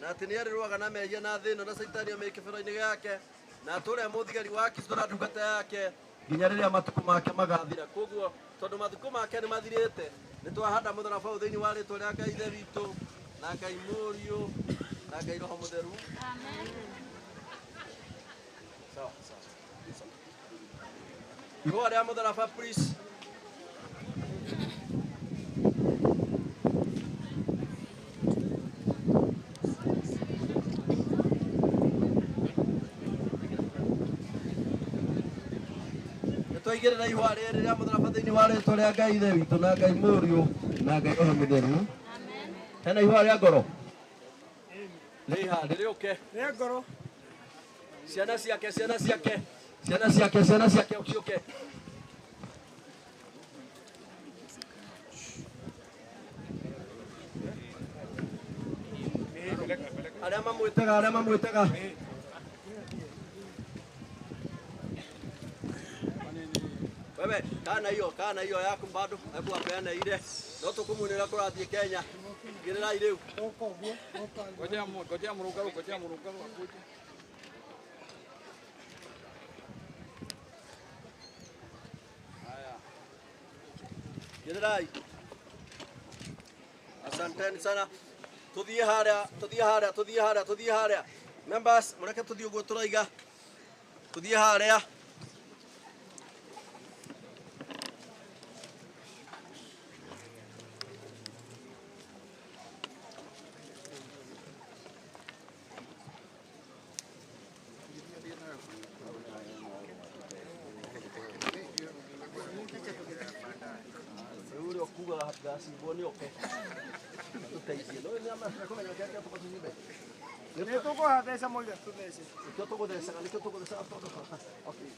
na atĩ nĩarĩrũaga na mehia na thĩ ĩno na caitani ome kĩbero-inĩ gĩake Na atũre mũthigari wa Kristo na ndungata yake nginya rĩrĩa matukũ make magathira. Koguo tondũ matukũ make nĩ mathirĩte, nĩ twahanda mũtharaba ũyũ thĩinĩ wa rĩtwa rĩa Ngai Ithe witũ na Ngai Mũriũ na Ngai Roho Mũtheru. Amen. Sawa sawa. Ihũa rĩa mũtharaba please. Twaigĩrĩra ihũa rĩrĩ rĩa mũtharaba thĩinĩ wa rĩtwa rĩa Ngai Ithe witũ na Ngai Mũriũ na Ngai Roho Mũtheru. Hena ihũa rĩa ngoro? Rĩha rĩrĩũke.
Rĩa ngoro.
Ciana ciake, ciana ciake, ciana ciake, ciana ciake ciũke. Arĩa mamwĩtaga, arĩa mamwĩtaga. Wewe, kana hiyo yaku bado, hebu apeane ile. No tukumunira kurathie Kenya. Igĩrĩrai rĩu.
Ngojea mũrũngarũ, ngojea mũrũngarũ akuje.
Haya. Igĩrĩrai. Asanteni sana. Tuthiĩ harĩa, tuthiĩ harĩa, tuthiĩ harĩa, tuthiĩ harĩa. Members, mũreke tuthiĩ ũguo tũraiga. Tuthiĩ harĩa. Gacibwo nĩ oke tũteithie no nĩ amekũmenya kĩrĩa tũbatithie
Nĩ tũkũhatheca moiga tũthece.
Nĩkĩo tũgũthecaga, nĩkĩo tũgũthecaga tondũ okay.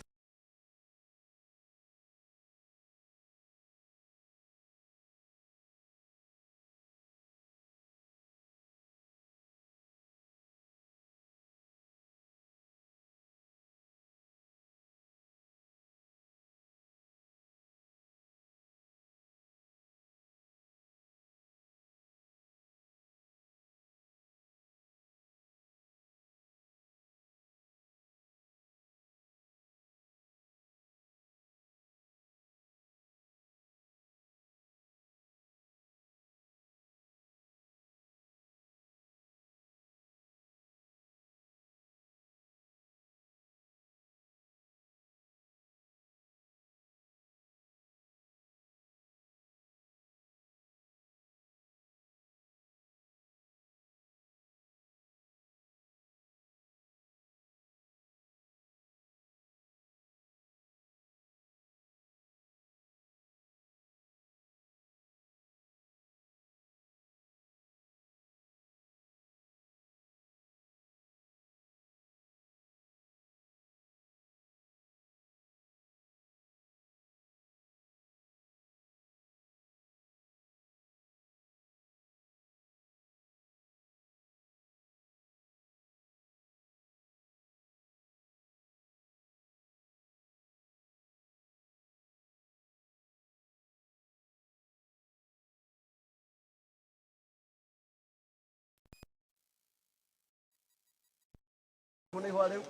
Nĩ ihũa rĩu?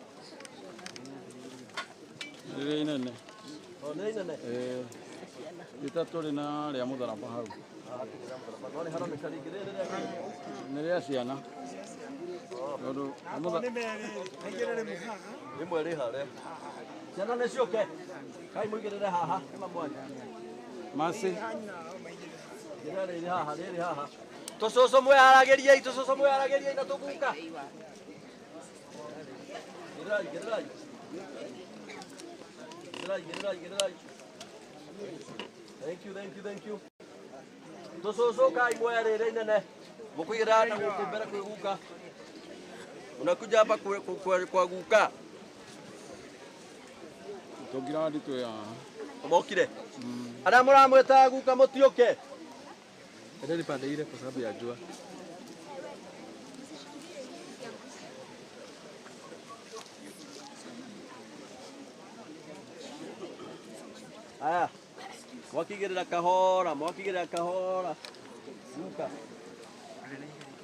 Rĩrĩ inene.
O nĩ inene?
Ĩĩ. Itatũ rĩ na rĩa mũtharaba hau.
No nĩ haroneka rĩngĩ rĩrĩ rĩa kĩ?
Nĩ rĩa ciana. Tondũ
Nĩ merĩ, aigĩrĩre rĩmwe haha.
Rĩmwe rĩ harĩa. Ciana nĩ ciũke. Kai mũigĩrĩre haha, nĩ mamwanya.
Masi.
Rĩrĩ rĩrĩ haha, rĩrĩ haha. Tũcũcũ mwĩharagĩriei, tũcũcũ mwĩharagĩriei na tũguka. Get right. Get right, get right, get right. Thank you, thank you, thank you. Tũcũcũ kai mwerĩre inene. Mũkũigĩrĩra na gũkũ mbere kwĩ guka. Unakuja hapa kwa guka.
Tũngira nditũ ya.
Mokire. Arĩa mũramwĩtaga guka mũtiũke.
Endeni pande ile kwa sababu ya jua.
Aya. Mwakigĩrĩra kahora, mwakigĩrĩra kahora. Guka.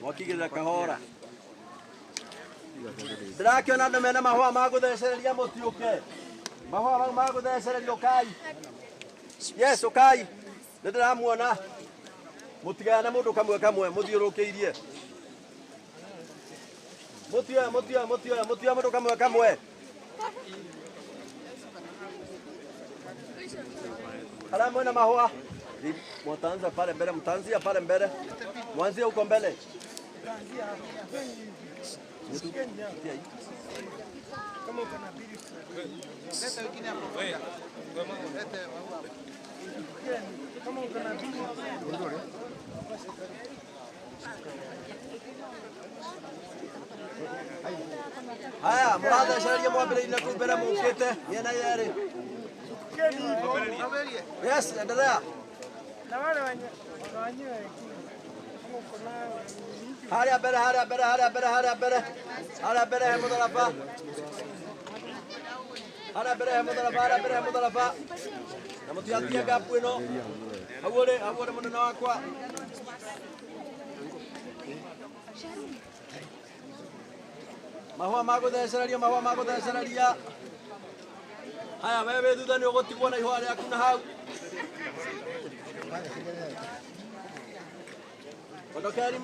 Mwakigĩrĩra kahora. Ndĩrakĩona andũ mena mahũa ma gũthecereria mũtiũke. Mahũa mau ma gũthecereria ũkai. Yes, ũkai. Nĩ ndĩramuona. Mũtigane mũndũ kamwe kamwe mũthiũrũkĩirie. Mũtioe mũtioe mũtioe mũtioe mũndũ kamwe kamwe. Arĩa mwena mahũa. Mtaanza pale mbele, mtaanzia pale mbele. Mwanzie huko mbele. Haya, mũrathecereria mwambĩrĩirie na kũu mbere mũkĩte mĩena yerĩ. Yes, endelea. Harĩa mbere, harĩa mbere, harĩa mbere, harĩa mbere. Harĩa mbere he mũtharaba. Harĩa mbere he mũtharaba, harĩa mbere he mũtharaba. Na mũtigatige gapu ĩno. Hau ũrĩ, hau ũrĩ mũnene wakwa. Mahũa ma gũthecereria, mahũa ma gũthecereria. Haya, we wĩ thutha nĩ ũgũtigwo na ihũa rĩaku na hau. Ondokeri.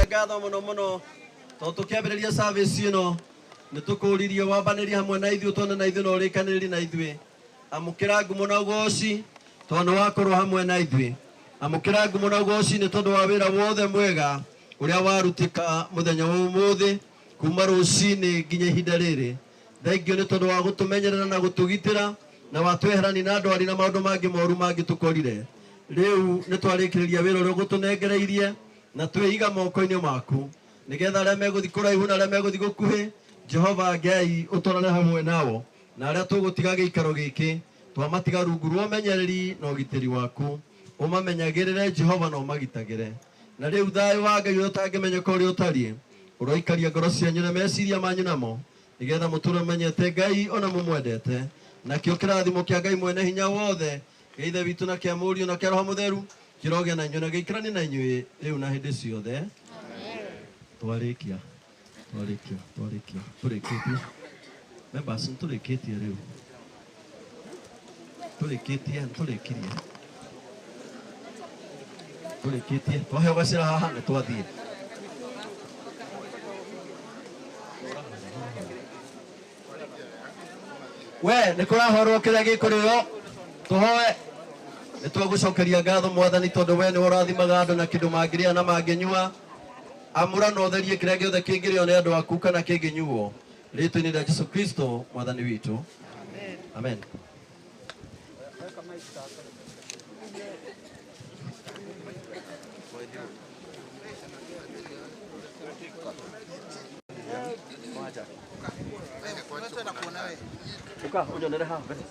Ngatho muno muno tondũ tũkĩambĩrĩria service ĩno nĩ tũkũririe wambanĩrie hamwe na ithuĩ tuone na ithuĩ na ũrĩkanĩrĩrie na ithuĩ. Amũkĩra ngumo na ũgoci tondũ nĩ wakorwo hamwe na ithuĩ. Amũkĩra ngumo na ũgoci nĩ tondũ wa wĩra wothe mwega ũrĩa warutĩka mũthenya wa ũmũthĩ kuma rũcinĩ nginya ihinda rĩrĩ. Thengiũ nĩ tondũ wa gũtũmenyerera na gũtũgitĩra na watweherani na ndwari na maũndũ mangĩ moru mangĩtũkorire. Rĩu nĩ twarĩkĩrĩria wĩra ũrĩa ũgũtũnengereirie na twĩiga moko-inĩ maku nĩgetha arĩa megũthiĩ kũraihu na arĩa megũthiĩ gũkuhĩ Jehova Ngai ũtwarane hamwe nao na arĩa tũgũtiga gĩikaro gĩkĩ twamatiga rungu rwa ũmenyereri na ũgitĩri waku ũmamenyagĩrĩre Jehova na ũmagitagĩre. Na rĩu thayũ wa Ngai ũrĩa ũtangĩmenyeka ũrĩa ũtariĩ ũroikaria ngoro cianyu na meciria manyu namo nĩgetha mũtũre mũmenyete Ngai ona mũmwendete. Nakĩo kĩrathimo kĩa Ngai mwene hinya wothe kĩa Ithe witũ na kĩa Mũriũ na kĩa Roho Mũtheru kĩrogĩa na inyuĩ na gĩikaranie na inyuĩ rĩu na hĩndĩ ciothe. Twarĩkia, twarĩkia, twarĩkia, tũrĩkĩtie. Members, nĩtũrĩkĩtie rĩu. Tũrĩkĩtie, nĩtũrĩkirie. Tũrĩkĩtie, twaheo gacĩra haha nĩ twathiĩ. We nĩ kũrahorwo kĩrĩa gĩkũrĩo tũhoe. Nĩ twagũcokeria ngatho Mwathani tondũ we nĩwe ũrathimaga andũ na kĩndũ mangĩrĩa na mangĩnyua. Amũra na ũtherie kĩrĩa gĩothe kĩngĩrĩo nĩ andũ aku kana kĩngĩnyuo. Rĩtwa-inĩ rĩa Jesũ Kristo Mwathani witũ. Amen. Uka ũnyonere haha mbere.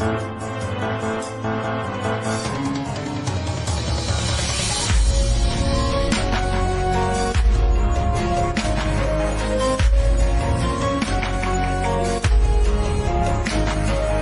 Yesu.